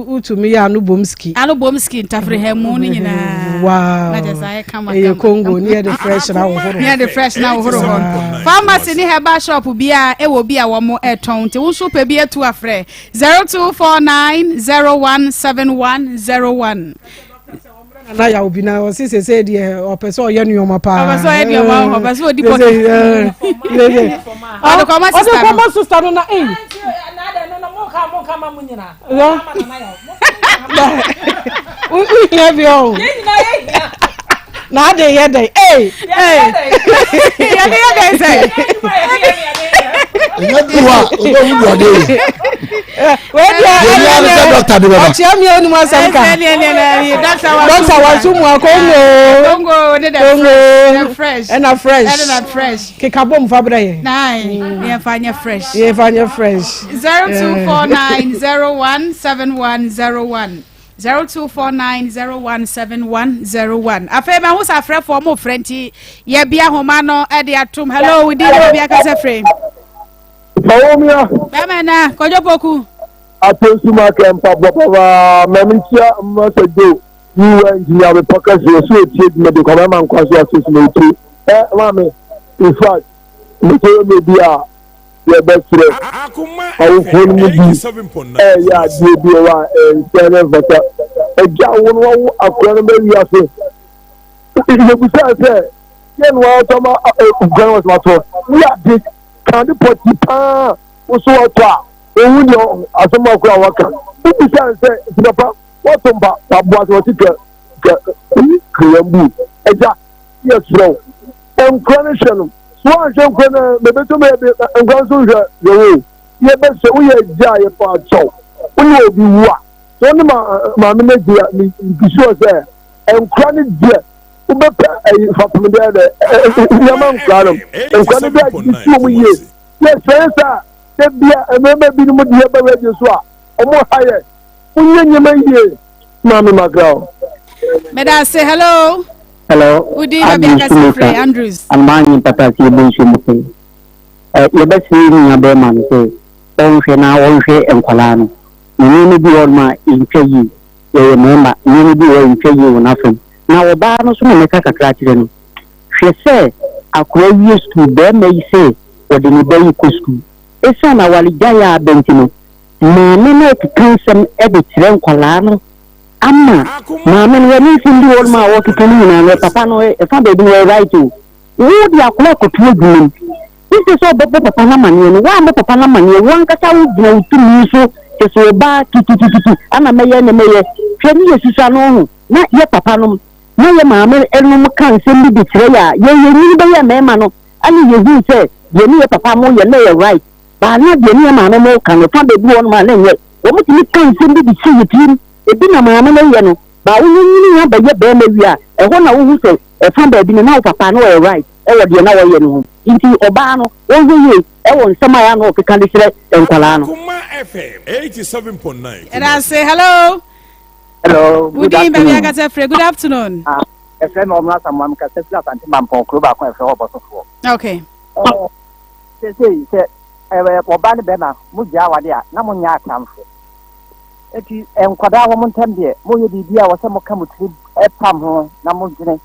Speaker 8: wotumi yɛ ano bom ski.
Speaker 2: Ano bom ski ntafere ha mu no nyinaa.
Speaker 8: Wow.
Speaker 2: Na kyerɛ sɛ ayɛ kama
Speaker 8: kama. Ɛyɛ Congo ne yɛde fresh na ahohoro.
Speaker 2: Ne yɛde fresh na ahohoro hɔ. Pharmacy ne herbal shop biara ɛwɔ bi a wɔn ɛtɔn nti wo nso pɛ bi atu afrɛ 0249 017101.
Speaker 8: Nana yaw bi na ɔsi sese deɛ ɔpɛ sɛ ɔyɛ nneɛma paa.
Speaker 2: Ɔpɛ sɛ ɔyɛ nneɛma ɔpɛ sɛ ɔdi pɔtɔ. Ɔde kɔma sista
Speaker 8: no. Ɔde kɔma sista no na eyi. Wohia bi ɔ. Na ade yɛ dɛ. Ee.
Speaker 2: Yɛde yɛ dɛ sɛ.
Speaker 13: Ɛnyɛ bi wa ɔbɛ wu du ade yi.
Speaker 8: Wei deɛ
Speaker 13: ɛyɛ ne sɛ dɔkta de bɛba.
Speaker 8: Ɔkyea mi onim asɛm ka. Dɔkta waso mu a Congo.
Speaker 2: Congo ne the fresh.
Speaker 8: Ɛna fresh.
Speaker 2: Ɛna fresh.
Speaker 8: Keka bom fa brɛ yɛn.
Speaker 2: Nine. Yɛn fa nyɛ fresh.
Speaker 8: Yɛn fa nyɛ fresh.
Speaker 2: 0249 0171 01. 0249 017101. Afei ma ho sɛ afrɛfoɔ mo frɛ nti yɛbia homa no de atom. Hello, wo din ne obi akasa firi.
Speaker 15: Bawumia.
Speaker 2: Bɛmɛ na Kwadwo Poku.
Speaker 15: Atonsu ma kɛ mpaboa papa mɛmi kyia mmasa jo yiwa engineer bepɔ kɛse ɔsi otie dwumadi kɔ mɛma nkwa so ase so na otie ɛ maame in fact mekɔyɛ mɛ bi a yɛbɛsrɛ awofoɔ no mu bi ɛyɛ adeɛ bi wɔ a ɛnsɛ ne mfata agya wo no wawo akora no bɛ wiase. Yɛbusaa sɛ yɛ na watɔ ma nkura no wɔsɛ watɔ. Woyɛ ade ka ade pɔti paa woso watɔ a ohu deɛ asɛm akora a waka. Wobusaa sɛ nti papa watɔ mpa paboa sɛ wɔte kɛ kɛ kɛyɛmbu agya yɛ serɛ wo nkura no hwɛ no so woanhwɛ nkura no mebɛtɔ mɛ nkura nso nhwɛ hwɛ wo yɛbɛsɛ woyɛ agya a yɛpa akyɛw wo ne obi wu a sɛ wo ne maame no agye a mekisuo sɛ nkura no deɛ wobɛpɛ ayi fapem deɛ dɛ nneɛma nkura no nkura no deɛ agye si wɔn yie yɛ sɛn sɛ a ebia mmarima binom deɛ bɛ radio so a wɔn ha yɛ wonyɛ nneɛma yie maame makra o.
Speaker 2: meda ase hello.
Speaker 16: Hello.
Speaker 2: Wodi baabi akasa firi Andrews.
Speaker 16: Anomaa nyi pata si ebe nsuo mu sɛ yɛbɛsrɛ yɛn nua bɛrima no sɛ ɔnhwɛ na ɔnhwɛ nkwadaa no na nneɛma bi wɔ hɔnom a ɛntwa yie yɛyɛ mmarima nneɛma bi wɔ hɔ a ɛntwa yie wɔ n'afam na ɔbaa no nso na mɛka kakra akyerɛ no hwɛ sɛ akwadaa wie sukuu bɛrima yi sɛ ɔde ne ba yi kɔ sukuu ɛsiane awaregyaeɛ a aba nti no maame no rekeka nsɛm de kyerɛ nkwadaa no ama maame no wɔne nsɛm bi wɔ hɔnom a wɔkeka no nyinaa no papa no ɛfa baabi no wɔyɛ right o wo de akwadaa kɔto adwuma mu Instead sɛ ɔbɛbɔ papa no amaneɛ no, woammɔ papa no amaneɛ, wo ankasa wogyina wo tumi so te sɛ ɔbaa tututututu ana mɛyɛ ne mɛyɛ. Hwɛ ne yɛ susua no ho na yɛ papa nom na yɛ maame nom ka nsɛm bi de kyerɛ yɛ a, yɛn yɛnyini bɛyɛ mmarima no ɛne yɛhuu sɛ deɛ ne yɛ papa mo yɛ na ɛyɛ right, but na deɛ ne yɛ maame mo ka no ɛfa baabi wɔ nom a na ɛnyɛ. Wɔn tumi ka nsɛm bi de hyɛ yɛ tirim, ebi na maame no yɛ no, but wonyini abɛyɛ barima wie a, ɛhɔ na wohu sɛ ɛfa baabi no na wo papa no ɔyɛ right. wɔ deɛ na wɔyɛ no ho. Nti ɔbaa no ɔnhwɛ yie wɔ nsɛm a ɛyɛ a na ɔkeka de kyerɛ nkwadaa no.
Speaker 9: Akoma FM 87.9
Speaker 2: Yɛda ase. Hello.
Speaker 17: Hello, good
Speaker 2: Wodin baabi
Speaker 17: afternoon.
Speaker 2: akasa firi. Good afternoon.
Speaker 17: Ah, ɛfrɛ me Ɔmra Samoa, mekasa firi Asante Mampɔn, kuro baako a ɛfrɛ hɔ Bɔsofoɔ.
Speaker 2: Okay.
Speaker 17: Eh, seesei sɛ eh, ɔbaa ne bɛrima mogyaa awade a, na monyɛ atamfo. Enti eh, nkwadaa wɔ mo ntam deɛ, moyɛ biribi a wɔ sɛ moka mo tiri pam ho na modwene.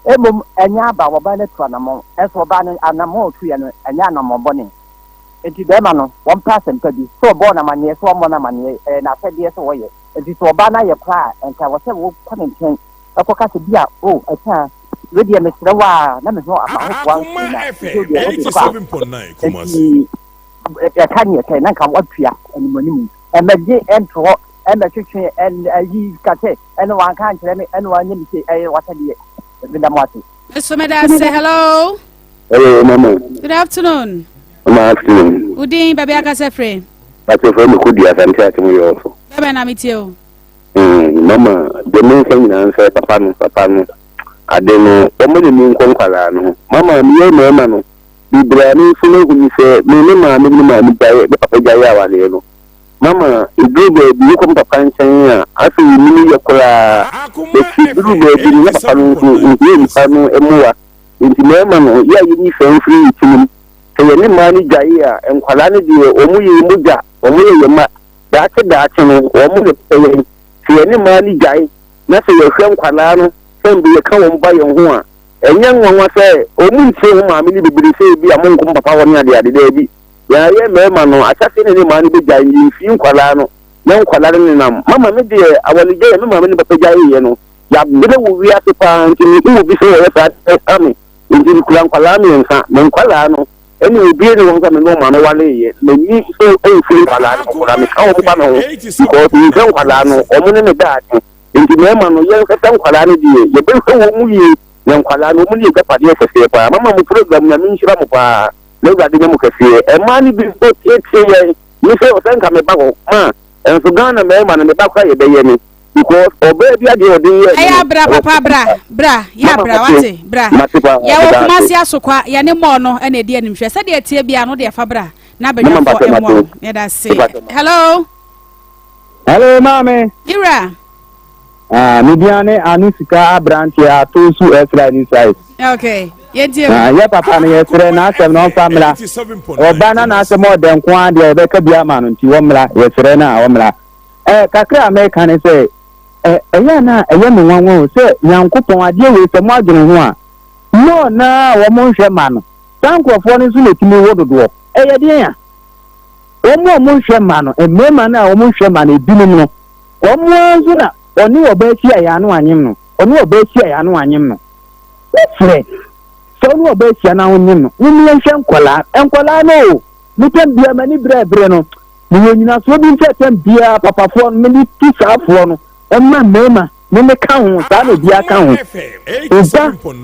Speaker 17: Mmom ɛnyɛ aba a ɔbaa no atu anammɔn, nso ɔbaa no anammɔn a ɔtuiɛ no, ɛnyɛ anammɔn bɔne. Enti barima no, wɔmpɛ asɛmpa bi, sɛ ɔbɔɔ no amanneɛ, sɛ wammɔ no amanneɛ, ɛyɛ n'asɛdeɛ sɛ ɔyɛ. Enti sɛ ɔbaa no ayɛ koraa a, ɛnka ɛwɔ sɛ wokɔ ne nkyɛn kɔka sɛ, Bi a, o, Akyaa, wei deɛ mesrɛ wo ara, na me ho m'ahoboa nso na nti wo deɛ wode kɔ a. Enti ɛka ne ɛka na nka woatua animuanimu. Ɛmmɛgye nto hɔ, ɛmmɛtwetwe, ayi ka sɛ, Ɛna wanka ankyerɛ me, ɛna wanyɛ me sei, ɛyɛ w'asɛdeɛ. Meda mo ase.
Speaker 2: Meso meda ase. Hello.
Speaker 14: Hello, mama.
Speaker 2: Good afternoon.
Speaker 14: Mama afternoon.
Speaker 2: Udin baabi akasa firi.
Speaker 14: Pàtó fẹ́ mi kó di asante ati mo yɛ ɔso.
Speaker 2: Bẹ́ẹ̀ na mi tie o.
Speaker 14: Mama, deɛ mi nka nyinaa nsɛ papa no papa no ade no wɔn de mi nkɔ nkwadaa no ho. Mama, mi yɛ mmarima no bebree a mi nso mehu ni sɛ mi ne maame ne maame gyae ne papa gyae awareɛ no. Mama, eduru baabi wokɔ me papa nkyɛn a, afei wonnim yɛ koraa. But eduru baabi no, na papa no nso ohia nnipa no mmoa. Enti mmarima no, yɛ a yɛnyi saa mfiri yɛn tirim. Sɛ yɛne mmaa no gyae a, nkwadaa no deɛ, wɔn yɛ yɛn mogya, wɔn yɛ yɛn mma. Daakye daakye no, wɔn na ɛbɛhwɛ yɛn. Sɛ yɛne mmaa no gyae na sɛ yɛhwɛ nkwadaa no sɛ mpo yɛka wɔn ba yɛn ho a, ɛnyɛ nwanwa sɛ wɔntie wɔn maame no bebree sɛ ebia monkɔ mo papa hɔ ne adeade. Daabi. Yɛn a yɛyɛ mmarima no, ahyɛaseɛ na yɛne mmaa no bɛgyae no, yɛmfii nkwadaa no, na nkwadaa no nenam. Mama, me deɛ, awaregyaeɛ a me maame ne papa gyaeeɛ no, yɛabrɛ wɔ wiase pa ara, nti mehu obi sɛ ɔyɛ saa a, ɛha me. Nti mekura nkwadaa mmiɛnsa. Me nkwadaa no, ɛne obiara nni hɔ sɛ me ne wɔn maame wareeɛ. M'ani nso mfiri nkwadaa no ho koraa, meka wɔn ba me ho because menim sɛ nkwadaa no, wɔn ne me daakye. Nti mmarima no, yɛnhwɛ sɛ nkwadaa no deɛ, yɛbɛhwɛ wɔn yie, na nkwadaa no, wɔn ne yɛn agyapadeɛ kɛseɛ pa ara. Mama, mo program, Nyame nhyira mo pa ara. N'Awurade nyɛ mo kɛseɛ. Mmaa no bi mpo tietie yɛn. Me sɛ ɔsɛ nka me ba hɔ ma nso Ghana mmarima no me ba koraa yɛbɛyɛ me because ɔbaa bi adeɛ ɔde yɛɛ me
Speaker 2: Ɛyɛ
Speaker 14: no
Speaker 2: bra
Speaker 14: ɛwɔ
Speaker 2: papa bra bra yɛ
Speaker 14: Mama
Speaker 2: bra
Speaker 14: mate
Speaker 2: wate bra
Speaker 14: mate paa
Speaker 2: yɛwɔ
Speaker 14: meda ase.
Speaker 2: Kumasi Asokwa yɛne mɔɔ no ɛna ɛdi animhwɛ sɛdeɛ ɛteɛ biara no deɛ fa bra na
Speaker 14: Mama
Speaker 2: badwafoɔ
Speaker 14: mpakyɛ
Speaker 2: mmoa
Speaker 14: mate
Speaker 2: wo yɛda ase
Speaker 14: mepakyɛ mate.
Speaker 2: Hello.
Speaker 18: Hello maame.
Speaker 2: Ira.
Speaker 18: Ah, me dia ne ano sika aberanteɛ atoosu ɛsra ni size.
Speaker 2: Okay, yɛntie
Speaker 18: Ah, yɛ papa no yɛsrɛ n'asɛm na ɔmfa mmra. Ɔba na n'asɛm ɔdɛ nko ara deɛ yɛbɛka bi ama no nti wɔmmra yɛsrɛ no a ɔmmra. Eh, kakra a mɛka ne sɛ eh, ɛyɛ na ɛyɛ me nwanwa o sɛ Nyankopɔn adeɛ wei sɛ mo adwene ho a more na wɔn nhwɛ ma no saa nkurɔfoɔ no nso na ɛtumi wo dodoɔ ɛyɛ deɛn a wɔn a wɔnhwɛ mma no mmarima no a wɔnhwɛ mma no ebinom no Wɔn ara nso na ɔne ɔbaa hyia yɛ ano anyem no, ɔne ɔbaa hyia yɛ ano anyem no. Mɛsrɛ sɛ wo ne ɔbaa hyia na wonyem no, mom yɛnhwɛ nkwadaa. Nkwadaa no o, me tɛm biara m'ani brɛ bere no, mewɔ nyinasoɔ bi nti a tɛm biara papafoɔ no mede tu saa foɔ no ma mmarima me meka ho, saa na obiara ka ho. Wo ba,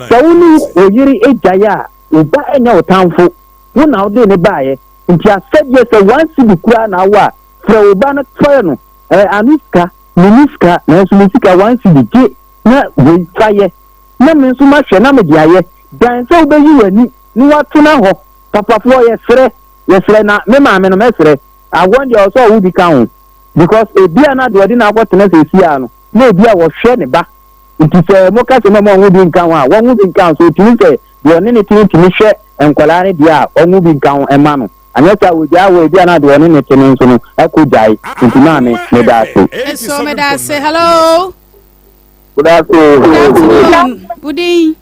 Speaker 18: sɛ wo ne wo yere gyae a, wo ba nyɛ wo tamfo, wo na wode ne baeɛ. Nti asɛdeɛ sɛ one cedi koraa na awɔ a, frɛ wo ba no frɛ no, eh, ano sika, menni sika, nanso me sika one cedi gye na wei fa yɛ. Na me nso mahwɛ na mede ayɛ, dan sɛ wobɛyi w'ani na woatena hɔ. Papafoɔ yɛsrɛ, yɛsrɛ na me maame no mɛsrɛ, awɔ deɛ ɔsɛ ɔwo bi ka ho because ebia na deɛ ɔde no akɔtena seesei ara no na ebia wɔhwɛ ne ba nti sɛ moka sɛ mɛma ɔnwo bi nka ho a wɔnwo bi nka ho so otumi sɛ deɛ ɔne ne te no tumi hwɛ nkwadaa no deɛ a ɔnwo bi nka ho ɛma no anyɛ saa wɔgyaa wɔ ebia na deɛ ɔne ne te no nso no ɛkɔ gyae nti maame meda ase.
Speaker 2: Eso meda ase. Hello.
Speaker 19: Good afternoon.
Speaker 2: Good afternoon. Budin.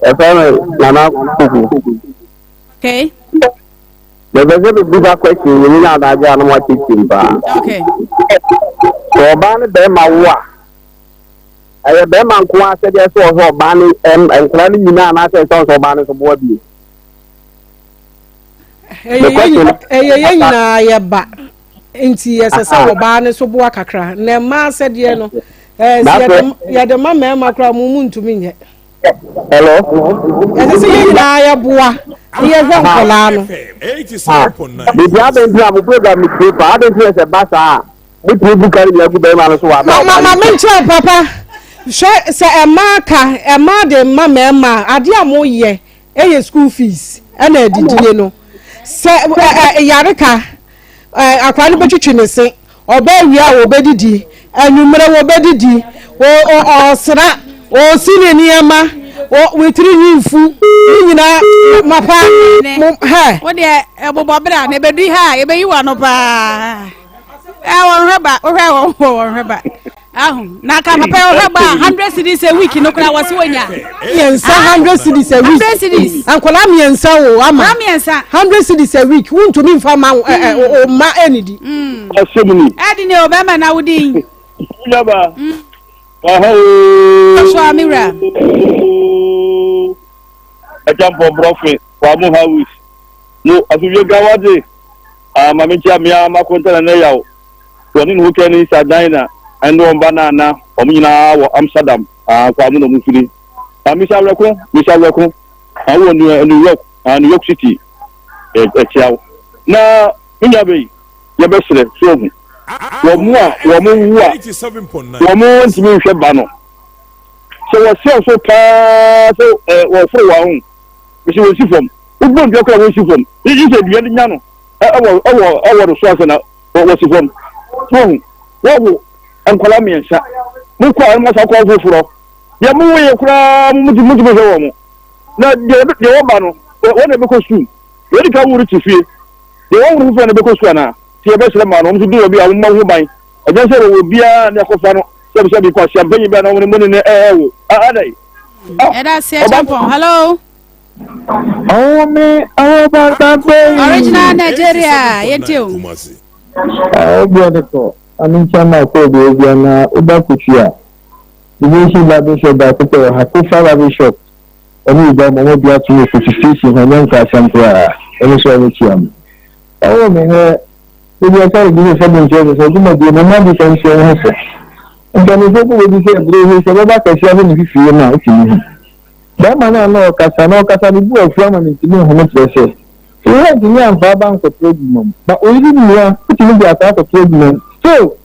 Speaker 19: Ɛfɛ mi Nana Kuku.
Speaker 2: Okay.
Speaker 19: Mepɛ sɛ mebisa question yi menya adagye a na moakyerɛkyerɛ mu paa.
Speaker 2: Okay.
Speaker 19: Sɛ ɔbaa ne bɛrima wo a, ɛyɛ bɛrima nko ara sɛdeɛ sɛ ɔhwɛ ɔbaa ne nkwadaa no nyinaa anaasɛ ɛsɛ sɛ ɔbaa no nso boa bio.
Speaker 8: Ɛyɛ yɛn nyinaa yɛ ba nti ɛsɛ sɛ ɔbaa no so boa kakra na mmaa sɛdeɛ no ɛɛ yɛde ma mmarima koraa mo mu ntumi nyɛ.
Speaker 19: Hello.
Speaker 8: Ɛsɛ sɛ yɛn nyinaa yɛboa na yɛhwɛ nkwadaa no.
Speaker 19: Biribi abɛn nti na mo program no tie paa adɛn nti na sɛ ba saa a motumi bu ka no nyinaa gu bɛrima no so wɔ abɛ
Speaker 8: ɔbaa no. Ma menkyerɛ papa hwɛ sɛ ɛmaa ka ɛmaa de ma mmarima adeɛ a moyɛ ɛyɛ school fees ɛna adidie no sɛ ɛ ɛ yareka ɛ akwadaa no bɛtwitwi ne se Ɔba awia a wɔbɛdidi, anwummerɛ wɔbɛdidi, ɔsra, ɔsi ne nneɛma, ne tiri nwi mfu, ne nyinaa mapa mo hɛ.
Speaker 2: Wo deɛ ɛbobɔ bra na ɛbɛdu ha a yɛbɛyi w'ano paa. Ɛ wɔn hwɛ ba wohwɛ wɔn wɔ wɔn hwɛ ba. Ahu na ka papa yɛ ɔhwɛ ba hundred cedis a week no koraa wɔsi wɔnya.
Speaker 8: Mmiɛnsa hundred cedis a week.
Speaker 2: Hundred cedis.
Speaker 8: Nkwadaa mmiɛnsa o ama.
Speaker 2: Nkwadaa mmiɛnsa.
Speaker 8: Hundred cedis a week wuntumi nfa ma ɛ ɛ o ma ɛnidi.
Speaker 14: Ɔsɛm ni.
Speaker 2: Ɛdi ni o bɛrima na wodi.
Speaker 14: Wúnyaba. Ɔhɔ ooo.
Speaker 2: Ɔsɔ amiwura.
Speaker 14: Ɛgya mpɔmprɔfe wɔ mo house. Mo asomdwe nka wate. Ah, ma menkyia mmea makonta na ne yaw. Wɔne ne hokani Sardina ne wɔn ba Nana, wɔn nyinaa wɔ Amsterdam, ah, kwa mu na wɔn firi. Ah, Misa Awerɛko, Misa Awerɛko, ah, wɔ New, New York, ah, New York City, ɛkyia wo. Na, me nua bɛyi, yɛbɛsrɛ, so ahu, wɔn a wɔn wu a, wɔn ntumi nhwɛ ba no, sɛ wɔsrɛ so paa sɛ eh, wɔforo wɔn ho, mesi wɔn si fam, wobɔ dua koraa wɔn si fam, yi sɛ dua no nya no, ɛwɔ ɛwɔ ɛwɔ no so ansa na wɔsi fam. Wɔhu wɔwo nkwadaa mmiɛnsa mo kɔ a mo asa kɔ foforɔ deɛ mo yɛ koraa mo ti mo ti mo hwɛ wɔn na deɛ deɛ wɔba no wɔn na ɛbɛkɔ sukuu deɛ wɔde ka wuri ti fie deɛ wɔn wuri foforɔ na ɛbɛkɔ sukuu anaa ti yɛbɛsrɛ maa no wɔn nso du wɔ bi a wɔn mma ho ban ɛnyɛ sɛ wɔwɔ biara ne akɔfa no sɛbi sɛbi kɔ ahyia mpanyin bi a na wɔn ne mo ne ne ɛɛwo adai.
Speaker 2: Ɛda aseɛ kyɛmpɔn hello.
Speaker 15: Ɔwɔ me ɔwɔ bàtà bẹ́yì.
Speaker 2: Original Nigeria yɛntie o.
Speaker 15: Ɔwɔ bia ne kɔ ame nkyɛn ma kɔ obi obia na woba kotwi a Devotion Bible Shop baako pɛ wɔ ha Kofa Bible Shop ɔne Uba mu ɔmo bia tumi kotwi station hɔ nyɛ nkrasɛm koraa ɔmo nso ɔmo kyia mo. Ɔwɔ me hɛ ebi ɔka ebi sɛ sɛbi nkyerɛ sɛ sɛ dwumadie no mma bi sɛ nkyerɛ wo ho fɛ. Mpanyinfoɔ kɔ baabi sɛ ɛbere he sɛ bɛba kɛseɛ ase ne fifire no a wotumi hu. Barima no a na ɔrekasa no, ɔkasa no bo afu ama mintumi nhu no kyerɛ sɛ, wo antumi amfa aba ankɔto adwuma mu. But wo yere nua wotumi de akɔ akɔto adwuma mu. Still,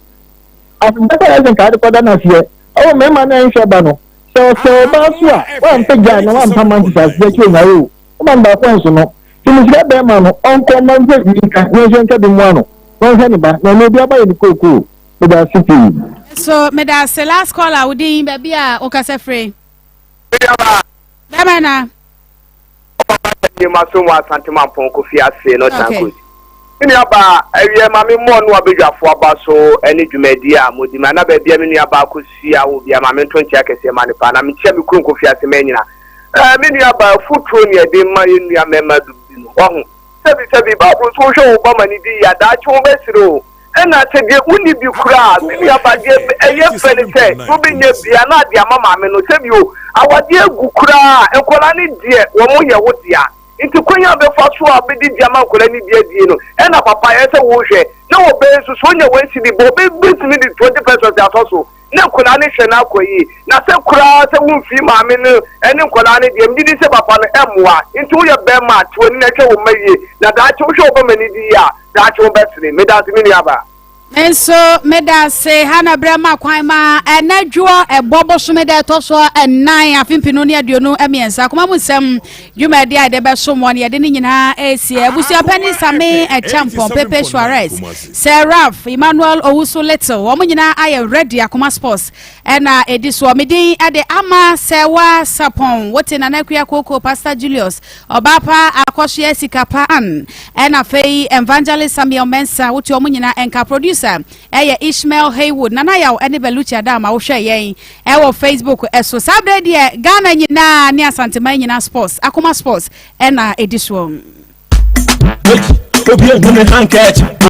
Speaker 15: aseda koraa sɛ nka ade kɔda no aseɛ. Ɔwɔ mmarima no ɛnhwɛ ba no. Sɛ ɔsɛ ɔbaa so a, wampɛ gyae na wampa mantis aseɛ akyi ɔnyae o. Woma no baako ɛnso no. Nti mesrɛ barima no, ɔnkɔ mma nhwɛ bi nka na ɔnhwɛ nka bi mmoa no na ɔnhwɛ ne ba na ɛnɛ obi aba yɛ no kookoo. Meda ase pii.
Speaker 2: So meda ase last caller wo din baabi a wokasa firi. Bɛma na.
Speaker 19: Nneɛma so wɔ Asante Mampɔn Kofi ase no okay. Me nua baa awiɛ ma me mmɔ no abadwafo aba so ne dwumadi a modi ma na baabi a me nua baa kɔsua wɔ bia ma me nto nkyea kɛseɛ ma ne paa na mekyia me kuro Kofi ase ma nyina. Eh, me nua baa afutuo ne ɛde ma yɛ nua mmarima du bi no wahu sɛbi sɛbi Bible nso wohwɛ wo ba ma ne di yia daakye wo bɛsere o. Ɛna sɛ deɛ wonni bi koraa a, me nua ba, deɛ ɛyɛ fɛ ne sɛ wobɛnya bi a na ade ama maame no. Sɛbi o, awadeɛ agu koraa a, nkwadaa no deɛ wɔn yɛ wo dea. Nti kwan a wobɛfa so a wobɛdidi ama nkwadaa no bi adie no, ɛna papa ɛyɛ sɛ wohwɛ. Na wɔbɛn nso, sɛ ɔnya one cedi bɔ, ɔbɛtumi de 20 pesos atɔ so. Na nkwadaa no hwɛ no akɔ yie. Na sɛ koraa sɛ womfii maame no ne nkwadaa no deɛ, megye di sɛ papa no mmoa. Nti woyɛ bɛrima a, te w'ani na hwɛ wo mma yie. Na daakye wohwɛ wo ba ma no di yie a, daakye wobɛsere. Meda ase me nuabaa.
Speaker 2: Me nso meda ase. Ha na berɛ ma kwan ma ɛnɛ dwoɔ ɛbɔ bosome da ɛtɔ so ɛnan afe mpenu ne 23 akoma mu nsɛm dwumadi a yɛde bɛsom wɔn yɛde ne nyinaa ɛresie abusuapɛni Same Ɛkyɛmpɔn Pepe Suarez Sir Ralph Emmanuel Owusu Little wɔn nyinaa ayɛ ready akoma sports ɛna ɛdi soɔ me din ɛde Ama Sɛwa Sapɔn wote Nana Akua Koko Pastor Julius Ɔbaa pa Akɔsoɛ Sika Pa Ann ɛna afei Evangelist Samuel Mensah wote wɔn nyinaa ɛnka producer ɛyɛ Ishmael Haywood Nana Yaw ɛne Belucci Adama wohwɛ yɛn ɛwɔ Facebook ɛso saa berɛ deɛ Ghana nyinaa ne Asanteman nyinaa sports Akoma sports ɛna ɛdi soɔ.
Speaker 9: Obi ehu ne handkerchief.